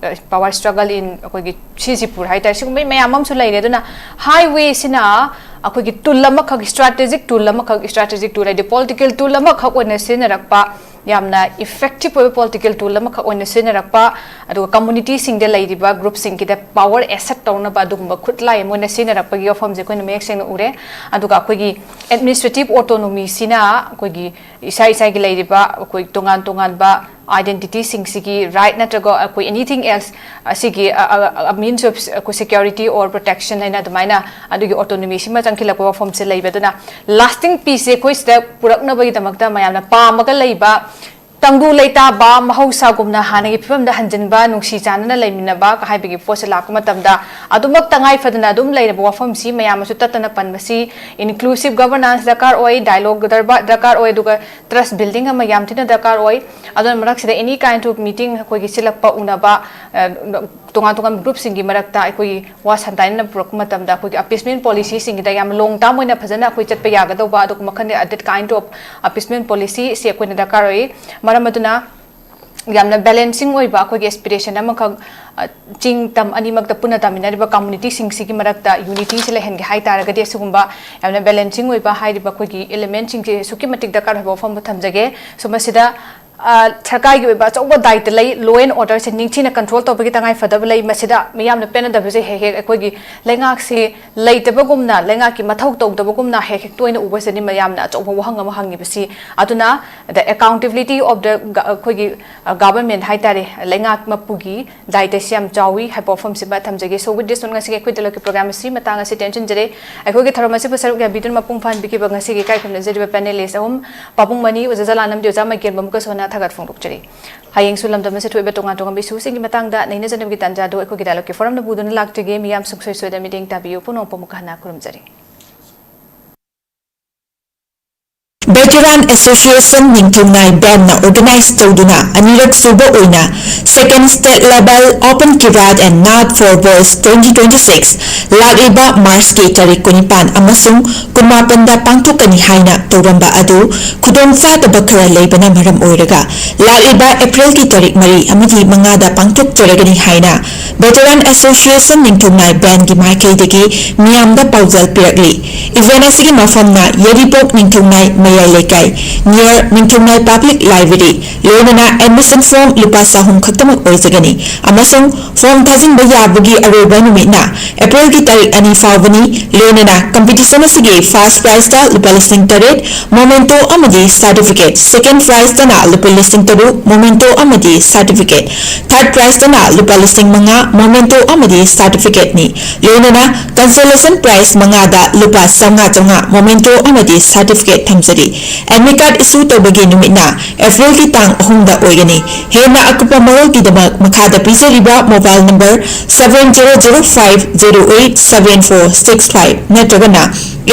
power struggle in ꯑꯩꯈꯣꯏꯒꯤ ꯁꯤꯖꯤꯄꯨꯔ ꯍꯥꯏꯇꯥꯔꯦ, ꯁꯤꯒꯨꯝꯕ ꯃꯌꯥꯝ ꯑꯃꯁꯨ ꯂꯩꯔꯦ꯫ ꯑꯗꯨꯅ highwayꯁꯤꯅ ꯑꯩꯈꯣꯏꯒꯤ tool ꯑꯃꯈꯛ, strategic tool ꯑꯃꯈꯛ, strategic tool ꯍꯥꯏꯗꯤ political tool ꯑꯃꯈꯛ ꯑꯣꯏꯅ ꯁꯤꯖꯤꯟꯅꯔꯛꯄ, ꯌꯥꯝꯅ effective ꯑꯣꯏꯕ political tool ꯑꯃꯈꯛ ꯑꯣꯏꯅ ꯁꯤꯖꯤꯟꯅꯔꯛꯄ, ꯑꯗꯨꯒ communityꯁꯤꯡꯗ ꯂꯩꯔꯤꯕ groupꯁꯤꯡꯒꯤꯗ power assert ꯇꯧꯅꯕ ꯑꯗꯨꯒꯨꯝꯕ ꯈꯨꯠꯂꯥꯏ ꯑꯃ ꯑꯣꯏꯅ ꯁꯤꯖꯤꯟꯅꯔꯛꯄꯒꯤ ꯋꯥꯐꯝꯁꯦ ꯑꯩꯈꯣꯏꯅ ꯃꯌꯦꯛ ꯁꯦꯡꯅ ꯎꯔꯦ꯫ ꯑꯗꯨꯒ ꯑꯩꯈꯣꯏꯒꯤ administrative autonomyꯁꯤꯅ ꯑꯩꯈꯣꯏꯒꯤ ꯏꯁꯥ ꯏꯁꯥꯒꯤ ꯂꯩꯔꯤꯕ ꯑꯩꯈꯣꯏ ꯇꯣꯉꯥꯟ ꯇꯣꯉꯥꯟꯕ identityꯁꯤꯡꯁꯤꯒꯤ right ꯅꯠꯇ꯭ꯔꯒ ꯑꯩꯈꯣꯏ anything else, ꯑꯁꯤꯒꯤ means of security or protection ꯍꯥꯏꯅ ꯑꯗꯨꯃꯥꯏꯅ ꯑꯗꯨꯒꯤ autonomyꯁꯤꯃ ꯆꯪꯈꯤꯜꯂꯛꯄ ꯋꯥꯐꯝꯁꯦ ꯂꯩꯕ꯫ ꯑꯗꯨꯅ lasting peaceꯁꯦ ꯑꯩꯈꯣꯏ ꯁꯤꯗ ꯄꯨꯔꯛꯅꯕꯒꯤꯗꯃꯛꯇ ꯃꯌꯥꯝꯅ ꯄꯥꯝꯃꯒ ꯂꯩꯕ ꯇꯪꯗꯨ ꯂꯩꯇꯥꯕ, ꯃꯍꯧꯁꯥꯒꯨꯝꯅ ꯍꯥꯟꯅꯒꯤ ꯐꯤꯕꯝꯗ ꯍꯟꯖꯤꯟꯕ, ꯅꯨꯡꯁꯤ ꯆꯥꯟꯅꯅ ꯂꯩꯃꯤꯟꯅꯕ ꯍꯥꯏꯕꯒꯤ ꯄꯣꯠꯁꯦ ꯂꯥꯛꯄ ꯃꯇꯝꯗ, ꯑꯗꯨꯃꯛ ꯇꯉꯥꯏ ꯐꯗꯅ ꯑꯗꯨꯝ ꯂꯩꯔꯕ ꯋꯥꯐꯝꯁꯤ ꯃꯌꯥꯝ ꯑꯃꯁꯨ ꯇꯠꯇꯅ ꯄꯟꯕꯁꯤ, inclusive governance ꯗꯔꯀꯥꯔ ꯑꯣꯏ, dialogue ꯗꯔꯕ-, ꯗꯔꯀꯥꯔ ꯑꯣꯏ, ꯑꯗꯨꯒ trust building ꯑꯃ ꯌꯥꯝ ꯊꯤꯅ ꯗꯔꯀꯥꯔ ꯑꯣꯏ꯫ ꯑꯗꯨꯅ ꯃꯔꯛꯁꯤꯗ any kind of meeting ꯑꯩꯈꯣꯏꯒꯤ ꯁꯤꯜꯂꯛꯄ, ꯎꯅꯕ, ꯑ, ꯇꯣꯉꯥꯟ ꯇꯣꯉꯥꯟꯕ groupꯁꯤꯡꯒꯤ ꯃꯔꯛꯇ ꯑꯩꯈꯣꯏꯒꯤ ꯋꯥ ꯁꯟꯗꯥꯏꯅꯅ ꯄꯨꯔꯛꯄ ꯃꯇꯝꯗ ꯑꯩꯈꯣꯏꯒꯤ appeasement policyꯁꯤꯡꯒꯤꯗ ꯌꯥꯝ long term ꯑꯣꯏꯅ ꯐꯖꯅ ꯑꯩꯈꯣꯏ ꯆꯠꯄ ꯌꯥꯒꯗꯧꯕ ꯑꯗꯨꯒꯨꯝꯕ ꯃꯈꯜ, that kind of appeasement policyꯁꯤ ꯑꯩꯈꯣꯏꯅ ꯗꯔꯀꯥꯔ ꯑꯣꯏ꯫ ꯃꯔꯝ ꯑꯗꯨꯅ ꯌꯥꯝꯅ balancing ꯑꯣꯏꯕ ꯑꯩꯈꯣꯏꯒꯤ aspiration ꯑꯃꯈꯛ, ꯑ, ꯆꯤꯡ ꯇꯝ ꯑꯅꯤꯃꯛꯇ ꯄꯨꯟꯅ ꯇꯥꯃꯤꯟꯅꯔꯤꯕ communityꯁꯤꯡꯁꯤꯒꯤ ꯃꯔꯛꯇ unityꯁꯦ ꯂꯩꯍꯟꯒꯦ ꯍꯥꯏ ꯇꯥꯔꯒꯗꯤ, ꯑꯁꯤꯒꯨꯝꯕ ꯌꯥꯝꯅ balancing ꯑꯣꯏꯕ ꯍꯥꯏꯔꯤꯕ ꯑꯩꯈꯣꯏꯒꯤ elementꯁꯤꯡꯁꯦ ꯑꯁꯨꯛꯀꯤ ꯃꯇꯤꯛ ꯗꯔꯀꯥꯔ ꯑꯣꯏꯕ ꯋꯥꯐꯝ ꯑꯃ ꯊꯝꯖꯒꯦ꯫ So, ꯃꯁꯤꯗ, ꯑ, ꯁꯔꯀꯥꯔꯒꯤ ꯑꯣꯏꯕ ꯑꯆꯧꯕ ꯗꯥꯏꯇ ꯂꯩ, law and orderꯁꯦ ꯅꯤꯡꯊꯤꯅ control ꯇꯧꯕꯒꯤ ꯇꯉꯥꯏ ꯐꯗꯕ ꯂꯩ꯫ ꯃꯁꯤꯗ ꯃꯤꯌꯥꯝꯅ ꯄꯦꯟꯅꯗꯕꯁꯦ ꯍꯦꯛ ꯍꯦꯛ ꯑꯩꯈꯣꯏꯒꯤ ꯂꯩꯉꯥꯛꯁꯤ ꯂꯩꯇꯕꯒꯨꯝꯅ, ꯂꯩꯉꯥꯛꯀꯤ ꯃꯊꯧ ꯇꯧꯗꯕꯒꯨꯝꯅ ꯍꯦꯛ ꯍꯦꯛ ꯇꯣꯏꯅ ꯎꯕꯁꯤꯅꯤ ꯃꯌꯥꯝꯅ ꯑꯆꯧꯕ ꯋꯥꯍꯪ ꯑꯃ ꯍꯪꯉꯤꯕꯁꯤ꯫ ꯑꯗꯨꯅ the accountability of the ꯒ-, ꯑꯩꯈꯣꯏꯒꯤ, ꯑ, government ꯍꯥꯏ ꯇꯥꯔꯦ, ꯂꯩꯉꯥꯛ ꯃꯄꯨꯒꯤ ꯗꯥꯏꯇꯁꯤ ꯌꯥꯝ ꯆꯥꯎꯏ ꯍꯥꯏꯕ ꯋꯥꯐꯝꯁꯤꯃ ꯊꯝꯖꯒꯦ꯫ So, with this note, ꯉꯁꯤꯒꯤ ꯑꯩꯈꯣꯏ ꯗꯂꯣꯏꯀꯤ program ꯑꯁꯤ ꯃꯇꯥꯡ ꯑꯁꯤ ꯇꯦꯟꯁꯤꯟꯖꯔꯦ꯫ ꯑꯩꯈꯣꯏꯒꯤ ꯊꯧꯔꯝ ꯑꯁꯤꯕꯨ ꯁꯔꯨꯛ ꯌꯥꯕꯤꯗꯨꯅ ꯃꯄꯨꯡ ꯐꯥꯍꯟꯕꯤꯈꯤꯕ ꯉꯁꯤꯒꯤ ꯏꯀꯥꯏ ꯈꯨꯝꯅꯖꯔꯤꯕ panelist ꯑꯍꯨꯝ, ꯄꯥꯕꯨꯡ ꯃꯅꯤ, ꯑꯣꯖꯥ ꯖꯂꯥꯟ ꯑꯃꯗꯤ ꯑꯣꯖꯥ ꯃꯥꯏꯀꯦꯜꯕꯝ ꯃꯨꯛꯀꯁꯣꯟꯅ ꯊꯥꯒꯠ ꯐꯣꯡꯗꯣꯛꯆꯔꯤ꯫ ꯍꯌꯦꯡꯁꯨ ꯂꯝꯗꯝ ꯑꯁꯤꯗ ꯊꯣꯛꯏꯕ ꯇꯣꯉꯥꯟ ꯇꯣꯉꯥꯟꯕ issueꯁꯤꯡꯒꯤ ꯃꯇꯥꯡꯗ ꯅꯩꯅꯖꯅꯕꯒꯤ ꯇꯥꯟꯖꯥ ꯑꯗꯨ ꯑꯩꯈꯣꯏꯒꯤ ꯗꯥꯏꯂꯣꯒꯀꯤ ꯐꯣꯔꯝꯅ ꯄꯨꯗꯨꯅ ꯂꯥꯛꯆꯒꯦ꯫ ꯃꯤꯌꯥꯝ ꯁꯨꯡꯁꯣꯏ ꯁꯣꯏꯗꯅ ꯃꯤꯠꯌꯦꯡ ꯇꯥꯕꯤꯌꯨ꯫ ꯄꯨꯝꯅꯃꯛꯄꯨ ꯑꯃꯨꯛꯀ ꯍꯟꯅ ꯈꯨꯔꯨꯝꯖꯔꯤ꯫ Veteran Association ꯅꯤꯡꯊꯧꯅꯥꯏ bandꯅ organize ꯇꯧꯗꯨꯅ ꯑꯅꯤꯔꯛ ꯁꯨꯕ ꯑꯣꯏꯅ Second State Level Open Kirat and Naad for Boys twenty twenty-six ꯂꯥꯛꯂꯤꯕ Marchꯀꯤ ꯇꯥꯔꯤꯛ ꯀꯨꯟꯅꯤꯄꯥꯟ ꯑꯃꯁꯨꯡ ꯀꯨꯟꯃꯥꯄꯟꯗ ꯄꯥꯡꯊꯣꯛꯀꯅꯤ ꯍꯥꯏꯅ ꯇꯧꯔꯝꯕ ꯑꯗꯨ ꯈꯨꯗꯣꯡꯆꯥꯗꯕ ꯈꯔ ꯂꯩꯕꯅ ꯃꯔꯝ ꯑꯣꯏꯔꯒ ꯂꯥꯛꯂꯤꯕ Aprilꯒꯤ ꯇꯥꯔꯤꯛ ꯃꯔꯤ ꯑꯃꯗꯤ ꯃꯉꯥꯗ ꯄꯥꯡꯊꯣꯛꯆꯔꯒꯅꯤ ꯍꯥꯏꯅ Veteran Association ꯅꯤꯡꯊꯧꯅꯥꯏ bandꯒꯤ ꯃꯥꯏꯀꯩꯗꯒꯤ ꯃꯤꯌꯥꯝꯗ ꯄꯥꯎꯖꯦꯜ ꯄꯤꯔꯛꯂꯤ꯫ Event ꯑꯁꯤꯒꯤ ꯃꯐꯝꯅ ꯌꯥꯏꯔꯤꯄꯣꯛ ꯅꯤꯡꯊꯧꯅꯥꯏ ꯃꯌꯥꯏ ꯂꯩꯀꯥꯏ, near ꯅꯤꯡꯊꯧꯅꯥꯏ Public Library, ꯂꯣꯏꯅꯅ admission form ꯂꯨꯄꯥ ꯆꯍꯨꯝ ꯈꯛꯇꯃꯛ ꯑꯣꯏꯖꯒꯅꯤ ꯑꯃꯁꯨꯡ form ꯊꯥꯖꯤꯟꯕ ꯌꯥꯕꯒꯤ ꯑꯔꯣꯏꯕ ꯅꯨꯃꯤꯠꯅ Aprilꯒꯤ ꯇꯥꯔꯤꯛ ꯑꯅꯤ ꯐꯥꯎꯕꯅꯤ꯫ ꯂꯣꯏꯅꯅ competition ꯑꯁꯤꯒꯤ first prizeꯇ ꯂꯨꯄꯥ ꯂꯤꯁꯤꯡ ꯇꯔꯦꯠ memento ꯑꯃꯗꯤ certificate, second prizeꯇꯅ ꯂꯨꯄꯥ ꯂꯤꯁꯤꯡ ꯇꯔꯨꯛ memento ꯑꯃꯗꯤ certificate, third prizeꯇꯅ ꯂꯨꯄꯥ ꯂꯤꯁꯤꯡ ꯃꯉꯥ memento ꯑꯃꯗꯤ certificateꯅꯤ꯫ ꯂꯣꯏꯅꯅ consolation prize ꯃꯉꯥꯗ ꯂꯨꯄꯥ ꯆꯥꯝꯃꯉꯥ ꯆꯥꯝꯃꯉꯥ memento ꯑꯃꯗꯤ certificate ꯊꯝꯖꯔꯤ꯫ Admit card issue ꯇꯧꯕꯒꯤ ꯅꯨꯃꯤꯠꯅ Aprilꯒꯤ ꯇꯥꯡ ꯑꯍꯨꯝꯗ ꯑꯣꯏꯒꯅꯤ꯫ ꯍꯦꯟꯅ ꯑꯀꯨꯞꯄ ꯃꯔꯣꯜꯒꯤꯗꯃꯛ ꯃꯈꯥꯗ ꯄꯤꯖꯔꯤꯕ mobile number seven zero zero five zero eight seven four six five ꯅꯠꯇ꯭ꯔꯒꯅ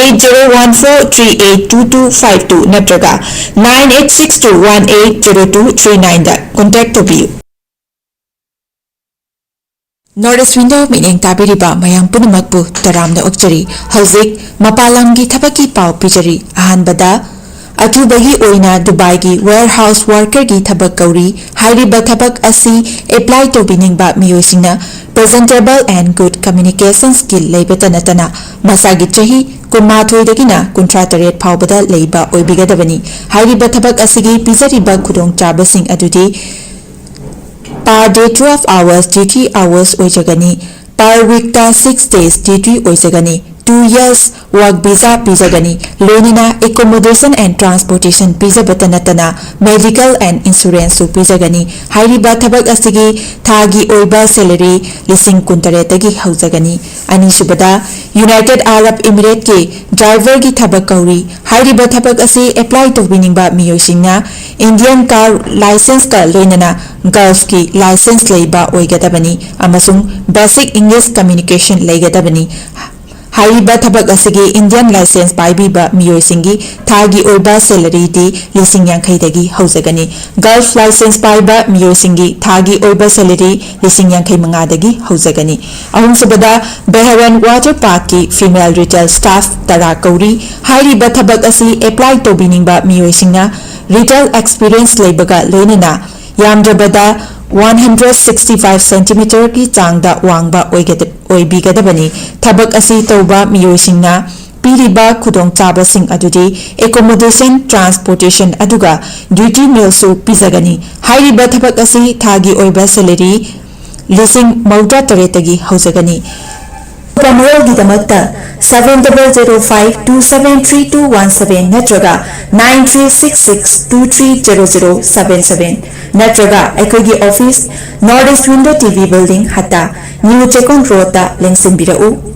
eight zero one four three eight two two five two ꯅꯠꯇ꯭ꯔꯒ nine eight six two one eight zero two three nineꯗ contact ꯇꯧꯕꯤꯌꯨ꯫ North East Window ꯃꯤꯠꯌꯦꯡ ꯇꯥꯕꯤꯔꯤꯕ ꯃꯌꯥꯝ ꯄꯨꯝꯅꯃꯛꯄꯨ ꯇꯔꯥꯝꯅ ꯑꯣꯛꯆꯔꯤ꯫ ꯍꯧꯖꯤꯛ ꯃꯄꯥꯟ ꯂꯝꯒꯤ ꯊꯕꯛꯀꯤ ꯄꯥꯎ ꯄꯤꯖꯔꯤ꯫ ꯑꯍꯥꯟꯕꯗ, ꯑꯊꯨꯕꯒꯤ ꯑꯣꯏꯅ ꯗꯨꯕꯥꯏꯒꯤ warehouse workerꯒꯤ ꯊꯕꯛ ꯀꯧꯔꯤ꯫ ꯍꯥꯏꯔꯤꯕ ꯊꯕꯛ ꯑꯁꯤ apply ꯇꯧꯕꯤꯅꯤꯡꯕ ꯃꯤꯑꯣꯏꯁꯤꯡꯅ presentable and good communication skill ꯂꯩꯕꯇ ꯅꯠꯇꯅ ꯃꯁꯥꯒꯤ ꯆꯍꯤ ꯀꯨꯟꯃꯥꯊꯣꯏꯗꯒꯤꯅ ꯀꯨꯟꯊ꯭ꯔꯥ ꯇꯔꯦꯠ ꯐꯥꯎꯕꯗ ꯂꯩꯕ ꯑꯣꯏꯕꯤꯒꯗꯕꯅꯤ꯫ ꯍꯥꯏꯔꯤꯕ ꯊꯕꯛ ꯑꯁꯤꯒꯤ ꯄꯤꯖꯔꯤꯕ ꯈꯨꯗꯣꯡꯆꯥꯕꯁꯤꯡ ꯑꯗꯨꯗꯤ per day twelve hours duty hours ꯑꯣꯏꯖꯒꯅꯤ꯫ Per weekꯇ six days duty ꯑꯣꯏꯖꯒꯅꯤ꯫ Two years work visa ꯄꯤꯖꯒꯅꯤ꯫ ꯂꯣꯏꯅꯅ accommodation and transportation ꯄꯤꯖꯕꯇ ꯅꯠꯇꯅ medical and insuranceꯁꯨ ꯄꯤꯖꯒꯅꯤ꯫ ꯍꯥꯏꯔꯤꯕ ꯊꯕꯛ ꯑꯁꯤꯒꯤ ꯊꯥꯒꯤ ꯑꯣꯏꯕ salary ꯂꯤꯁꯤꯡ ꯀꯨꯟꯇꯔꯦꯠꯇꯒꯤ ꯍꯧꯖꯒꯅꯤ꯫ ꯑꯅꯤꯁꯨꯕꯗ, United Arab Emirateꯀꯤ driverꯒꯤ ꯊꯕꯛ ꯀꯧꯔꯤ꯫ ꯍꯥꯏꯔꯤꯕ ꯊꯕꯛ ꯑꯁꯤ apply ꯇꯧꯕꯤꯅꯤꯡꯕ ꯃꯤꯑꯣꯏꯁꯤꯡꯅ Indian car licenceꯀ ꯂꯣꯏꯅꯅ Gulfꯀꯤ license ꯂꯩꯕ ꯑꯣꯏꯒꯗꯕꯅꯤ ꯑꯃꯁꯨꯡ basic English communication ꯂꯩꯒꯗꯕꯅꯤ꯫ ꯍꯥꯏꯔꯤꯕ ꯊꯕꯛ ꯑꯁꯤꯒꯤ Indian license ꯄꯥꯏꯕꯤꯕ ꯃꯤꯑꯣꯏꯁꯤꯡꯒꯤ ꯊꯥꯒꯤ ꯑꯣꯏꯕ salaryꯗꯤ ꯂꯤꯁꯤꯡ ꯌꯥꯡꯈꯩꯗꯒꯤ ꯍꯧꯖꯒꯅꯤ꯫ Gulf license ꯄꯥꯏꯕ ꯃꯤꯑꯣꯏꯁꯤꯡꯒꯤ ꯊꯥꯒꯤ ꯑꯣꯏꯕ salary ꯂꯤꯁꯤꯡ ꯌꯥꯡꯈꯩ ꯃꯉꯥꯗꯒꯤ ꯍꯧꯖꯒꯅꯤ꯫ ꯑꯍꯨꯝꯁꯨꯕꯗ, Bahrain Water Parkꯀꯤ female retail staff ꯇꯔꯥ ꯀꯧꯔꯤ꯫ ꯍꯥꯏꯔꯤꯕ ꯊꯕꯛ ꯑꯁꯤ apply ꯇꯧꯕꯤꯅꯤꯡꯕ ꯃꯤꯑꯣꯏꯁꯤꯡꯅ retail experience ꯂꯩꯕꯒ ꯂꯣꯏꯅꯅ ꯌꯥꯝꯗ꯭ꯔꯕꯗ one hundred sixty five centimeterꯒꯤ ꯆꯥꯡꯗ ꯋꯥꯡꯕ ꯑꯣꯏꯒꯗꯕ ꯑꯣꯏꯕꯤꯒꯗꯕꯅꯤ꯫ ꯊꯕꯛ ꯑꯁꯤ ꯇꯧꯕ ꯃꯤꯑꯣꯏꯁꯤꯡꯅ ꯄꯤꯔꯤꯕ ꯈꯨꯗꯣꯡꯆꯥꯕꯁꯤꯡ ꯑꯗꯨꯗꯤ accommodation, transportation ꯑꯗꯨꯒ duty mealꯁꯨ ꯄꯤꯖꯒꯅꯤ꯫ ꯍꯥꯏꯔꯤꯕ ꯊꯕꯛ ꯑꯁꯤ ꯊꯥꯒꯤ ꯑꯣꯏꯕ salary ꯂꯤꯁꯤꯡ ꯃꯧꯗ꯭ꯔꯥ ꯇꯔꯦꯠꯇꯒꯤ ꯍꯧꯖꯒꯅꯤ꯫ ꯑꯀꯨꯞꯄ ꯃꯔꯣꯜꯒꯤꯗꯃꯛꯇ seven double zero five two seven three two one seven ꯅꯠꯇ꯭ꯔꯒ nine three six six two three zero zero seven seven ꯅꯠꯇ꯭ꯔꯒ ꯑꯩꯈꯣꯏꯒꯤ office North East Window T V Building, ꯍꯠꯇꯥ, New Chekon Roadꯇ ꯂꯦꯡꯁꯤꯟꯕꯤꯔꯛꯎ꯫